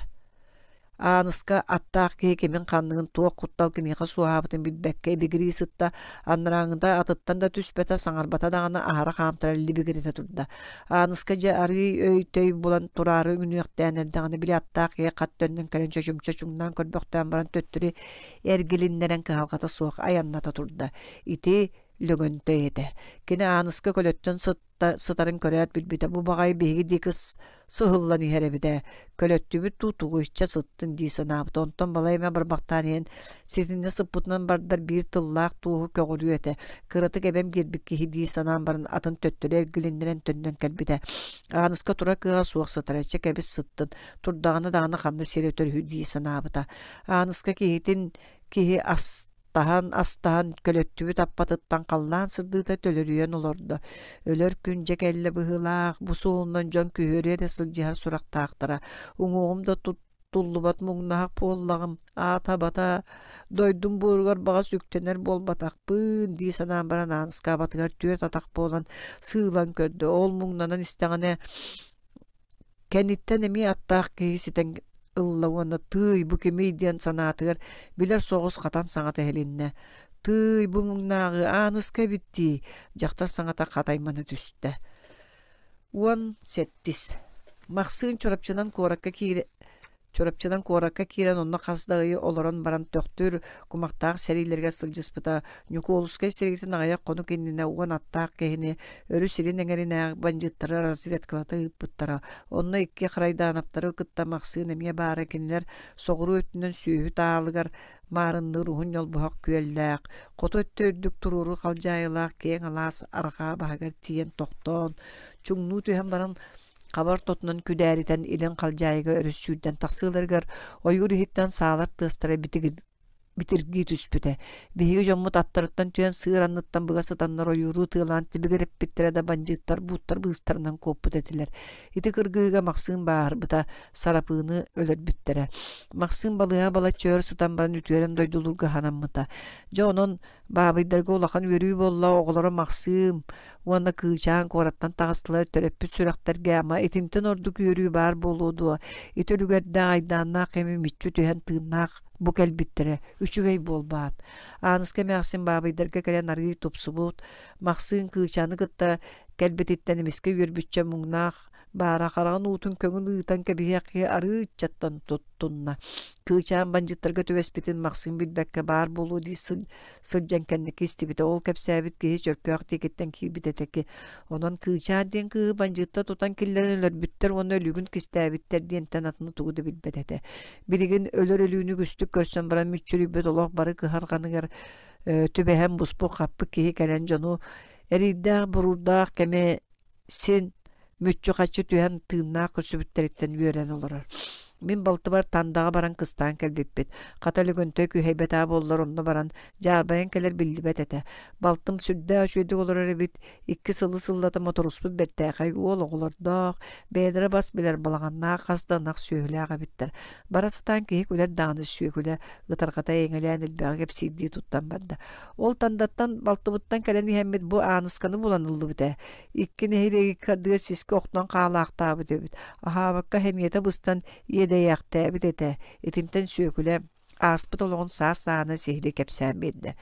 Ааныска аттаах киһи кимин ханныгын туох куттал киниэхэ суоһаабытын билбэккэ ибигирии сытта, анарааҥҥыта атыттан да түспэтэ, саҥарбата даҕаны аһара хаамтарар либигиритэ турда. Ааныска дьэ арыый өй-төй булан тураары үнүөхтээн эрдэҕинэ били аттаах киһи хат төннөн кэлэн чочумча чуҥнаан көрбөхтөөн баран төттөрү эргилиннэрэн кыһалҕата суох айанната турда. Ити Лөгөнтөй этэ. Кини Ааныска көлөттөн сытта, сытарын көрөөт билбитэ бу баҕайы биһиги диэки сыһыллан иһэр эбит ээ. Көлөттүбүт дуу тугу иччэ сыттын дии санаабыта. Онтон балай эмэ барбахтаан иһэн ситиннэ сыппытынан бардар биир тыллаах туоһу көҕүрүө этэ. Кыратык эбэм биэрбит киһи дии санаан баран атын төттөрү эргилиннэрэн төннөн кэлбитэ. Ааныска тура кыаҕа суох сытара. Чэ кэбис сыттын. Турдаҕына даҕаны ханна сир өтөр үһү дии санаабыта. Ааныска киһитин киһи астаһан астаһан көлөттүбүт аппатыттан халлаан сырдыыта төлөрүйэн олордо. Өлөр күн дьэ кэллэ быһыылаах, бу суолунан дьон күһүөрү эрэ сылдьыһар сурахтаахтара. Уҥуоҕум да туттуллубат муҥнаһах буоллаҕым, аата-бата, дойдум буоругар баҕас үктэнэр буолбатахпын дии санаан баран Ааныска абатыгар түөрт атах буолан сыылан көрдө. Ол муҥнанан истэҕинэ Кэнниттэн эмиэ аттаах киһи ситэн ылла уонна «Тыый, бу кимий?» диэн санаатыгар билэр соҕус хатан саҥата иһилиннэ. «Тыый, бу муҥнааҕы Ааныска эбит дии» дьахтар саҥата хатаймана түстэ. 17. Махсыын Чурапчынан куоракка киирэ Чурапчынан куоракка киирэн онно хас да ыйы олорон баран Төхтүр, Кумахтаах сэриилэригэр сылдьыспыта. Ньукуолускай сэриитин аҕыйах хонук иннинэ уон аттаах киһини өрүс илин эҥэринээҕи бандьыыттары разведкалата ыыппыттара. Онно икки Харайдаанаптары кытта Махсыын эмиэ баара кинилэр соҕуруу өттүнэн сүөһү таалыгар маарынныыр уһун ньолбоһох күөллээх, хоту өттө үрдүк туруору халдьаайылаах киэҥ алаас арҕаа баһыгар тиийэн тохтоон, чуҥнуу түһэн баран Хабар тотунан күдээритэн илин халдьаайыга өрүс сүүрдэн тахсыыларыгар ойуур иһиттэн саалар тыастара битиргии түспүтэ. Биһиги дьоммут аттарыттан түһэн сыыр анныттан быга сытаннар ойууру тыалаан тибигирэппиттэрэ да бандьыыттар бууттар быыстарынан куоппут этилэр. Ити кыргыһыыга Махсыым бааһырбыта, Сарапыыны өлөрбүттэрэ. Махсыым балыыһа балачча өр сытан баран үтүөрэн дойдулуурга санаммыта. Дьэ онон Баабыйдарга улахан үөрүү буолла, оҕолоро Махсыым уонна Кыычаан куораттан таҕыстылар, төрөппүт сүрэхтэргэ ама итинтэн ордук үөрүү баар буолуо дуо, ити үлүгэрдээх айдааннаах кэми мүччү түһэн тыыннаах бу кэлбиттэрэ үчүгэй буолбаат. Ааныска эмээхсин Баабыйдарга кэлэн арыый тупсубут, Махсыын Кыычааны кытта кэлбититтэн эмискэ үөрбүччэ муҥнаах баара хараҕын уутун көҥүл ыытан кэбиһиэх киһи арыы ыччаттан туттунна. Кыычаан бандьыттарга түбэспитин Махсыым билбэккэ баар буолуо дии сылдьан кэнники истибитэ. Ол кэпсээбит киһи Чөркөөх диэкиттэн киирбит этэ ки. Онон Кыычаан диэн кыыһы бандьыытта тутан киллэрэн өлөрбүттэр уонна өлүгүн кистээбиттэр диэнтэн атыны тугу да билбэт этэ. Билигин өлөр өлүүнү үгүстүк көрсөн баран мүччүрүйбүт олох бары кыһарҕаныгар түбэһэн буспут-хаппыт киһи кэлэн дьону эриирдээх-буруурдаах кэми син мүччү-хаччы түһэн тыыннаах көрсүбүттэриттэн үөрэн олорор. Мин балтыбар Тандаҕа баран кыстаан кэлбиппит. Хата Лөгөнтөй күһэйбэтэ буоллар онно баран дьаарбайан кэлэр биллибэт этэ. Балтым сүрдээх үчүгэйдик олорор эбит. Икки сылы сыллата моторуспут бэртээхэй уол оҕолордоох, бэйэлэрэ бас билэр балаҕаннаах хас да ынах сүөһүлээх эбиттэр. Бара сатаан киһи күлэр даҕаны сүөкүлэ ытарҕата эйэҥэлээн элбэҕи кэпсиирдии туттан барда. Ол Тандаттан балтыбыттан кэлэн иһэммит бу Аанысканы булан ыллыбыт ээ. Икки нэһилиэги ардыга сискэ охтон хаалаахтаабыт эбит. Аһаабакка сэниэтэ быстан иэдэйээхтээбит этэ. Итинтэн Сүөкүлэ ааспыт олоҕун саас-сааһынан сиһилии кэпсээн биэрдэ.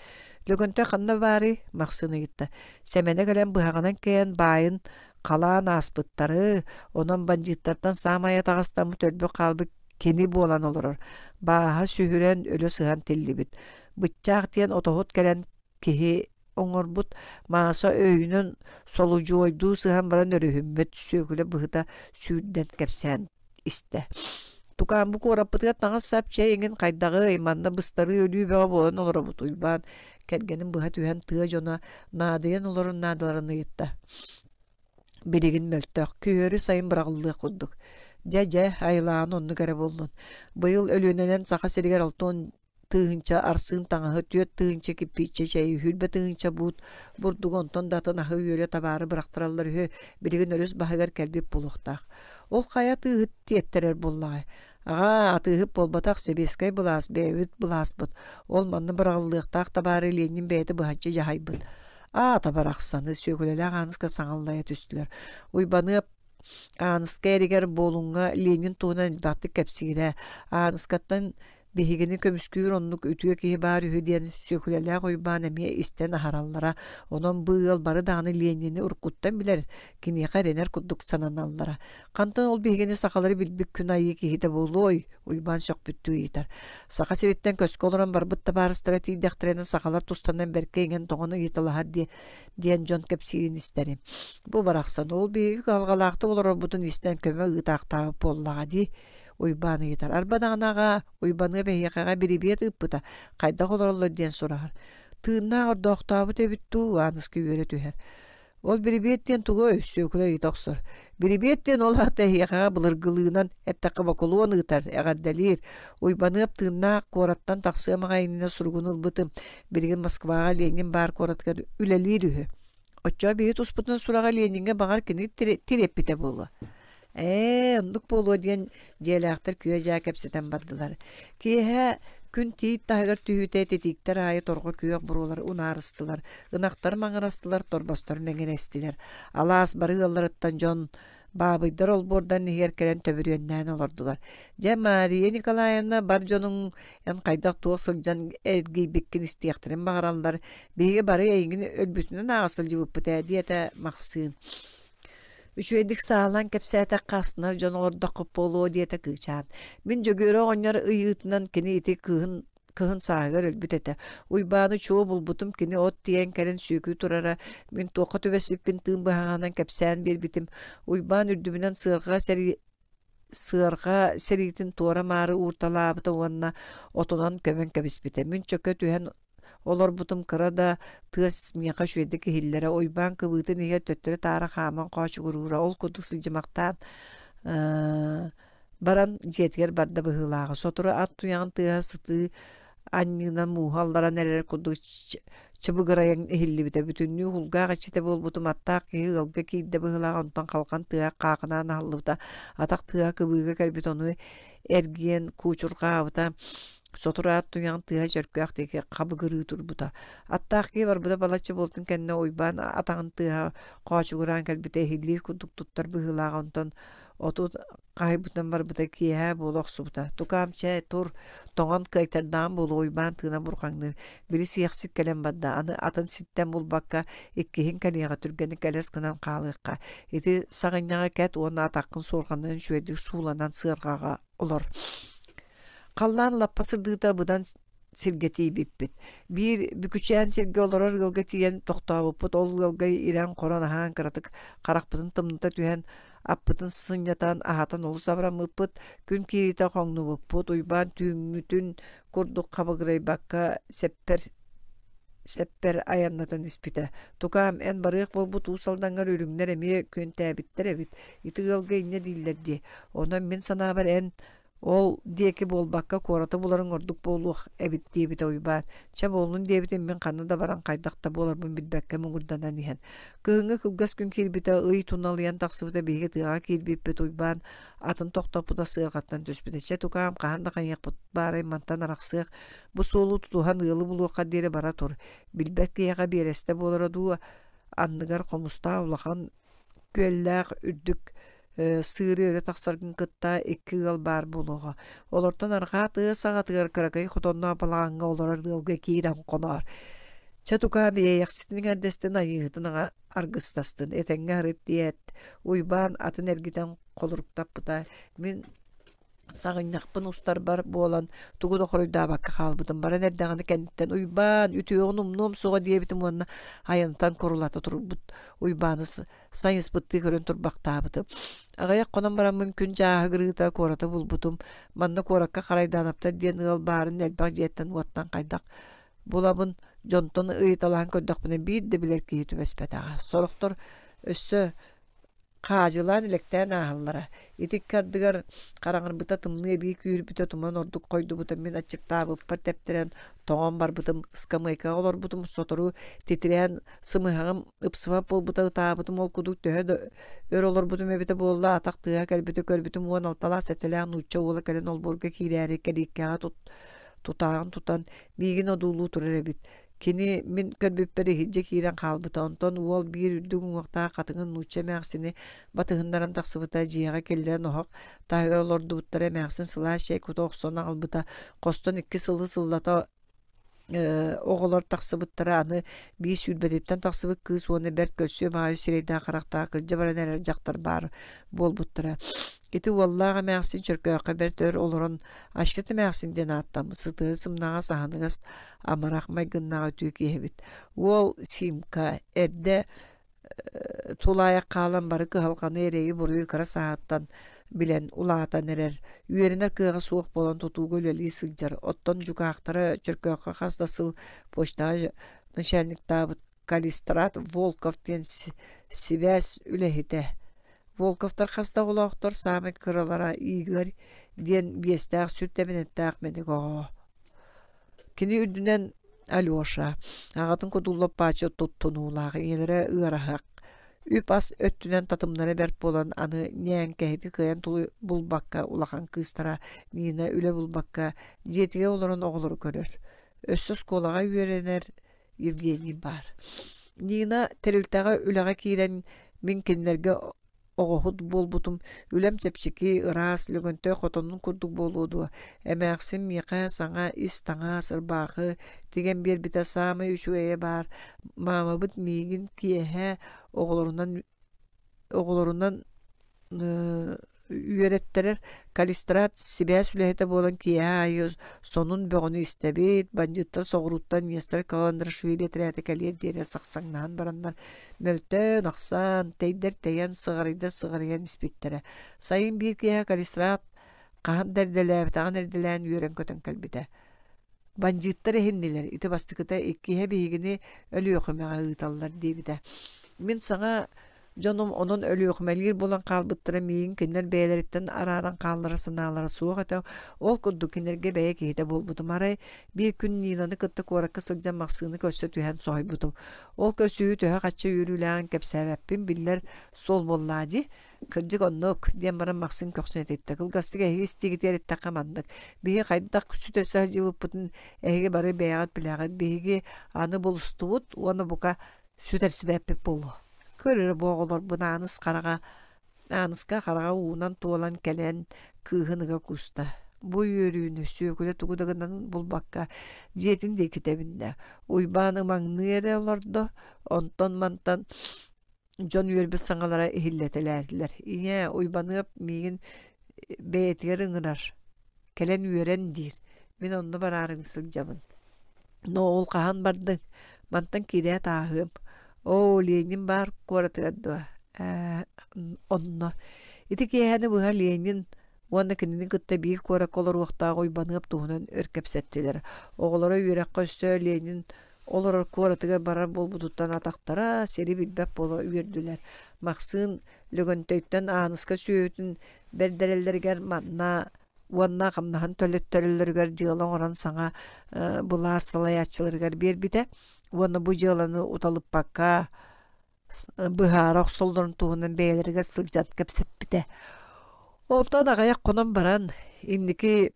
Лөгөнтөй ханна баарый? Махсыын ыйытта. Сэмэнэ кэлэн быһаҕынан кэйэн баайын халаан ааспыттары, онон бандьыыттартан саамай атаҕастаммыт өлбүт хаалбыт кини буолан олорор. Бааһа сүһүрэн, өлө сыһан тиллибит. Быччаах диэн отоһут кэлэн киһи оҥорбут Мааса өйүнэн солудьуойдуу сыһан баран өрүһүммүт Сүөкүлэ быһыта сүүрдэн кэпсээн истэ. Тукаан бу куораппытыгар таҥас-сап чэй эҥин хайдаҕый, манна быстарыы өлүү бөҕө буолан олоробут Уйбаан кэргэнин быһа түһэн тыа дьоно наадыйан олорон наадаларын ыйытта. Билигин мөлтөх, күһүөрү сайын быраҕыллыах курдук. Дьэ, дьэ, айылаан оннук эрэ буоллун. Быйыл Өлүөнэнэн Саха сиригэр 60 тыһыынча арсыын таҥаһы, 4 тыһыынча кирпииччэ чэйи, 20 тыһыынча буут бурдугу онтон да атын аһы-үөлү табаары бырахтараллар үһү, билигин өрүс баһыгар кэлбит буолуохтаах. Ол хайа атыыһыт тиэттэрэр буоллаҕай? Аҕаа, атыыһыт буолбатах, сэбиэскэй былаас, бэйэбит былааспыт. Ол манна быраҕыллыахтаах табаары Ленин бэйэтэ быһаччы дьаһайбыт. Аата барахсаны, Сүөкүлэлээх Ааныска саҥаллайа түстүлэр. Уйбаныап Ааныска эригэр Буолуҥҥа Ленин туһунан элбэхтик кэпсиирэ. Ааныскаттан Биһигини көмүскүүр оннук үтүө киһи баар үһү диэн Сүөкүлэлээх Уйбаан эмиэ истэн аһараллара. Онон бу ыал бары даҕаны Ленини уруккуттан билэр, киниэхэ эрэнэр курдук сананаллара. Хантан ол биһигини сахалары билбит күн айыы киһитэ буолуой? Уйбаан сөхпүттүү ыйытар. Саха сириттэн көскө олорон барбыт табаарыстара тиийдэхтэринэ сахалар тустанан бэркэ иҥэн-тоҥон ыйыталаһар диэ диэн дьон кэпсиирин истэрим. Бу барахсан ол биһиги кыһалҕалаахтык олорорбутун истэн көмө ыытаахтаабыт буоллаҕа дии. Уйбаан ыйытар. Арба даҕаны аҕаа, Уйбаныап эһиэхэҕэ бирибиэт ыыппыта, хайдах олороллор диэн сураһар. Тыыннаах ордоохтообут эбит дуу, Ааныска үөрэ түһэр. Ол бирибиэт диэн тугуй? Сүөкүлэ ыйыта охсор. Бирибиэт диэн ол аата эһиэхэҕэ былыргылыынан эттэххэ бокулуон ыытар, эҕэрдэлиир. Уйбаныап тыыннаах куораттан тахсыам аҕай иннинэ суругун ылбытым. Билигин Москваҕа Ленин баар куоратыгар үлэлиир үһү. Оччоҕо биһи туспутунан сураҕа Лениҥҥэ баҕар кини тириэппитэ буолуо. Ээ, оннук буолуо диэн дьиэлээхтэр күө-дьаа кэпсэтэн бардылар. Киэһэ күн тиит таһыгар түһүүтэ титииктэр аайы торҕо күөх буруолар унаарыстылар, ынахтар маҥырастылар, торбостор мэҥирэстилэр. Алаас бары ыалларыттан дьон баабыйдар олбуордан иһигэр кэлэн төбүрүөннээн олордулар. Дьэ, Мария Николаевна бар дьонуҥ эн хайдах-туох сылдьан эргийбиккин истиэхтэрин баҕараллар. Биһиги бары эйигин өлбүтүнэн ааҕа сылдьыбыппыт ээ, диэтэ Махсыын. Үчүгэйдик саалаан кэпсээтэххэ астынар дьон олордоххут буолуо диэтэ Кыычаан. Мин Дьөгүөрэ оҕонньор ыйыытынан кини ити кыыһын кыһын сааһыгар өлбүт этэ. Уйбааны чуо булбутум, кини от тиэйэн кэлэн сүөкүү турара. Мин туохха түбэспиппин тыын быһаҕаһынан кэпсээн биэрбитим. Уйбаан үрдүбүнэн сыарҕа сэрии сыарҕа сэриитин туора-маары уурталаабыта уонна отунан көмөн кэбиспитэ. Мин чөкө түһэн олорбутум кыра да тыас миэхэ үчүгэйдик иһиллэрэ. Уйбаан кыбыытын иһигэр төттөрү-таары хааман хоочугуруура. Ол курдук сылдьымахтаан баран дьиэтигэр барда быһыылааҕа. Сотору ат туйаҕын тыаһа сытыы анньыынан мууһа алларан эрэр курдук чыбыгырайан иһиллибитэ. Бүтүннүү кулгаах иччитэ буолбутум аттаах киһи ыалга киирдэ быһыылаах, онтон халҕан тыаһа хаахынаан аһыллыбыта, атах тыаһа кыбыыга кэлбит ону эргийэн куучурҕаабыта. Сотору аат туйаҕын тыаһа чөркөөх диэки хабыгырыы турбута. Аттаах киһи барбыта балачча буолтун кэннэ Уйбаан атаҕын тыаһа хоочугураан кэлбитэ иһиллиир курдук туттар быһыылааҕа онтон отут хаһыйбытынан барбыта киэһэ буола охсубута. Тукаам чэ, тур, тоҥон кыайтардаҕым буолуо Уйбаан тыына бурҕаҥныыр. Били сиэхсит кэлэн барда, аны атын сиртэн булбакка иккиһин кэлиэҕэ түргэнник элэс гынан хаалыахха. Ити саҕынньаҕы кэт уонна атаххын суорҕанынан үчүгэйдик сууланан сыарҕаҕа олор. Халлаан лаппа сырдыыта быдан сиргэ тиийбиппит. Биир Бүкүчээн сиргэ олорор ыалга тиийэн тохтообуппут. Ол ыалга ирэн-хорон аһаан кыратык харахпытын тымныта түһэн, аппытын сынньатан, аһатан олус абыраммыппыт. Күн киириитэ хоҥнубуппут. Уйбаан түүҥҥүтүн курдук хабыгырайбакка сэппэр сэппэр айаннатан испитэ. Тукаам, эн барыах буолбут Уус Алдаҥҥар үрүҥнэр эмиэ күөнтээбиттэр эбит. Ити ыалга инньэ дииллэр дии. Онон мин санаабар эн ол диэки буолбакка куораты буларыҥ ордук буолуох эбит диэбитэ Уйбаан. Чэ буоллун диэбитим мин ханна да баран хайдах да буоларбын билбэккэ муҥурданан иһэн. Кыһыҥҥы кылгас күн киирбитэ, ый туналыйан тахсыбыта биһиги тыаҕа киирбиппит Уйбаан атын тохтоппута сыарҕаттан түспүтэ. Чэ тукаам хаһан да хайыахпыт баарай мантан арахсыах бу суолу тутуһан ыалы булуохха диэри бара тур. Билбэт киһиэхэ биэрэстэ буолара дуу анныгар хомустаах улахан күөллээх үрдүк. Сыыры өрө тахсаргын кытта икки ыал баар буолуоҕа. Олортон арҕаа тыа саҕатыгар кыракый хотонноох балаҕаҥҥа олорор ыалга киирэн хоноор. Чэ тукаам иэйэхситин эҥэрдэстин айыыһытын аҕа аргыстастын, этэҥҥэ аһарыт диэт, Уйбаан атын эргитэн холоруктаппыта. Мин саҕынньахпын устарбар буолан тугу да хоруйдаабакка хаалбытым. Баран эрдэҕинэ кэнниттэн Уйбаан, үтүөҕүн умнуом суоҕа диэбитим уонна айантан курулата турбут Уйбааны сайыспыттыы көрөн турбахтаабытым. Аҕыйах хонон бараммын күн дьааһыгырыыта куораты булбутум. Манна куоракка Харайдаанаптар диэн ыал баарын элбэх дьиэттэн-уоттан хайдах булабын дьонтон ыйыталаһан көрдөхпүнэ биир да билэр киһи түбэспэтэҕэ. Сорохтор өссө хаадьылаан илэктээн ааһаллара. Ити икки ардыгар хараҥарбыта тымныы эбии күүрбүтэ туман ордук хойдубута мин аччыктаабыппар тэптэрэн тоҥон барбытым ыскамыайкаҕа олорбутум сотору титирээн сымыһаҕым ыпсыбат буолбута ытаабытым ол курдук төһө да өр олорбутум эбитэ буолла атах тыаһа кэлбитэ көрбүтүм уон алталаах сэттэлээх нуучча уола кэлэн олбуорга киирээри кэлииккэҕэ тутааҕын тутан миигин одуулуу турар эбит Кини мин көрбүппэр иһирдьэ киирэн хаалбыта, онтон уол биир үрдүк уҥуохтаах хатыҥын нуучча эмээхсини батыһыннаран тахсыбыта, дьиэҕэ киллэрэн оһох таһыгар олордубуттара, эмээхсин сылаас чэй кута охсон аҕалбыта, хостон икки сылы сыллата оҕолор тахсыбыттара, аны биир сүүрбэтиттэн тахсыбыт кыыс уонна бэрт көрсүө баҕайы сирэйдээх-харахтаах кырдьа баран эрэр дьахтар баар буолбуттара. Ити уоллаах эмээхсин Чөркөөххө бэрт өр олорон Ащыт эмээхсин диэн ааттаммыт сытыы сымнаҕас аһыныгас амарах майгыннаах үтүө киһи эбит. Уол Симка эрдэ тулаайах хаалан бары кыһалҕаны эрэйи-буруйу кыра сааһыттан билэн улаатан эрэр, үөрэнэр кыаҕа суох буолан тутууга үлэлии сылдьар. Оттон дьукаахтара Чөркөөххө хас да сыл почтаҕа начальниктаабыт Калистрат Волков диэн сибээс үлэһитэ. Волковтар хас да оҕолоохтор, саамай кыралара Игорь диэн биэстээх сүр тэбэнэттээх мэник оҕо. Кини үрдүнэн Алеша аҕатын курдук лоппааччы туттунуулаах, ийэлэрэ ыараһах, үп-ас өттүнэн татымнара бэрт буолан аны ньээҥкэһити кыайан булбакка улахан кыыстара Нина үлэ булбакка дьиэтигэр олорон оҕолору көрөр. Өссө оскуолаҕа үөрэнэр Евгений баар. Нина тэрилтэҕэ үлэҕэ киирэн мин кинилэргэ оҕоһут буолбутум, үлэм чэпчэки, ыраас, Лөгөнтөй хотонун курдук буолуо дуо, эмээхсин миэхэ саҥа ис таҥас, ырбаахы тигэн биэрбитэ саамай үчүгэйэ баар, маамабыт миигин киэһэ оҕолорунан оҕолорунан үөрэттэрэр Калистрат сибээс үлэһитэ буолан киэһэ аайы сонун бөҕөнү истэбит, бандьыыттар соҕурууттан Нестор Каландрашвили этэрээтэ кэлиэр диэри сахсаҥнаһан бараннар мөлтөөн-ахсаан, тэйдэр тэйэн, сыҕарыйдар сыҕарыйан испиттэрэ. Сайын биир киэһэ Калистрат хаһан да эрдэлээбэтэҕин эрдэлээн үөрэн-көтөн кэлбитэ. Бандьыыттар эһиннилэр, ити бастакыта иккиһэ биһигини Өлүөхүмэҕэ ыыталлар диэбитэ. Мин саҥа Дьонум онон Өлүөхүмэлиир буолан хаалбыттара миигин кинилэр бэйэлэриттэн арааран хаалларар санаалара суох этэ. Ол курдук кинилэргэ бэйэ киһитэ буолбутум. Арай биир күн Нинаны кытта куоракка сылдьан Махсыыны көрсө түһэн соһуйбутум. Ол көрсүһүү төһө-хачча үөрүүлээҕин кэпсээбэппин, биллэр суол буоллаа дии. Кырдьык оннук, диэн баран Махсыын көхсүн этиттэ. Кылгастык эһиги истиигитигэр эттэххэ маннык. Биһиги хайдах сүтэ сылдьыбыппытын эһиги бары бэйэҕит билэҕит. Биһиги аны булустубут уонна бука сүтэрсибэппит буолуо. Көр эрэ бу оҕолорбун Ааныс хараҕа Ааныска хараҕа уунан туолан кэлэн кыыһын ыга кууста. Бу үөрүүнү Сүөкүлэ тугу да гынан булбакка дьиэтин диэки тэбиннэ. Уйбаан ымаҥныы эрэ олордо, онтон-мантан дьон үөрбүт саҥалара иһиллэтэлээтилэр. Ийээ, Уйбаныап миигин бэйэтигэр ыҥырар, кэлэн үөрэн диир. Мин онно бараары сылдьабын. Но ол хаһан бардыҥ? Мантан киирээт ааһыам. Оо, Ленин баар куоратыгар дуо? Ээ, онно. Ити киэһэни быһа Ленин уонна кинини кытта биир куоракка олоруохтаах Уйбаныап туһунан өр кэпсэттилэр. Оҕолоро үөрэххэ өссө Ленин олорор куоратыгар барар буолбутуттан атахтара сири билбэт буола үөрдүлэр. Махсыын Лөгөнтөйтөн Ааныска сүөһүтүн бэрдэрэллэригэр манна уонна хамнаһын төлөттөрөллөрүгэр дьыала оҥорон саҥа былаас салайааччыларыгар биэрбитэ уонна бу дьыаланы уталыппакка быһаара охсоллорун туһунан бэйэлэригэр сылдьан кэпсэппитэ. Онтон аҕыйах хонон баран инники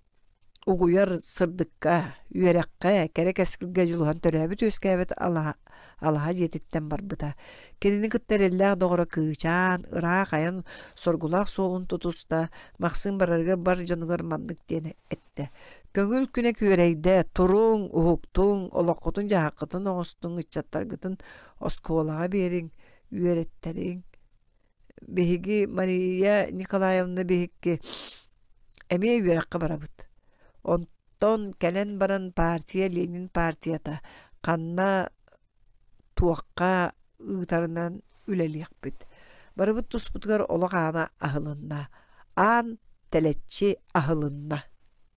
Угуйар сырдыкка, үөрэххэ, кэрэ кэскилгэ дьулуһан төрөөбүт-үөскээбит алаһа, алаһа дьиэтиттэн барбыта. Кинини кытта эрэллээх доҕоро Кыычаан ыраах айан соргулаах суолун тутуста, Махсыым барарыгар бар дьонугар маннык диэн эттэ: «Көҥүл күнэ күөрэйдэ, туруҥ, уһуктуҥ, олоххутун-дьаһаххытын оҥостуҥ, ыччаттаргытын оскуолаҕа биэриҥ, үөрэттэриҥ. Биһиги Мария Николаевна биһикки эмиэ үөрэххэ барабыт. Онтон кэлэн баран партия Ленин партията ханна туохха ыытарынан үлэлиэхпит. Барыбыт туспутугар олох аана аһылынна. Аан тэлэччи аһылынна.